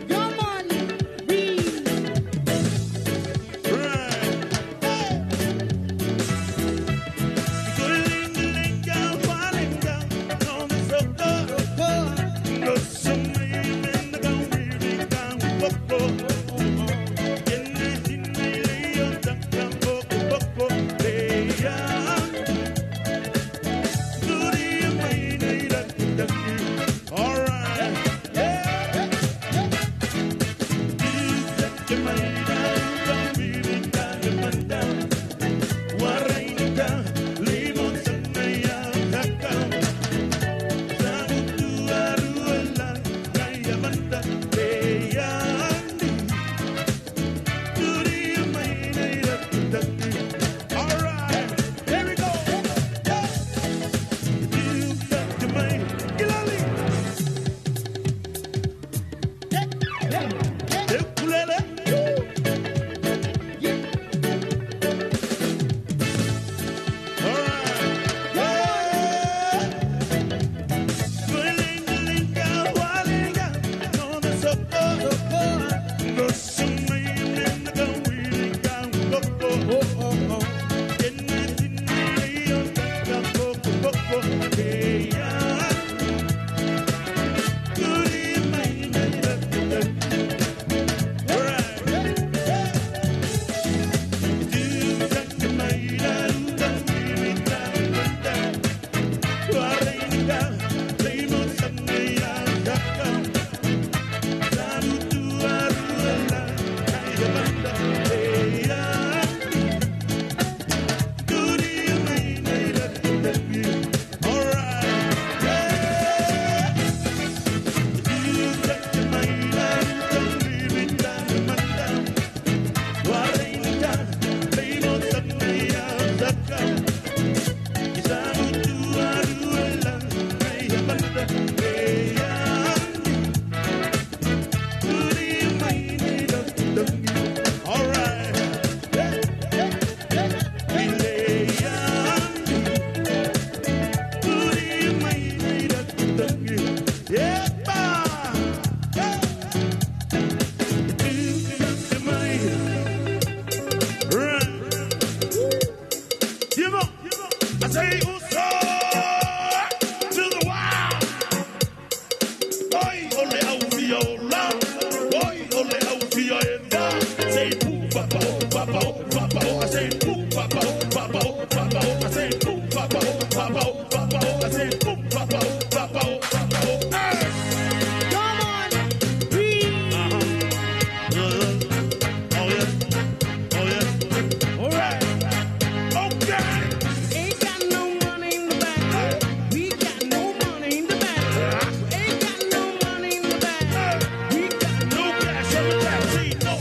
Come on, read. Come on, read. Ain't got no money in the bank. We got no money in the bank. Ain't got no money in the bank. We got no cash on the cash. No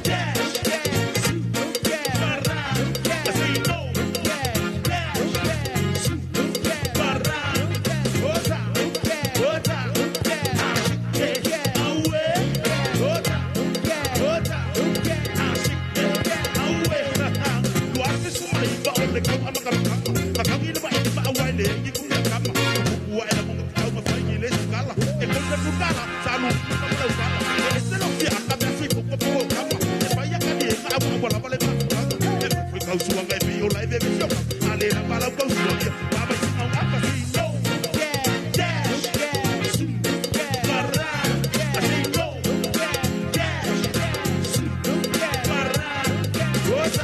cash. No cash. No cash. No cash.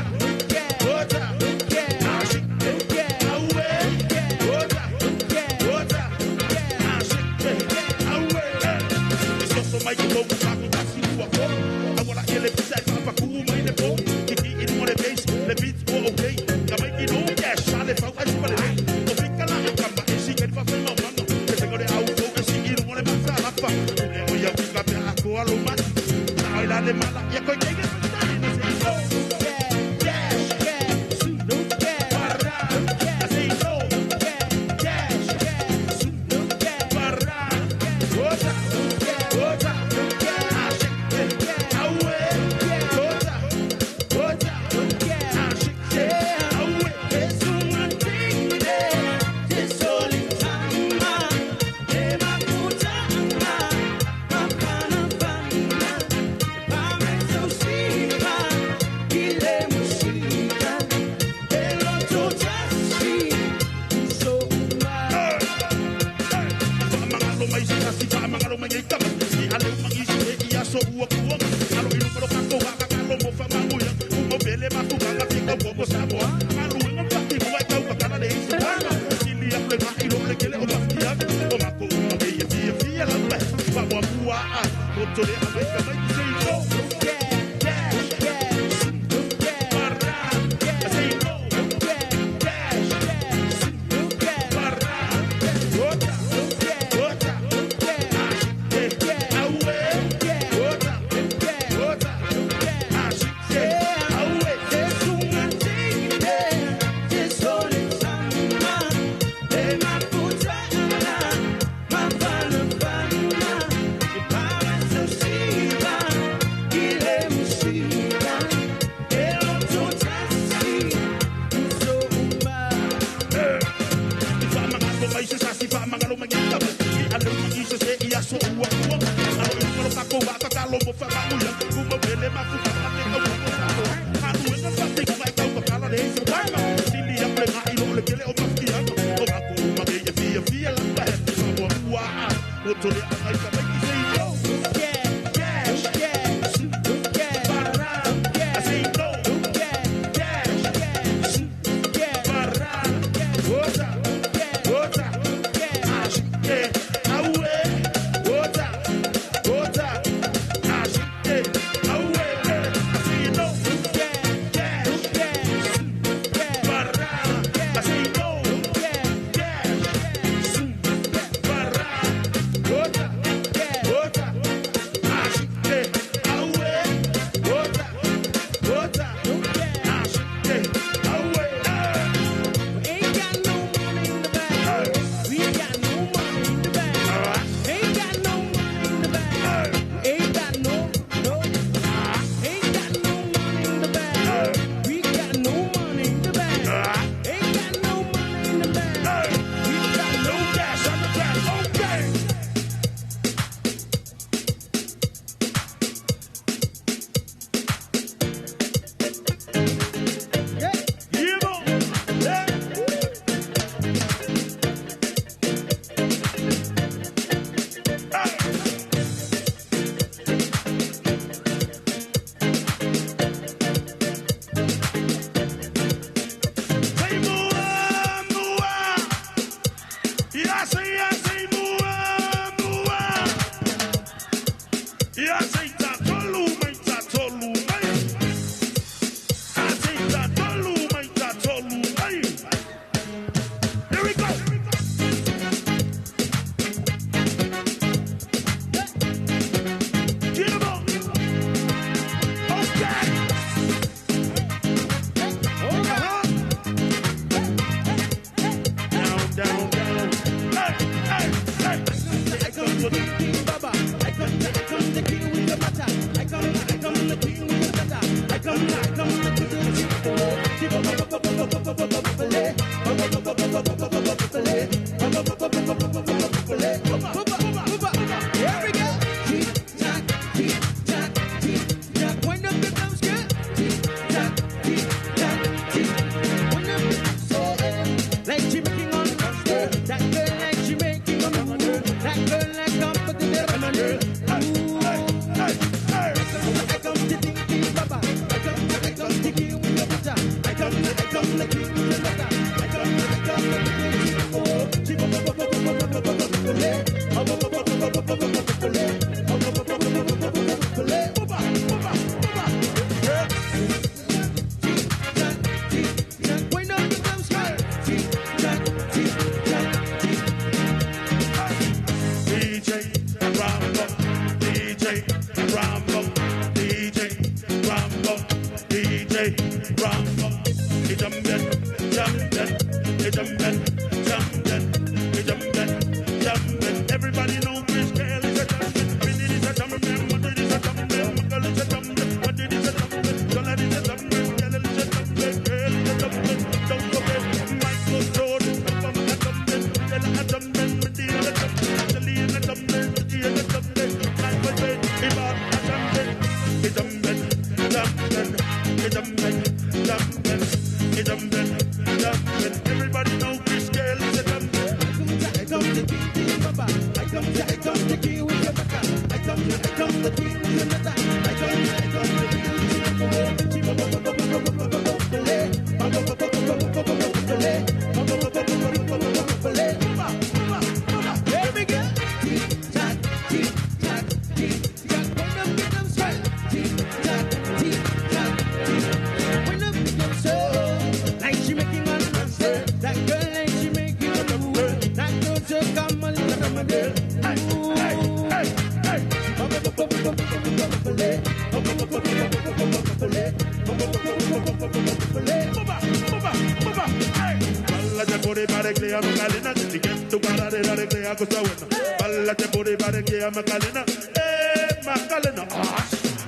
Akutawena. Bala te body body kia makalina. Eh makalina. Ah.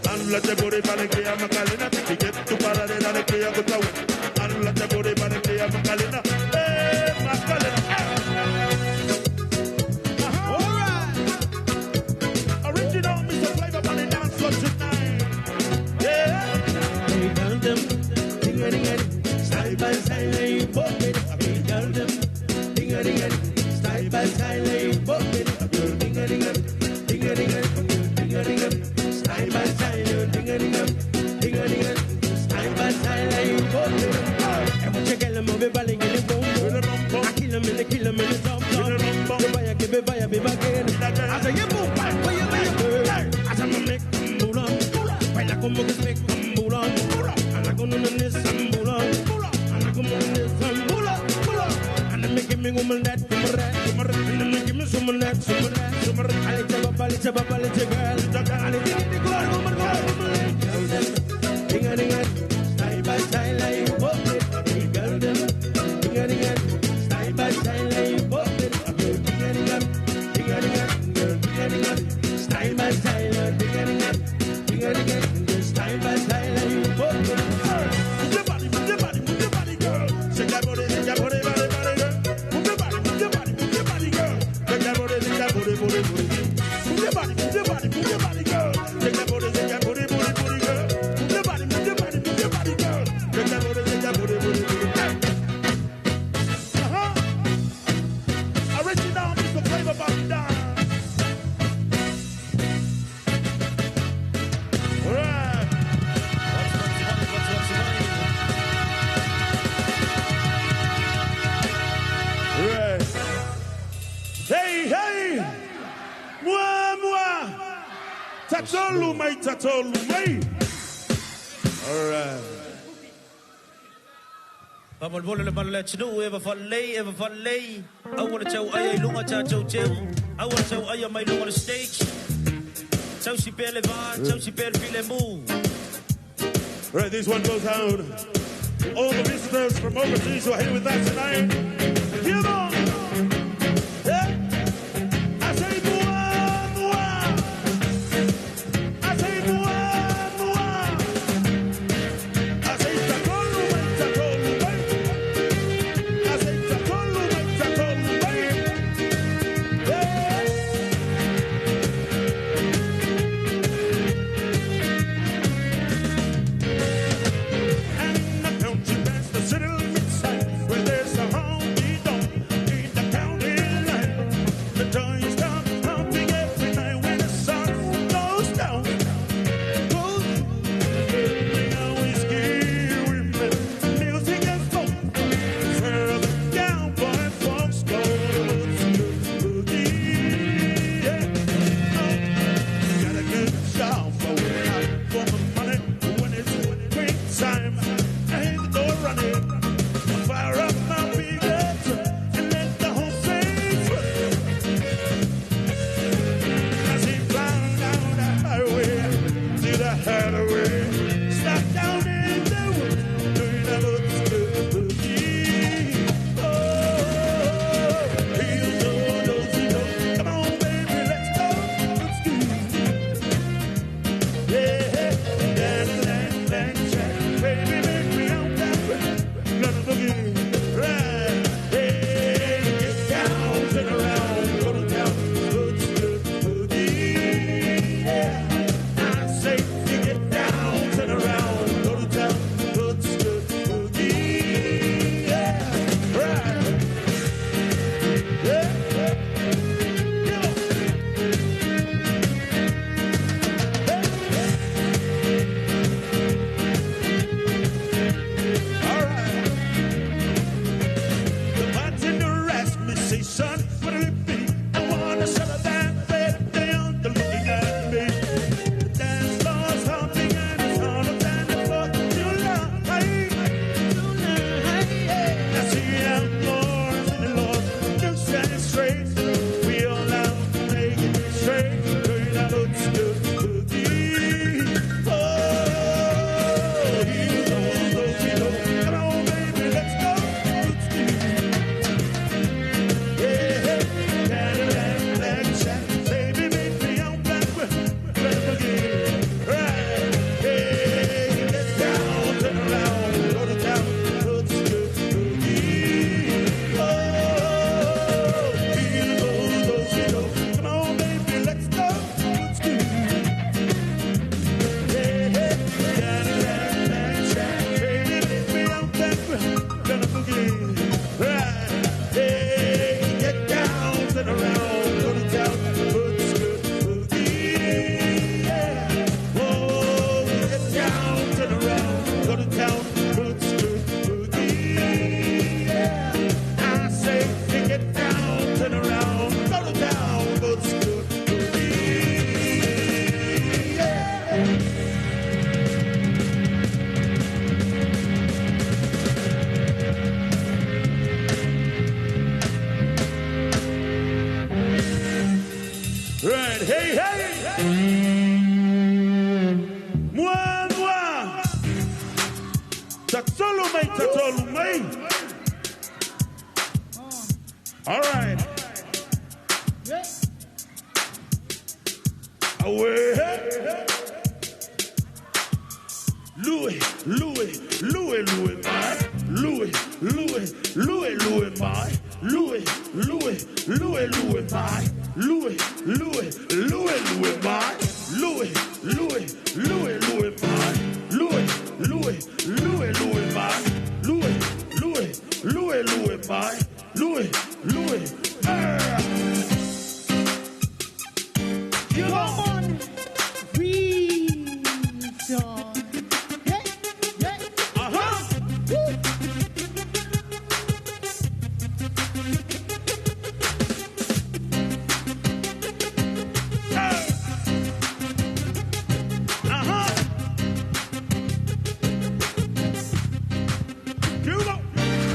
Alla te body body kia makalina. Tiki get tu para de la kia akutawena. Alla te body body kia makalina. Eh makalina. All right. Original Mr. Flavor on the dance floor tonight. Yeah. Hey, girl, them, ding-a-ding-a-ding, side by side, lay bop it. Hey, girl, them, ding-a-ding-a-ding, side by side, lay bop it. Girl, ding-a-ding-a-ding, ding-a-ding-a-ding, ding-a-ding-a-ding, side by side, ding-a-ding-a-ding, ding-a-ding-a-ding, side by side, lay bop it. And what you get 'em, be balling in the boom boom. I kill 'em in the kill 'em in the top top. Give fire, give fire, be back in. I say you move back, where you be? I say me make bula, baila como que se bula, anda con una nisambula, anda como una nisambula, anda me give me woman that, anda me give me some that, some that, some that. Ale chaba, ale chaba, ale chaba, ale ding ding girl, woman, girl, woman, girl them, ding a ding a, style by style like pop it, girl them, ding a ding a, style by style like pop it, girl ding a ding a, ding a ding a, girl ding a ding a, style by style, ding a ding a, ding a ding a, style by style like pop it. Move your body, move your body, move your body, girl. Shake that booty, shake that booty, body, body, girl. Move your body, move your body, move your body, girl. Shake that booty, shake that booty, booty, booty. Move your body, move your body, move your body, girl. Shake that booty, shake that booty, booty, booty, girl. Move your body, move your body, move your body, girl. Shake that booty, shake that booty, booty, booty. Hey. Uh-huh. Original Mr. Flavor Bobby Don. All right. Right. Hey, hey! Mua, mua! Tatolu, mai, tatolu, mai! All right. Faamolemole le malo le atunuu e faalelei e faalelei aua le tauaia i luga tatou teu aua le tauaia mai luga o le stage tausi pea le vā tausi pea le filemu. Right, this one goes out to all the visitors from overseas who are here with us tonight. Come on! Yeah. I say mua, mua. I say mua, mua. I say tatolu, mai, tatolu, mai. I say tatolu, mai, tatolu, mai. Yeah. And the country past the city limits, where there's a honky tonk. Right, hey, hey. Mua, mua. Tatolu mai, tatolu mai. All right. Away. Louis, Louis, Louis, Louis, my. Louis, Louis, Louis, Louis, my. Louis, Louis, Louis, Louis, my. Louis, Louis, Louis, Louis, my. Louis, Louis, Louis, Louis, my. Louis, Louis, Louis, Louis, my. Louis, Louis, Louis, Louis, my. Louis, Louis, Come on, reason. Yeah, yeah. Uh-huh. Woo. Uh-huh. Cuba.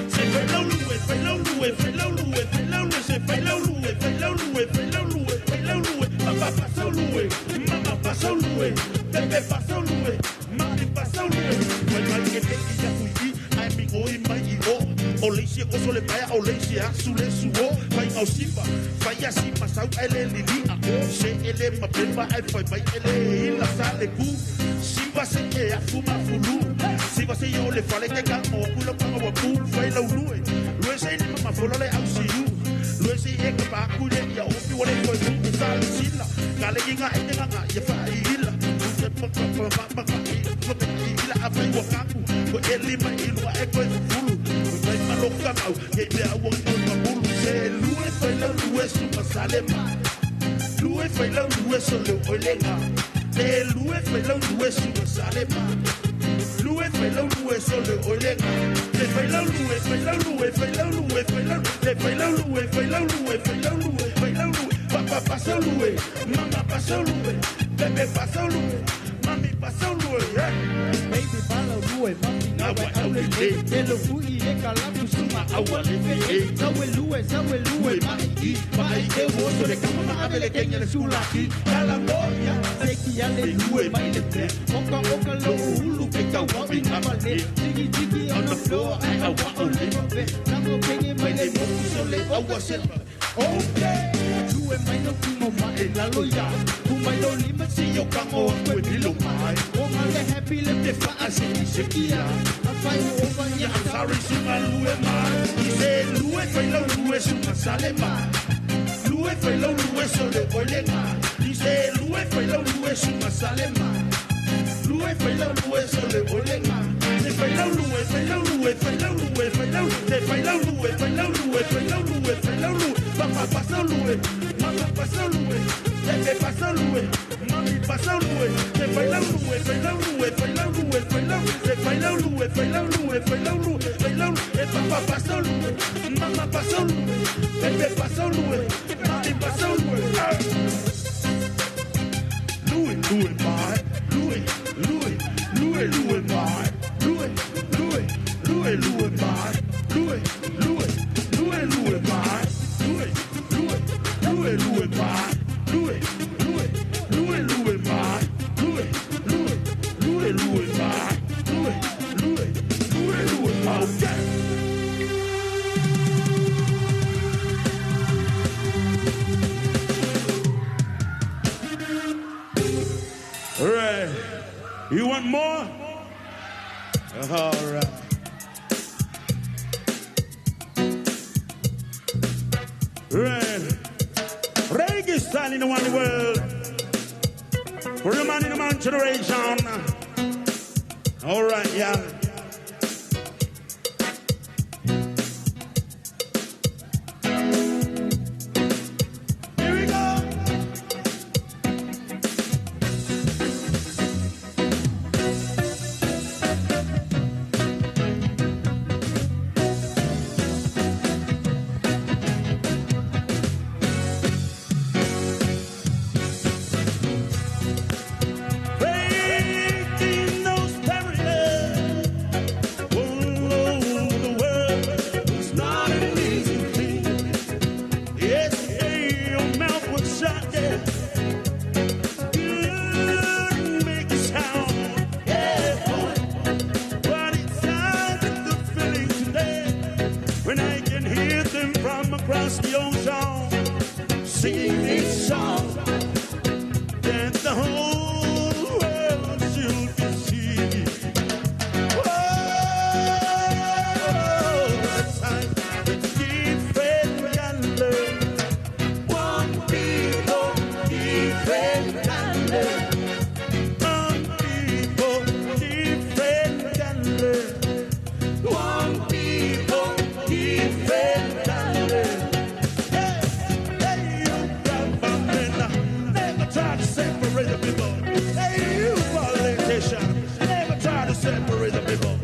Say fellow Louis, fellow Louis, fellow Louis, fellow Louis, say fellow Louis, fellow Louis, fellow Louis, fellow Louis. Papa paso Louis, mama paso Louis, bebe paso Louis, mami paso Louis. Mai mai ke te ia fui ai mi oi mai i o. O leisi o sole paia o leisi a su le su o. Fai au simba, fai a simba sau ele lili a o. Se ele ma pemba ai fai mai ele ila sa le ku. Simba se e a fuma fulu. Simba se yo le fale te ka mo ku lo pa wa ku fai lau lue. Lue se ni mama folo le au si u. Lue se e ka pa ku le ia o pi wa le koi ku sa le sila. Ka le inga e te nganga ia fa i ila. Se pa pa pa pa pa pa i pa pa i ila a fai wa kaku. Ko e lima i lua e koi fulu. Ko fai ma lo ka mau. Ke te au o i ma mulu. Se lue fai lau lue su ma sale ma. Lue fai lau lue so le o le nga. Le lue fai lau lue su ma sale ma. Lue fai lau lue so le o le nga. Le fai lau lue fai lau lue fai lau lue fai lau le fai lau lue fai lau lue fai lau lue fai lau lue. Papa paso lue, mama paso lue, bebe paso lue, mami paso lue. Yeah. Baby follow lue, mami na wa au le le. Te lo fui e ka la kusuma awa le fe. Sawe lue, sawe lue, ma i ma i e wo so le kama ma abele kenya le sulaki. Kala moya, seki ya le lue mai le te. Oka oka lo ulu ke ka wa mi na le. Jiggy jiggy on the floor, ai a wa o le fe. Nango kenge mai le moku so le awa se. Okay. Lue mai no kumo ma e lalo ya. Kumai lo lima si yo kango a koe milo mai. O ngale happy le te wha a se ki se ki ya. A whai o over Yeah, I'm sorry, sunga lue mai. I se lue fai lau lue sunga sale mai. Lue fai lau lue so le oile nga. I se lue fai lau lue sunga sale mai. Lue fai lau lue so le oile nga. Se fai lau lue, fai lau lue, fai lau lue, fai lau le fai lau lue, fai lau lue, fai lau lue, fai lau lue. Papa paso lue, mama paso lue, bebe paso lue, mami paso lue. Se fai lau lue, fai lau lue, fai lau lue, fai lau le fai lau lue, fai lau lue, fai lau lue, fai lau e papa paso lue, mama paso lue, bebe paso lue, mami paso lue. Lue, lue, mai, lue, lue, lue, lue, mai, lue, lue, lue, lue, mai, lue, lue, lue, lue, mai, lue, lue, lue, lue, mai, lue, lue, lue, lue, mai, lue, lue, lue, lue, mai, lue, lue, lue, lue, okay. All right. You want more? All right. Right. Reggae style in the one world. For the man in the man generation. All right, yeah. Here we go. Breaking those barriers. song that the whole world should see. Oh, the time, the different color. One people, different color. One people, different color. One people, different color. Hey, hey, you government, never try to separate the people. Hey, you politician, never try to separate the people.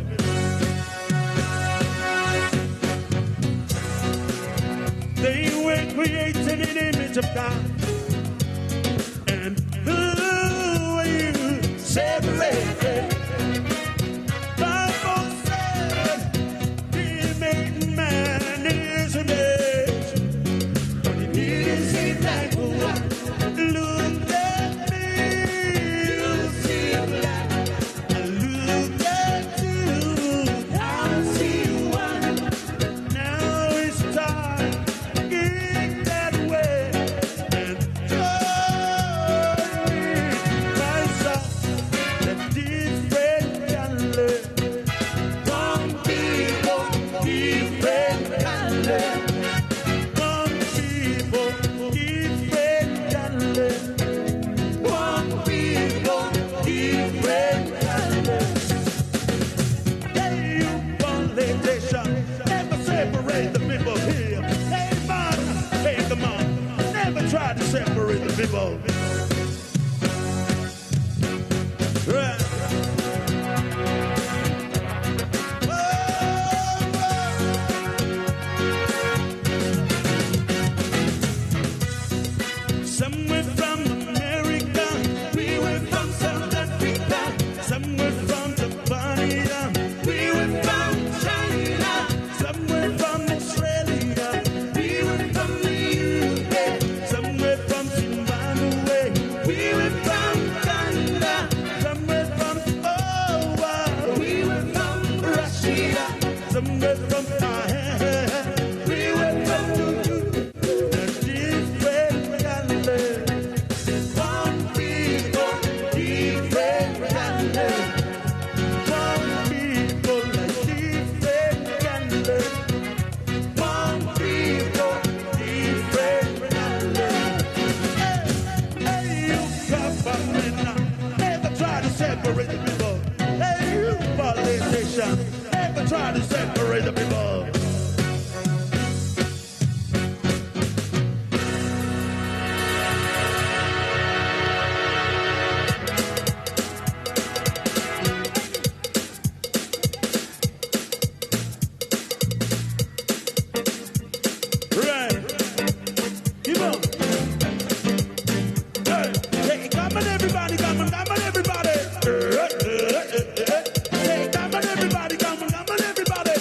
They were created in the image of God. And who are you separated? Bible said he made man in his image. But he didn't say that one. Look at me, you see black. I look at you, I see one. Now it's time to get that way and join me, my son. The different color. One people, different color. One people, different color. One people, different color. Hey, you politician, never separate the people here. Hey, man, hey, come on, never try to separate the people. Right. Some were from America, we were from South Africa. Some were from Japan, we were from China. Some were from Australia, we were from the UK. Some were from Zimbabwe, we were from Ghana. Some were from oh, we were from Russia. Some were from we were from the different color. One people, different color. One people, like different color. One people, different color. Hey, hey, you government, never try to separate the people. Hey, you politician, never try to separate the people. Right. Keep on. Hey, hey, come on, everybody, come on, come on, everybody. Hey, come on, everybody, come on, come on, everybody.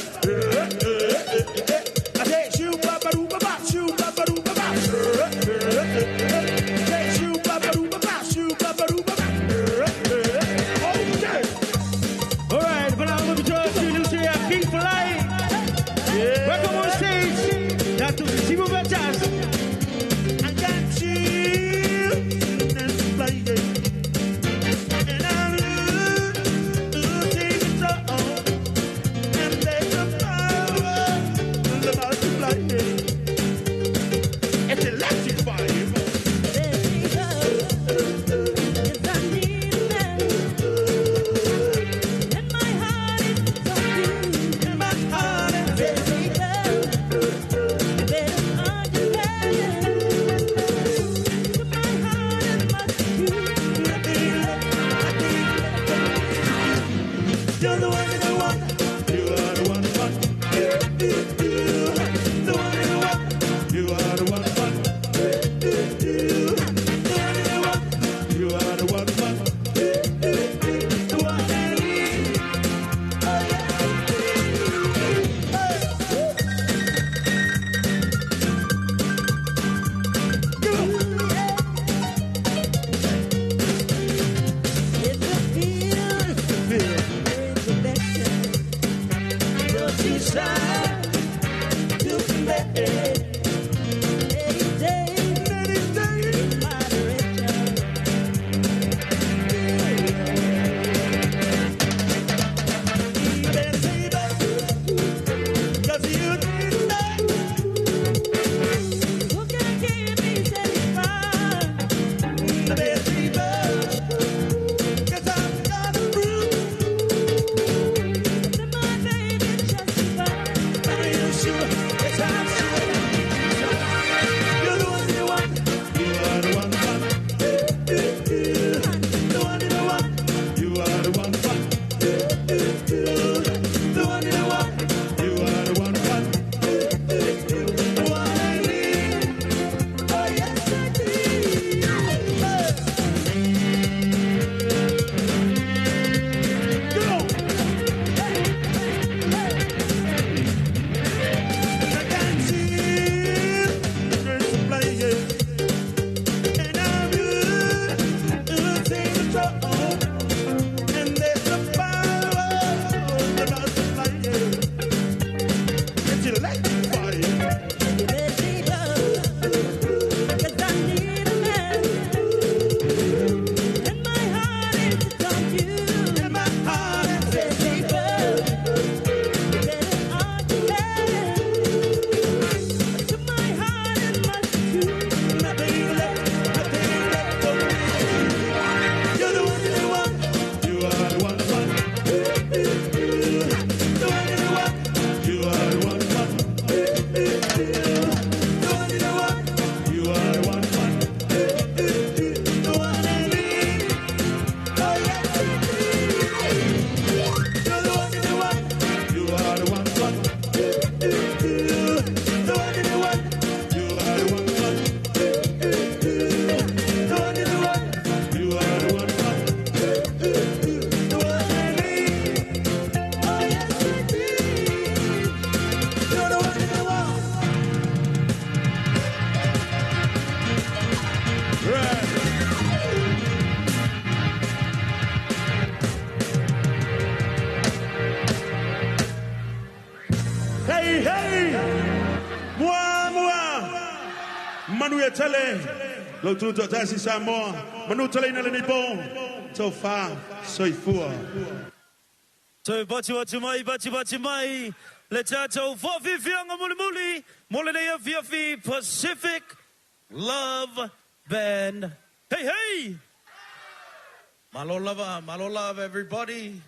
Manuia tele. Lo tu toatasi Samoa. Manu tele ina lenei po. Tofa soifua. Toe pati atu mai, pati pati mai, le tātou whawhiwhianga mulimuli, mo lenei afiafi Pacific Love Band. Hey, hey! Malo lava, malo lava, everybody.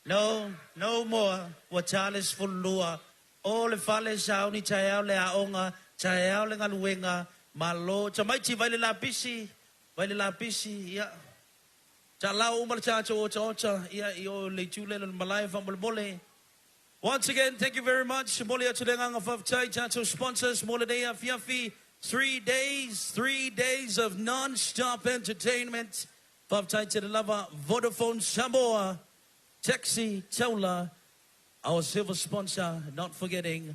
No, no more. Ua tā le 12. O le fale sauni taeao le aoga, taeao le galuega, malo. Tamaiti vai le lapisi, vai le lapisi, ia. Talao uma le tātou otaota, ia, i o le itu lea o le malae faamolemole. Once again, thank you very much. Momoli atu le agaga faafetai tātou sponsors mo lenei afiafi. 3 days, 3 days of non-stop entertainment. Faafetai tele lava Vodafone Samoa, Taxi Taula, our silver sponsor, not forgetting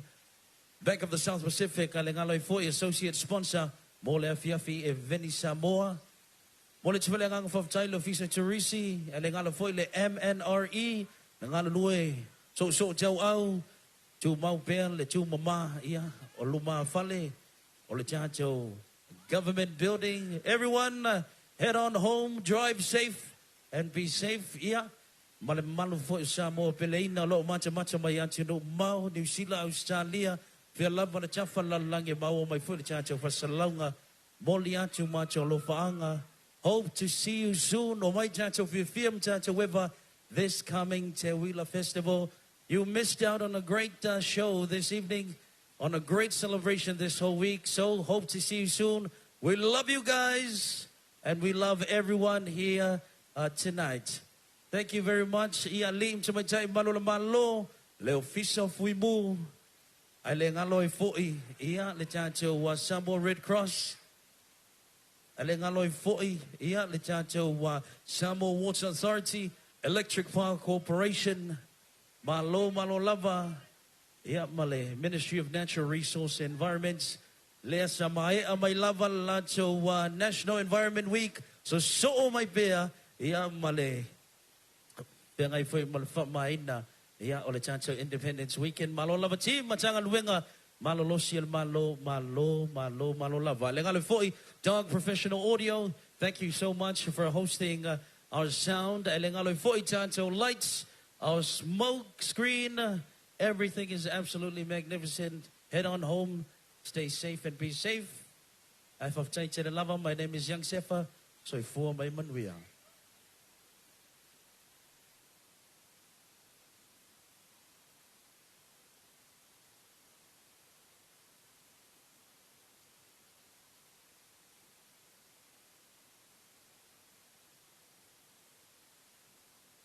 Bank of the South Pacific, a le galo ai foi associate sponsor mo le afiafi e Veni Samoa. Mo le tufele agaga faafetai le Ofisa Turisi, a le galo foi le MNRE, le galulue soosoo tauau, tumau pea le tumamā, ia, o lumafale, o le tatou government building. Everyone, head on home, drive safe, and be safe, ia. Ma le mamalu foi o Samoa peleina o loo matamata mai atunuu mamao, Niu Sila, Ausetalia, fea lava le tafa lalolagi e maua mai foi le tatou faasalalauga. Momoli atu matou alofaaga. Hope to see you soon. O mai tatou fiafia ma tatou eva this coming Teuila Festival. You missed out on a great show this evening, on a great celebration this whole week. So hope to see you soon. We love you guys, and we love everyone here tonight. Thank you very much. Ia alii ma tamaitai malu o le Malo, le Ofisa o Fuimu, ae le galo ai foi, ia, le tatou Samoa Red Cross, ae le galo ai foi, ia, le tatou Samoa Water Authority, Electric Power Corporation, malo malo lava, ia, ma le Ministry of Natural Resource and Environment, lea sa maea mai lava le latou National Environment Week, sosoo mai pea, ia, ma le feagai foi ma le faamamaina, ia, o le tatou Independence Weekend. Malo lava team Matagaluega malolosi a le Malo, malo, malo, malo lava. Le galo foi Dog Professional Audio, thank you so much for hosting our sound. Le galo foi tatou lights, our smoke screen, everything is absolutely magnificent. Head on home, stay safe and be safe. Ae faafetai tele lava. My name is Young Sefa. Soifua ma ia manuia.